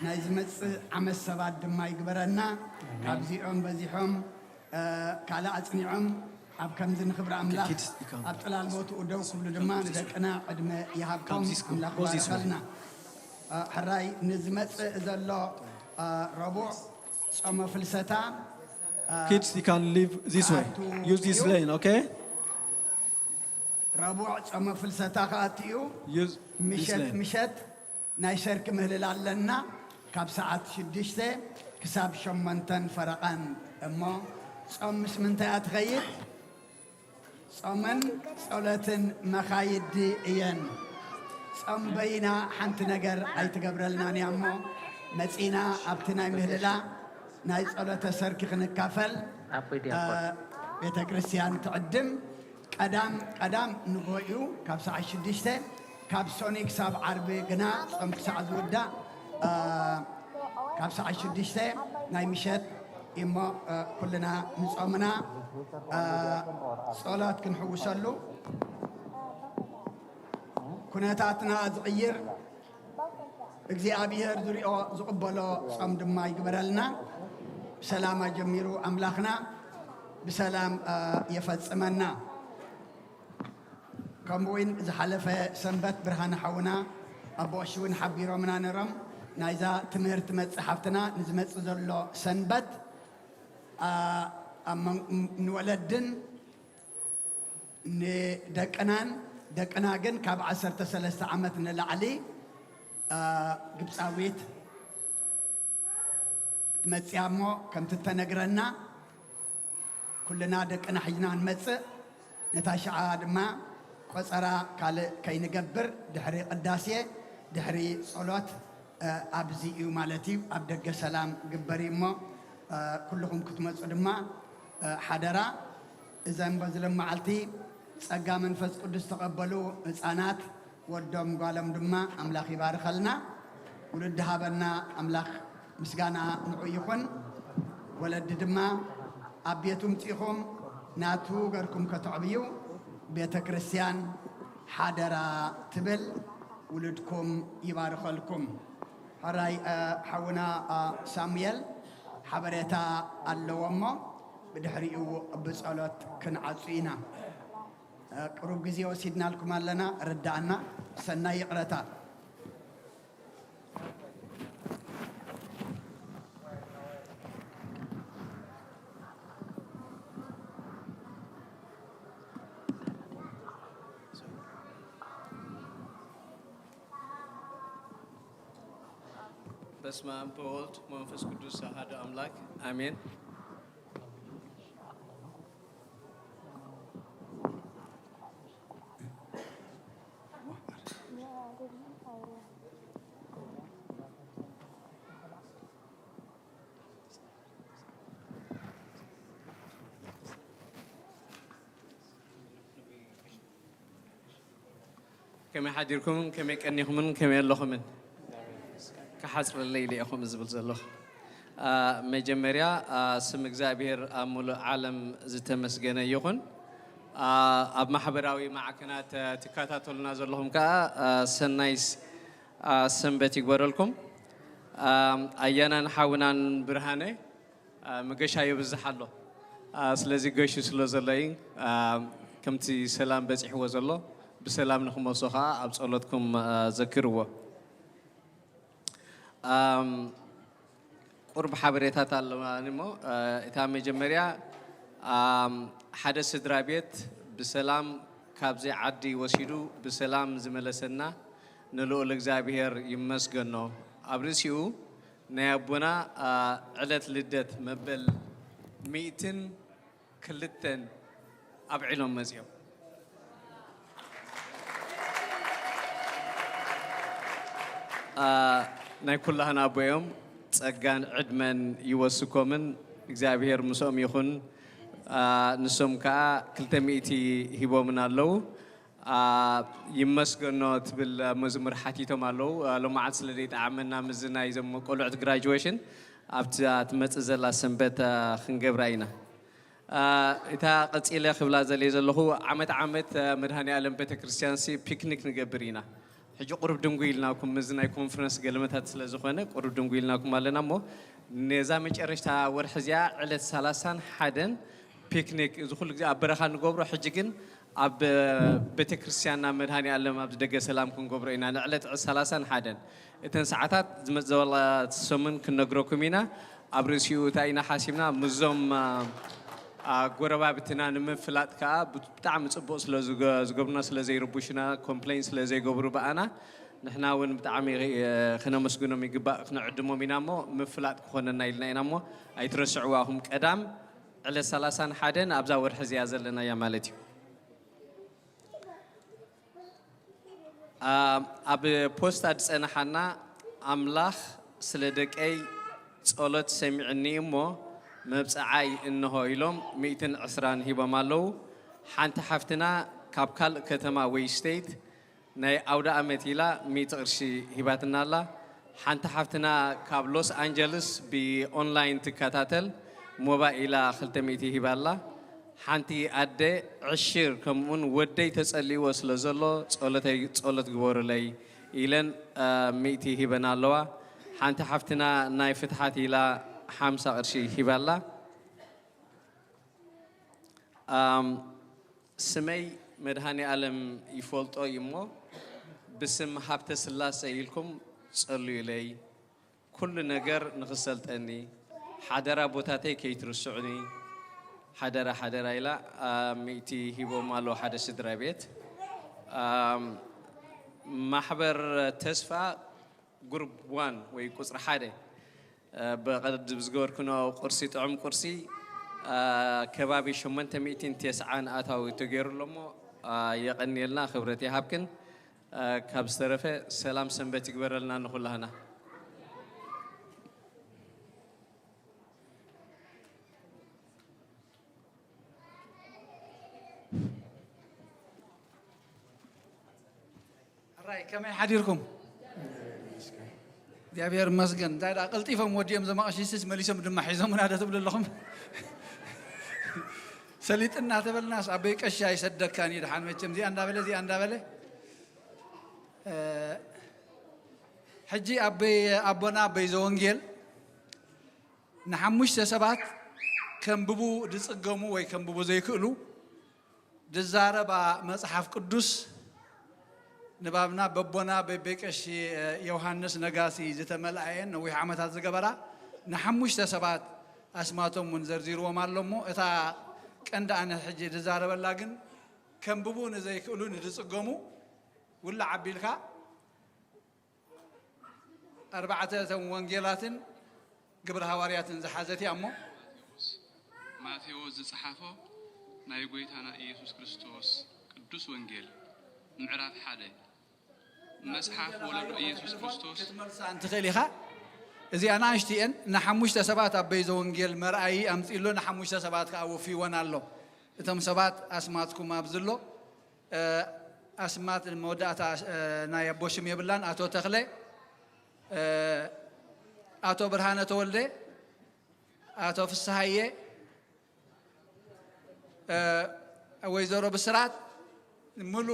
ናይ ዝመፅእ ዓመት ሰባት ድማ ይግበረና። ኣሜን። ካብዚኦም በዚሖም፣ እ፣ ካልእ ኣፅኒዖም ኣብ ከምዚ ንኽብሪ ኣምላኽ ኪድስ ይካም ኣብ ጥላል ቦትኡ ደው ክብሉ ድማ ንደቅና ዕድመ ይሃብኩም። ካምዚስ ኣምላኽ ጎዚስ ይባርኸልና። እ፣ ሕራይ ንዝመፅእ ዘሎ፣ እ፣ ረቡዕ ጾመ ፍልሰታ፣ እ፣ Kids, you can leave this way. ክኣቱ Use this እዩ። Lane, okay? ረቡዕ ጾመ ፍልሰታ ክኣቱ እዩ። Use this ምሸት lane. ምሸት ናይ ሰርኪ ምህልላ ኣለና። ካብ ሰዓት ሽዱሽተ ክሳብ ሸሞንተን ፈረቓን። እሞ ጾም ምስ ምንታይ እያ ትኸይድ? ጾምን ጸሎትን መኻይዲ እየን። ጾም በይና ሓንቲ ነገር ኣይትገብረልናን እያ እሞ፣ መጺና ኣብቲ ናይ ምህልላ ናይ ጸሎተ ሰርኪ ክንካፈል፣ ኣቦይ ዲያቆን። እ፣ ቤተ ክርስቲያን ትዕድም። ቀዳም፣ ቀዳም ንግሆ እዩ፣ ካብ ሰዓት ሽዱሽተ፣ ካብ ሶኒ ክሳብ ዓርቢ ግና ጾም ክሳዕ ዝውዳእ፣ እ፣ ካብ ሰዓት ሽዱሽተ ናይ ምሸት እሞ፣ እ፣ ኩልና ንጾምና፣ እ፣ ጸሎት ክንሕውሰሉ፣ ኩነታትና ዝቕይር እግዚኣብሔር ዝሪኦ ዝቕበሎ ጾም ድማ ይግበረልና። ብሰላም ኣጀሚሩ ኣምላኽና ብሰላም፣ እ፣ የፈጽመና። ከምኡ እውን ዝሓለፈ ሰንበት ብርሃነ ሓውና ኣቦ ቀሺ እውን ሓቢሮምና ነይሮም። ናይዛ ትምህርቲ መጽሓፍትና ንዝመጽእ ዘሎ ሰንበት፣ ኣ፣ ኣብ መን-፣ ንወለድን ንደቅናን፣ ደቅና ግን ካብ ዓሰርተ ሰለስተ ዓመት ንላዕሊ፣ ኣ፣ ግብጻዊት ክትመጽያ እሞ ከምቲ እተነግረና ኩልና ደቅና ሒዝና ንመጽእ። ነታ ሽዓ ድማ ቆጸራ ካልእ ከይንገብር፣ ድሕሪ ቅዳሴ፣ ድሕሪ ጸሎት፣ እ፣ ኣብዚ እዩ ማለት እዩ። ኣብ ደገ ሰላም ግበር እዩ እሞ፣ እ፣ ኩልኹም ክትመጹ ድማ፣ እ፣ ሓደራ። እዘን በዚ ሎም መዓልቲ ጸጋ መንፈስ ቅዱስ ዝተቐበሉ ህጻናት፣ ወዶም ጓሎም ድማ ኣምላኽ ይባርኸልና። ውሉድ ሃበና ኣምላኽ ምስጋና ንዑ ይኹን። ወለዲ ድማ ኣብ ቤቱ ምጺኹም ናቱ ገርኩም ከተዕብዩ ቤተ ክርስቲያን ሓደራ ትብል። ውሉድኩም ይባርኸልኩም። ሕራይ፣ እ፣ ሓውና፣ እ፣ ሳሙኤል ሓበሬታ ኣለዎ እሞ ብድሕሪኡ ብጸሎት ክንዓጹ ኢና። እ፣ ቅሩብ ግዜ ወሲድናልኩም ኣለና፣ ርዳእና። ሰናይ ይቕረታ። በስመ አብ ወወልድ ወመንፈስ ቅዱስ አሐዱ አምላክ አሜን። ከመይ ሓዲርኩምን ከመይ ቀኒኹምን ከመይ ኣለኹምን? ክሓጽረለይ ኢለ እየ ከምኡ ዝብል ዘለኹ። አ፣ መጀመርያ፣ አ፣ ስም እግዚኣብሔር ኣብ ሙሉእ ዓለም ዝተመስገነ ይኹን። አ፣ ኣብ ማሕበራዊ ማዕከናት፣ አ፣ ትከታተሉና ዘለኹም ከኣ፣ አ፣ ሰናይ ስ-፣ አ፣ ሰንበት ይግበረልኩም። አ፣ ኣያናን ሓውናን ብርሃነ፣ አ፣ መገሻ የብዝሕ ኣሎ። አ፣ ስለዚ ገሹ ስለ ዘሎ እዩ። አ፣ ከምቲ ሰላም በጺሕዎ ዘሎ ብሰላም ንክመልሶ ከኣ ኣብ ጸሎትኩም፣ አ፣ ዘክርዎ። ኣም፣ ቁሩብ ሓበሬታት ኣለዋኒ እሞ፣ እ፣ እታ መጀመርያ፣ ኣም፣ ሓደ ስድራ ቤት ብሰላም ካብዚ ዓዲ ወሲዱ ብሰላም ዝመለሰና ንልኡል እግዚኣብሔር ይመስገኖ። ኣብ ርእሲኡ ናይ ኣቦና፣ እ፣ ዕለት ልደት መበል ሚእትን ክልተን ኣብዒሎም መጺኦም። አ፣ ናይ ኩላህና ኣቦ እዮም። ጸጋን ዕድመን ይወስኮምን እግዚኣብሔር ምስኦም ይኹን። አ፣ ንሶም ከኣ ክልተ ሚእቲ ሂቦምን ኣለዉ። አ፣ ይመስገኖ ትብል መዝሙር ሓቲቶም ኣለዉ። አ፣ ሎማዓት ስለ ዘይጠዓመና ምስዚ ናይ ዞም ቆልዑት ግራጁዌሽን ኣብቲ ትመጽእ ዘላ ሰንበት፣ አ፣ ክንገብራ ኢና። አ፣ እታ ቀጺለ ክብላ ዘልየ ዘለኹ፣ ዓመት ዓመት፣ አ፣ መድሃኔ ኣለም ቤተክርስትያንሲ ፒክኒክ ንገብር ኢና። ሕጂ ቁሩብ ድንጉይ ኢልናኩም፣ እዚ ናይ ኮንፈረንስ ገለመታት ስለ ዝኾነ ቁሩብ ድንጉይ ኢልናኩም ኣለና እሞ፣ ነዛ መጨረሽታ ወርሒ እዚኣ ዕለት ሰላሳን ሓደን ፒክኒክ፣ እዚ ኩሉ ግዜ ኣብ በረኻ ንገብሮ፣ ሕጂ ግን ኣብ ቤተክርስትያንና መድሃኔ ኣለም ኣብዚ ደገ ሰላም ክንገብሮ ኢና፣ ንዕለት ሰላሳን ሓደን። እተን ሰዓታት ዝመጽእ ዘበላ ሰሙን ክንነግረኩም ኢና። ኣብ ርእሲኡ እንታይ ኢና ሓሲብና፣ ምስዞም፣ አ፣ አ፣ ጎረባብትና ንምፍላጥ ከኣ ብጣዕሚ ጽቡቕ ስለ ዝገ-፣ ዝገብሩና፣ ስለ ዘይርቡሹና፣ ኮምፕሌን ስለ ዘይገብሩ ብኣና፣ ንሕና እውን ብጣዕሚ፣ እ፣ ክነመስግኖም ይግባእ፣ ክነዕድሞም ኢና እሞ፣ ምፍላጥ ክኾነና ኢልና ኢና እሞ፣ ኣይትረስዕዋ ኢኹም። ቀዳም ዕለት ሰላሳን ሓደን ኣብዛ ወርሒ እዚኣ ዘለናያ ማለት እዩ። አ-፣ ኣብ ፖስታ ዝጸንሓና፣ ኣምላኽ ስለ ደቀይ ጸሎት ሰሚዕኒ እሞ መብጽዓይ እንሆ ኢሎም ሚእትን ዕስራን ሂቦም ኣለዉ። ሓንቲ ሓፍትና ካብ ካልእ ከተማ ወይ ስቴት ናይ ኣውደ ኣመት ኢላ ሚእቲ ቅርሺ ሂባትና ኣላ። ሓንቲ ሓፍትና ካብ ሎስ ኣንጀልስ ብኦንላይን ትከታተል ሞባይላ ክልተ ሚእቲ ሂባ ኣላ። ሓንቲ ኣደ ዕሽር ከምኡውን ወደይ ተጸልይዎ ስለ ዘሎ ጸሎተይ፣ ጸሎት ግበሩለይ ኢለን፣ አ፣ ሚእቲ ሂበን ኣለዋ። ሓንቲ ሓፍትና ናይ ፍትሓት ኢላ ሓምሳ ቅርሺ ሂባ ኣላ። ኣም፣ ስመይ መድሃኔ ኣለም ይፈልጦ እዩ እሞ፣ ብስም ሃብተ ስላሴ ኢልኩም ጸልዩለይ። ኩሉ ነገር ንኽሰልጠኒ፣ ሓደራ ቦታተይ ከይትርስዑኒ፣ ሓደራ፣ ሓደራ ኢላ፣ ኣም፣ ሚእቲ ሂቦም ኣለዉ ሓደ ስድራ ቤት። ኣም፣ ማሕበር ተስፋ ግሩፕ ዋን ወይ ቁጽሪ ሓደ፣ እ፣ ብቐደም ዝገበርክኖ ቁርሲ፣ ጥዑም ቁርሲ፣ ከባቢ ሸሞንተ ሚእትን ተስዓን ኣታዊ ተገይሩ ኣሎ እሞ፣ የቐንየልና፣ ክብረት ይሃብክን። ካብ ዝተረፈ ሰላም ሰንበት ይግበረልና ንኹላህና። ሕራይ ከመይ ሓዲርኩም? እግዚኣብሔር ይመስገን። እንታይ ደኣ ቀልጢፎም ወዲኦም ዘማቐሽሽስ መሊሶም ድማ ሒዞምና ዶ ትብሉ ኣለኹም? ሰሊጥ እናተበልናስ ኣበይ ቀሺ ኣይሰደካን እዩ ደሓን መቸም እዚኣ እንዳበለ እዚኣ እንዳበለ ሕጂ ኣበይ ኣቦና ኣበይ ዘወንጌል ንሓሙሽተ ሰባት ከንብቡ ዝጽገሙ ወይ ከንብቡ ዘይክእሉ ዝዛረባ መጽሓፍ ቅዱስ ንባብና በቦና በቤቀሺ ዮሃንስ ነጋሲ ዝተመልኣየን ነዊሕ ዓመታት ዝገበራ ንሓሙሽተ ሰባት ኣስማቶም እውን ዘርዚርዎም ኣሎ እሞ እታ ቀንዲ ኣነ ሕጂ ዝዛረበላ ግን ከንብቡ ንዘይክእሉ ንዝጽገሙ ውላዕ ኣቢልካ ኣርባዕተ እቶም ወንጌላትን ግብረ ሃዋርያትን ዝሓዘት እያ እሞ ማቴዎስ ዝጸሓፎ ናይ ጐይታና ኢየሱስ ክርስቶስ ቅዱስ ወንጌል ምዕራፍ ሓደ መጽሓፍ ወለዶ ኢየሱስ ክርስቶስ ክትመልሳ እንትኽእል ኢኻ። እዚኣ ንኣሽቱ እየን። ንሓሙሽተ ሰባት ኣብ በይዘ ወንጌል መርኣዪ ኣምጺእሎ ንሓሙሽተ ሰባት ከኣ ወፍይወን ኣሎ። እቶም ሰባት ኣስማትኩም ኣብዚ ኣሎ። ኣስማት መወዳእታ ናይ ኣቦ ሽም የብላን። ኣቶ ተኽለ፣ ኣቶ ብርሃነ ተወልደ፣ ኣቶ ፍስሃየ፣ ወይዘሮ ብስራት ምሉ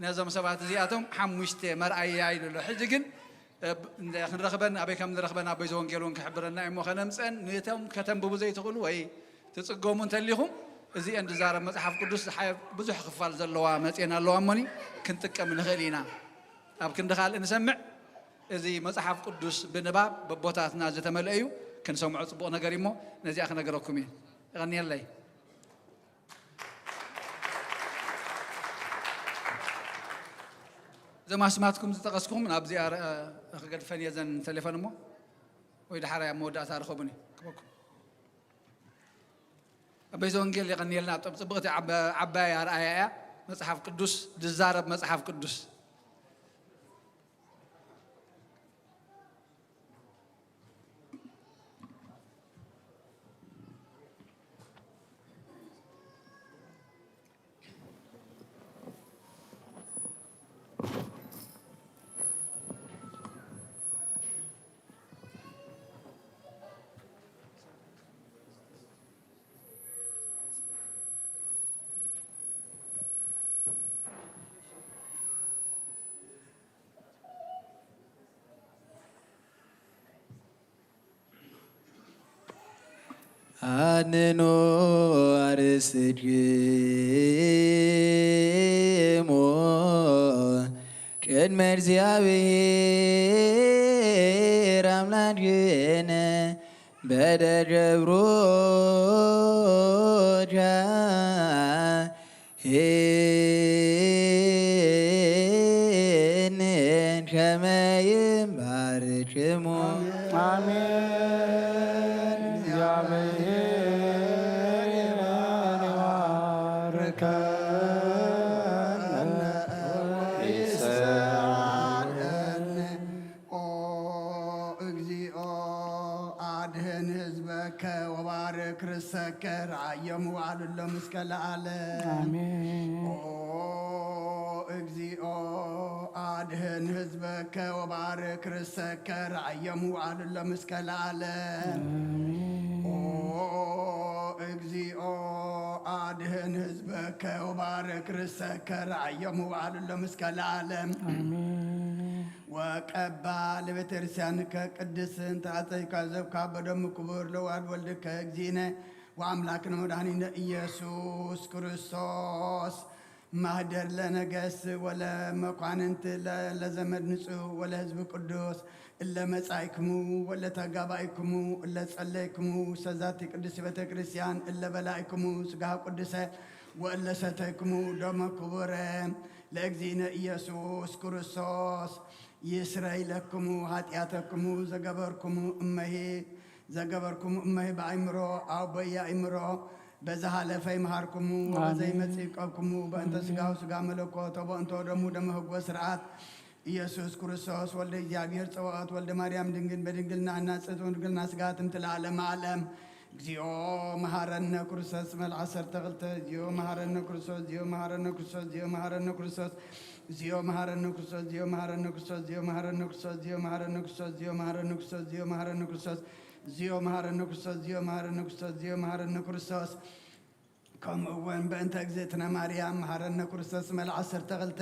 ነዞም ሰባት እዚኣቶም ሓሙሽተ መርኣያ ኢሉ ኣሎ። ሕጂ ግን ክንረኽበን ኣበይ ከም ንረኽበን ኣቦይ ዘወንጌል እውን ክሕብረና እሞ ከነምፀን ንቶም ከተንብቡ ዘይትኽእሉ ወይ ትጽገሙ እንተሊኹም እዚኤን ዝዛረብ መጽሓፍ ቅዱስ ዝሓ- ብዙሕ ክፋል ዘለዋ መጽኤን ኣለዋ እሞኒ ክንጥቀም ንኽእል ኢና። ኣብ ክንዲ ካልእ ንሰምዕ። እዚ መጽሓፍ ቅዱስ ብንባብ በቦታትና ዝተመልአ እዩ። ክንሰምዖ ጽቡቕ ነገር እዩ እሞ ነዚኣ ክነገረኩም እየ። የቐንየለይ። እዞም ኣስማትኩም ዝጠቐስኩም ናብዚኣ ክገድፈን እየ ዘን ቴሌፎን እሞ ወይ ድሓር ኣብ መወዳእታ ርኸቡኒ ክበኩም። ኣበይዘ ወንጌል የቐንየልና። እቶም ጽብቕቲ ዓባይ ኣርኣያ እያ። መጽሓፍ ቅዱስ ዝዛረብ መጽሓፍ ቅዱስ ኣነኑ ኣርስትክሙ ቅድመ እግዚኣብሔር ኣምላክነ በደገብሮ ሄንን ከመ ይባርክሙ። ኣሜን። እግዚኣብሔር ይባርከነ ወይስዓረነ። ኦ እግዚኦ አድህን ህዝበከ ወባርክ ርሰከ ረአዮሙ ወአልሎም እስከ ለዓለም። አሜን። ኦ እግዚኦ አድህን ህዝበከ ወባርክ ርሰከ ረአዮሙ ወአልሎም እስከ ለዓለም። ኦ እግዚኦ አድህን ህዝበከ ወባርክ ርሰከ ረአዮሙ ወአልሎም እስከ ለዓለም። አሜን። ወቀባ ለቤተክርስቲያንከ ቅድስት እንተ አጸይካ ዘብካ በደሙ ክቡር ለዋድ ወልድከ እግዚእነ ወአምላክነ መድኃኒነ ኢየሱስ ክርስቶስ ማህደር ለነገስ ወለመኳንንት ለዘመድ ንጹሕ ወለህዝብ ቅዱስ እለ መጻእክሙ ወለ ተጋባእክሙ እለ ጸለይክሙ ሰዛቲ ቅድስት ቤተ ክርስቲያን እለ በላእክሙ ስጋሃ ቅዱሰ ወእለ ሰተይክሙ ደመ ክቡረ ለእግዚእነ ኢየሱስ ክርስቶስ ይስረይ ለክሙ ኃጢአተክሙ ዘገበርክሙ እመሂ ዘገበርኩሙ እመይ ብኣይምሮ ኣው በይ ኣእምሮ በዝሃለፈ ይምሃርኩሙ፣ ወበዘይመጽእ ይቀብኩሙ። በእንተ ስጋው ስጋ መለኮት፣ ወበእንተ ደሙ ደመ ህጎ ስርዓት ኢየሱስ ክርስቶስ ወልደ እግዚኣብሔር ጸባኦት ወልደ ማርያም ድንግል በድንግልና እናጽእት ወድንግልና ስጋ ትምት ለዓለመ ዓለም። እግዚኦ መሐረነ ክርስቶስ መልዓ ዓሰርተ ክልተ። እግዚኦ መሐረነ ክርስቶስ፣ እግዚኦ መሐረነ ክርስቶስ፣ እግዚኦ መሐረነ ክርስቶስ፣ እግዚኦ መሐረነ ክርስቶስ፣ እግዚኦ መሐረነ ክርስቶስ፣ እግዚኦ መሐረነ ክርስቶስ፣ እግዚኦ መሐረነ ክርስቶስ፣ እግዚኦ መሐረነ ክርስቶስ፣ እግዚኦ መሐረነ ክርስቶስ፣ እግዚኦ መሐረነ ክርስቶስ፣ እግዚኦ መሐረነ ክርስቶስ፣ እግዚኦ መሐረነ ክርስቶስ። ከምኡ እውን በእንተ እግዝእትነ ማርያም መሐረነ ክርስቶስ መልዓ ዓሰርተ ክልተ።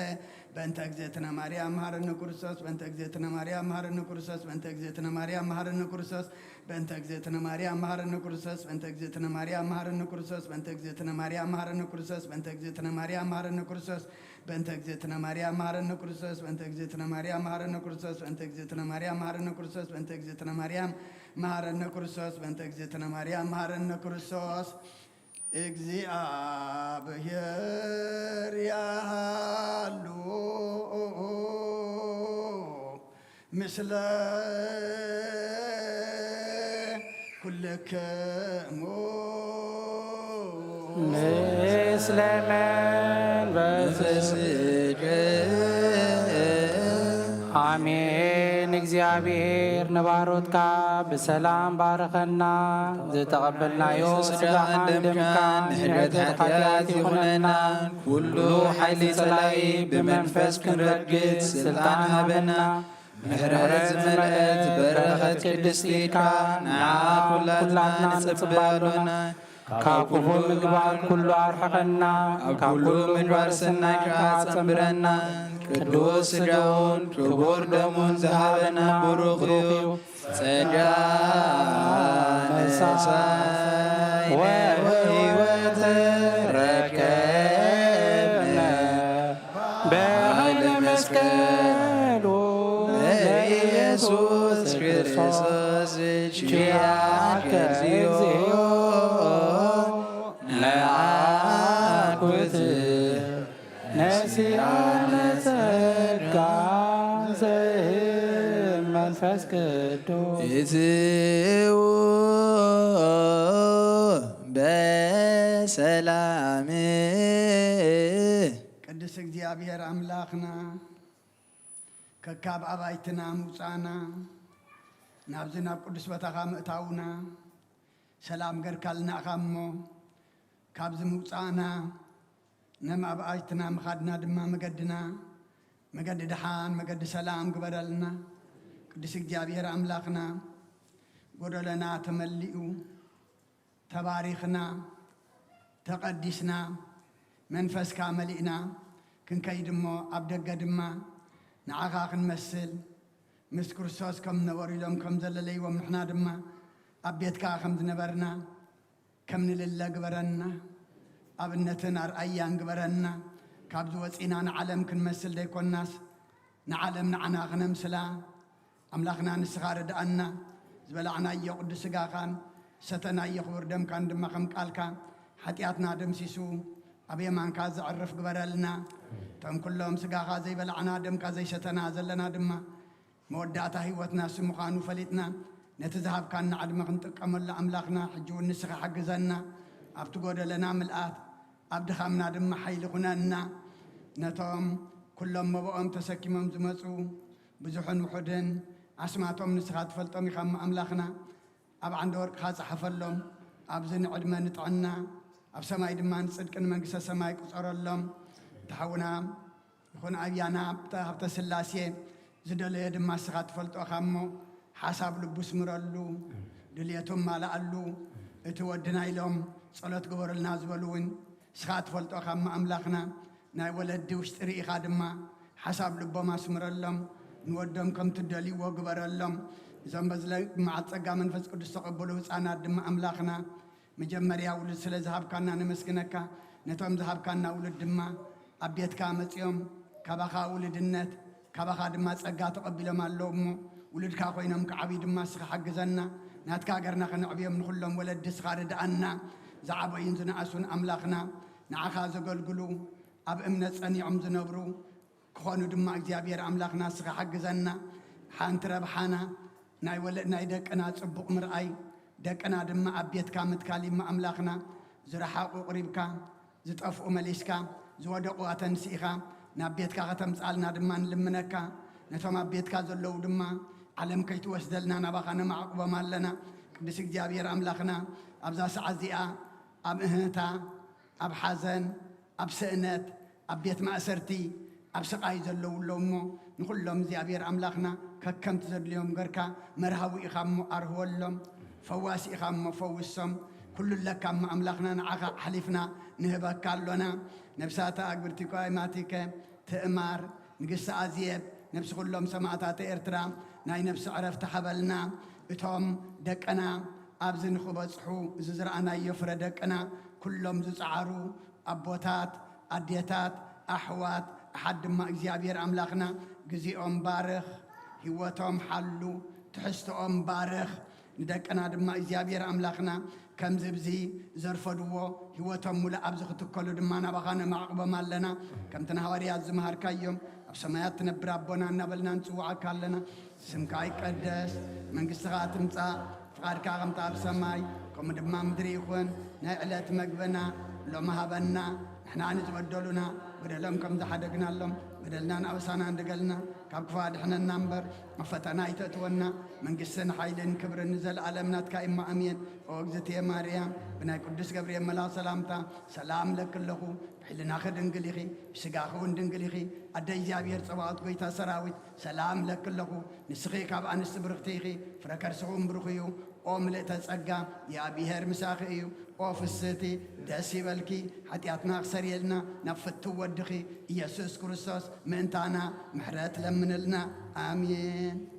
በእንተ እግዝእትነ ማርያም መሐረነ ክርስቶስ፣ በእንተ እግዝእትነ ማርያም መሐረነ ክርስቶስ፣ በእንተ እግዝእትነ ማርያም መሐረነ ክርስቶስ፣ በእንተ እግዝእትነ ማርያም መሐረነ ክርስቶስ፣ በእንተ እግዝእትነ ማርያም መሐረነ ክርስቶስ፣ በእንተ እግዝእትነ ማርያም መሐረነ ክርስቶስ፣ በእንተ እግዝእትነ ማርያም መሐረነ ክርስቶስ፣ በእንተ እግዝእትነ ማርያም መሐረነ ክርስቶስ፣ በእንተ እግዝእትነ ማርያም መሐረነ ክርስቶስ፣ በእንተ እግዝእትነ ማርያም መሐረነ ክርስቶስ፣ በእንተ እግዝእትነ ማርያም መሐረነ ክርስቶስ፣ በእንተ እግዝእትነ ማርያም መሐረነ ክርስቶስ። እግዚኣብሔር ያሃሉ ምስለ ኩልክሙ። ምስለ መንፈስከ። ኣሜን። እግዚኣብሔር ንባሮትካ ብሰላም ባርኸና። ዝተቐበልናዮ ስጋኻን ደምካን ምሕረት ሓጢኣት ይኹነና። ኩሉ ሓይሊ ጸላኢ ብመንፈስ ክንረግጽ ስልጣን ሃበና። ምሕረት ዝመልአት በረኸት ቅድስቲ ኢድካ ንዓ ኩላትና ንጽበ ኣሎና። ካብ ክፉእ ምግባር ኩሉ ኣርሕቐና፣ ኣብ ኩሉ ምግባር ሰናይ ከኣ ጸንብረና። ቅዱስ ስጋውን ክቡር ደሙን ዝሃበና ብሩኽ እዩ። ጸጋ ነሳይ ወህይወት ረከብነ። በኃይለ መስቀሉ ለኢየሱስ ክርስቶስ ኪያከ እግዚኦ ነአኩት ነሲአነ ጸጋ ዘእም መንፈስ ቅዱስ። እትው በሰላም። ቅዱስ እግዚኣብሔር ኣምላኽና፣ ከካብ ኣባይትና ምውጻእና፣ ናብዚ ናብ ቅዱስ ቦታኻ ምእታውና፣ ሰላም ገርካልና ኢኻ እሞ፣ ካብዚ ምውጻእና፣ ነም ኣባይትና ምኻድና ድማ መገድና፣ መገዲ ደሓን፣ መገዲ ሰላም ግበረልና። ቅዱስ እግዚኣብሔር ኣምላኽና፣ ጎደለና ተመሊኡ፣ ተባሪኽና፣ ተቐዲስና፣ መንፈስካ መሊእና ክንከይድ እሞ፣ ኣብ ደገ ድማ ንዓኻ ክንመስል፣ ምስ ክርስቶስ ከም ዝነበሩ ኢሎም ከም ዘለለይዎም ንሕና ድማ ኣብ ቤትካ ከም ዝነበርና ከም ንልለ ግበረና። ኣብነትን ኣርኣያን ግበረና። ካብዚ ወጺና ንዓለም ክንመስል ዘይኮናስ፣ ንዓለም ንዓና ክነምስላ። ኣምላኽና ንስኻ ርድኣና። ዝበላዕናዮ ቅዱስ ስጋኻን ሰተናዮ ክቡር ደምካን ድማ ከም ቃልካ ሓጢኣትና ደምሲሱ ኣብ የማንካ ዘዕርፍ ግበረልና። እቶም ኩሎም ስጋኻ ዘይበላዕና ደምካ ዘይሰተና ዘለና ድማ መወዳእታ ህይወትና እሱ ምዃኑ ፈሊጥና፣ ነቲ ዝሃብካና ዕድመ ክንጥቀመሉ ኣምላኽና፣ ሕጂ እውን ንስኻ ሓግዘና። ኣብቲ ጎደለና ምልኣት፣ ኣብ ድኻምና ድማ ሓይሊ ኩነና። ነቶም ኩሎም መብኦም ተሰኪሞም ዝመጹ ብዙሕን ውሑድን ኣስማቶም ንስኻ ትፈልጦም ኢኻ እሞ ኣምላኽና፣ ኣብ ዓንደ ወርቅኻ ጸሓፈሎም። ኣብዚ ንዕድመ ንጥዕና፣ ኣብ ሰማይ ድማ ንጽድቂ ንመንግስተ ሰማይ ቁጸረሎም። እቲ ሓውና ይኹን ኣብያና ኣብተ-፣ ሃብተ ስላሴ ዝደለዮ ድማ ንስኻ ትፈልጦ ኢኻ እሞ፣ ሓሳብ ልቡ ስምረሉ፣ ድልየቱ ማልኣሉ። እቲ ወድና ኢሎም ጸሎት ግበሩልና ዝበሉ እውን ንስኻ ትፈልጦ ኢኻ እሞ ኣምላኽና፣ ናይ ወለዲ ውሽጢ ርኢኻ ድማ ሓሳብ ልቦም ኣስምረሎም፣ ንወዶም ከምቲ ደልይዎ ግበረሎም። እዞም በዚ መዓልቲ ጸጋ መንፈስ ቅዱስ ተቐበሉ ህጻናት ድማ ኣምላኽና፣ መጀመርያ ውሉድ ስለ ዝሃብካና ነመስግነካ። ነቶም ዝሃብካና ውሉድ ድማ ኣብ ቤትካ መጺኦም ካባኻ ውሉድነት፣ ካባኻ ድማ ጸጋ ተቐቢሎም ኣለዉ እሞ፣ ውሉድካ ኮይኖም ክዓብዩ ድማ ንስኻ ሓግዘና። ናትካ ሃገርና ከነዕብዮም ንኹሎም ወለዲ ንስኻ ርድኣና። ዝዓበዩን ዝነኣሱን ኣምላኽና፣ ንዓኻ ዘገልግሉ፣ ኣብ እምነት ጸኒዖም ዝነብሩ ክኾኑ ድማ እግዚኣብሔር ኣምላኽና ንስኻ ሓግዘና። ሓንቲ ረብሓና ናይ ወለ-፣ ናይ ደቅና ጽቡቕ ምርኣይ፣ ደቅና ድማ ኣብ ቤትካ ምትካል እሞ ኣምላኽና፣ ዝረሓቑ ኣቕሪብካ፣ ዝጠፍኡ መሊስካ፣ ዝወደቑ ኣተንሲእኻ ናብ ቤትካ ከተምጽኣልና ድማ ንልምነካ። ነቶም ኣብ ቤትካ ዘለዉ ድማ ዓለም ከይትወስደልና ናባኻ ነማዕቁቦም ኣለና። ቅዱስ እግዚኣብሔር ኣምላኽና፣ ኣብዛ ሰዓት እዚኣ ኣብ እህታ፣ ኣብ ሓዘን፣ ኣብ ስእነት፣ ኣብ ቤት ማእሰርቲ፣ ኣብ ስቓይ ዘለዉ ኣለዉ እሞ፣ ንኹሎም እግዚኣብሔር ኣምላኽና ከከምቲ ዘድልዮም ገርካ መርሃዊ ኢኻ እሞ ኣርህወሎም። ፈዋሲ ኢኻ እሞ ፈውሶም። ኩሉ ኣለካ እሞ ኣምላኽና ንዓኻ ኣሕሊፍና ንህበካ ኣሎና። ነብሳተ ኣግብርቲኮ ኣይማቲከ ትእማር፣ ንግስቲ ኣዜብ፣ ነብሲ ኩሎም ሰማእታተ ኤርትራ ናይ ነብሲ ዕረፍቲ ሃበልና። እቶም ደቅና ኣብዚ ንኽበጽሑ፣ እዚ ዝረኣናዮ ፍረ ደቅና፣ ኩሎም ዝጸዓሩ ኣቦታት፣ ኣዴታት፣ ኣሕዋት፣ ኣሓት ድማ እግዚኣብሔር ኣምላኽና ግዜኦም ባርኽ፣ ህይወቶም ሓሉ፣ ትሕዝቶኦም ባርኽ። ንደቅና ድማ እግዚኣብሔር ኣምላኽና ከምዚ ብዚ ዘርፈድዎ ህይወቶም ሙሉእ ኣብዚ ክትከሉ ድማ ናባኻ ነማዕቕቦም ኣለና። ከምቲ ንሃዋርያት ዝመሃርካዮም፣ ኣብ ሰማያት ትነብር ኣቦና እናበልና ንጽውዓካ ኣለና። ስምካ ይቀደስ፣ መንግስትኻ ትምጻእ፣ ፍቓድካ ከምቲ ኣብ ሰማይ ከምኡ ድማ ምድሪ ይኹን። ናይ ዕለት መግብና ሎሚ ሃበና። ንሕና ንዝበደሉና በደሎም ከም ዝሓደግናሎም በደልናን ኣበሳናን ድገልና፣ ካብ ክፉእ ኣድሕነና እምበር ኣብ ፈተና ኣይተእትወና። መንግስትን ሓይልን ክብርን ንዘለኣለም ናትካ እማ ኣሜን። ኦ እግዝእትየ ማርያም፣ ብናይ ቅዱስ ገብርኤል መልኣኽ ሰላምታ ሰላም እለኪ ኣለኹ። ብሕልናኺ ድንግል ኢኺ፣ ብስጋኺ እውን ድንግል ኢኺ። ኣደ እግዚኣብሔር ጸባኦት፣ ጎይታ ሰራዊት፣ ሰላም እለኪ ኣለኹ። ንስኺ ካብ ኣንስቲ ብርኽቲ ኢኺ፣ ፍረ ከርስኺ እውን ብሩኽ እዩ። ኦ ምልእተ ጸጋ፣ እግዚኣብሔር ምሳኺ እዩ። ኦ ፍስህቲ፣ ደስ ይበልኪ። ሓጢኣትና ክሰርየልና ናብ ፍትው ወድኺ ኢየሱስ ክርስቶስ ምእንታና ምሕረት ለምንልና። ኣሜን።